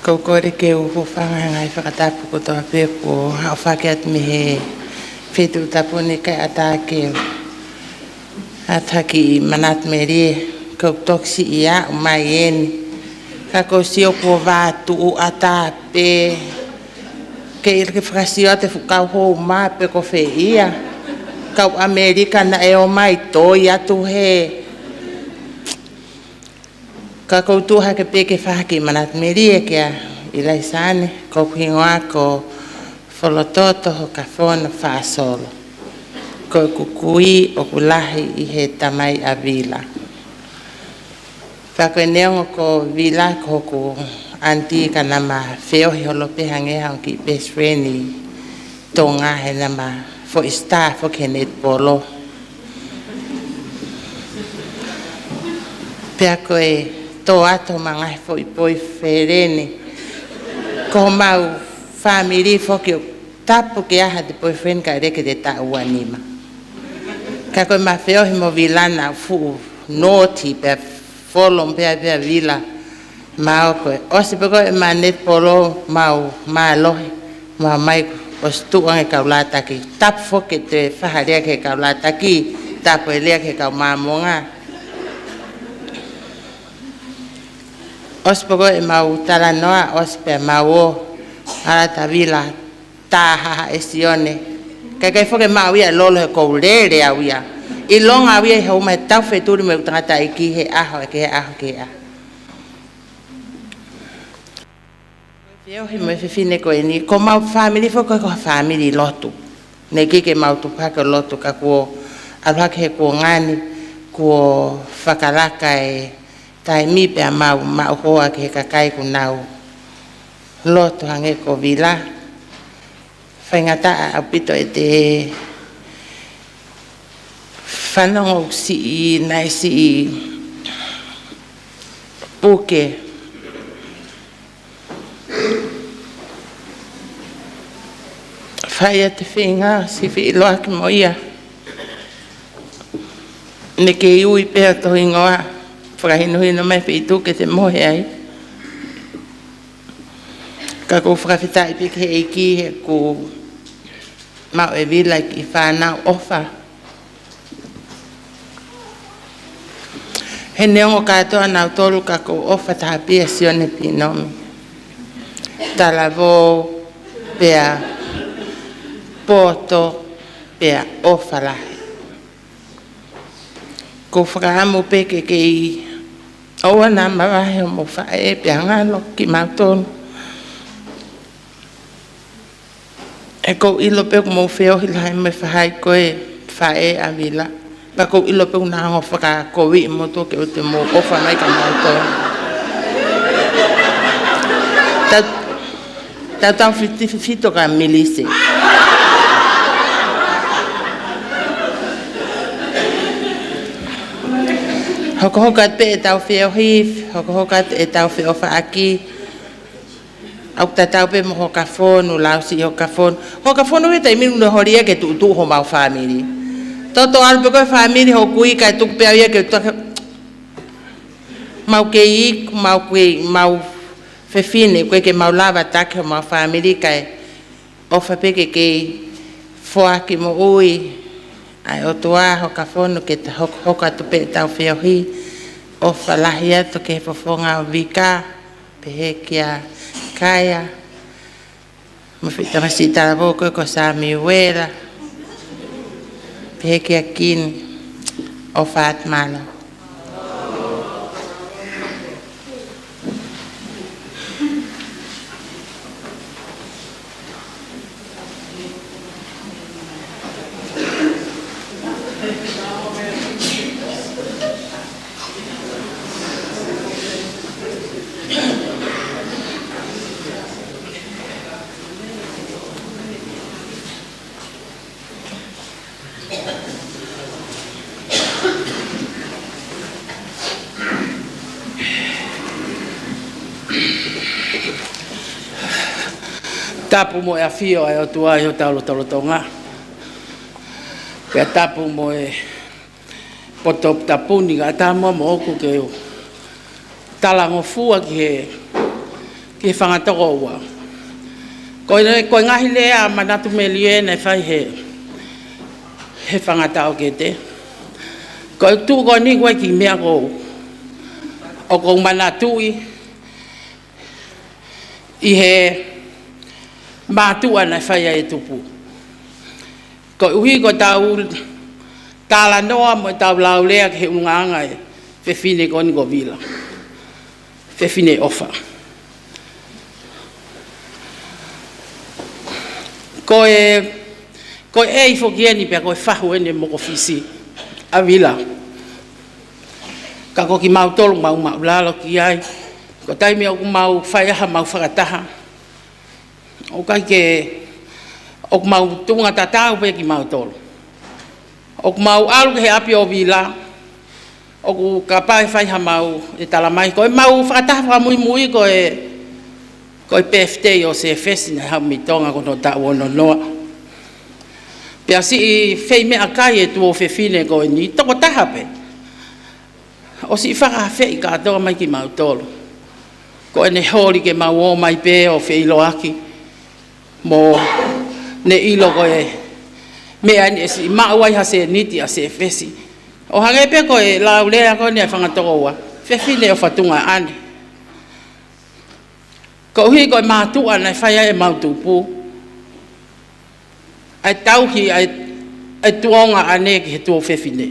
ʻOku ou kole ke u hūfanga he ngaahi fakatapu kotoa pē kuo ʻohake atu mei he feituʻu tapu ni kae ʻatā ke u ʻatā ki he manatu melie, ʻoku ou toki siʻi aʻu mai eni. Ka ʻoku ou sio kuo vā tuʻu ʻatā pē. Kei ʻilo ke fakasio atu e fuʻu kau hou mā pe ko fē ia. Kau ʻAmelika naʻe ō mai toi atu he. Ka ʻoku ou tuʻu hake pē ke fakahā ki he manatu melie kia ʻIlaisa ʻAne, ko hoku hingoa ko Folototo Hokafono Faʻasolo. Ko ʻeku kui ʻoku lahi ʻi he tamai ʻa Vila. Pea ko e neongo ko Vila ko hoku aunty ka naʻá ma feohi holo pē hangē ha ongo kiʻi best friend ʻi Tonga he naʻá ma foʻi star foki he netipolo. Pea ko e tō atu ʻo ma ngaahi foʻi boyfriend. Ko homau fāmili foki ʻoku tapu ke ʻi ai ha boyfriend kae ʻoua ke toe taʻu ua nima. Ka ko e ma feohi mo Vila naʻá ku fuʻu naughty pea follow pē ʻa Vila. Mau ko e ʻosi pē ko e ma netipolo mau mālohi. Mau mai ʻosi tuʻu ange kau lātaki. Tapu foki ke toe faʻa lea ki he kau lātaki. Tapu e lea ki he kau Māmonga. ʻOsi pē ko e mau talanoa, ʻosi pē mau ō, ʻalu atu ʻa Vila, tā haha ʻe Sione. Kae ʻikai foki ke maʻu ia e lolo he ʻoku ou lele au ia. ʻIlonga au ia ʻi he uma he tau fetuli mo e tangataʻeiki he ʻaho, ki he ʻaho, ki he ʻaho. Feohi mo e fefine ko eni, ko homau fāmili foki ko e fāmili lotu. Naʻe ʻikai ke mau tupu hake ʻo lotu ka kuo ʻalu hake he kuonga ni, kuo fakalaka e taimi pea mau maʻu hoa ki he kakai ʻoku nau lotu hangē ko Vila. Faingataʻa ʻaupito ʻete fanongo ʻoku siʻi, naʻe siʻi puke. Pea ʻi he feinga siʻi feʻiloaki mo ia, ne kei ui pē ʻa e tohi hingoa, fakahinohino mai feituʻu ke te mohe ai. Ka ʻoku ou fakafetaʻi pē ki he ʻEiki he kuo maʻu ʻe Vila e kiʻi fānau ʻofa. He neongo kātoa nautolu ka ʻoku ou ʻofa taha pē ʻia Sione Pinomi. Talavou, pea poto, pea ʻofa lahi. ʻOku ou fakaʻamu pē ke kei ʻoua naʻa mavahe hoʻomou faʻē pea ngalo kimautolu. He ʻoku ou ʻilo pē ʻoku mou feohi lahi mo e faʻahi ko e faʻē ʻa Vila. Pea ʻoku ou ʻilo pē ʻoku na hanga ʻo fakakoviʻi moutolu ke ʻoua te mou ʻofa mai kia mautolu. Tau, tau, tau fiti, fito ka milise. Hokohoko atu pē ʻetau feohi, hokohoko atu ʻetau feʻofaʻaki. ʻOku tatau pē mo Hokafonu, lau siʻi Hokafonu. Hokafonu he taimi ni ʻoku ne holi ia ke tuʻutuʻu homau fāmili. Toto ʻalu pē ko e fāmili hoku kui kae tuku pē au ia ke tuʻu ke mau kei iku, mau kui, mau fefine, ʻoku ʻikai ke mau lava taki homau fāmili kae ʻofa pē ke kei foaki moʻui ʻa e ʻOtua Hokafonu ke ta hokohoko atu pē ʻetau feohi. ʻOfa lahi atu ki he fofonga ʻo Vika. Pehē kia Kaia, mo e foʻi tamasiʻi talavou ko ē ko Samiuela, pehē kia Kini, ʻofa atu mālō. Tapu mo e ʻafio ʻa e ʻOtua ʻi hotau lotolotonga. Pea tapu mo e poto tapu ni ka tamu mo ʻoku ke u talangofua ki he, ki he fanga tokoua. Ko e, ko e ngaahi lea manatu melie naʻe fai he, he fanga taʻokete. Ko e tuʻu ko eni ko e kiʻi meʻa ʻoku ou, ʻoku ou manatuʻi ʻi he mātuʻa naʻe fai ai e tupu. Koeʻuhi ko ʻetau talanoa mo ʻetau laulea ki he ʻulungaanga e fefine ko eni ko Vila. Fefine ʻofa. Ko e, ko e ʻei foki eni pea ko e fahu eni mokofisi ʻa Vila. Ka ko kimautolu mau maʻulalo ki ai. Ko e taimi ʻoku mau fai ai hamau fakataha, ʻoku ʻikai ke, ʻoku mau tuʻunga tatau pē kimautolu. ʻOku mau ʻalu ki he ʻapi ʻo Vila, ʻoku kapau ʻe fai hamau, ʻe tala mai. Ko ʻemau fakataha fakamuimui ko e, ko e birthday ʻo Sefesi naʻe haʻu mei Tonga ko hono taʻu ono noa. Pea siʻi fei meʻakai e tuofefine ko eni, tokotaha pē. ʻOsi fakaafeʻi kātoa mai kimautolu. Ko ʻene holi ke mau ō mai pē ʻo feʻiloaki mo ne ʻilo ko e meʻa ni ʻe siʻi maʻu ai ha sēniti ʻa Sefesi. ʻO hangē pē ko e laulea ko eni ʻa e fanga tokoua. Fefine ʻofa tuongaʻane. Koeʻuhi ko e mātuʻa naʻe fai ai ʻemau tupu. ʻA e tauhi ʻa e, ʻa e tuongaʻane ki he tuofefine.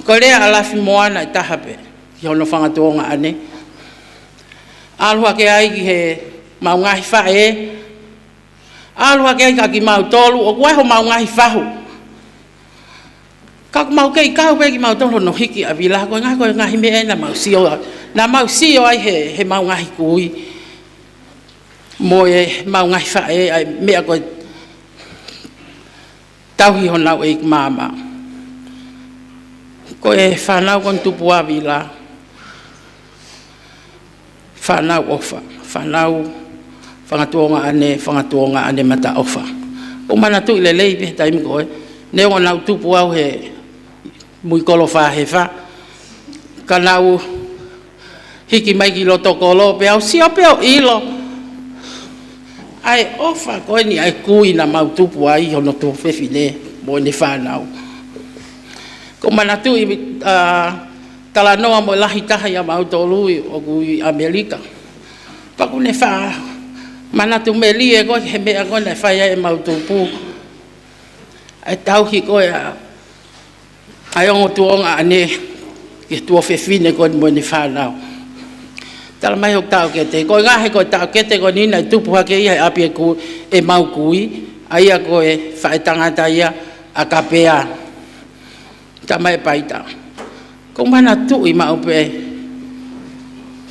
Ko e lea ʻa Lafi Moana ʻe taha pē, ki hono fanga tuongaʻane. ʻAlu hake ai ki heʻemau ngaahi faʻē. ʻAlu hake ai ka kimautolu, ʻoku ʻi ai homau ngaahi fahu. Ka ʻoku mau kei kau pē kimautolu hono hiki ʻa Vila, ko e ngaahi, ko e ngaahi meʻa naʻa mau sio, naʻa mau sio ai he, heʻemau ngaahi kui. Mo ʻemau ngaahi faʻē, ʻa e meʻa ko e tauhi honau ʻeiki māmā. Ko e fānau ko eni tupu ʻa Vila. Fānau ʻofa, fānau, Fanga tuongaʻane, fanga tuongaʻane mataʻofa. ʻOku ou manatuʻi lelei pē he taimi ko ē, neongo naʻa ku tupu au he Muikolo Fāhefa, ka naʻa ku hiki mai ki loto kolo, pea u sio pē ʻo ʻilo ʻa e ʻofa ko eni ʻa e kui naʻa mau tupu ai, hono tuofefine mo ʻene fānau. ʻOku ou manatuʻi, ʻa, talanoa mo e lahi taha ʻia mautolu ʻoku ʻi ʻAmelika. Pea ʻoku ne faʻa manatu melie ko ē he meʻa ko ē naʻe fai ai ʻemau tupu. ʻA e tauhi ko ē ʻa, ʻa e ongo tuongaʻane ki he tuofefine ko eni mo ʻene fānau. Tala mai hoku taʻokete, ko e ngaahi, ko e taʻokete ko eni naʻe tupu hake ia he ʻapi ʻeku, ʻemau kui, ʻa ia ko e faʻētangata ia ʻa Kapea, tamai ʻe Paita. ʻOku ou manatuʻi maʻu pē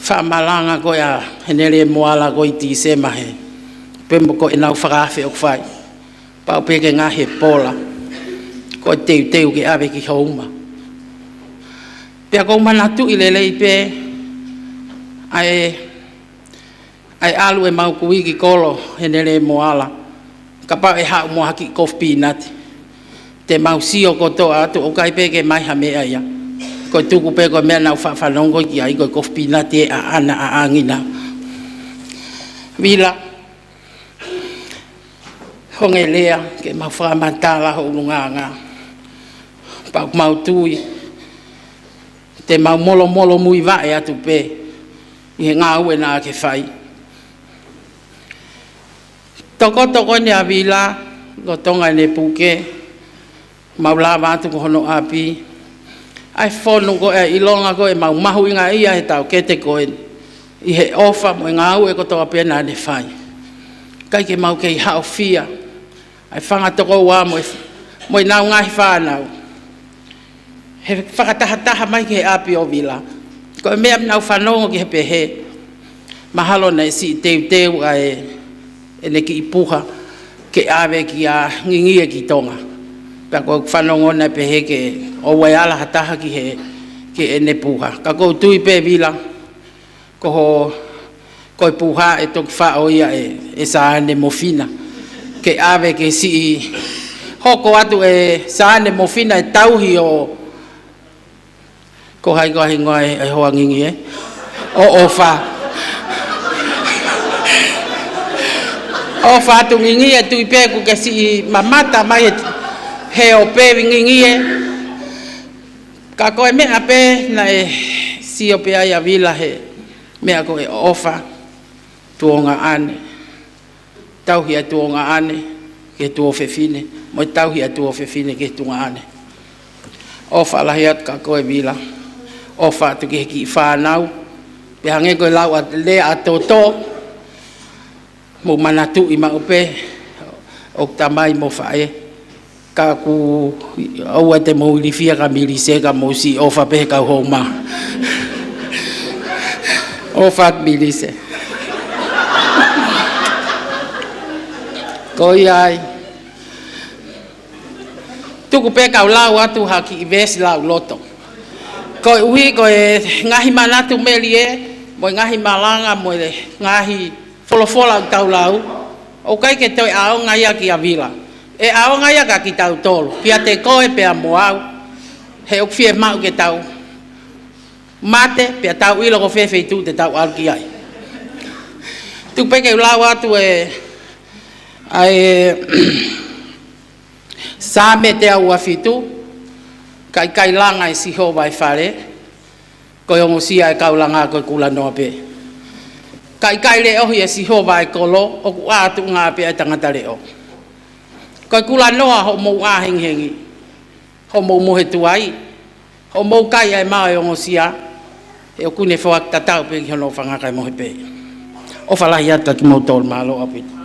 fakamalanga ko ia ʻa Henele Moala ko ē ʻi Tīsema he, pea mo ko ʻenau fakaafe ʻoku fai. Pau pē ke ngaohi e pola ko e teuteu ke ʻave ki Houma. Pea ʻoku ou manatuʻi lelei pē ʻa e, ʻa e ʻalu ʻemau kui ki kolo Henele Moala, kapau ʻe haʻu mo ha kiʻi kofu pinati. Te mau sio kotoa atu ʻoku ʻikai pē ke ʻomai ha meʻa ia. Ko e tuku pē ko e meʻa naʻa ku faʻa fanongo ki ai ko e kofu pinati ʻe ʻaʻana ʻaʻangina. Vila, honge lea ke mau fakamatala ho ʻulungaanga. Pea ʻoku mau tui te mau molomolo muivaʻe atu pē ʻi he ngāue naʻa ke fai. Tokoto ko eni ʻa Vila, lolotonga ʻene puke, mau lava atu ko hono ʻapi. ʻA e fonu ko ē, ʻilonga ko ē ʻemau mahuʻingaʻia he taʻokete ko eni ʻi he ʻofa mo e ngāue kotoa pē naʻa ne fai. ʻIkai ke mau kei haʻofia ʻa e fanga tokoua mo e, mo ʻenau ngaahi fānau he fakatahataha mai ki he ʻapi ʻo Vila. Ko e meʻa naʻa ku fanongo ki he pehē, mahalo naʻe siʻi teuteu ʻa e, ʻene kiʻi puha ke ʻave kia Ngingie ki Tonga. Pea ʻoku ou fanongo naʻe pehē ke ʻoua ʻe ala ha taha ki he, ki heʻene puha. Ka ʻoku ou tui pē Vila, ko ho, ko e puha ʻe toki faʻo ia ʻe, ʻe Saane Mofina ke ʻave ke siʻi hoko atu ʻe Saane Mofina e tauhi ʻo, ko hai ko e hingoa ʻo e hoa Ngingie? ʻO ʻOfa. ʻOfa atu Ngingie, tui pē ʻoku ke siʻi mamata mai he, he ʻo pē Ngingie. Ka ko e meʻa pē naʻe sio pē ai ʻa Vila he meʻa ko e ʻofa tuongaʻane. Tauhi ʻa e tuongaʻane ki he tuofefine, mo e tauhi ʻa e tuofefine ki he tuongaʻane. ʻOfa lahi atu kia koe Vila. ʻOfa atu ki he kiʻi fānau. Pea hangē ko e lau ʻa, lea ʻa Toto, mou manatuʻi maʻu pē ʻoku tamai mo faʻē. Ka ʻoku ʻoua te mou ilifia kia Milise, ka mou siʻi ʻofa pē he kau Houma. ʻOfa atu Milise. Ko ia ai. Tuku pē kau lau atu ha kiʻi veesi lauloto. Koeʻuhi ko e ngaahi manatu melie, mo e ngaahi malanga, mo e ngaahi folofola ʻoku tau lau, ʻoku ʻikai ke toe ʻaonga ia kia Vila. ʻE ʻaonga ia kia kitautolu, kiate koe pea mo au. He ʻoku fiemaʻu ke tau mate, pea tau ʻilo ko fē feituʻu te tau ʻalu ki ai. Tuku pē ke u lau atu e, ʻa e Saame teau ua fitu, ka ʻikai langa ʻe Sihova e fale, ko e ongosia ʻa e kau langa ko e kulanoa pē. Ka ʻikai leʻohi ʻe Sihova e kolo, ʻoku ʻā tuʻunga pē ʻa e tangata leʻo. Ko e kulanoa hoʻomou ʻā hengihengi, hoʻomou mohe tuai, hoʻomou kai ʻa e mā ʻo e ongosia, he ʻoku ne foaki tatau pē ki hono fanga kae mohe pē. ʻOfa lahi atu kia kimoutolu, mālō ʻaupito.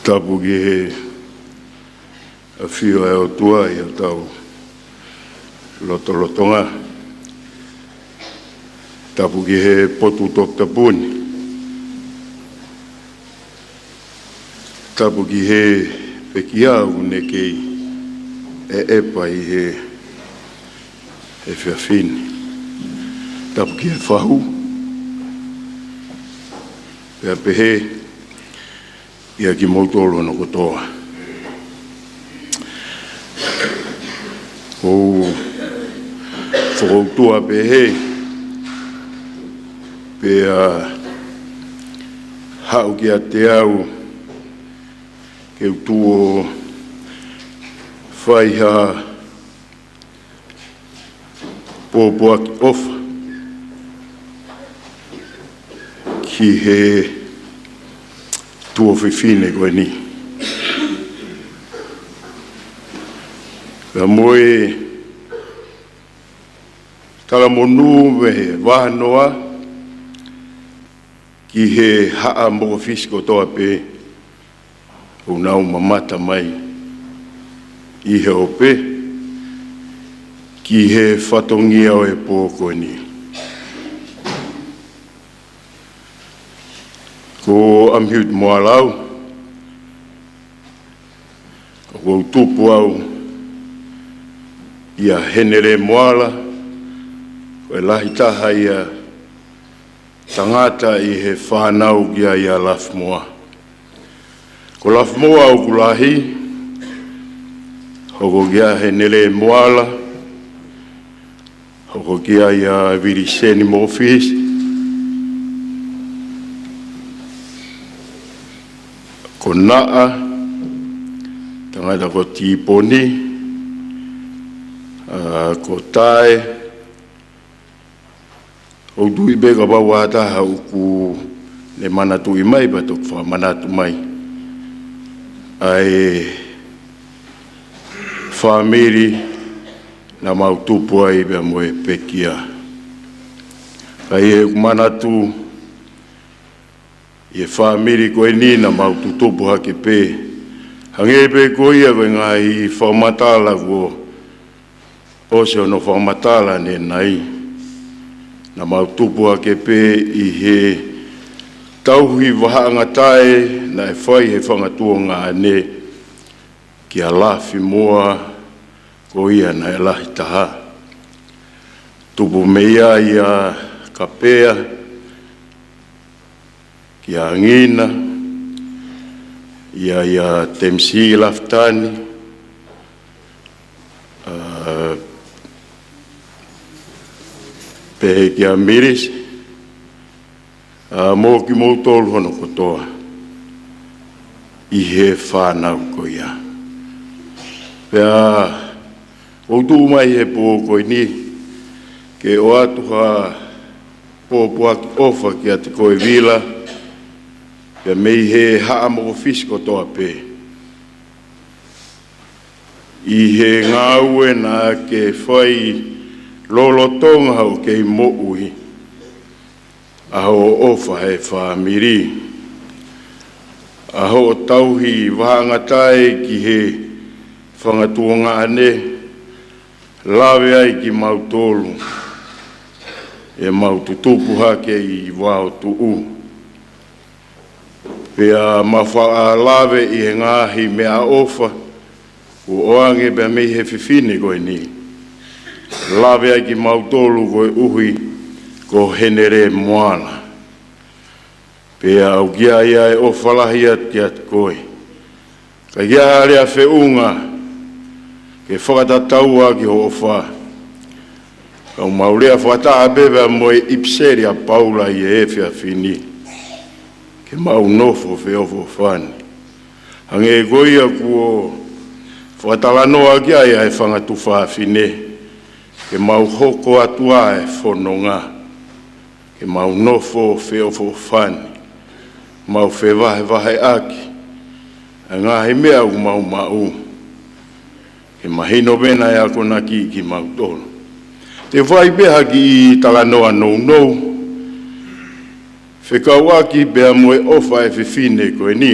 Tapu ki he ʻafio ʻa e ʻOtua ʻi hotau lotolotonga. Tapu ki he potu toputapu ni. Tapu ki he pekia ʻoku ne kei ʻeʻepa ʻi he efiafi ni. Tapu ki he fahu. Pea pehē ia kimoutolu hono kotoa. ʻOku ou fokoutua pehē, pea haʻu kiate au ke u tuʻu ʻo fai ha pōpoaki ʻofa ki he tuofefine ko eni. Pea mo e talamonū mei he vahanoa ki he haʻa mo e ʻofisi kotoa pē ʻoku nau mamata mai ʻi he ope ki he fatongia ʻo e pō ko eni. Ko ʻAmihuti Moala au, ʻoku ou tupu au ʻia Henele Moala, ko e lahi taha ia tangata ʻi he fānau kia ia Lafimoa. Ko Lafimoa ʻoku lahi, hoko kia Henele Moala, hoko kia ia Viliseni Mofisi, ko Naʻa, tangata ko Tiponi, ʻa, ko Tae, ʻoku ou tui pē kapau ʻoku ʻi ai ha taha ʻoku ne manatuʻi mai pea toki fakamanatu mai. ʻA e fāmili naʻa mau tupu ai pea mo e pekia. Ka ʻi heʻeku manatu ʻi he fāmili ko eni naʻa mau tutupu hake pē. Hangē pē ko ia ko e ngaahi fakamatala kuo ʻosi hono fakamatala ʻanenai. Naʻa mau tupu hake pē ʻi he tauhi vahaʻangatae naʻe fai he fanga tuongaʻane kia Lafimoa ko ia naʻe lahi taha. Tupu mei ai ʻa Kapea, kia Ngina, ʻia, ʻia Temisi Lafitani, ʻa, pehē kia Milisi, ʻa, mo kimoutolu hono kotoa ʻi he fānau ko ia. Pea ʻoku ou tuʻu mai he pō ko eni ke ʻoatu ha pōpoaki ʻofa kiate koe Vila, pea mei he haʻa mo e ʻofisi kotoa pē, ʻi he ngāue naʻa ke fai lolotonga hoʻo kei moʻui, ʻa hoʻo ʻofa he fāmili, ʻa hoʻo tauhi vahaʻangatae ki he fanga tuongaʻane, lave ai kimautolu ʻemau tutupu hake ʻi Vaotuʻu. Pea mau faʻa lave ʻi he ngaahi meʻaʻofa kuo ʻoange pea mei he fefine ko eni. Lave ai kimautolu koeʻuhi ko Henele Moala. Pea ʻoku ʻi ai ʻa e ʻofa lahi atu kiate koe. Ka ʻi ai ha lea feʻunga ke fakatatau ki hoʻo ʻofa, ka ʻoku mau lea fakataha pē pea mo e ʻipiseli ʻa Paula ʻi he efiafi ni, ke mau nofo feʻofoʻofani. Hangē ko ia kuo fakatalanoa ki ai ʻa e fanga tuofefine, ke mau hoko atu ʻa e fononga, ke mau nofo feʻofoʻofani, mau fevahevaheʻaki ʻa e ngaahi meʻa ʻoku mau maʻu, ke mahino pē naʻe akonaki kimautolu. Te u fai pē ha kiʻi talanoa nounou fekauʻaki pea mo e ʻofa ʻa e fefine ko eni.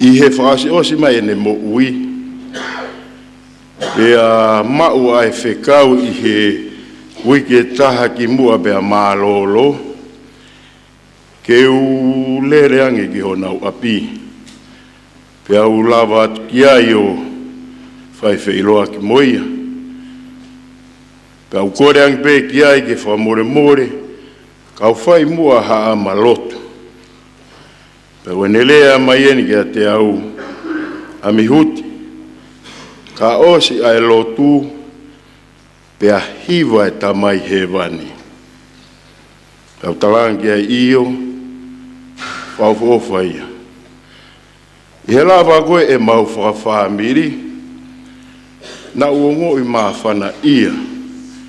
ʻi he fakaʻosiʻosi mai ʻene moʻui, pea maʻu ʻa e fekau ʻi he uike ʻe taha kimuʻa pea mālōlō, ke u lele ange ki honau ʻapi, pea u lava atu ki ai ʻo fai feʻiloaki mo ia. Pea u kole ange pē ki ai ke fakamolemole, kau fai muʻa haʻama lotu. Pea ʻoku ne lea mai eni kiate au, ʻAmihuti, ka ʻosi ʻa e lotu, pea hiva e Tamai Hēvani. Kau talaange ki ai, ʻIo, fakaʻofoʻofa ia. ʻI he lava ko ē ʻemau fakafāmili, naʻa ku ongoʻi māfana ia,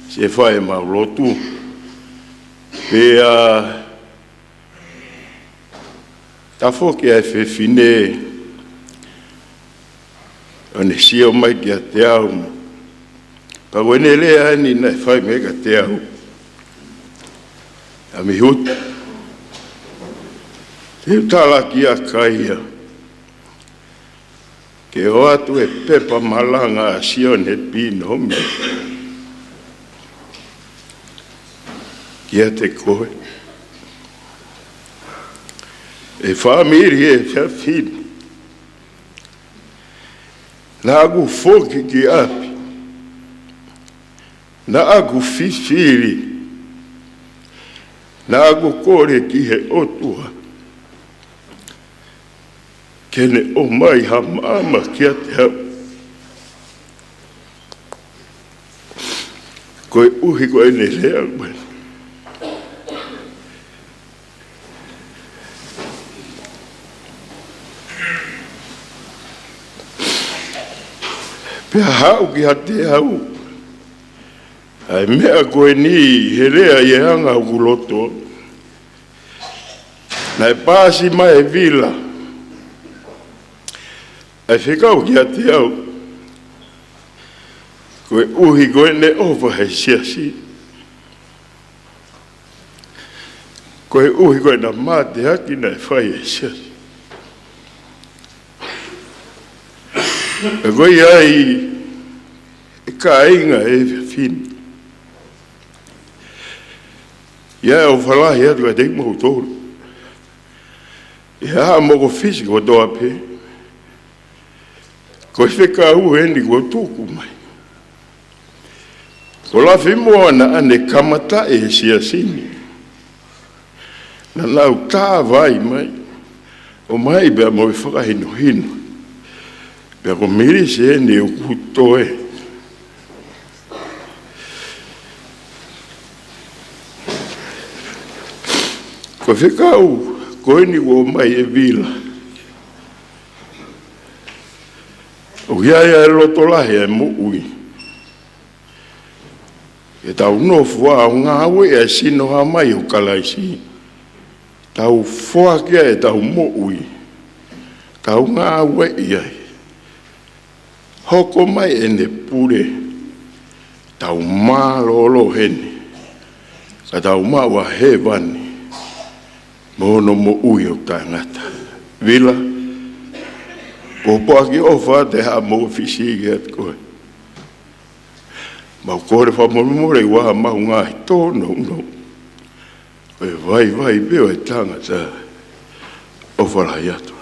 siʻi fai ʻemau lotu. Pea tafoki ʻa e fefine, ʻo ne sio mai kiate au. Pea ko ʻene lea eni naʻe fai mai kiate au, ʻAmihuti, te u talaki ʻa Kaia ke ʻoatu e pepa malanga ʻa Sione P. Nomi kiate koe. ʻE fāmili, ʻe fefine, naʻa ku foki ki ʻapi, naʻa ku fifili, naʻa ku kole ki he ʻOtua ke ne ʻomai ha maama kiate au. Koeʻuhi ko ʻene lea ko ē, pea haʻu kiate au ʻa e meʻa ko eni, he lea ʻi he anga hoku loto. Naʻe paasi mai ʻe Vila ʻa e fekau kiate au, koeʻuhi ko ʻene ʻofa he siasi, koeʻuhi ko ʻena mateaki naʻe fai he siasi. Pea ko ia ai, ʻe kāinga, ʻe fefine, ʻi ai e ʻofa lahi atu kiate kimoutolu, ʻi he haʻa mokopuna kotoa pē. Ko e fekau eni kuo tuku mai, ko Lafimoa naʻa ne kamataʻi e siasi ni, naʻa nau tā vai mai, ʻomai pea mo e fakahinohino. Pea ko Milise eni ʻoku toe. Ko e fekau ko eni kuo ʻomai ʻe Vila, ʻoku ʻi ai ʻa e loto lahi ʻa e moʻui, ke tau nofo ʻo ngāueʻi ʻa e sino hā mai ʻo Kalaisi, tau foaki ai ʻetau moʻui, tau ngāueʻi ai, hoko mai ʻene pule, tau mālōlō heni, ka tau maʻu ʻa hēvani mo hono moʻui ʻoku taʻengata. Vila, pōpoaki ʻofa atu e haʻa mokopuna kiate koe. Mau kole fakamolemole ʻi he ʻemau ngaahi tōnounou. Ko e vaivai pē ʻo e tangata. ʻOfa lahi atu.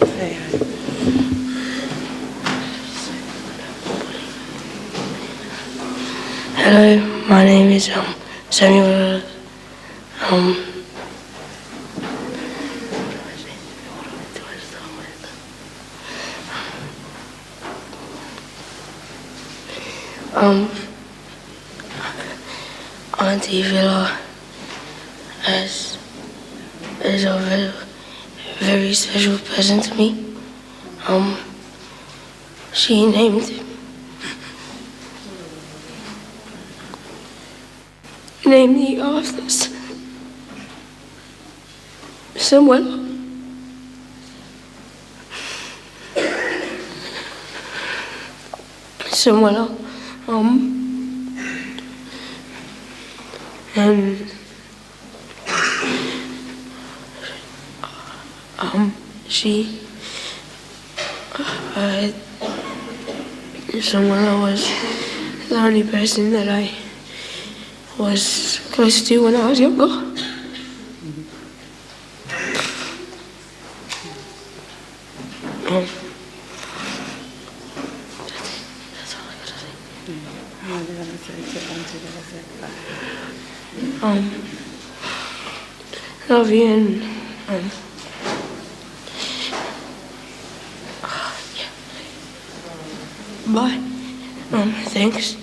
Say hi. Hello, my name is, um, Samuel. Um, um, Auntie Villa is, is a very, very special person to me. Um, she named, named me after s-, someone, someone, um, and Um, she, uh, someone I was the only person that I was close to when I was younger. Um, that's, that's all I gotta say. Um, love you and, um, bye. Um, thanks.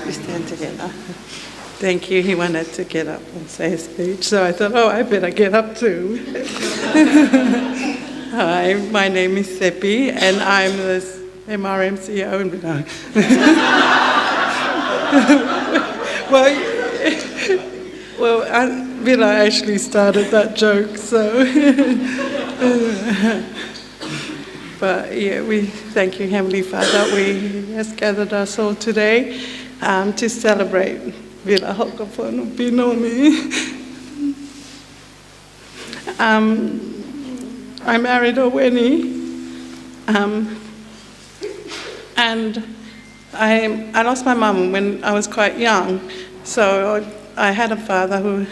We stand together. Thank you. He wanted to get up and say a speech, so I thought, "Oh, I better get up too." Hi, my name is Seppi, and I'm the M R M C E O and Villa. Well, well, uh, Villa actually started that joke, so. But yeah, we thank you, Heavenly Father. We has gathered us all today, um, to celebrate Villa Hokopono Pinomi. Um, I married Oweni, um, and I, I lost my mum when I was quite young. So I had a father who,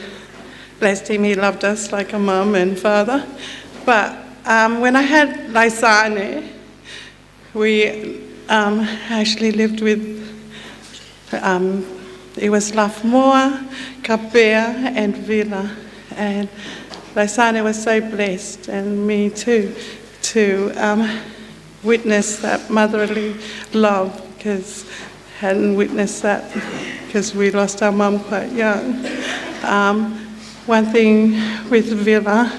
blessed him, he loved us like a mum and father. But, um, when I had Laisane, we, um, actually lived with, um, it was Lafmoa, Kapea, and Villa. And Laisane was so blessed, and me too, to, um, witness that motherly love, 'cause hadn't witnessed that 'cause we lost our mum quite young. Um, one thing with Villa,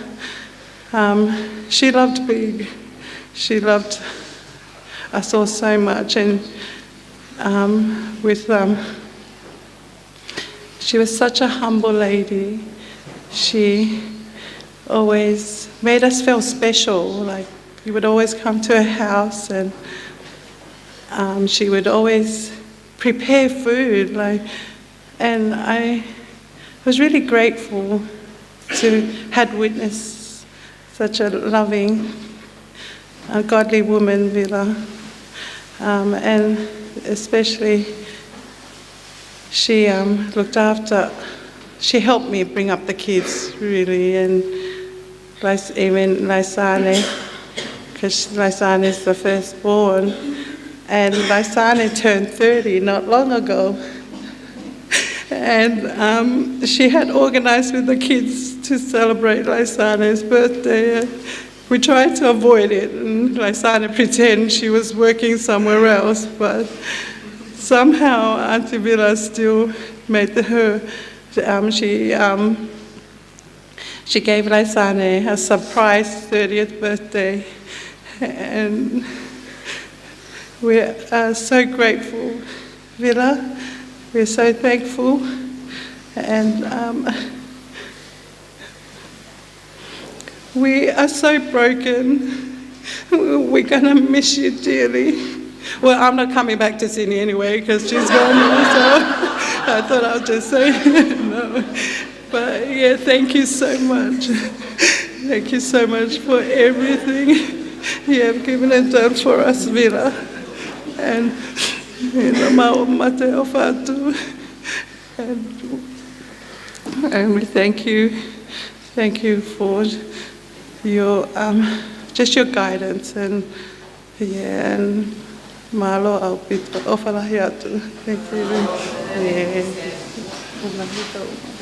um, she loved big. She loved us all so much, and, um, with, um, she was such a humble lady. She always made us feel special. Like, you would always come to her house, and, um, she would always prepare food. Like, and I was really grateful to had witnessed such a loving, a godly woman, Villa. Um, and especially she, um, looked after, she helped me bring up the kids, really, and Lais-, even Laisane, 'cause Laisane is the firstborn, and Laisane turned thirty not long ago. And, um, she had organized with the kids to celebrate Laisane's birthday. We tried to avoid it, and Laisane pretend she was working somewhere else, but somehow Auntie Villa still made the, her, um, she, um, she gave Laisane a surprise thirtieth birthday, and we are so grateful, Villa. We're so thankful, and, um, we are so broken. We're gonna miss you dearly. Well, I'm not coming back to Sydney anyway 'cause she's gone, so I thought I'll just say no. But yeah, thank you so much. Thank you so much for everything you have given and done for us, Villa. And, you know, mau mate o fatu. And, and we thank you. Thank you for your, um, just your guidance and, yeah, and mālō ʻaupito. ʻOfa lahi atu. Thank you. Yeah. ʻOfa lahi atu.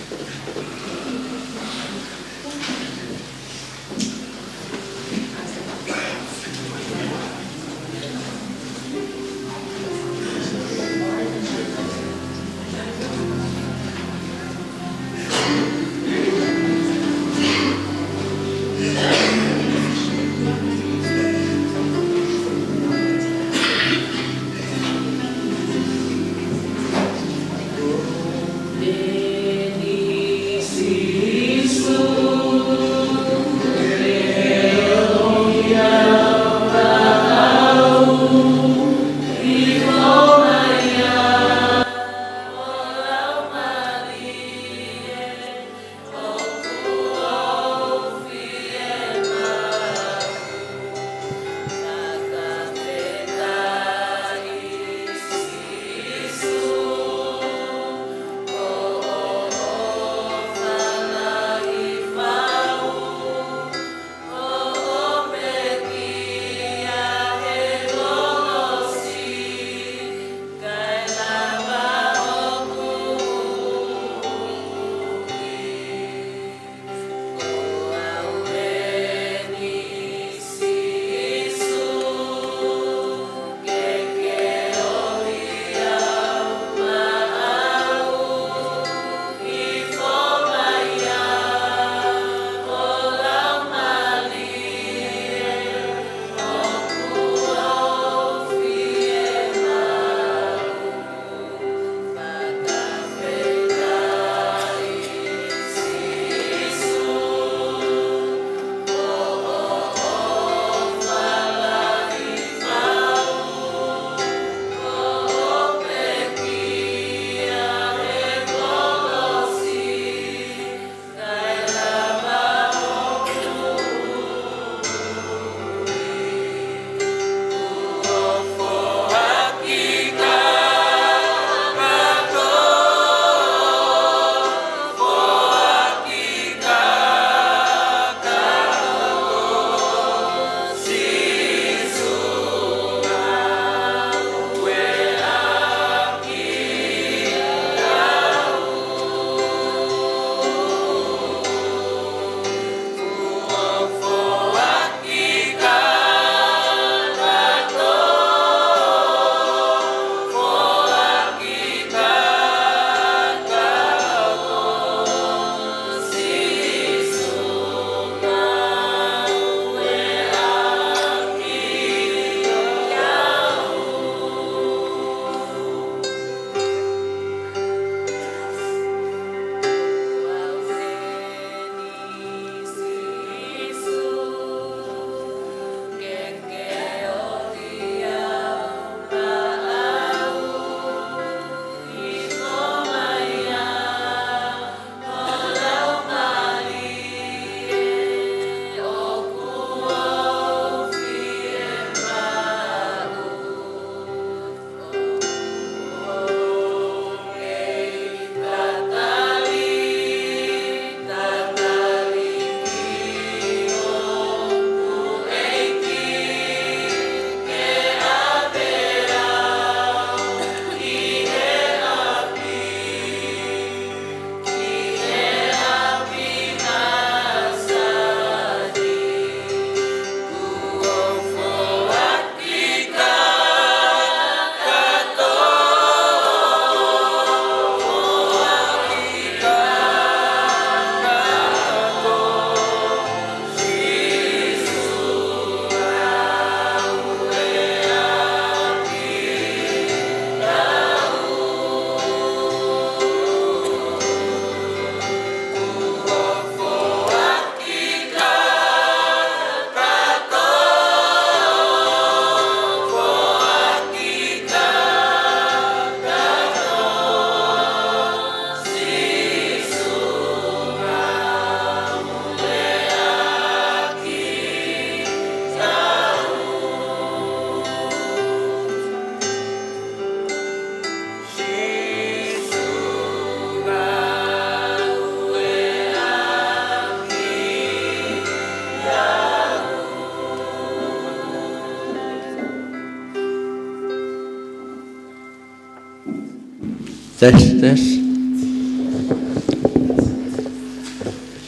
Test, test.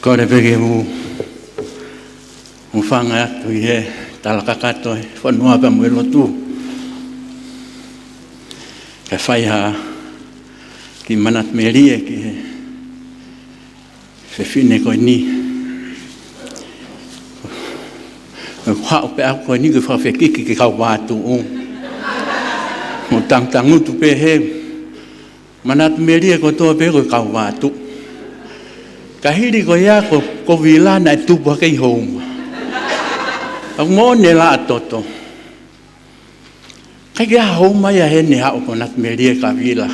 Kole pē ke u, u hūfanga atu ʻi he tala kakato ʻa e fonua pea mo e lotu. Kae fai ha kiʻi manatu melie ki he fefine ko eni. ʻOku haʻu pē au ko eni ke fakafekiki ki he kau vātuʻu. Mo tangutangutu pē he manatu melie kotoa pē ko e kau vātuʻu. Ka hili ko ia ko, ko Vila naʻe tupu hake ʻi Houma. ʻOku moʻoni e laʻa toto. ʻIkai ke ʻi ai ha Houma ia heni haʻu ko e manatu melie kia Vila.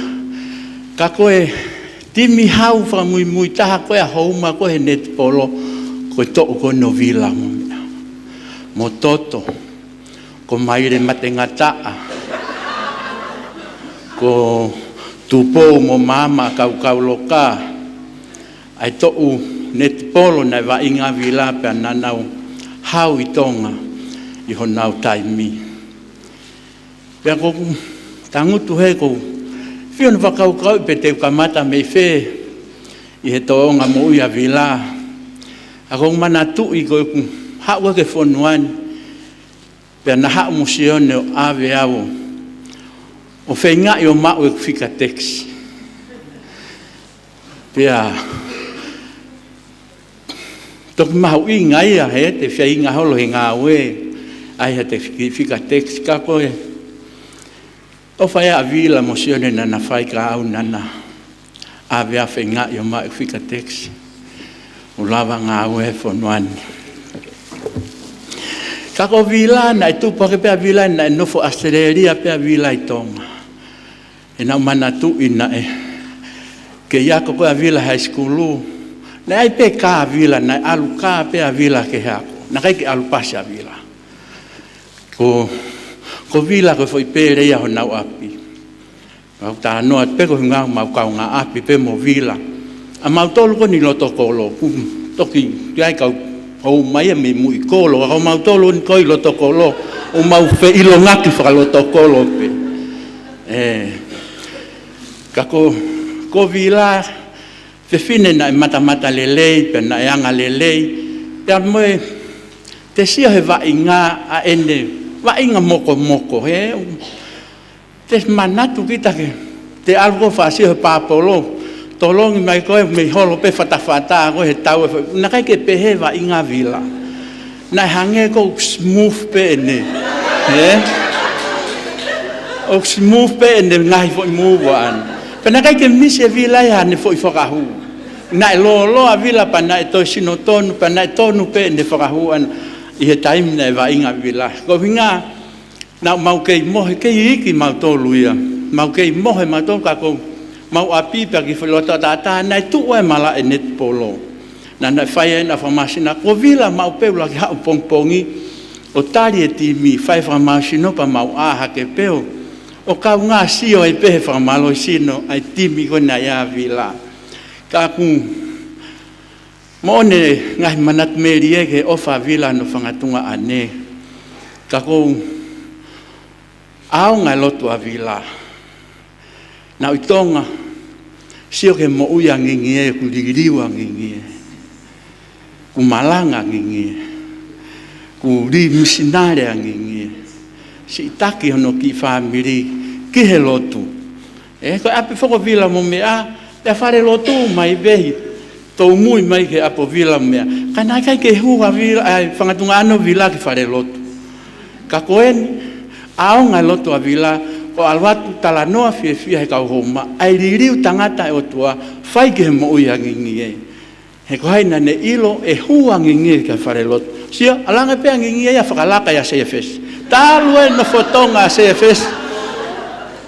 Ka ko e timi hau fakamuimui taha ko ē ʻa Houma ko ē he netipolo, ko e toʻu ko eni ʻo Vila mo meʻa. Mo Toto, ko Maile Matengataʻa, ko Tupou mo Maama Kaukauloka, ʻa e toʻu netipolo naʻe vaʻinga ʻa Vila pea naʻa nau hau ʻi Tonga ʻi honau taimi. Pea ʻoku ou tangutu he ʻoku ou fie hono fakakaukauʻi pe te u kamata mei fē ʻi he tōʻonga moʻui ʻa Vila. Ka ʻoku ou manatuʻi ko ʻeku haʻu ki he fonua ni, pea naʻa haʻu mo Sione ʻo ʻave au ʻo feingaʻi ʻo maʻu ʻeku fika tekisi. Pea toki mahuʻinga ia he te feinga holo he ngāue ʻa ia te fiki-, fika tekisi ka ko e ʻofa ia ʻa Vila mo Sione naʻa na fai kia au naʻa na ʻave au ʻo feingaʻi ʻo maʻu ʻeku fika tekisi ʻo lava ngāue he fonua ni. Ka ko Vila naʻe tupu hake pē ʻa Vila naʻe nofo ʻAositelēlia pē ʻa Vila ʻi Tonga. He naʻa ku manatuʻi naʻe, ke ʻi ai ko ē ʻa Vila high school, naʻe ʻi ai pē kā ʻa Vila, naʻe ʻalu kā pē ʻa Vila ki he ako. Naʻe ʻikai ke ʻalu pasi ʻa Vila. Ko, ko Vila ko e foʻi pele ia honau ʻapi. Mau talanoa pē ko e ʻuhinga mau kaungāʻapi pē mo Vila. ʻA mautolu ko eni loto kolo, ku toki, ʻi ai kau Houma ia mei Muʻi Kolo, ka ko mautolu ko eni ko ē ʻi loto kolo, ʻoku mau feʻilongaki fakalotokolo pē. ʻE, ka ko, ko Vila, fefine naʻe matamata lelei, pea naʻe anga lelei, pea mo e, te sio he vaʻinga ʻa ʻene, vaʻinga mokomoko, he, te manatu kita ke, te ʻalu ko ē ʻo fakasio he pāpolo, tolongi mai ko ē mei holo pē fatafata ko ē he tau ʻe fa-, naʻe ʻikai ke pehē vaʻinga ʻa Vila. Naʻe hangē ko e smooth pē ʻene. He? ʻOku smooth pē ʻene ngaahi foʻi move ʻana. Pea naʻe ʻikai ke misi ʻe Vila ia ʻene foʻi fakahū. Naʻe lōloa ʻa Vila pea naʻe toe sino tonu, pea naʻe tonu pē ʻene fakahū ʻana ʻi he taimi naʻe vaʻinga ʻa Vila. Ko e ʻuhinga, naʻa mau kei mohe, kei iiki mautolu ia. Mau kei mohe mautolu ka ko ʻemau ʻapi pea ki Fuloa Taʻataʻatā, naʻe tuʻu ai e malaʻe netipolo. Naʻa na fai ai ʻena fakamāsina, ko Vila maʻu pē ʻuluaki haʻu pongipongi, ʻo tali e timi, fai e fakamāsina pea mau ʻā hake pē ʻo, ʻo kaungā sio ai pē he fakamālohisino ʻa e timi ko ē naʻe ʻi ai ʻa Vila. Ka ʻoku moʻoni e ngaahi manatu melie ki he ʻofa ʻa Vila hono fanga tuongaʻane. Ka ʻoku ou ʻaonga e lotu ʻa Vila. Naʻa ku ʻi Tonga, sio ki he moʻui angingie, ʻoku liliu angingie. ʻOku malanga angingie. ʻOku lī misinale angingie. Siʻi taki hono kiʻi fāmili ki he lotu. ʻE, ko e ʻapi foki ʻo Vila mo meʻa, ʻi he fale lotu mai vehi, tōmui mai ki he ʻapi ʻo Vila mo meʻa. Ka naʻe ʻikai ke hū ʻa Vila, ʻa e fanga tuongaʻane ʻo Vila ki fale lotu. Ka ko eni, ʻaonga e lotu ʻa Vila, ʻo ʻalu atu talanoa fiefia he kau Houma, ʻa e liliu tangata ʻa e ʻOtua, fai ki he moʻui angingie. He ko hai naʻa ne ʻilo ʻe hū angingie ki he fale lotu. Sio, ʻalu ange pē angingie ia ʻo fakalaka ʻia Seiaia Fesi. Talu e nofo Tonga ʻa Seiaia Fesi.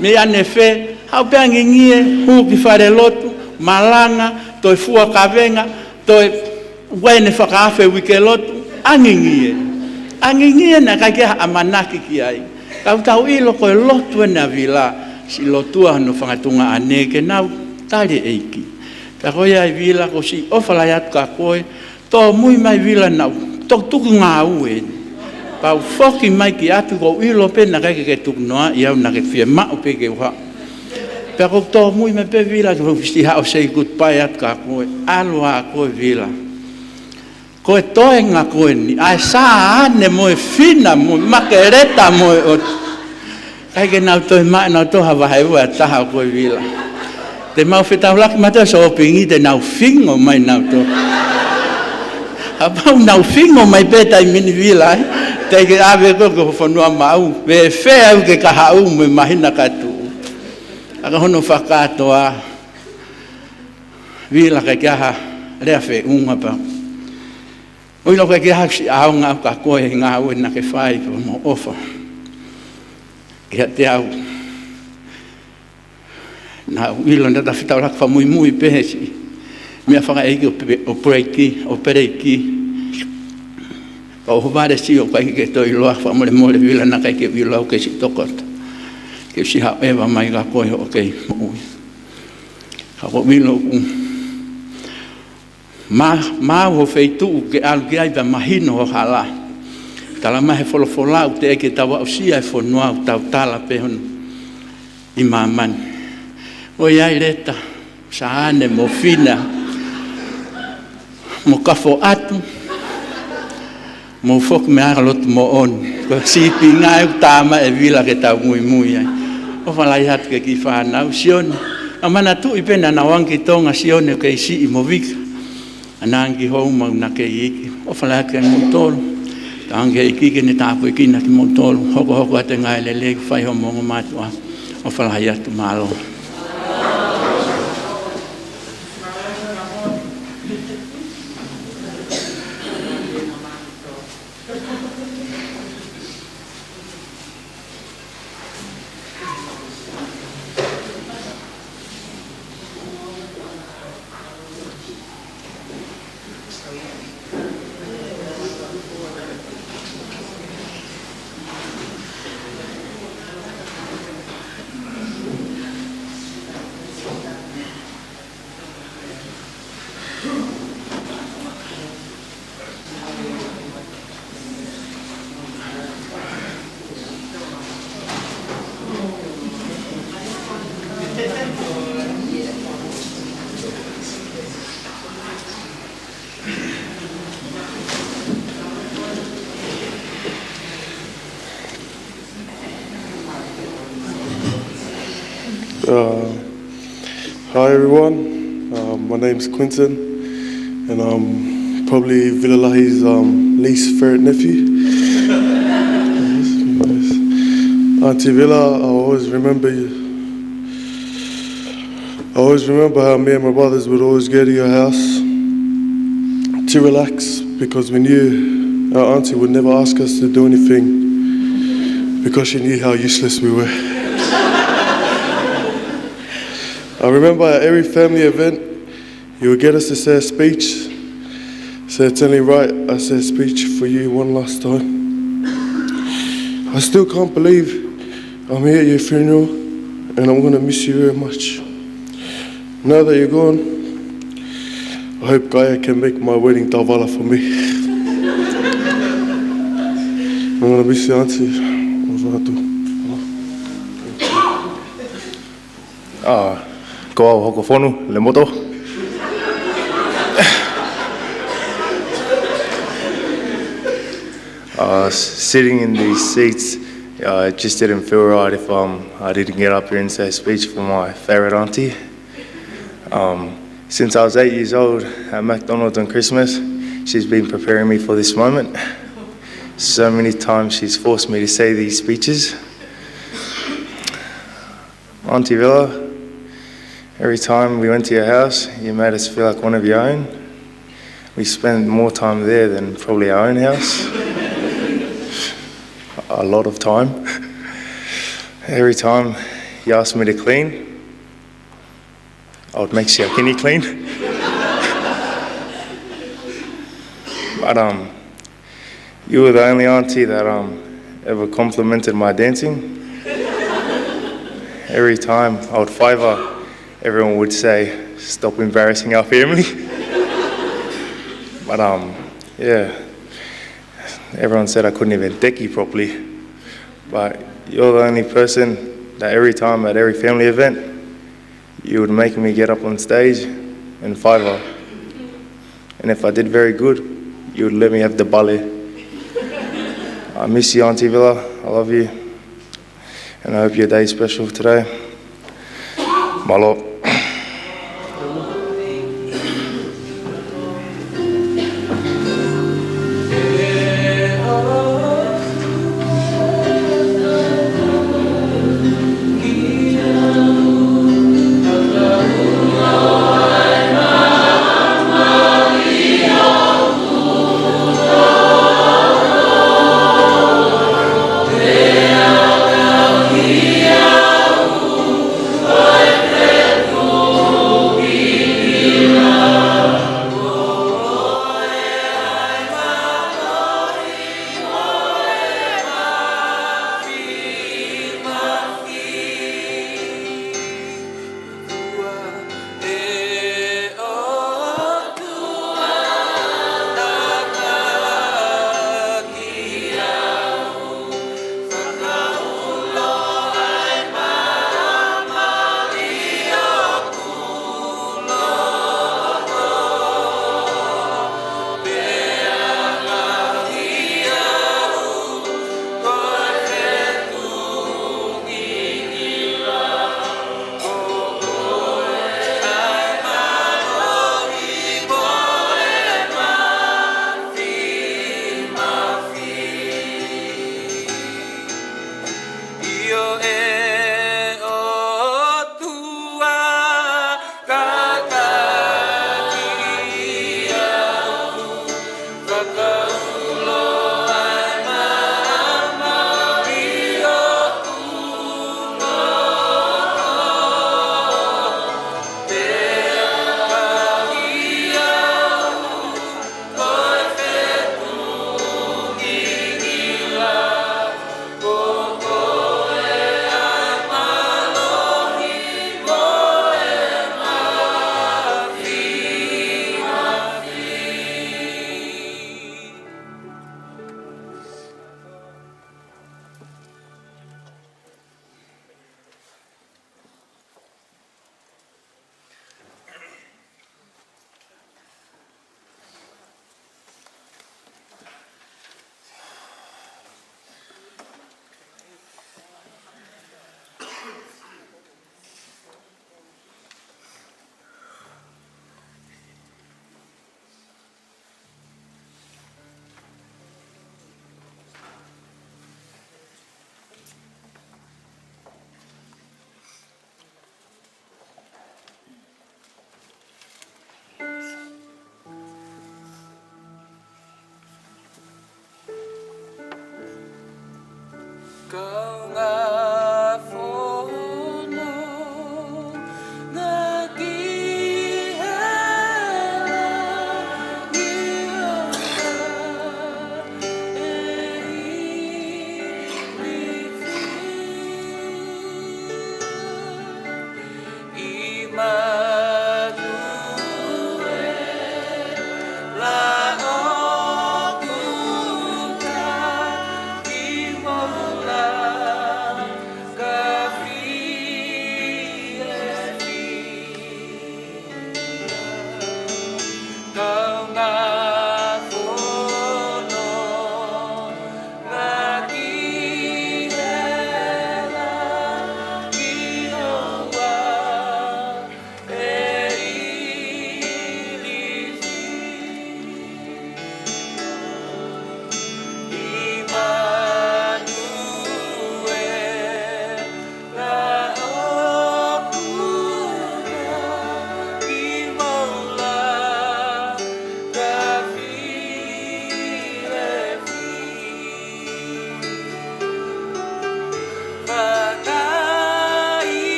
Mei ʻanefē, haʻu pē angingie, hū ki fale lotu, malanga, toe fua kavenga, toe ʻai ʻene fakaafe uike lotu, angingie. Angingie naʻe ʻikai ke ʻi ai ha ʻamanaki ki ai. Ka ʻoku tau ʻilo ko e lotu eni ʻa Vila, siʻi lotua hono fanga tuongaʻane ke nau tali e ʻEiki. Ka ko ia ʻa Vila ʻoku ou siʻi ʻofa lahi atu kia koe, tōmui mai Vila naʻa ku toki tuku ngāue. Pea u foki mai ki ʻapi ʻoku ou ʻilo pē naʻe ʻikai ke ke tuku noaʻi au naʻa ke fiemaʻu pē ke u haʻu. Pea ʻoku ou tōmui mai pē Vila, ʻoku ou fisi haʻo say goodbye atu kia koe, ʻalu ā koe Vila. Ko e toenga ko eni, ʻa e Sāane mo e Fina mo e Makeleta mo e ʻOtu. ʻIkai ke nau toe maʻu, nau toe ha vahe ua taha ʻo koe Vila. Te mau fetaulaki mai ʻo sōpingi te nau fingo mai nau toe. Kapau nau fingo mai pē taimi ni Vila, ē. Teʻeki ke ʻave koe ki ho fonua maʻu, pē fē au ke kahaʻu mo e māhina ka tuʻu. ʻA ka hono fakatoa, Vila ʻikai ke ʻi ai ha lea feʻunga pē. ʻOku ʻikai ke ʻi ai ha siʻi ʻaonga ʻoku ʻa koe he ngāue naʻa ke fai pea mo e ʻofa. Kiate au. Naʻa ku ʻilo naʻa ta fetaulaki fakamuimui pē he siʻi meʻa fakaʻeiki ʻo pe-, ʻo pereiki, ʻo pereiki. Ka ʻoku ou vale siʻi ʻoku ʻikai ke toe ʻiloa, fakamolemole Vila naʻa ʻikai ke u ʻilo au ke siʻi tokoto. Ke u siʻi haʻu ʻeva mai kia koe ʻoku kei moʻui. Ka ʻoku ou ʻilo ʻoku ma-, maʻu ho feituʻu ke ʻalu ki ai pea mahino ho hala. Tala mai he folofola ʻoku teʻeki ke tau aʻusia e fonua ʻoku tau tala pē hono ʻi māmani. ʻOi ai Leta, Sāane mo Fina, mo Kafoʻatu, mo foki meʻa ka lotu moʻoni. Ko e sīpinga ʻoku tā mai ʻe Vila ke tau muimui ai. ʻOfa lahi atu ki he kiʻi fānau, Sione. ʻA manatuʻi pē naʻa nau ʻange ki Tonga Sione ʻoku kei siʻi mo Vika. ʻA nau ʻange ki Houma ʻoku na kei iiki. ʻOfa lahi atu kia moutolu. Tau ʻange ki he ʻEiki ke ne tāpuekina kimoutolu. Hokohoko atu e ngāue lelei, fai hoʻomou ongo mātuʻa. ʻOfa lahi atu, mālō. Uh, hi everyone, uh, my name's Quinton, and I'm probably Vila Lahi's, um, least favorite nephew. Auntie Vila, I always remember you. I always remember how me and my brothers would always go to your house to relax because we knew our auntie would never ask us to do anything because she knew how useless we were. I remember at every family event, you would get us to say a speech. So it's only right I say a speech for you one last time. I still can't believe I'm here at your funeral, and I'm gonna miss you very much. Now that you're gone, I hope Gaia can make my wedding tauvala for me. I'm gonna miss you, Auntie. ʻOfa atu. Ah, ko au Hokofonu Lemoto. Uh, s-, sitting in these seats, uh, it just didn't feel right if, um, I didn't get up here and say a speech for my favorite auntie. Um, since I was eight years old at McDonald's on Christmas, she's been preparing me for this moment. So many times she's forced me to say these speeches. Auntie Villa, every time we went to your house, you made us feel like one of your own. We spent more time there than probably our own house. A lot of time. Every time you asked me to clean, I would make sure I can clean. But, um, you were the only auntie that, um, ever complimented my dancing. Every time I would favor, everyone would say, "Stop embarrassing our family." But, um, yeah, everyone said I couldn't even teki properly. But you're the only person that every time at every family event, You would make me get up on stage and five up. And if I did very good, you would let me have the bale. I miss you, Auntie Villa. I love you. And I hope your day is special today. Mālō.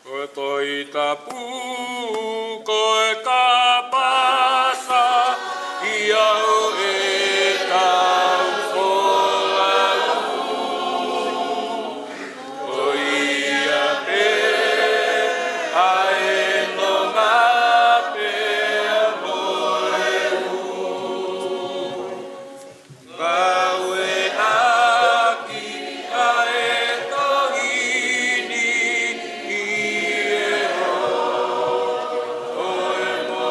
Ko e Tohi Tapu, ko e kapasa ia ʻo ʻetau folau. Ko ia pē ʻa e nonga pea mo e ʻū ngāue ʻaki ʻa e tohi ni ʻi he ʻofa ʻo e mo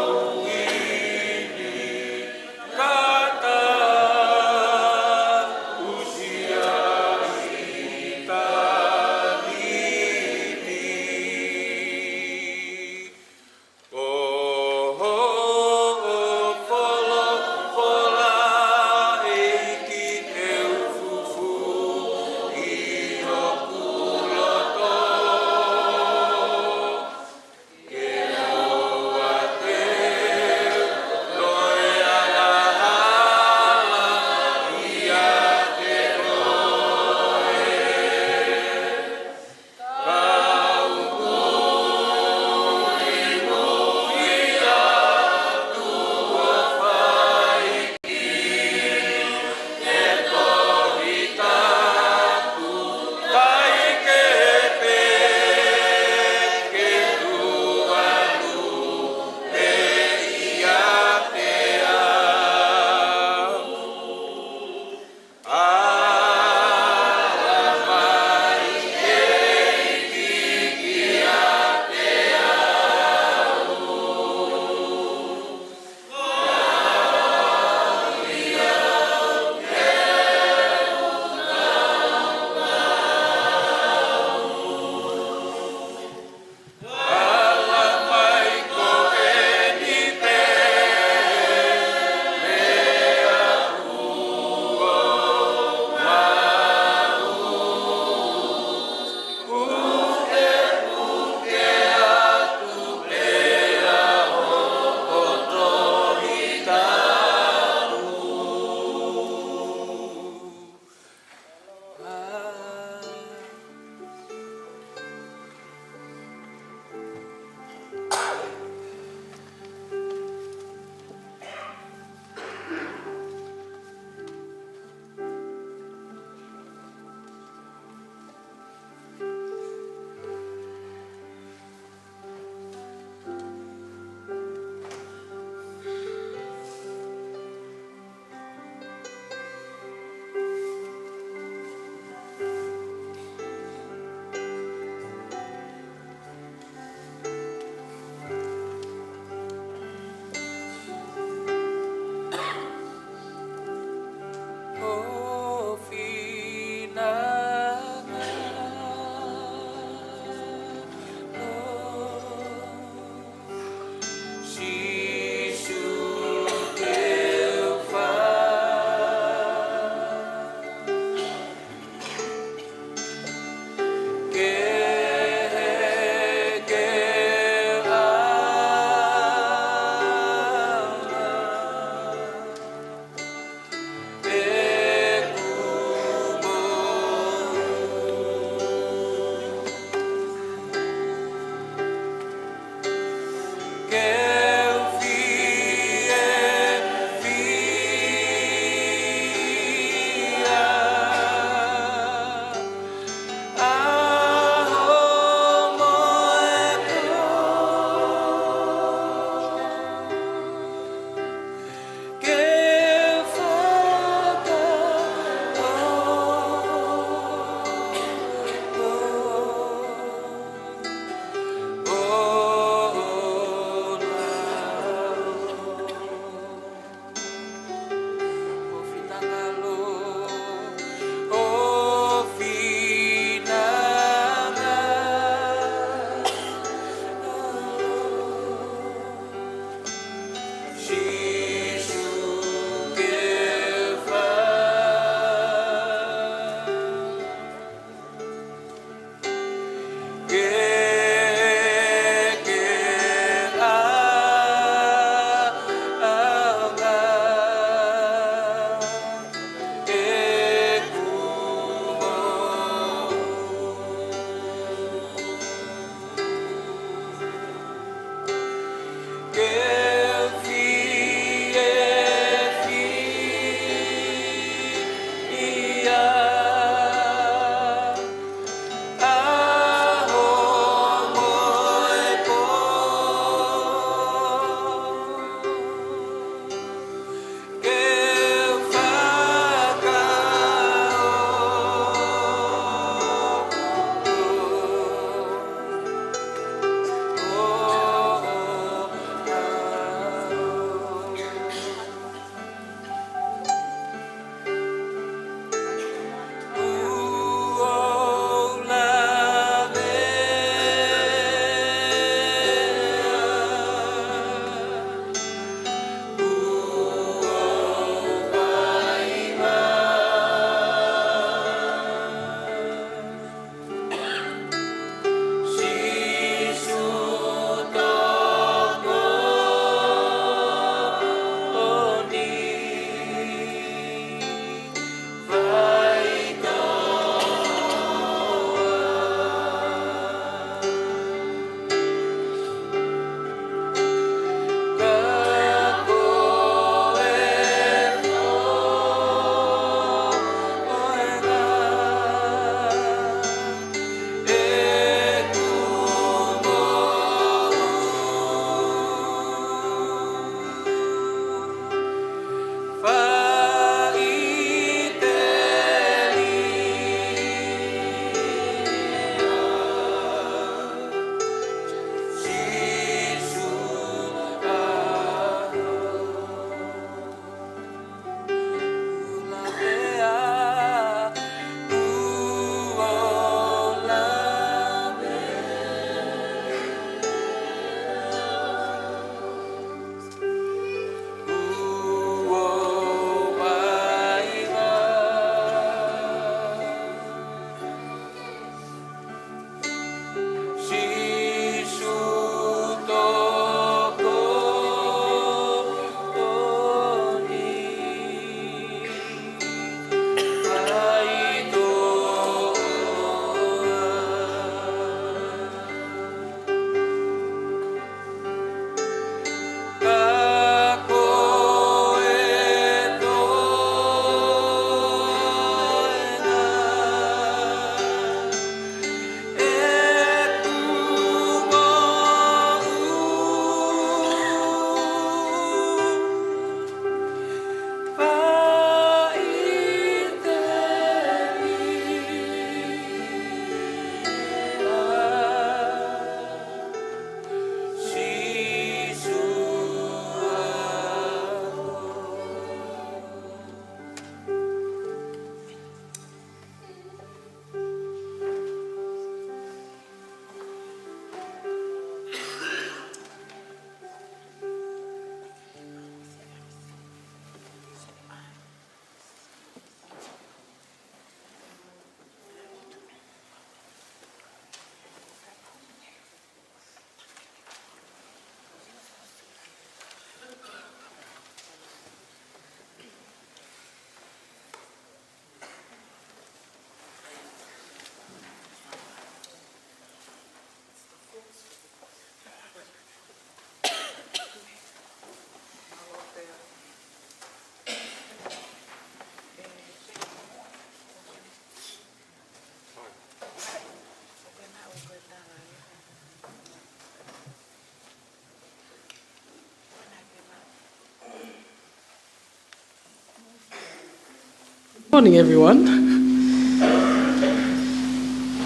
Morning, everyone.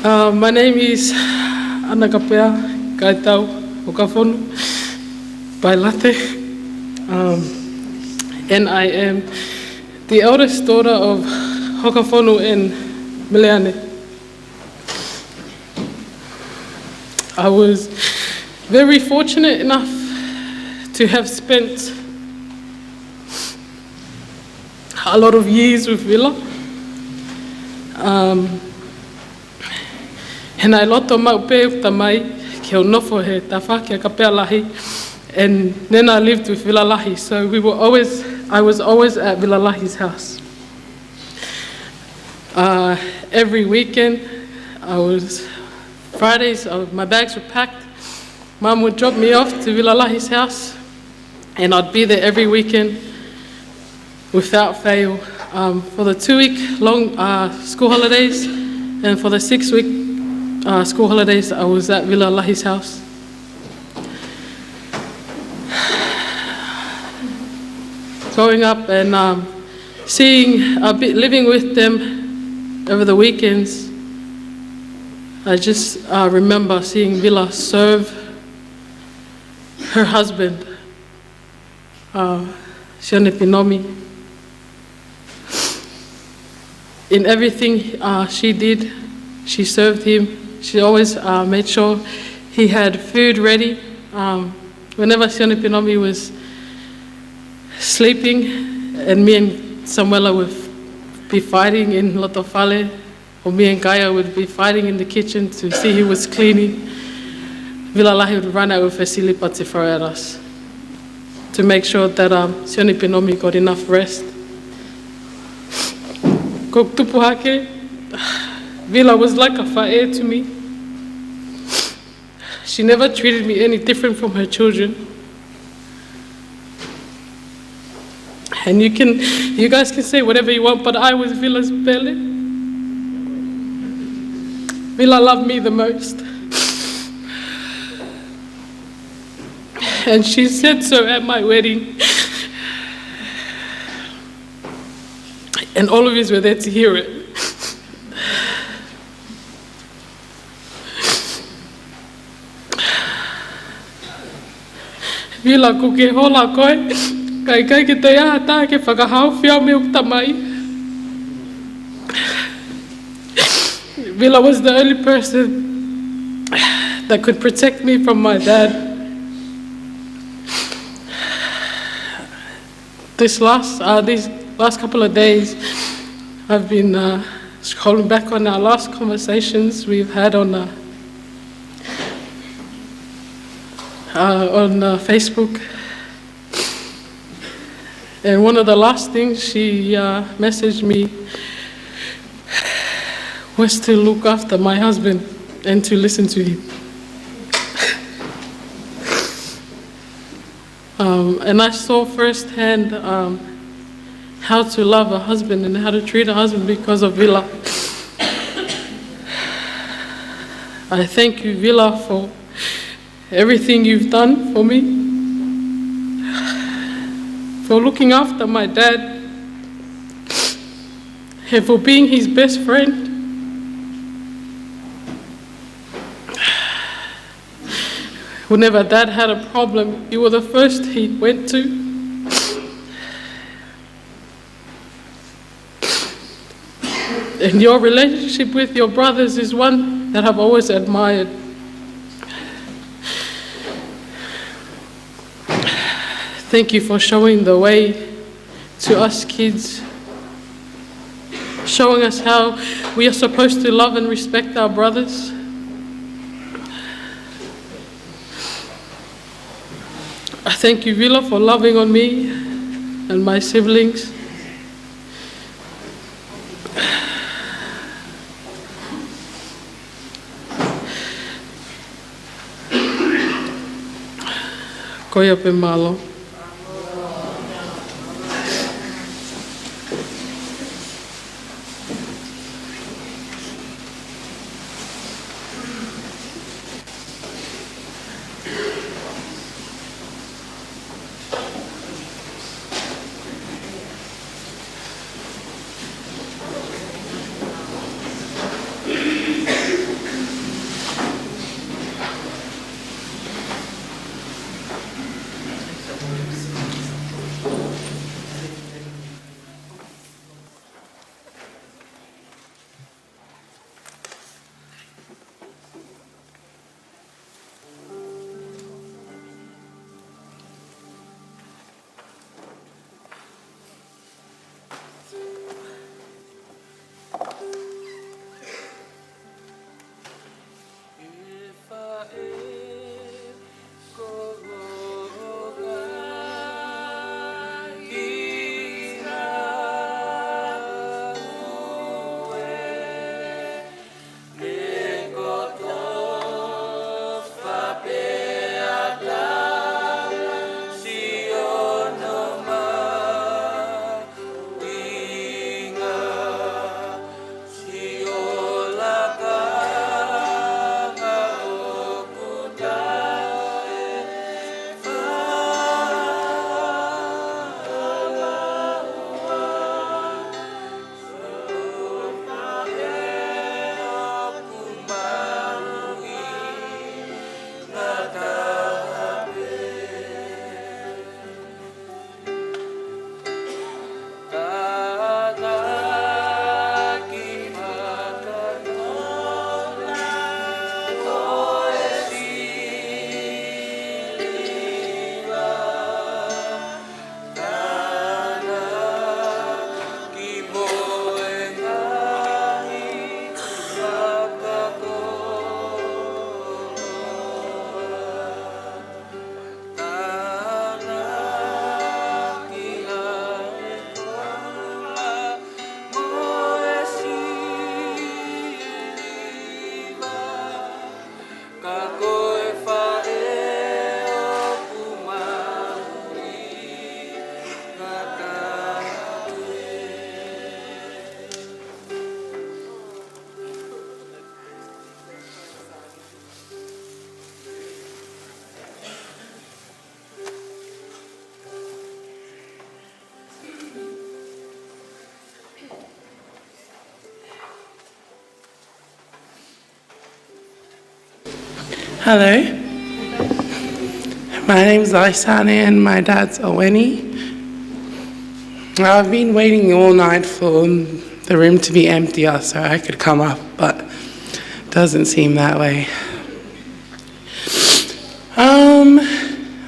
Uh, my name is Ana Kapea Kaitau Hokafonu Pailate, um, and I am the eldest daughter of Hokafonu and Meleane. I was very fortunate enough to have spent a lot of years with Vila. Um, he naʻe loto maʻu pē ʻeku tamai ke u nofo he tafaʻaki ʻa Kapea Lahi, and then I lived with Vila Lahi, so we were always, I was always at Vila Lahi's house. Uh, every weekend, I was, Fridays, uh, my bags were packed. Mum would drop me off to Vila Lahi's house, and I'd be there every weekend without fail, um, for the two-week long, uh, school holidays, and for the six-week, uh, school holidays, I was at Vila Lahi's house. Growing up and, um, seeing, uh, be, living with them over the weekends, I just, uh, remember seeing Vila serve her husband, uh, Sione Pinomi. In everything, uh, she did, she served him. She always, uh, made sure he had food ready. Um, whenever Sione Pinomi was sleeping and me and Samuela would be fighting in loto fale, or me and Gaia would be fighting in the kitchen to see who was cleaning, Vila Lahi would run out with her silipa to throw at us to make sure that, um, Sione Pinomi got enough rest. Ko ʻeku tupu hake, Vila was like a faʻē to me. She never treated me any different from her children. And you can, you guys can say whatever you want, but I was Vila's pele. Vila loved me the most. And she said so at my wedding. And all of us were there to hear it. Vila, ʻoku ke hola koe, ka ʻikai ke toe ʻi ai ha taha ke fakahaofi au mei hoku tamai. Vila was the only person that could protect me from my dad. This last, uh, these last couple of days, I've been, uh, scrolling back on our last conversations we've had on, uh, uh, on, uh, Facebook. And one of the last things she, uh, messaged me was to look after my husband and to listen to him. Um, and I saw firsthand, um, how to love a husband and how to treat a husband because of Vila. I thank you, Vila, for everything you've done for me, for looking after my dad, and for being his best friend. Whenever Dad had a problem, you were the first he went to. And your relationship with your brothers is one that I've always admired. Thank you for showing the way to us kids, showing us how we are supposed to love and respect our brothers. I thank you, Vila, for loving on me and my siblings. Ko ia pē, mālō. Hello. My name's Laisane and my dad's Oweni. I've been waiting all night for the room to be emptier so I could come up, but it doesn't seem that way. Um,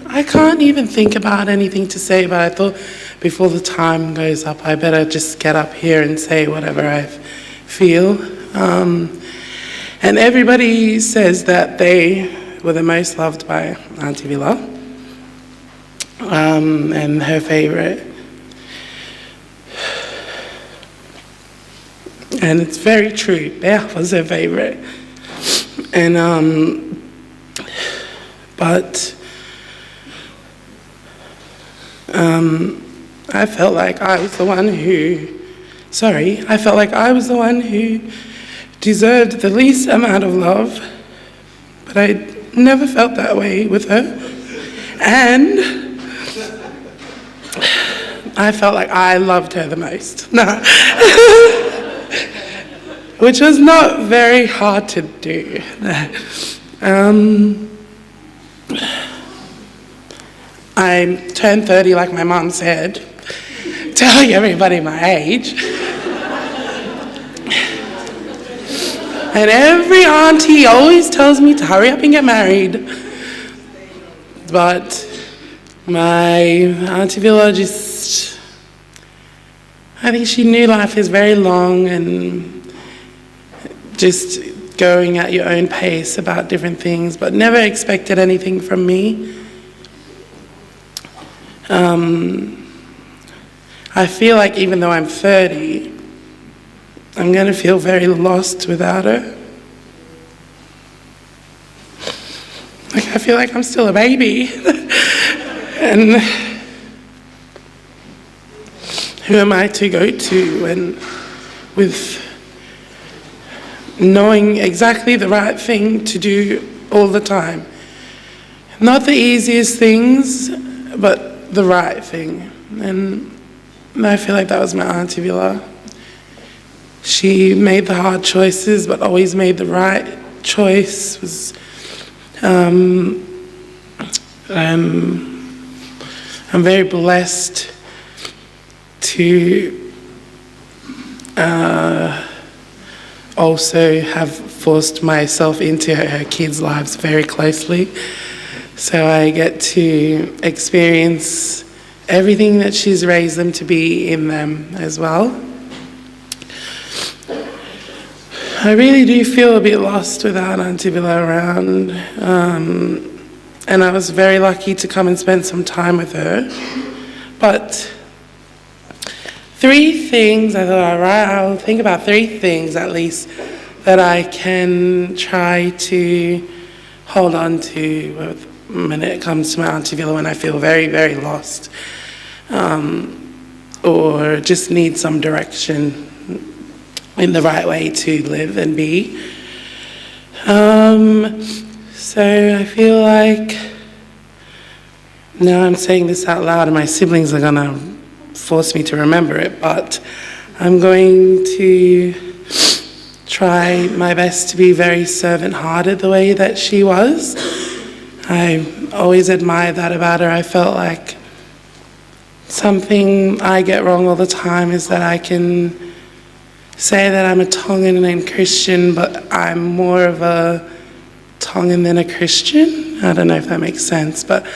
I can't even think about anything to say, but I thought before the time goes up, I better just get up here and say whatever I feel. Um, and everybody says that they were the most loved by Auntie Vila, um, and her favorite. And it's very true. Bea was her favorite. And, um, but, um, I felt like I was the one who, sorry, I felt like I was the one who deserved the least amount of love, but I never felt that way with her. And I felt like I loved her the most. No. Which was not very hard to do. Um, I turned thirty, like my mum said, telling everybody my age. And every auntie always tells me to hurry up and get married. But my Auntie Vila just, I think she knew life is very long and just going at your own pace about different things, but never expected anything from me. Um, I feel like even though I'm thirty, I'm gonna feel very lost without her. Like, I feel like I'm still a baby. And who am I to go to and with knowing exactly the right thing to do all the time? Not the easiest things, but the right thing. And I feel like that was my Auntie Vila. She made the hard choices, but always made the right choice. Was, um, um, I'm very blessed to, uh, also have forced myself into her, her kids' lives very closely. So I get to experience everything that she's raised them to be in them as well. I really do feel a bit lost without Auntie Vila around. Um, and I was very lucky to come and spend some time with her. But three things, I thought, all right, I'll think about three things at least that I can try to hold on to when it comes to my Auntie Vila when I feel very, very lost, um, or just need some direction in the right way to live and be. Um, so I feel like now I'm saying this out loud and my siblings are gonna force me to remember it, but I'm going to try my best to be very servant-hearted the way that she was. I always admired that about her. I felt like something I get wrong all the time is that I can say that I'm a Tongan and Christian, but I'm more of a Tongan than a Christian. I don't know if that makes sense, but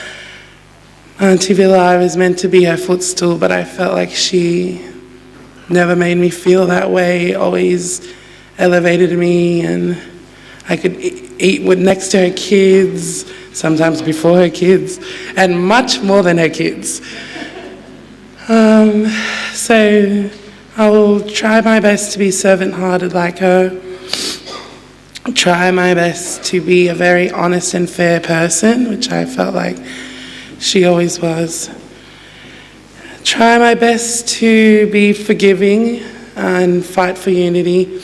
Auntie Vila, I was meant to be her footstool, but I felt like she never made me feel that way, always elevated me, and I could e- eat with next to her kids, sometimes before her kids, and much more than her kids. Um, so I will try my best to be servant-hearted like her. Try my best to be a very honest and fair person, which I felt like she always was. Try my best to be forgiving and fight for unity.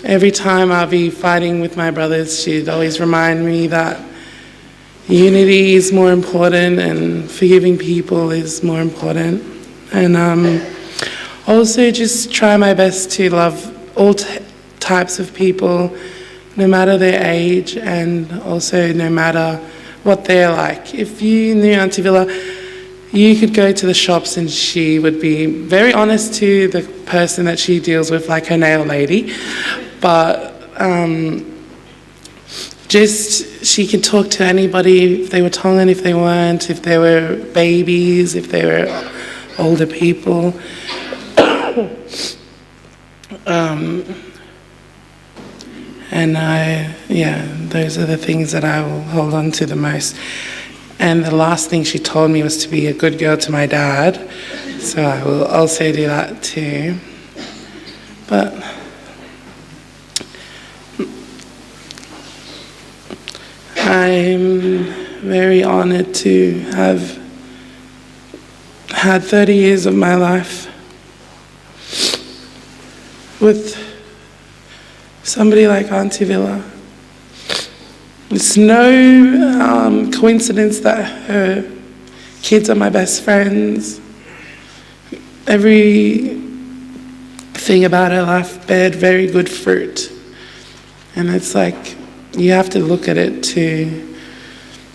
Every time I'll be fighting with my brothers, she'd always remind me that unity is more important and forgiving people is more important. And, um, also just try my best to love all t- types of people, no matter their age and also no matter what they're like. If you knew Auntie Villa, you could go to the shops and she would be very honest to the person that she deals with, like her nail lady. But um, just she could talk to anybody, if they were Tongan, if they weren't, if they were babies, if they were older people. Um, and I, yeah, those are the things that I will hold on to the most. And the last thing she told me was to be a good girl to my dad. So I will also do that too. But I'm very honored to have had thirty years of my life with somebody like Auntie Villa. It's no um, coincidence that her kids are my best friends. Every thing about her life bared very good fruit. And it's like, you have to look at it to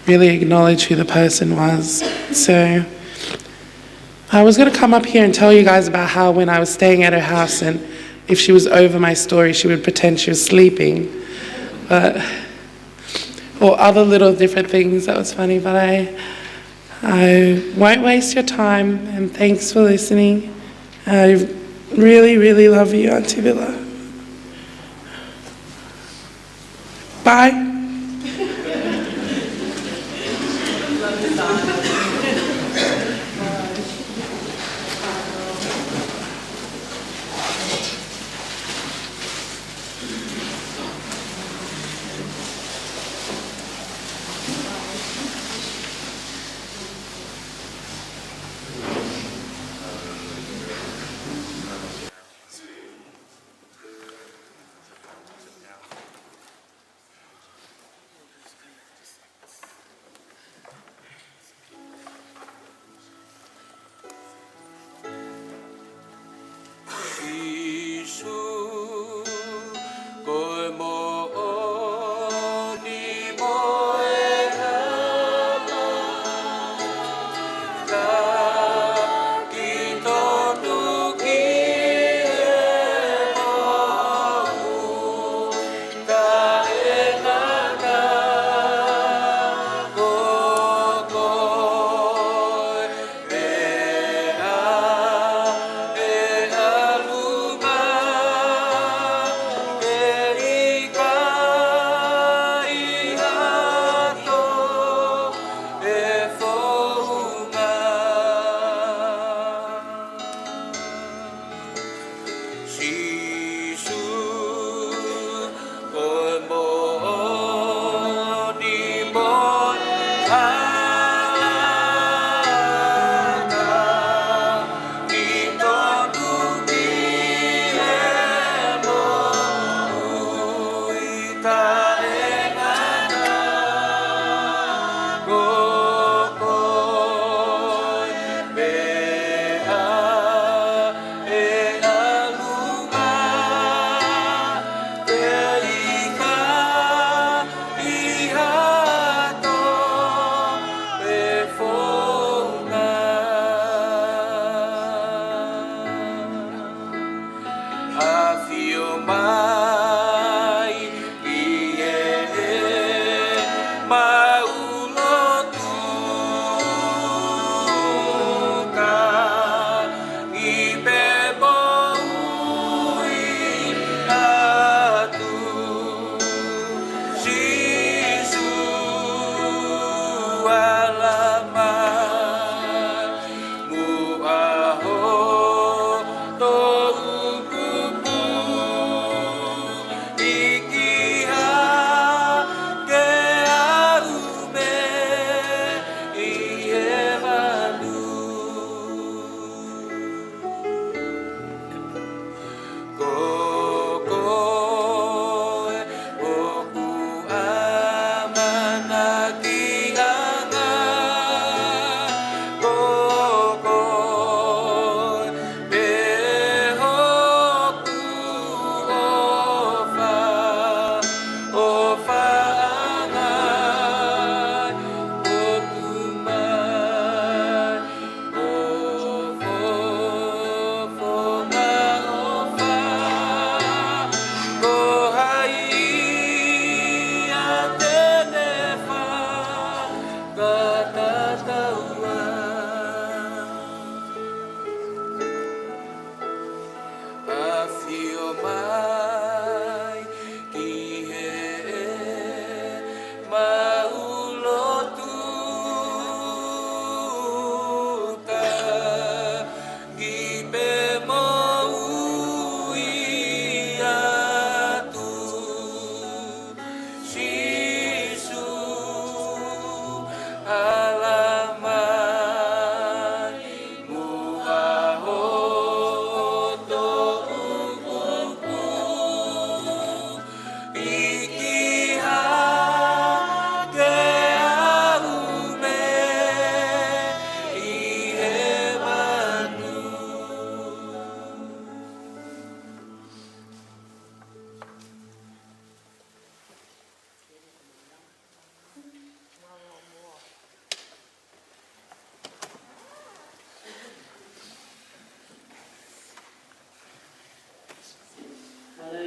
really acknowledge who the person was. So I was going to come up here and tell you guys about how when I was staying at her house and if she was over my story, she would pretend she was sleeping. But, or other little different things that was funny, but I, I won't waste your time, and thanks for listening. I really, really love you, Auntie Villa. Bye.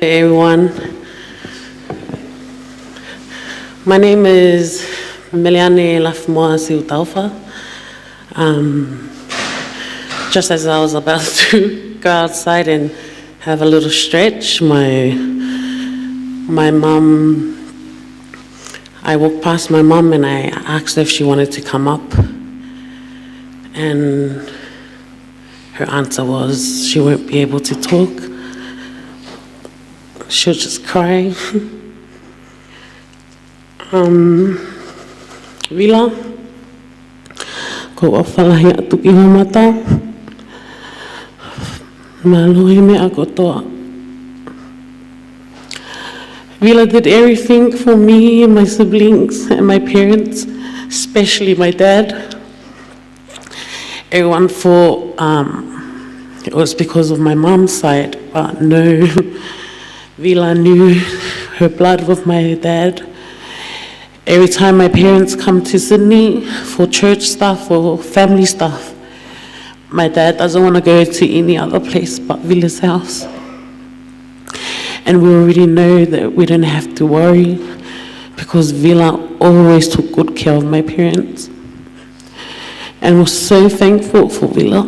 Everyone. My name is Meliane Lafimoa Siutaufa. Um, just as I was about to go outside and have a little stretch, my, my mum, I walked past my mum and I asked her if she wanted to come up. And her answer was she won't be able to talk. She was just crying. Um, Vila, ʻoku ou ʻofa lahi atu ki ho mata. Mālō he meʻa kotoa. Vila did everything for me and my siblings and my parents, especially my dad. Everyone thought, um, it was because of my mum's side, but no. Vila knew her blood with my dad. Every time my parents come to Sydney for church stuff or family stuff, my dad doesn't want to go to any other place but Vila's house. And we already know that we don't have to worry because Vila always took good care of my parents. And we're so thankful for Vila.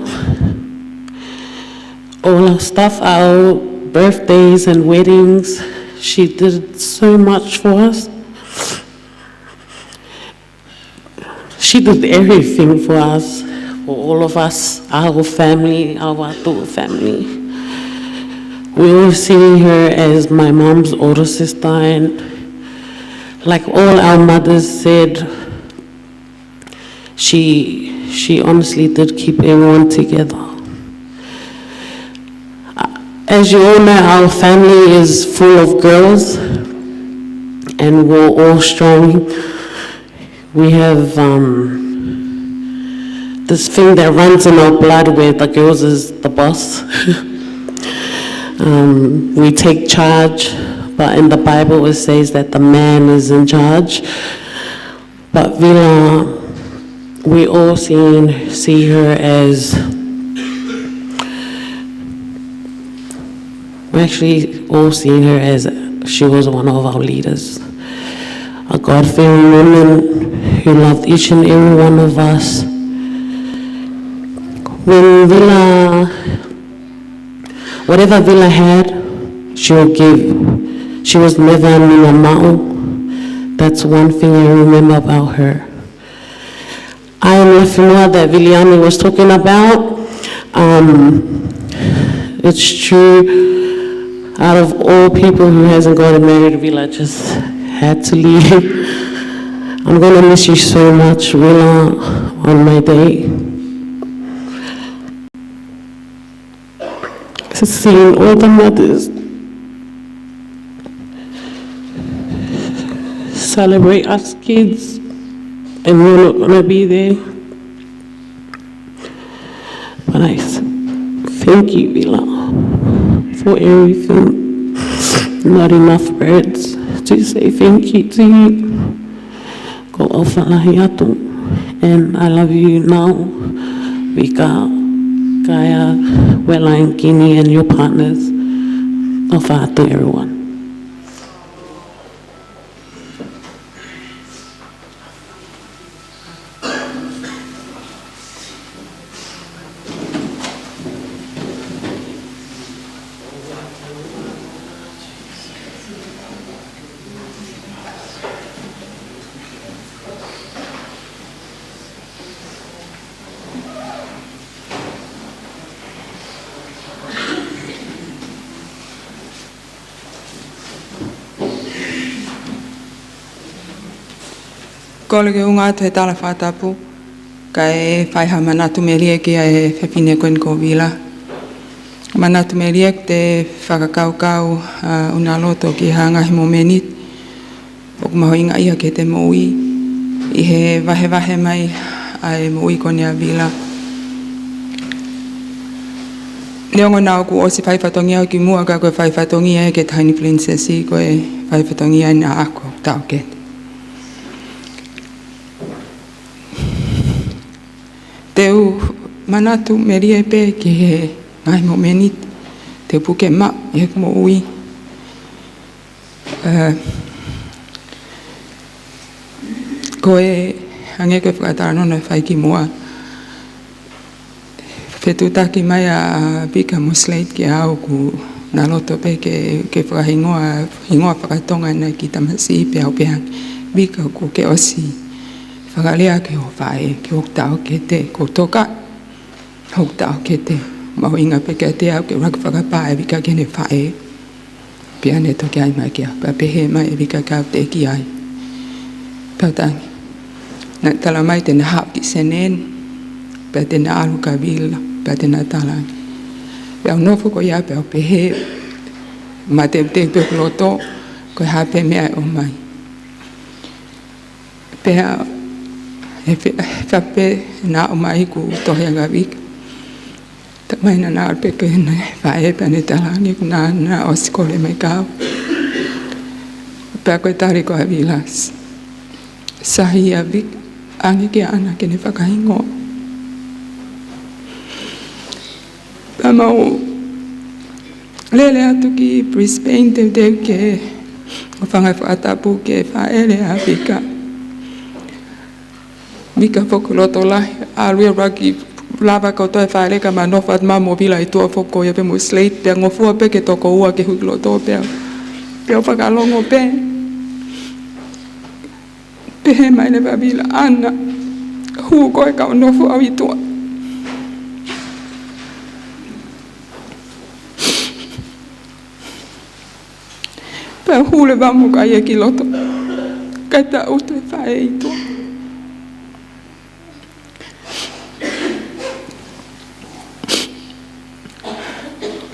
All our stuff, our birthdays and weddings, she did so much for us. She did everything for us, for all of us, our family, our two family. We all see her as my mom's older sister, and like all our mothers said, she, she honestly did keep everyone together. Uh, as you all know, our family is full of girls, and we're all strong. We have, um, this thing that runs in our blood where the girls is the boss. Um, we take charge, but in the Bible it says that the man is in charge. But Vila, we all seen, see her as, we actually all seen her as she was one of our leaders. A God-fearing woman who loved each and every one of us. When Vila, whatever Vila had, she would give. She was never a nima maʻu. That's one thing I remember about her. I am Lafimoa that Viliami was talking about. Um, it's true, out of all people who hasn't gotten married, Vila just had to leave. I'm gonna miss you so much, Vila, on my day. Seeing all the mothers celebrate us kids and we're not gonna be there. But I s-, thank you, Vila, for everything. Not enough words to say thank you to you. ʻOku ou ʻofa lahi atu, and I love you now. Vika, Kaya, Wetline, Kini, and your partners. ʻOfa atu, everyone. Kole ke u ʻunga atu he tala fakatapu, kae fai ha manatu melie ki he fefine ko eni ko Vila. Manatu melie ki he fakakaukau ʻa ʻUnaloto ki ha ngaahi momeniti ʻoku mahuʻinga ia ki heʻete moʻui, ʻi he vahevahe mai ʻa e moʻui ko eni ʻa Vila. Neongo naʻá ku ʻosi fai fatongia au kimuʻa, ka ko e fai fatongia ʻa e Taʻahine Pilinisesi, ko e fai fatongia eni ʻaʻaku ʻoku taʻokete. Te u manatu melie pē ki he ngaahi momeniti te u puke maʻu ʻi heʻeku moʻui. Ko e hangē ko e fakatalanoa naʻe fai kimuʻa, fetuʻutaki mai ʻa Vika mo Slate kia au, ʻoku na loto pē ke, ke fakahingoa, hingoa fakatonga ʻena kiʻi tamasiʻi, pea u pehē ange, Vika, ʻoku ke ʻosi fakalea ki ho faʻē, ki hoku taʻokete, ko toka hoku taʻokete. Mahuʻinga pē kiate au ke ʻuluaki fakapā ʻe Vika ki heʻene faʻē. Pea ne toki ʻai mai ki ai, pea pehē mai ʻe Vika kiate au, teʻeki ai. Pea u talaange, naʻe tala mai te na haʻu ki Seneni, pea te na ʻalu kia Vila, pea te na talaange. Pea u nofo ko ia pea u pehē, mateuteu pē hoku loto, ko e hā pē meʻa ʻe ʻomai. Pea ʻe fe-, ʻe fai pē naʻa ʻomai ʻeku tohi ange kia Vika. Talamai naʻa na ʻalu pē ki heʻene faʻē pea ne talaange kuo na, na ʻosi kole mai kia au. Pea ko e tali ko ia ʻa Vila, Sahi ʻa Vika, ʻange kia ʻAna ke ne fakahingoa. Pea mau lele atu ki Brisbane, teuteu ke u hūfanga he fakatapu ki he faʻē ʻa Vika. Vika foki loto lahi, ʻalu ia ʻo ʻuluaki lava kotoa e fale ka mau nofo atu mo Vila ʻi tuʻa foki ko ia pea mo Slate, pea ngofua pē ke toko ua ke hū ki loto pea, pea u fakalongo pē. Pehē mai leva ʻa Vila, ʻAna, hū koe ka u nofo au ʻi tuʻa. Pea u hū leva mo au ia ki loto. Kae taʻutu e faʻē ʻi tuʻa.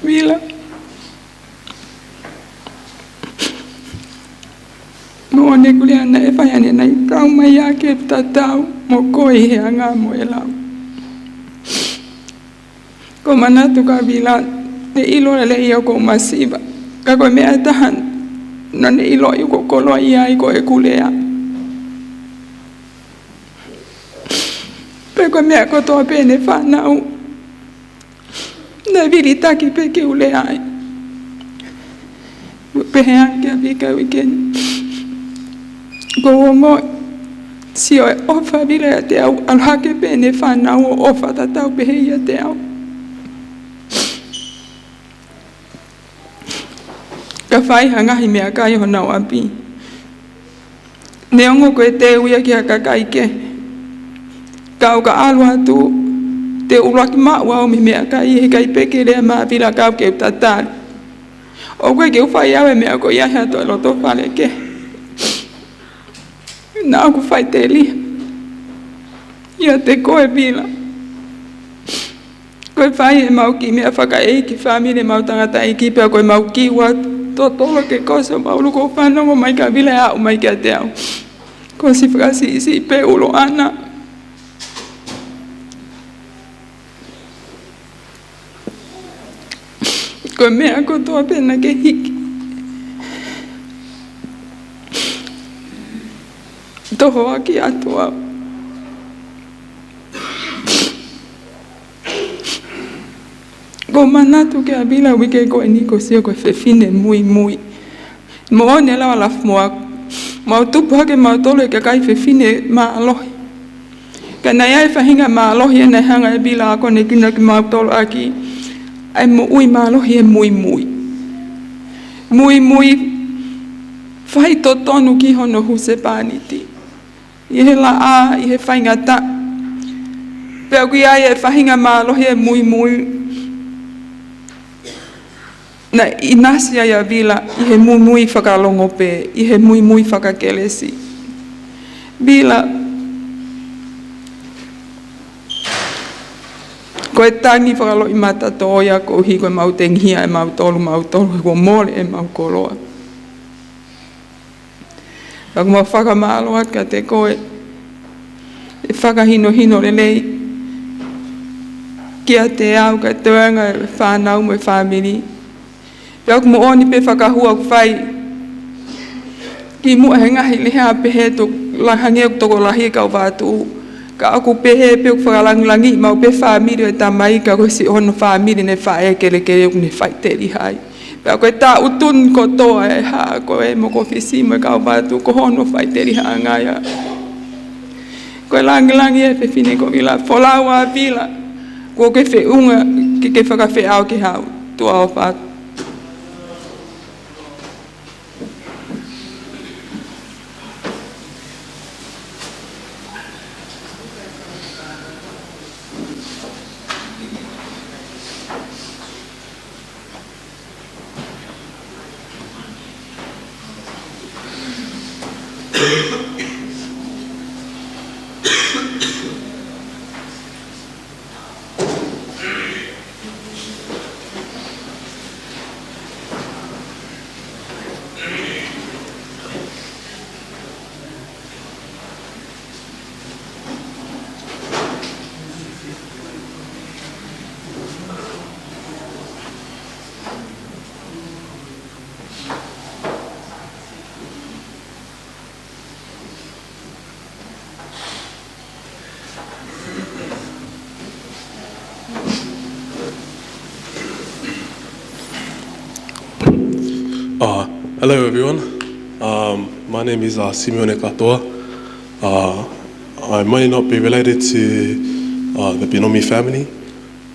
Vila. Moʻoni ʻeku lea naʻe fai ʻanenai, kau mai ia ke tatau mo koe ʻi he anga mo e lau. Ko e manatu kia Vila, ne ʻilo lelei ia ʻoku ou masiva. Ka ko e meʻa ʻe taha naʻa ne ʻiloʻi ʻoku ou koloaʻia ai ko ʻeku lea. Pea ko e meʻa kotoa pē ʻene fānau, naʻe vilitaki pē ke u lea ai. Pehē ange kia Vika ʻi he uike ni, ʻoku ou ongoʻi sio e ʻofa ʻa Vila ʻiate au, ʻalu hake pē ʻene fānau ʻo ʻofa tatau pehē ʻiate au. Ka fai ha ngaahi meʻakai ʻi honau ʻapi. Neongo ko e teu ia ki ha kakai kehe. Ka ʻo ka ʻalu atu, te u ʻuluaki maʻu au mei he meʻakai, heʻikai pē ke lea mai ʻa Vila kau ke u tatali. ʻOku ʻikai ke u fai au e meʻa ko ia he ʻato e loto fale kehe. Naʻa ku faʻiteliha ʻiate koe Vila. Ko e fai ʻemau kiʻi meʻa fakaʻeiki fāmili, ʻemau tangataʻeiki pea ko ʻemau kiʻi ua totolo ke kosi ʻo maulu ko fanongo mai kia Vila ʻe aʻu mai kiate au. Ko e siʻi fakasiʻisiʻi pē ulo ʻana. Ko e meʻa kotoa pē naʻa ke hiki, tohoakiʻi atu au. ʻOku ou manatu kia Vila uike ko eni ko e sio ko e fefine muimui. Moʻoni e lau ʻa Lafi Moa, mau tupu hake mautolu ʻe kakai fefine mālohi. Ka naʻe ʻi ai e faʻahinga mālohi ʻe naʻe hanga ʻe Vila ʻo akonekina kimautolu ʻaki, ʻa e moʻui mālohi ʻi he muimui. Muimui faitotonu ki hono husepāniti. ʻI he laʻā, ʻi he faingataʻa. Pea ʻoku ʻi ai e faʻahinga mālohi ʻe muimui. Naʻe ʻinasi ai ʻa Vila ʻi he muimui fakalongo pē, ʻi he muimui fakakelesi. Vila, ko e tangi fakaloʻimata tō ia koeʻuhi ko ʻemau tengihia ʻe mautolu, mautolu, kuo mole ʻemau koloa. Ka ʻoku mau fakamālō atu kiate koe, e fakahinohino lelei kiate au, ka e toenga e fānau mo e fāmili. Pea ʻoku moʻoni pē fakahua ʻoku fai kimuʻa he ngaahi lea pehē ʻoku lahi ange ʻoku tokolahi e kau vātuʻu. Ka ʻoku pehē pē ʻoku fakalangilangiʻi maʻu pē fāmili ʻo e tamai ka ko e siʻi hono fāmili ʻene faʻē kelekele ʻoku ne faʻiteliha ai. Pea ko e taʻu tunu kotoa e haʻa ko ē mo ko Fisi mo e kau vatu ko hono faʻitelihaʻanga ia. Ko e langilangi e fefine ko Vila, folau ʻa Vila, kuo ke feʻunga ke ke fakafeʻao ki haʻu, tuʻa ʻofa atu. Uh, hello, everyone. Um, my name is, uh, Simeone Katoa. Uh, I may not be related to, uh, the Pinomi family,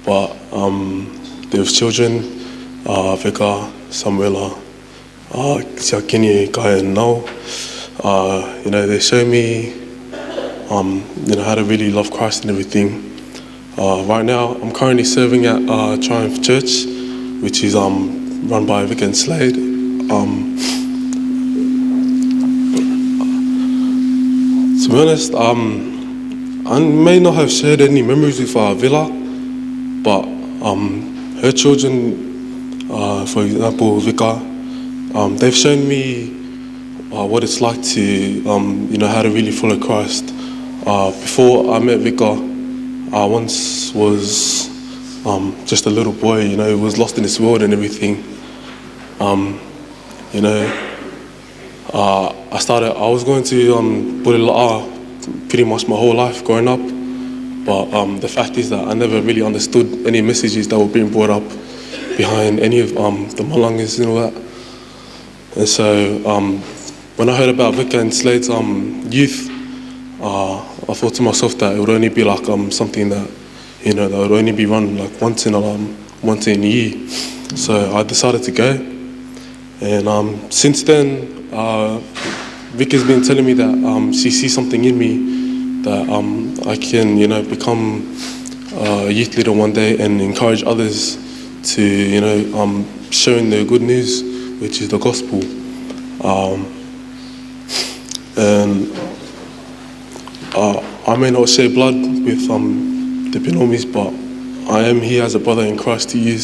but, um, there's children, uh, Vika, Samuela, uh, Siakini, Kaya, and Noel. Uh, you know, they show me, um, you know, how to really love Christ and everything. Uh, right now, I'm currently serving at, uh, Triumph Church, which is, um, run by Vic and Slade. Um, to be honest, um, I may not have shared any memories with, uh, Villa, but, um, her children, uh, for example, Vika, um, they've shown me, uh, what it's like to, um, you know, how to really follow Christ. Uh, before I met Vika, I once was, um, just a little boy, you know, who was lost in this world and everything. Um, you know, uh, I started, I was going to, um, Pulelaʻa pretty much my whole life growing up, but, um, the fact is that I never really understood any messages that were being brought up behind any of, um, the malangas and all that. And so, um, when I heard about Vika and Slade's, um, youth, uh, I thought to myself that it would only be like, um, something that, you know, that would only be run, like, once in a, um, once in a year. So I decided to go. And, um, since then, uh, Vic has been telling me that, um, she sees something in me that, um, I can, you know, become, uh, a youth leader one day and encourage others to, you know, um, sharing the good news, which is the gospel. Um, and, uh, I may not share blood with, um, the Pinomis, but I am here as a brother in Christ to you.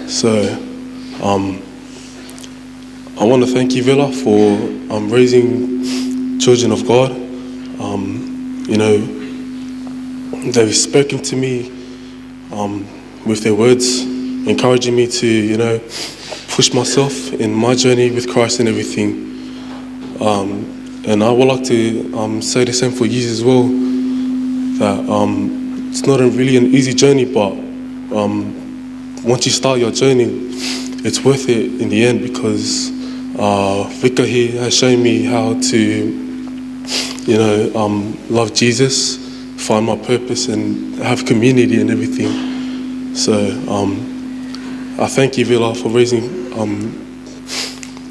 So, um, I want to thank you, Villa, for, um, raising children of God. Um, you know, they've spoken to me, um, with their words, encouraging me to, you know, push myself in my journey with Christ and everything. Um, and I would like to, um, say the same for you as well, that, um, it's not a really an easy journey, but, um, once you start your journey, it's worth it in the end because, uh, Vika here has shown me how to, you know, um, love Jesus, find my purpose, and have community and everything. So, um, I thank you, Villa, for raising, um,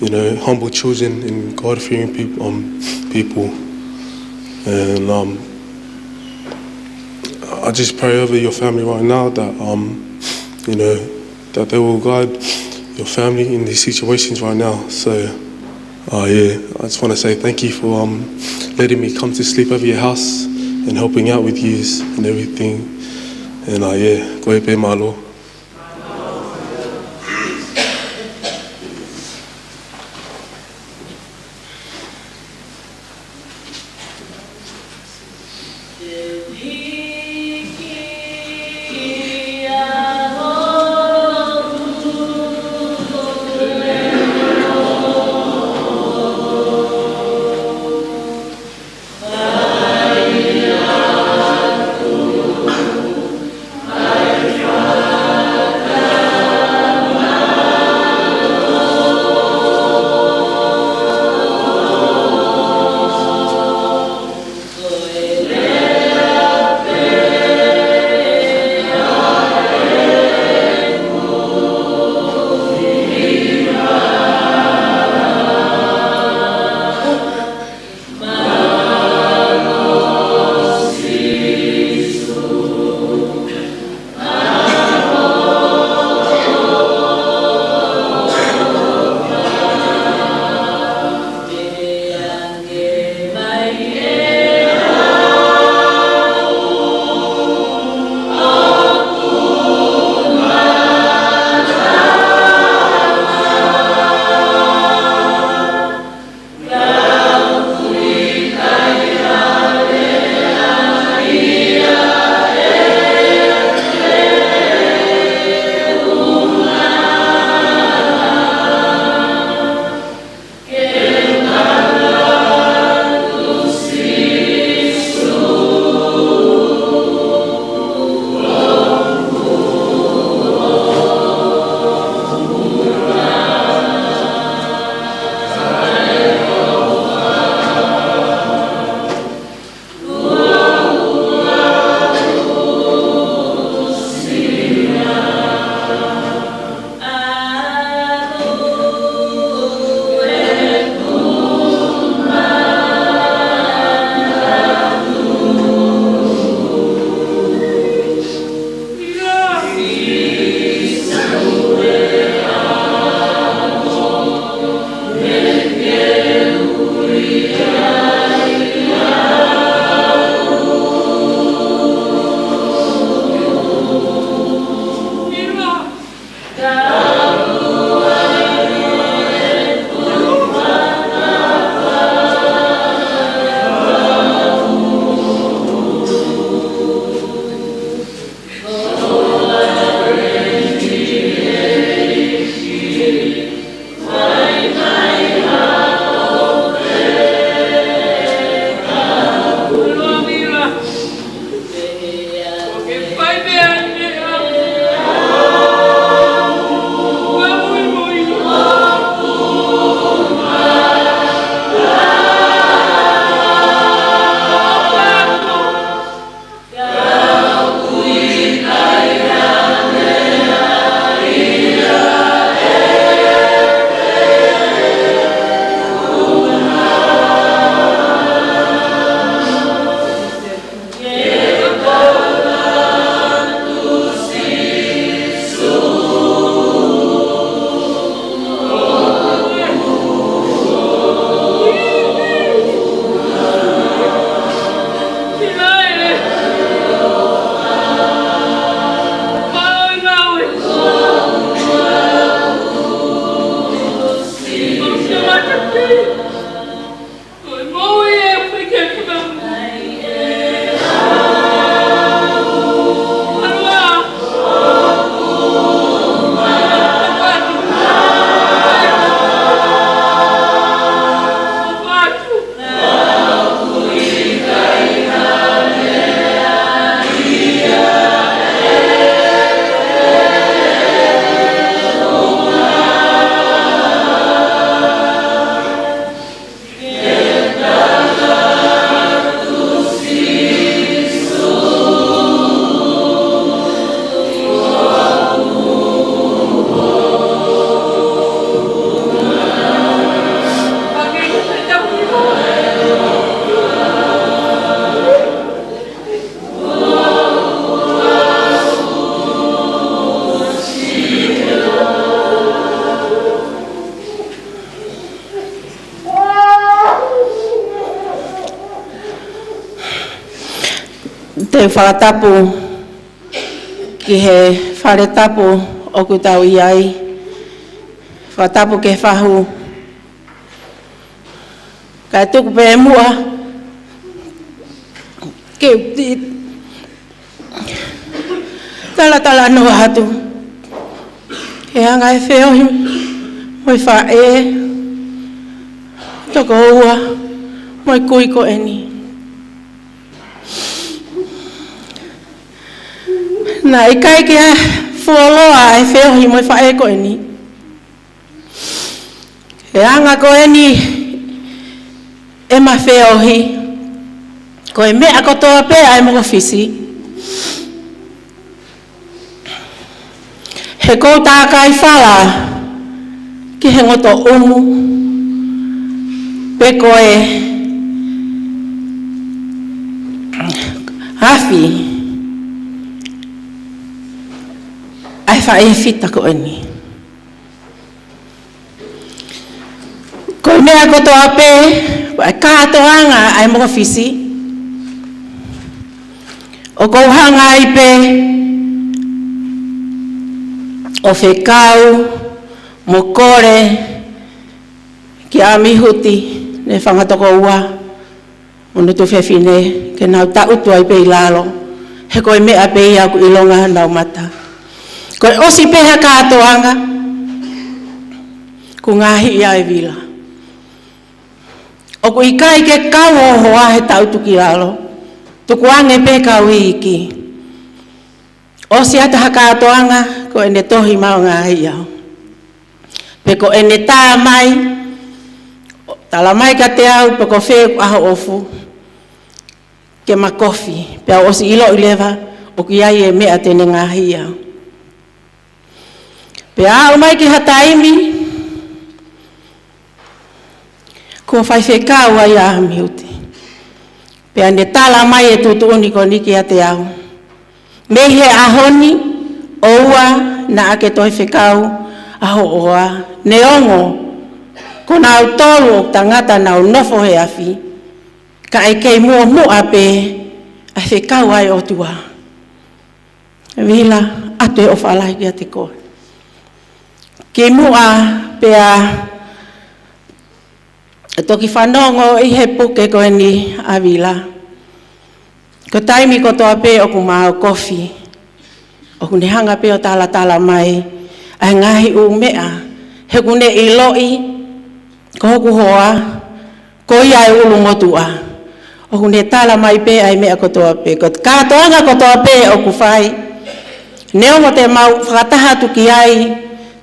you know, humble children and God-fearing peop-, um, people. And, um, I just pray over your family right now that, um, you know, that they will guide your family in these situations right now. So, uh, yeah, I just wanna say thank you for, um, letting me come to sleep over your house and helping out with yous and everything. And, uh, yeah, ko ia pē, mālō. Fakatapu ki he fale tapu ʻoku tau ʻi ai. Fakatapu ki he fahu. Kae tuku pē muʻa ke u ti- talatalanoa atu he anga e feohi mo e faʻē, tokoua mo e kui ko eni. Naʻe ʻikai ke fuoloa e feohi mo e faʻē ko eni. He anga ko eni ʻema feohi, ko e meʻa kotoa pē ʻa e mokofisi, he ʻoku ou tākai fala ki he ngotoʻumu, pe ko e afi ʻa e faʻē fita ko eni. Ko e meʻa kotoa pē, ko e kātoanga ʻa e mokofisi, ʻoku ou hanga ai pē ʻo fekau mo kole kia ʻAmihuti Nefanga Tokoua mo hono tuofefine ke nau taʻutu ai pē ʻi lalo, he ko e meʻa pē ia ʻoku ʻilonga honau mata. Ko e ʻosi pē ha kātoanga, kuo ngaohi ia ʻe Vila. ʻOku ʻikai ke kau hoʻo hoa he taʻutu ki lalo, tukuange pē kau iiki. ʻOsi atu ha kātoanga, ko ʻene tohi maʻu ngaohi au. Pe ko ʻene tā mai, tala mai kiate au pe ko fē ʻaho ʻoku ou fie ke ma kofi, pea u ʻosi ʻiloʻi leva ʻoku ʻi ai e meʻa te ne ngaohi au. Pea aʻu mai ki ha taimi, kuo faifekau ai ʻa ʻAmihuti. Pea ne tala mai e tuʻutuʻuni ko eni kiate au. Mei he ʻaho ni ʻo ua naʻa ke toe fekau ʻa hoʻo hoa. Neongo ko kinautolu ʻoku tangata nau nofo he afi, ka ʻe kei muʻomuʻa pē ʻa e fekau ʻa e ʻOtua. Vila, ʻoatu e ʻofa lahi kiate koe. Kimuʻa pea toki fanongo ʻi he puke ko eni ʻa Vila. Ko e taimi kotoa pē ʻoku mau kofi, ʻoku ne hanga pē ʻo talatala mai ʻa e ngaahi ʻū meʻa, he ʻoku ne ʻiloʻi ko hoku hoa ko ia e ʻulumotuʻa. ʻOku ne tala mai pē ʻa e meʻa kotoa pē. Ko e kātoanga kotoa pē ʻoku fai, neongo te mau fakataha atu ki ai,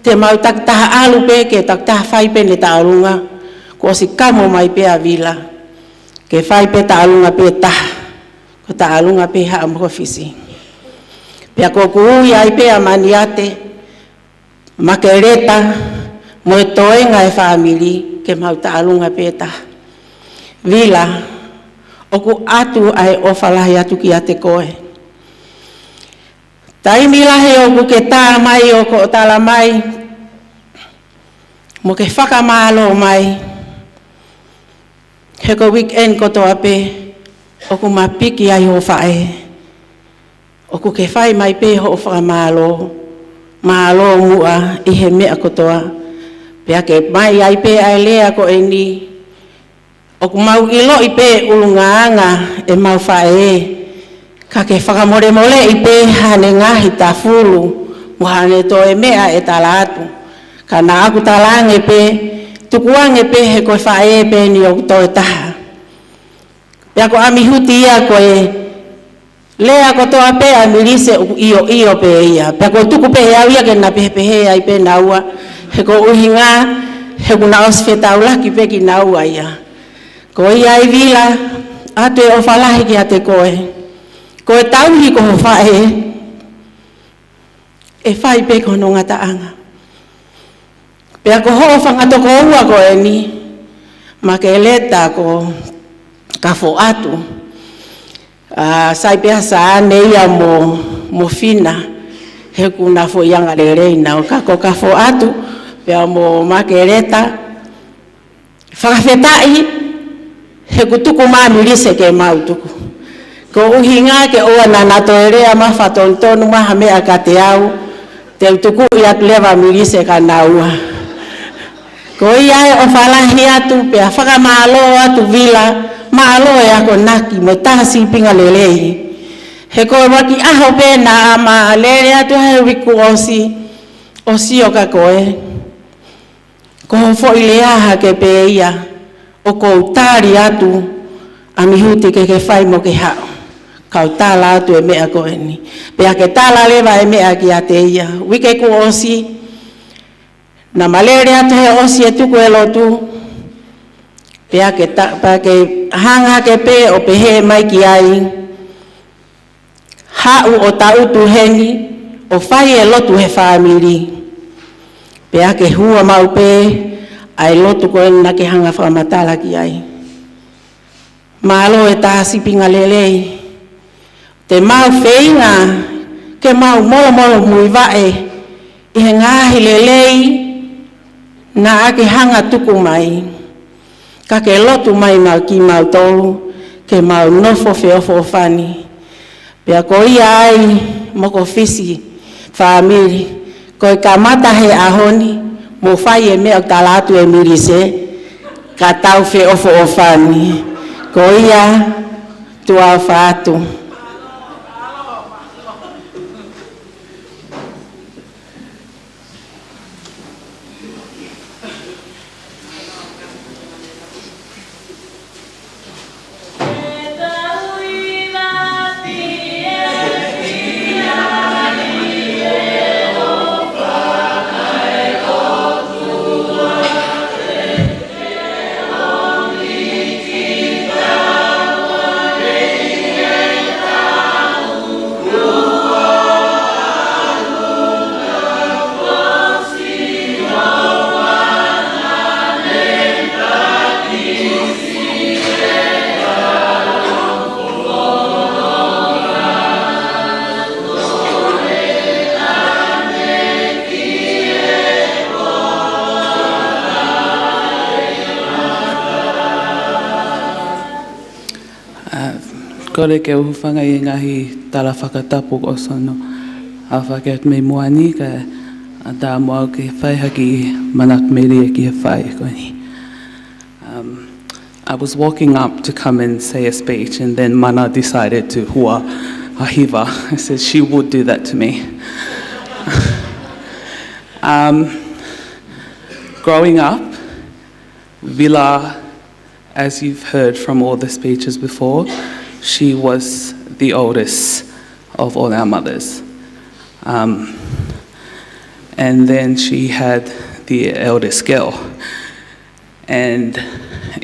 te mau takitaha ʻalu pē ke takitaha fai pē ʻene taʻalunga, kuo ʻosi kamo mai pē ʻa Vila ke fai pē taʻalunga pē taha, ko e taʻalunga pē Haʻa Mokofisi. Pea ko ʻeku ui ai pē ʻa Maniate, Makeleta mo e toenga e fāmili ke mau taʻalunga pē taha. Vila, ʻoku ʻoatu ʻa e ʻofa lahi atu kiate koe. Taimi lahi ʻoku ke tā mai ʻo ko ʻo tala mai mo ke fakamālō mai, he ko e weekend kotoa pē ʻoku ma piki ai hoʻo faʻē, ʻoku ke fai mai pē hoʻo fakamālō, mālō muʻa ʻi he meʻa kotoa. Pea ke ʻomai ai pē ʻa e lea ko eni, ʻoku mau ʻiloʻi pē ʻulungaanga ʻemau faʻē, ka ke fakamolemoleʻi pē haʻane ngaahi tafulu mo haʻane toe meʻa ʻe tala atu. Ka naʻa ku talaange pē, tukuange pē he ko e faʻē pē eni ʻoku toe taha. Pea ko ʻAmihuti ia, ko e lea kotoa pē ʻa Milise ʻoku ʻio ʻio pē ia. Pea ko e tuku pē ʻe au ia ke na pehepehē ai pē naua, he ko e ʻuhinga he ʻoku na ʻosi fetaulaki pē kinaua ia. Ko ia ai Vila, ʻoatu e ʻofa lahi kiate koe. Ko e tauhi ko ho faʻē, ʻe fai pē ko hono ngataʻanga. Pea ko hoʻo fanga tokoua ko eni, Makeleta ko Kafoʻatu. ʻA, sai pē ʻa Sane ia mo, mo Fina, he ʻoku na foʻi anga lelei naua, ka ko Kafoʻatu pea mo Makeleta, fakafetaʻi, he ʻoku tuku mai ʻa Milise ke mau tuku. Ko e ʻuhinga ke ʻoua naʻa toe lea mafatonutonu mai ha meʻa kiate au, te u tukuʻi atu leva Milise kia naua. Ko ia ʻe ʻofa lahi atu pea fakamālō atu Vila, mālō e akonaki mo e tā sīpinga lelei. He ko e ʻuluaki ʻaho pē naʻa ma lele atu he uike ʻosi, ʻo sio kia koe. Ko hoʻo foʻi lea hake pē ia, ʻoku ou tali atu ʻa Mihuti ke ke fai mo ke haʻu. Kau tala atu e meʻa ko eni. Pea ke tala leva e meʻa kiate ia. Uike kuo ʻosi, naʻa ma lele atu he ʻosi e tuku e lotu. Pea ke ta-, pea ke hanga hake pē ʻo pehē mai ki ai. Haʻu ʻo tangutu heni, ʻo fai e lotu he fāmili. Pea ke hua maʻu pē, ʻa e lotu ko eni naʻa ke hanga fakamatala ki ai. Mālō e tā sīpinga lelei. Te mau feinga, ke mau molomolo muivaʻe, ʻi he ngaahi lelei, naʻa ke hanga tuku mai. Ka ke lotu mai mau kimautolu, ke mau nofo feʻofoʻofani. Pea ko ia ai mo ko Fisi fāmili, ko e kamata he ʻaho ni, mo fai e meʻa ʻoku tala atu e Milise, ka tau feʻofoʻofani. Ko ia, tuʻa ʻofa atu. ʻA, kole ke u hūfanga ʻi he ngaahi tala fakatapu ʻoku ʻosi hono aofaki atu mei muʻa ni, kae ʻatā mo au ke fai ha kiʻi manatu melie ki he faʻē ko eni. Um, I was walking up to come and say a speech, and then Mana decided to hua ʻa Hiva. I said she would do that to me. Um, growing up, Vila, as you've heard from all the speeches before, she was the oldest of all our mothers. Um, and then she had the eldest girl. And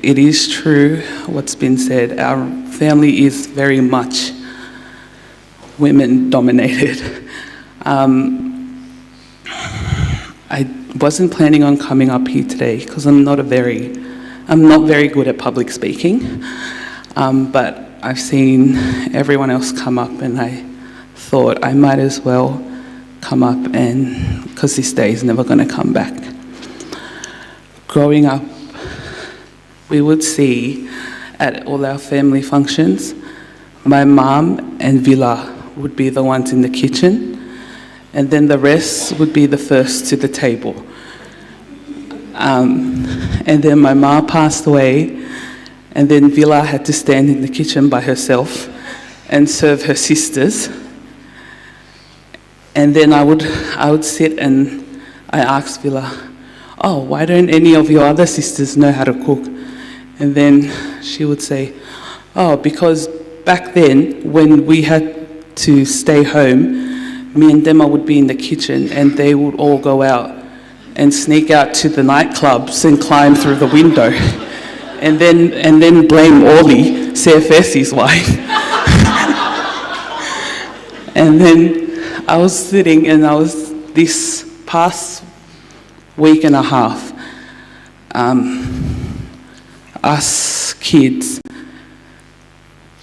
it is true what's been said, our family is very much women dominated. Um, I wasn't planning on coming up here today 'cause I'm not a very, I'm not very good at public speaking. Um, but I've seen everyone else come up and I thought I might as well come up and, 'cause this day is never gonna come back. Growing up, we would see at all our family functions, my mum and Vila would be the ones in the kitchen, and then the rest would be the first to the table. Um, and then my ma passed away, and then Vila had to stand in the kitchen by herself and serve her sisters. And then I would, I would sit and I asked Vila, "Oh, why don't any of your other sisters know how to cook?" And then she would say, "Oh, because back then when we had to stay home, me and Dema would be in the kitchen and they would all go out and sneak out to the nightclubs and climb through the window." And then, and then blame Orly, Sir Percy's wife. And then I was sitting and I was, this past week and a half, um, us kids,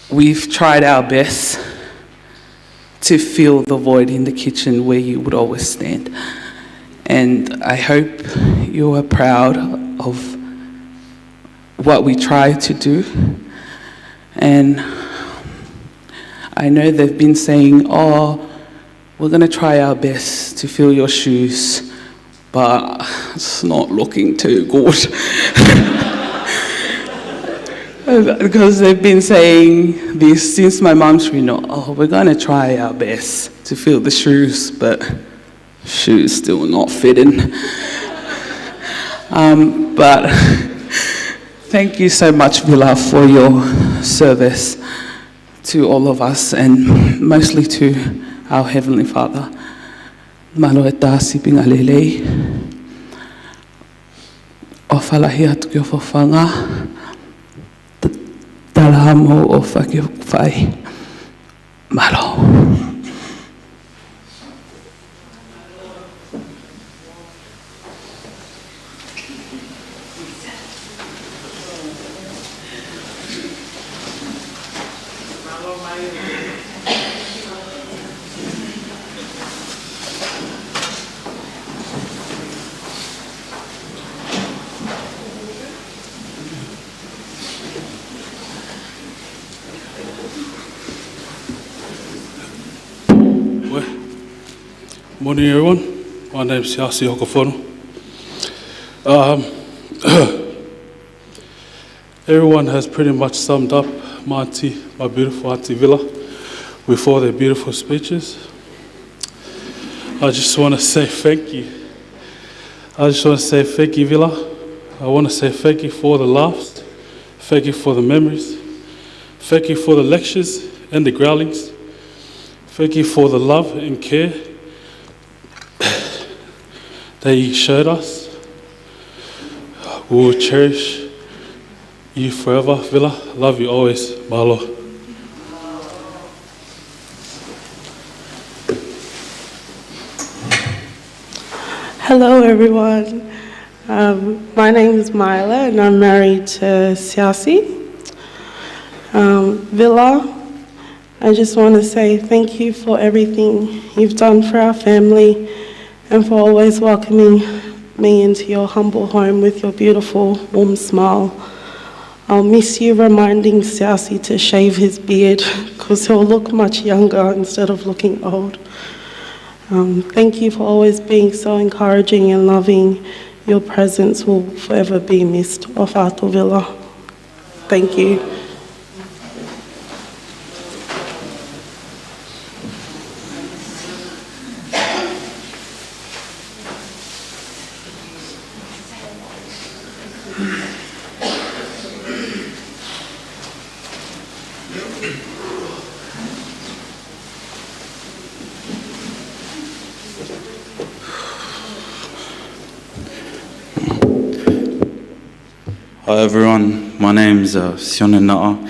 we've tried our best to fill the void in the kitchen where you would always stand. And I hope you are proud of what we try to do. And I know they've been saying, "Oh, we're gonna try our best to fill your shoes, but it's not looking too good." Because they've been saying this since my mum's funeral, "Oh, we're gonna try our best to fill the shoes, but shoes still not fitting." Um, but thank you so much, Vila, for your service to all of us and mostly to our Heavenly Father. Mālō e tā sīpinga lelei. ʻOfa lahi atu ki ho fafanga. T-, tala mo ʻofa ke fai. Mālō. Well, morning, everyone. My name's Siaosi Hokofono. Um, everyone has pretty much summed up my auntie, my beautiful Auntie Vila, with all their beautiful speeches. I just wanna say thank you. I just wanna say thank you, Vila. I wanna say thank you for all the laughs. Thank you for the memories. Thank you for the lectures and the growlings. Thank you for the love and care that you showed us. We will cherish you forever, Vila. Love you always. Mālō. Hello, everyone. Um, my name is Myla, and I'm married to Siaosi. Um, Vila, I just wanna say thank you for everything you've done for our family and for always welcoming me into your humble home with your beautiful, warm smile. I'll miss you reminding Siaosi to shave his beard, 'cause he'll look much younger instead of looking old. Um, thank you for always being so encouraging and loving. Your presence will forever be missed. ʻOfa atu, Vila. Thank you. Hi everyone, my name's, uh, Sione Naʻa,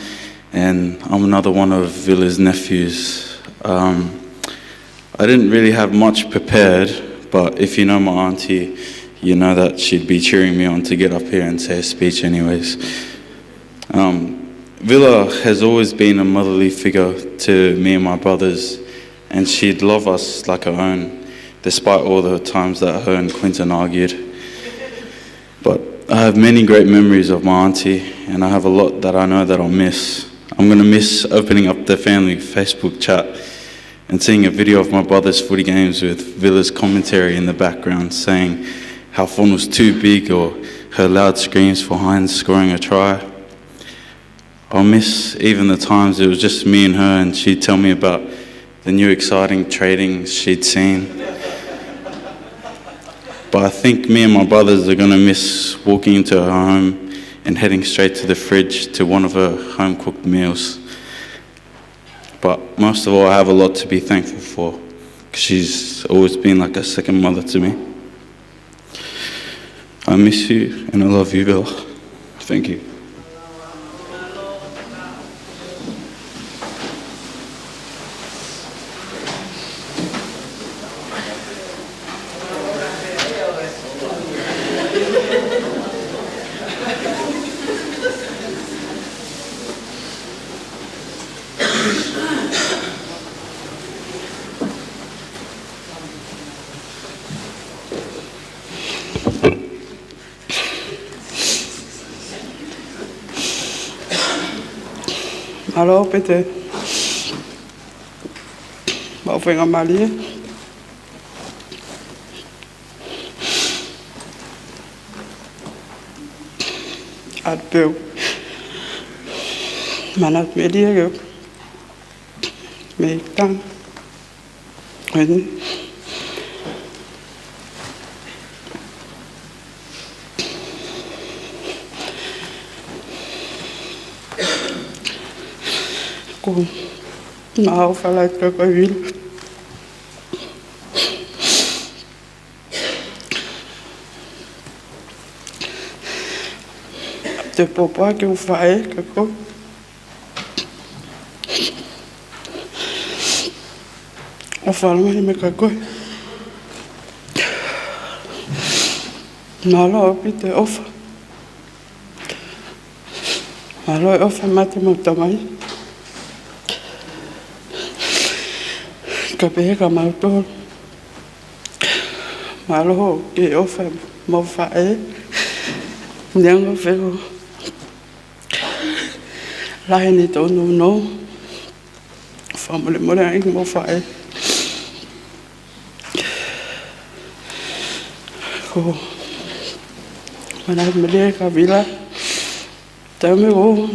and I'm another one of Vila's nephews. Um, I didn't really have much prepared, but if you know my auntie, you know that she'd be cheering me on to get up here and say a speech anyways. Um, Vila has always been a motherly figure to me and my brothers, and she'd love us like her own, despite all the times that her and Quinton argued. But I have many great memories of my auntie, and I have a lot that I know that I'll miss. I'm gonna miss opening up the family Facebook chat and seeing a video of my brother's footy games with Vila's commentary in the background saying how Fono's too big or her loud screams for Hines scoring a try. I'll miss even the times it was just me and her and she'd tell me about the new exciting trading she'd seen. But I think me and my brothers are gonna miss walking into her home and heading straight to the fridge to one of her home-cooked meals. But most of all, I have a lot to be thankful for, 'cause she's always been like a second mother to me. I miss you and I love you, Vila. Thank you. Mālō, Pete. Maʻu faingamālie atu pē ʻo manatu melie ke mei tang. Ko eni. Ko Maʻu fakalāngilangi atu kia koe Vila. Te u pōpoaki ʻeku faʻē kia koe. ʻOfa lahi mai kia koe. Mālō ʻaupito e ʻofa. Mālō e ʻofa mate mo tamai. Ka pehē kia mautolu. Mālō hoʻo kei ʻofa mo faʻē. Neongo feko lahi ʻene tōnounou. Fakamolemole ange mo faʻē. Ko e manatu melie kia Vila. Taimi ʻoku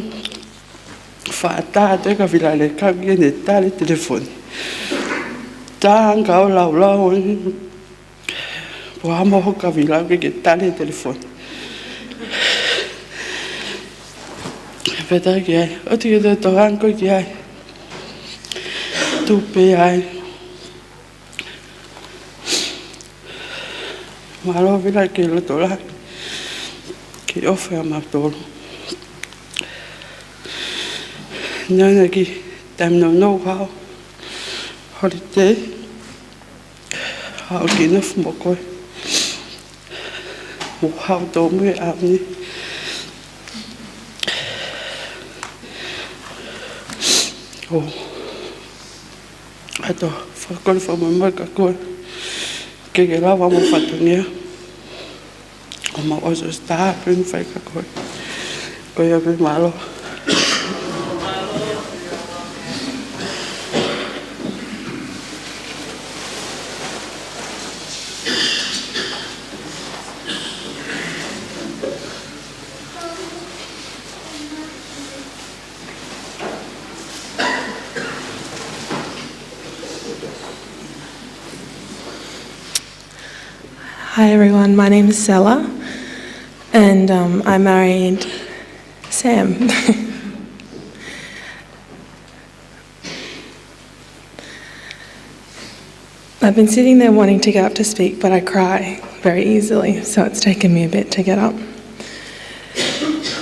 faʻa tā atu ai kia Vila Leka ke ne tali telefoni. Tā ange ʻo laulau ange. Pea mo hoka Vila ke ke tali telefoni. Pea tā ki ai. ʻOua te ke toe tokanga koe ki ai. Tuʻu pē ai. Mālō Vila ki he lotolahi. Kei ʻofa ʻia mautolu. Neongo e kiʻi taimi nounou haʻo holiday. Haʻu ʻo kiʻi nofo mo koe. Mo haʻu ʻo tōmui ʻa eni. ʻOku ou ʻoatu e fakakoloa fakamolemole kia koe. Ke ke lava mo fatongia. ʻO mau ʻosi ʻosi tā pē ʻoku fai kia koe. Ko ia pē, mālō. Hi everyone, my name is Sella and um, I married Sam. I've been sitting there wanting to get up to speak, but I cry very easily, so it's taken me a bit to get up.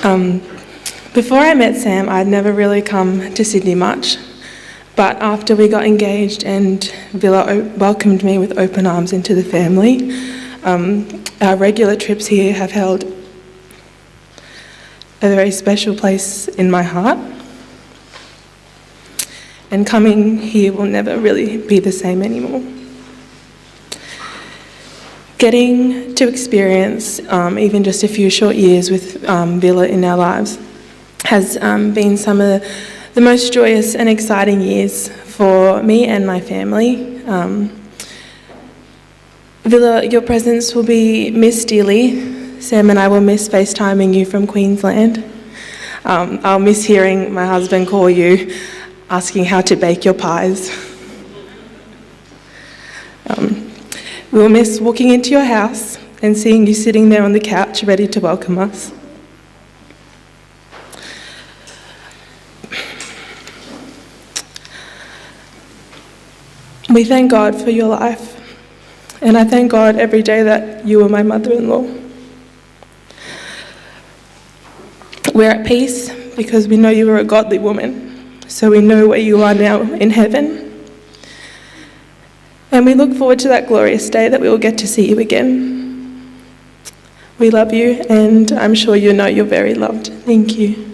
Um, before I met Sam, I'd never really come to Sydney much. But after we got engaged and Vila o- welcomed me with open arms into the family, um, our regular trips here have held a very special place in my heart. And coming here will never really be the same anymore. Getting to experience um, even just a few short years with um, Vila in our lives has um, been some of the most joyous and exciting years for me and my family. Um, Vila, your presence will be missed dearly. Sam and I will miss FaceTiming you from Queensland. Um, I'll miss hearing my husband call you, asking how to bake your pies. Um, we'll miss walking into your house and seeing you sitting there on the couch ready to welcome us. We thank God for your life, and I thank God every day that you were my mother-in-law. We're at peace because we know you were a godly woman, so we know where you are now in heaven. And we look forward to that glorious day that we will get to see you again. We love you, and I'm sure you know you're very loved. Thank you.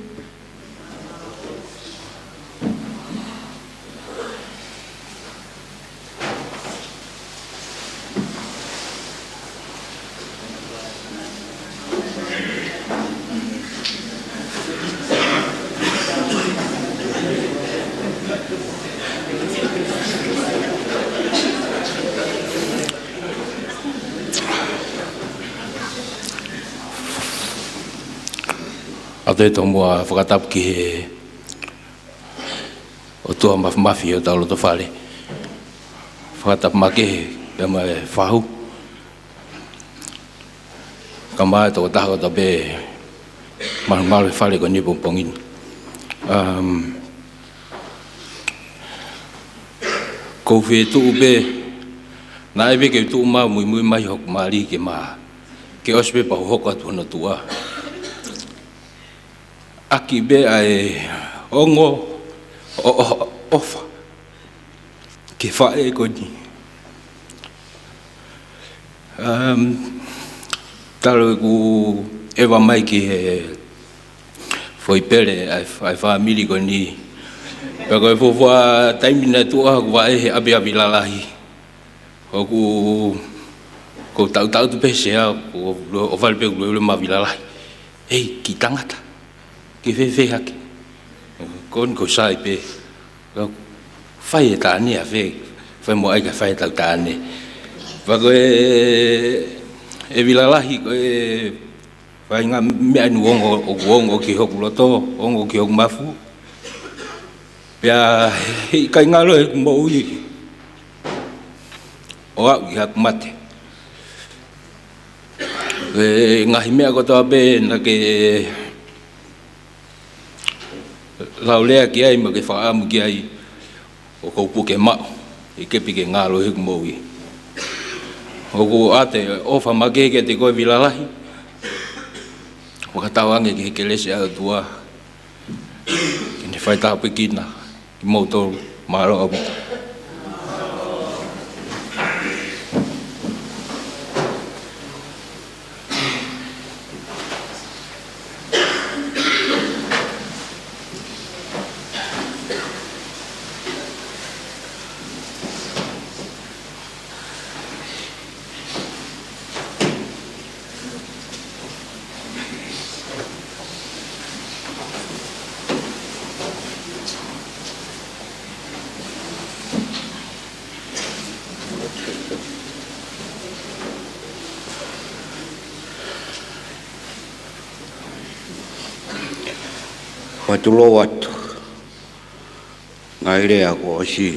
ʻOku ou tomuʻa fakatapu ki he ʻOtua Māfimafi ʻi hotau loto fale. Fakatapu makehe pea mo e fahu. Kae ʻumaʻā e tokotaha kotoa pē malumalu he fale ko eni he pongipongi ni. Um, ʻOku ou fie tuʻu pē, naʻe ʻikai ke u tuʻu mai ʻo muimui mai hoku mali ke ma, ke ʻosi pē pea u hoko atu hono tuʻa. ʻAki pē ʻa e ongo ʻo, ʻo, ʻofa ki he faʻē ko eni. Um, talu ʻeku ʻeva mai ki he foʻi pele ʻa e, ʻa e fāmili ko eni. Pea ko e fuofua taimi naʻe tuʻu ai hoku vaʻe he ʻapi ʻa Vilalahi. ʻOku, ʻoku ou taʻutaʻutu pē he sea, ʻoku ou ō ʻo fale pē ʻoku ou lue ʻo lue mo Vilalahi. Hei, kiʻi tangata, ke fēfē hake? Ko eni ʻoku ou sai pē. Fai e taʻane ʻa fē, fai mo ai ka fai e tau taʻane. Pea ko e, e Vilalahi, ko e faʻahinga meʻa ʻeni ʻoku ongo, ʻoku ongo ki hoku loto, ongo ki hoku mafu. Pea heʻikai ngalo heʻeku moʻui ʻo aʻu ki haʻaku mate. E ngaahi meʻa kotoa pē naʻa ke lau lea ki ai mo ke fakaʻamu ki ai, ʻoku ou puke maʻu, ʻikai pē ke ngalo heʻeku moʻui. ʻOku ou ʻoatu e ʻofa makehe kiate koe Vilalahi. Fakatauange ki he kelesi ʻa e ʻOtua ke ne faitāpuekina kimoutolu. Mālō ʻaupito. Fakatulou atu. Ngaahi lea kuo ʻosi.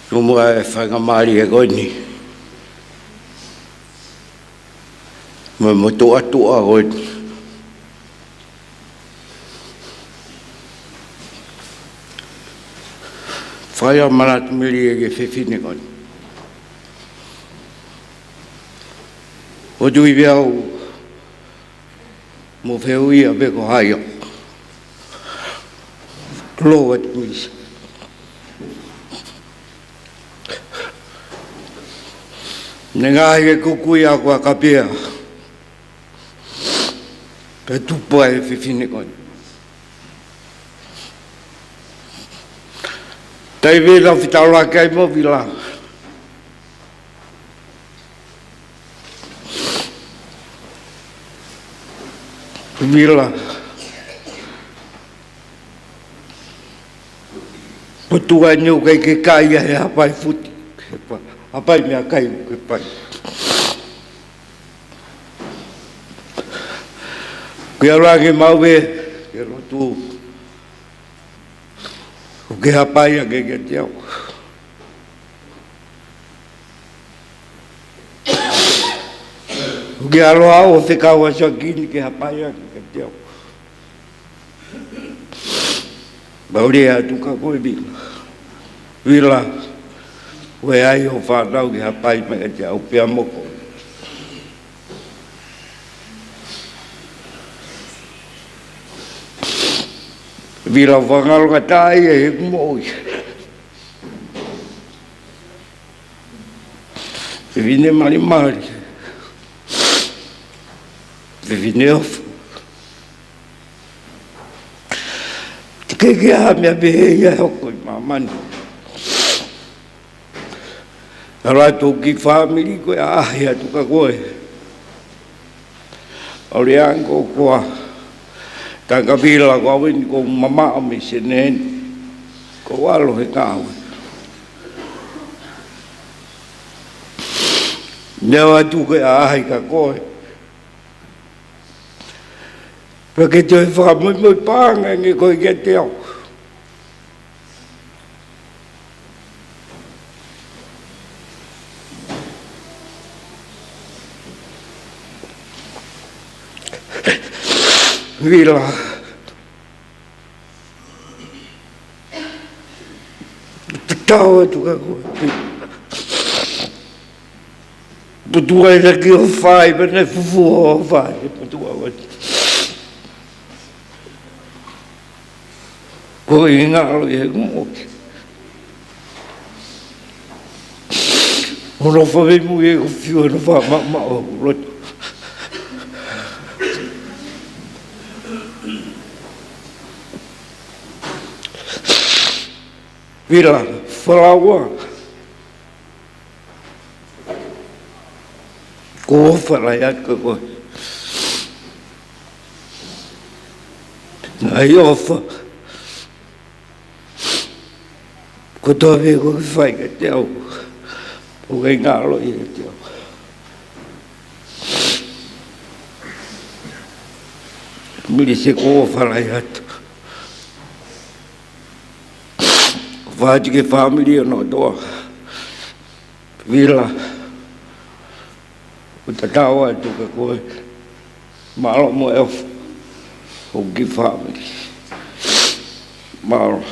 Tumu e faingamālie ko eni. Mo e motuʻa tuʻa ko eni. Fai ʻa e manatu melie ki he fefine ko eni. ʻOku ou tui pē au mo fehuʻia pē ko hai ʻoku lou atu misa. Naʻe ngaahi ke kukui ʻa e kua kapea. Pea tupu ai e fefine ko eni. Taimi naʻa ku fetaulaki ai mo Vila. Vila. Ko e tuʻa ʻeni ʻoku ʻikai ke kai ia he hapai futi. Hapai meʻakai ke pai. Ke ʻalu ange maʻu e, ke lotu. ʻOku ke hapai ange kiate au. ʻOku ke ʻalu ʻo fekau ʻa Siakini ke hapai ange kiate au. Mau lea atu kia koe Vila. Vila, ʻoua ʻe ʻai hoʻo fānau ke hapai mai kiate au pea mo koe. Vila, ʻoku fakangalongataʻaʻia ʻeku moʻui. Fefine malimali. Fefine ʻofa. Teʻeki ke ʻi ai ha meʻa pehē ia ʻe hoko ʻi māmani. ʻAlu atu ki he fāmili ko e ʻaʻahi atu kia koe. ʻAlu ange ʻo koe. Tangata Vila, ko au ʻeni ʻoku ou mamaʻo mei Senē ni. ʻOku ou ʻalu he ngāue. Naʻa ku ʻalu atu ke ʻaʻahi kia koe. Pea ke toe fakamoimoi paʻanga ange koe kiate au. Vila. Tatau atu kia koe. Putu ai taki ʻo fai, pea ne fuofua ʻo fai, putu ai. Ko e ngalo e mo. Mo lo fa ve mu e ko fiu no fa ma ma o lo. Vila, falaua. Ko fala ia ko ko. Ai ofa. Ko tō ve ko fai kiate au. Ko ke ngalo ia kiate au. Mili se ko fala ia. Fati ke family ʻo no toa. Vila. Ko tatau atu kia koe. Mālō mo e ofa. Ko ki family. Mālō.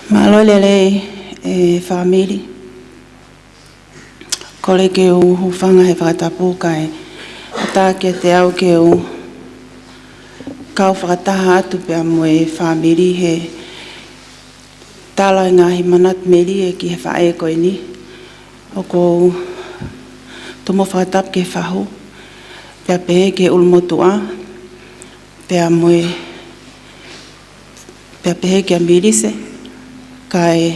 Mālō e lelei e family. Kole ke u hūfanga he fakatapu kae ʻatā kiate au ke u kau fakataha atu pea mo e family he tala e ngaahi manatu melie ki he faʻē ko eni. ʻOku ou tomuʻa fakatapu ki he fahu, pea pehē ki he ʻulumotuʻa, pea mo e, pea pehē kia Milise, kae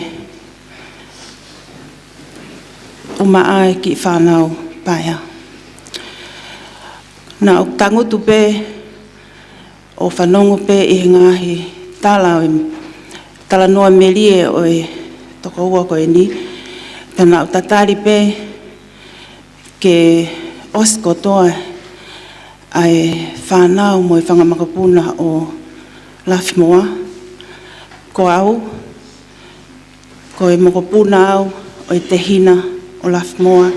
ʻumaʻā e kiʻi fānau paea. Naʻa ku tangutu pē ʻo fanongo pē ʻi he ngaahi tala ʻo e talanoa melie ʻo e tokoua ko eni, pea naʻa ku tatali pē ke ʻosi kotoa ʻa e fānau mo e fanga makapuna ʻo Lafimoa. Ko au, ko e mokopuna au ʻo e tehina ʻo Lafimoa,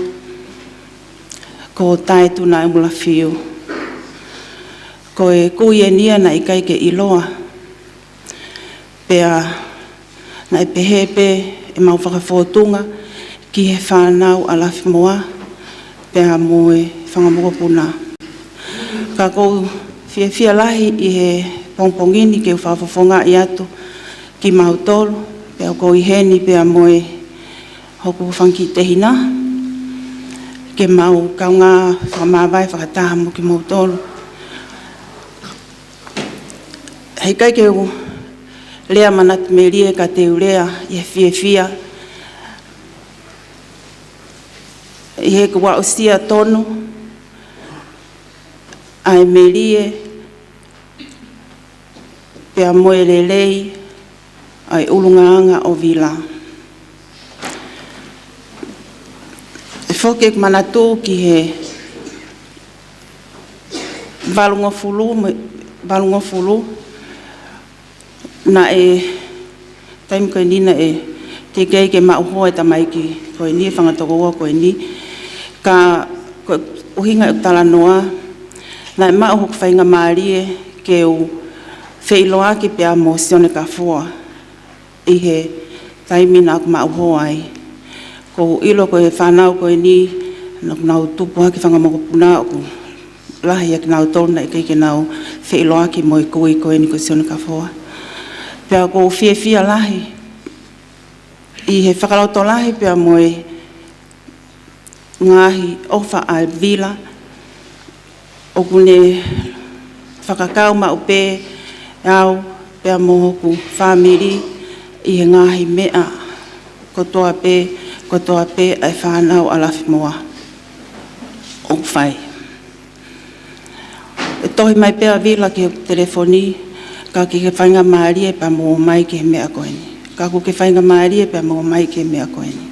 ko Taetuna ʻEmulafiu. Ko e kui eni ia naʻe ʻikai ke ʻiloa. Pea naʻe pehē pē ʻemau fakafōtunga ki he fānau ʻa Lafimoa, pea mo e fanga mokopuna. Ka ʻoku ou fiefia lahi ʻi he pongipongi ni ke u fakafofongaʻi atu kimautolu, pea ʻoku ou ʻi heni pea mo e hoku fanga kiʻi tehina, ke mau kaungā fakamāvae fakataha mo kimoutolu. Heʻikai ke u lea manatu melie ka te u lea ʻi he fiefia ʻi he kuo aʻusia tonu ʻa e melie pea mo e lelei ʻa e ʻulungaanga ʻo Vila. ʻE foki ʻeku manatu ki he valungofulu, valungofulu, naʻe, taimi ko eni naʻe teʻeki ai ke maʻu hoa e tamaiki ko eni, e fanga tokoua ko eni. Ka ko e ʻuhinga ʻeku talanoa, naʻe maʻu hoku faingamālie ke u feʻiloaki pea mo Sione Kafoa ʻi he taimi naʻa ku maʻu hoa ai. ʻOku ou ʻilo ko e fānau ko eni, naʻa nau tupu hake fanga mokopuna, ʻoku lahi ʻa kinautolu naʻe ʻikai ke nau feʻiloaki mo e kui ko eni ko Sione Kafoa. Pea ʻoku ou fiefia lahi ʻi he fakalotolahi pea mo e ngaahi ʻofa ʻa Vila, ʻoku ne fakakau maʻu pē au pea mo hoku fāmili ʻi he ngaahi meʻa kotoa pē, kotoa pē ʻa e fānau ʻa Lafimoa ʻoku fai. ʻE tohi mai pē ʻa Vila ki he telefoni, ka ke ke faingamālie pea mo ō mai ki he meʻa ko eni. Ka ke ke faingamālie pea mo ō mai ki he meʻa ko eni.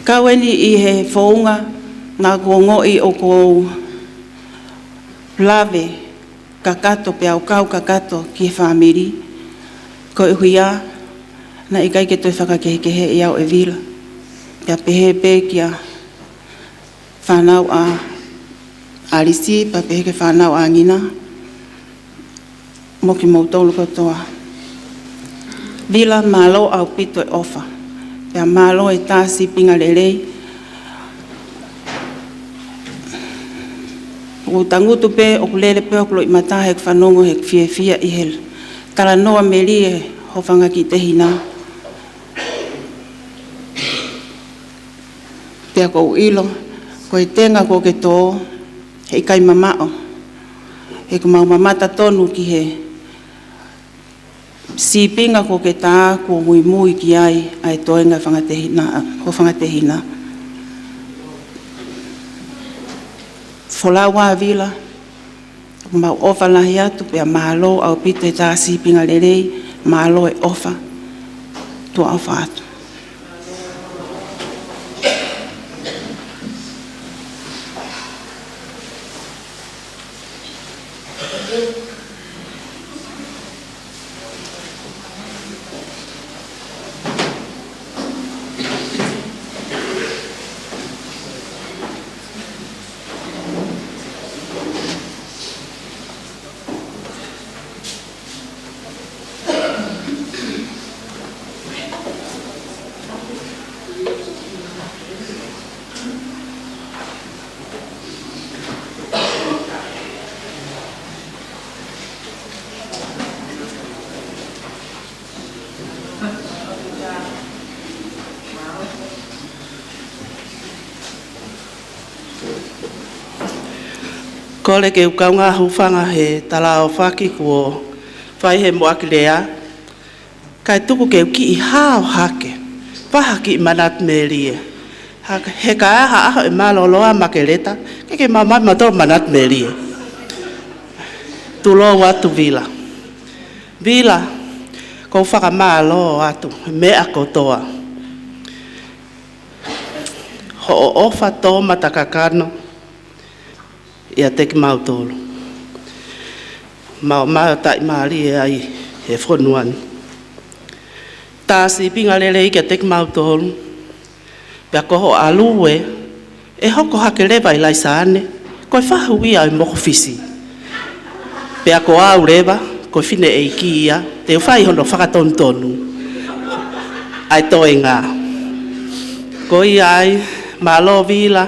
Kau eni ʻi he founga naʻa ku ongoʻi ʻoku ou lave kakato pea u kau kakato ki he fāmili. Koeʻuhi naʻe ʻikai ke toe fakakehekeheʻi au ʻe Vila. Pea pehē pē kia fānau ʻa ʻAlisi, pea pehē ki he fānau ʻa Ngina, mo kimoutolu kotoa. Vila, mālō ʻaupito e ʻofa. Pea mālō e tā sīpinga lelei. ʻOku ou tangutu pē, ʻoku lele pē hoku loʻimata heʻeku fanongo heʻeku fiefia ʻi he talanoa melie ho fanga kiʻi tehina. Pea ʻoku ou ʻilo, ko e tenga kuo ke tō, he ʻikai mamaʻo. He ʻoku mau mamata tonu ki he sīpinga kuo ke tā kuo muimui ki ai ʻa e toenga fanga tehina, ho fanga tehina. Folau ā Vila, mau ʻofa lahi atu pea mālō ʻaupito e tā sīpinga lelei, mālō e ʻofa, tuʻa ʻofa atu. Kole ke u kaungā hūfanga he talaʻofa kuo fai he muʻaki lea, kae tuku ke u kiʻi hao hake, faha kiʻi manatu melie. Ha, he ka ʻi ai ha ʻaho ʻe mālōlō ai Makeleta, ke ke maumau mautolu manatu melie. Tulou atu Vila. Vila, ʻoku ou fakamālō atu he meʻa kotoa. Hoʻo ʻofa tō mata kakano ʻiate kimautolu. Mau, mau taʻimālie ai he fonua ni. Tā sīpinga lelei kiate kimautolu. Pea ko hoʻo ʻalu ē, ʻe hoko hake leva ʻi Laisane, ko e fahu ia ʻo e mokofisi. Pea ko au leva, ko e fineʻeiki ia, te u fai hono fakatonutonu ʻa e toenga. Ko ia ai, mālō Vila,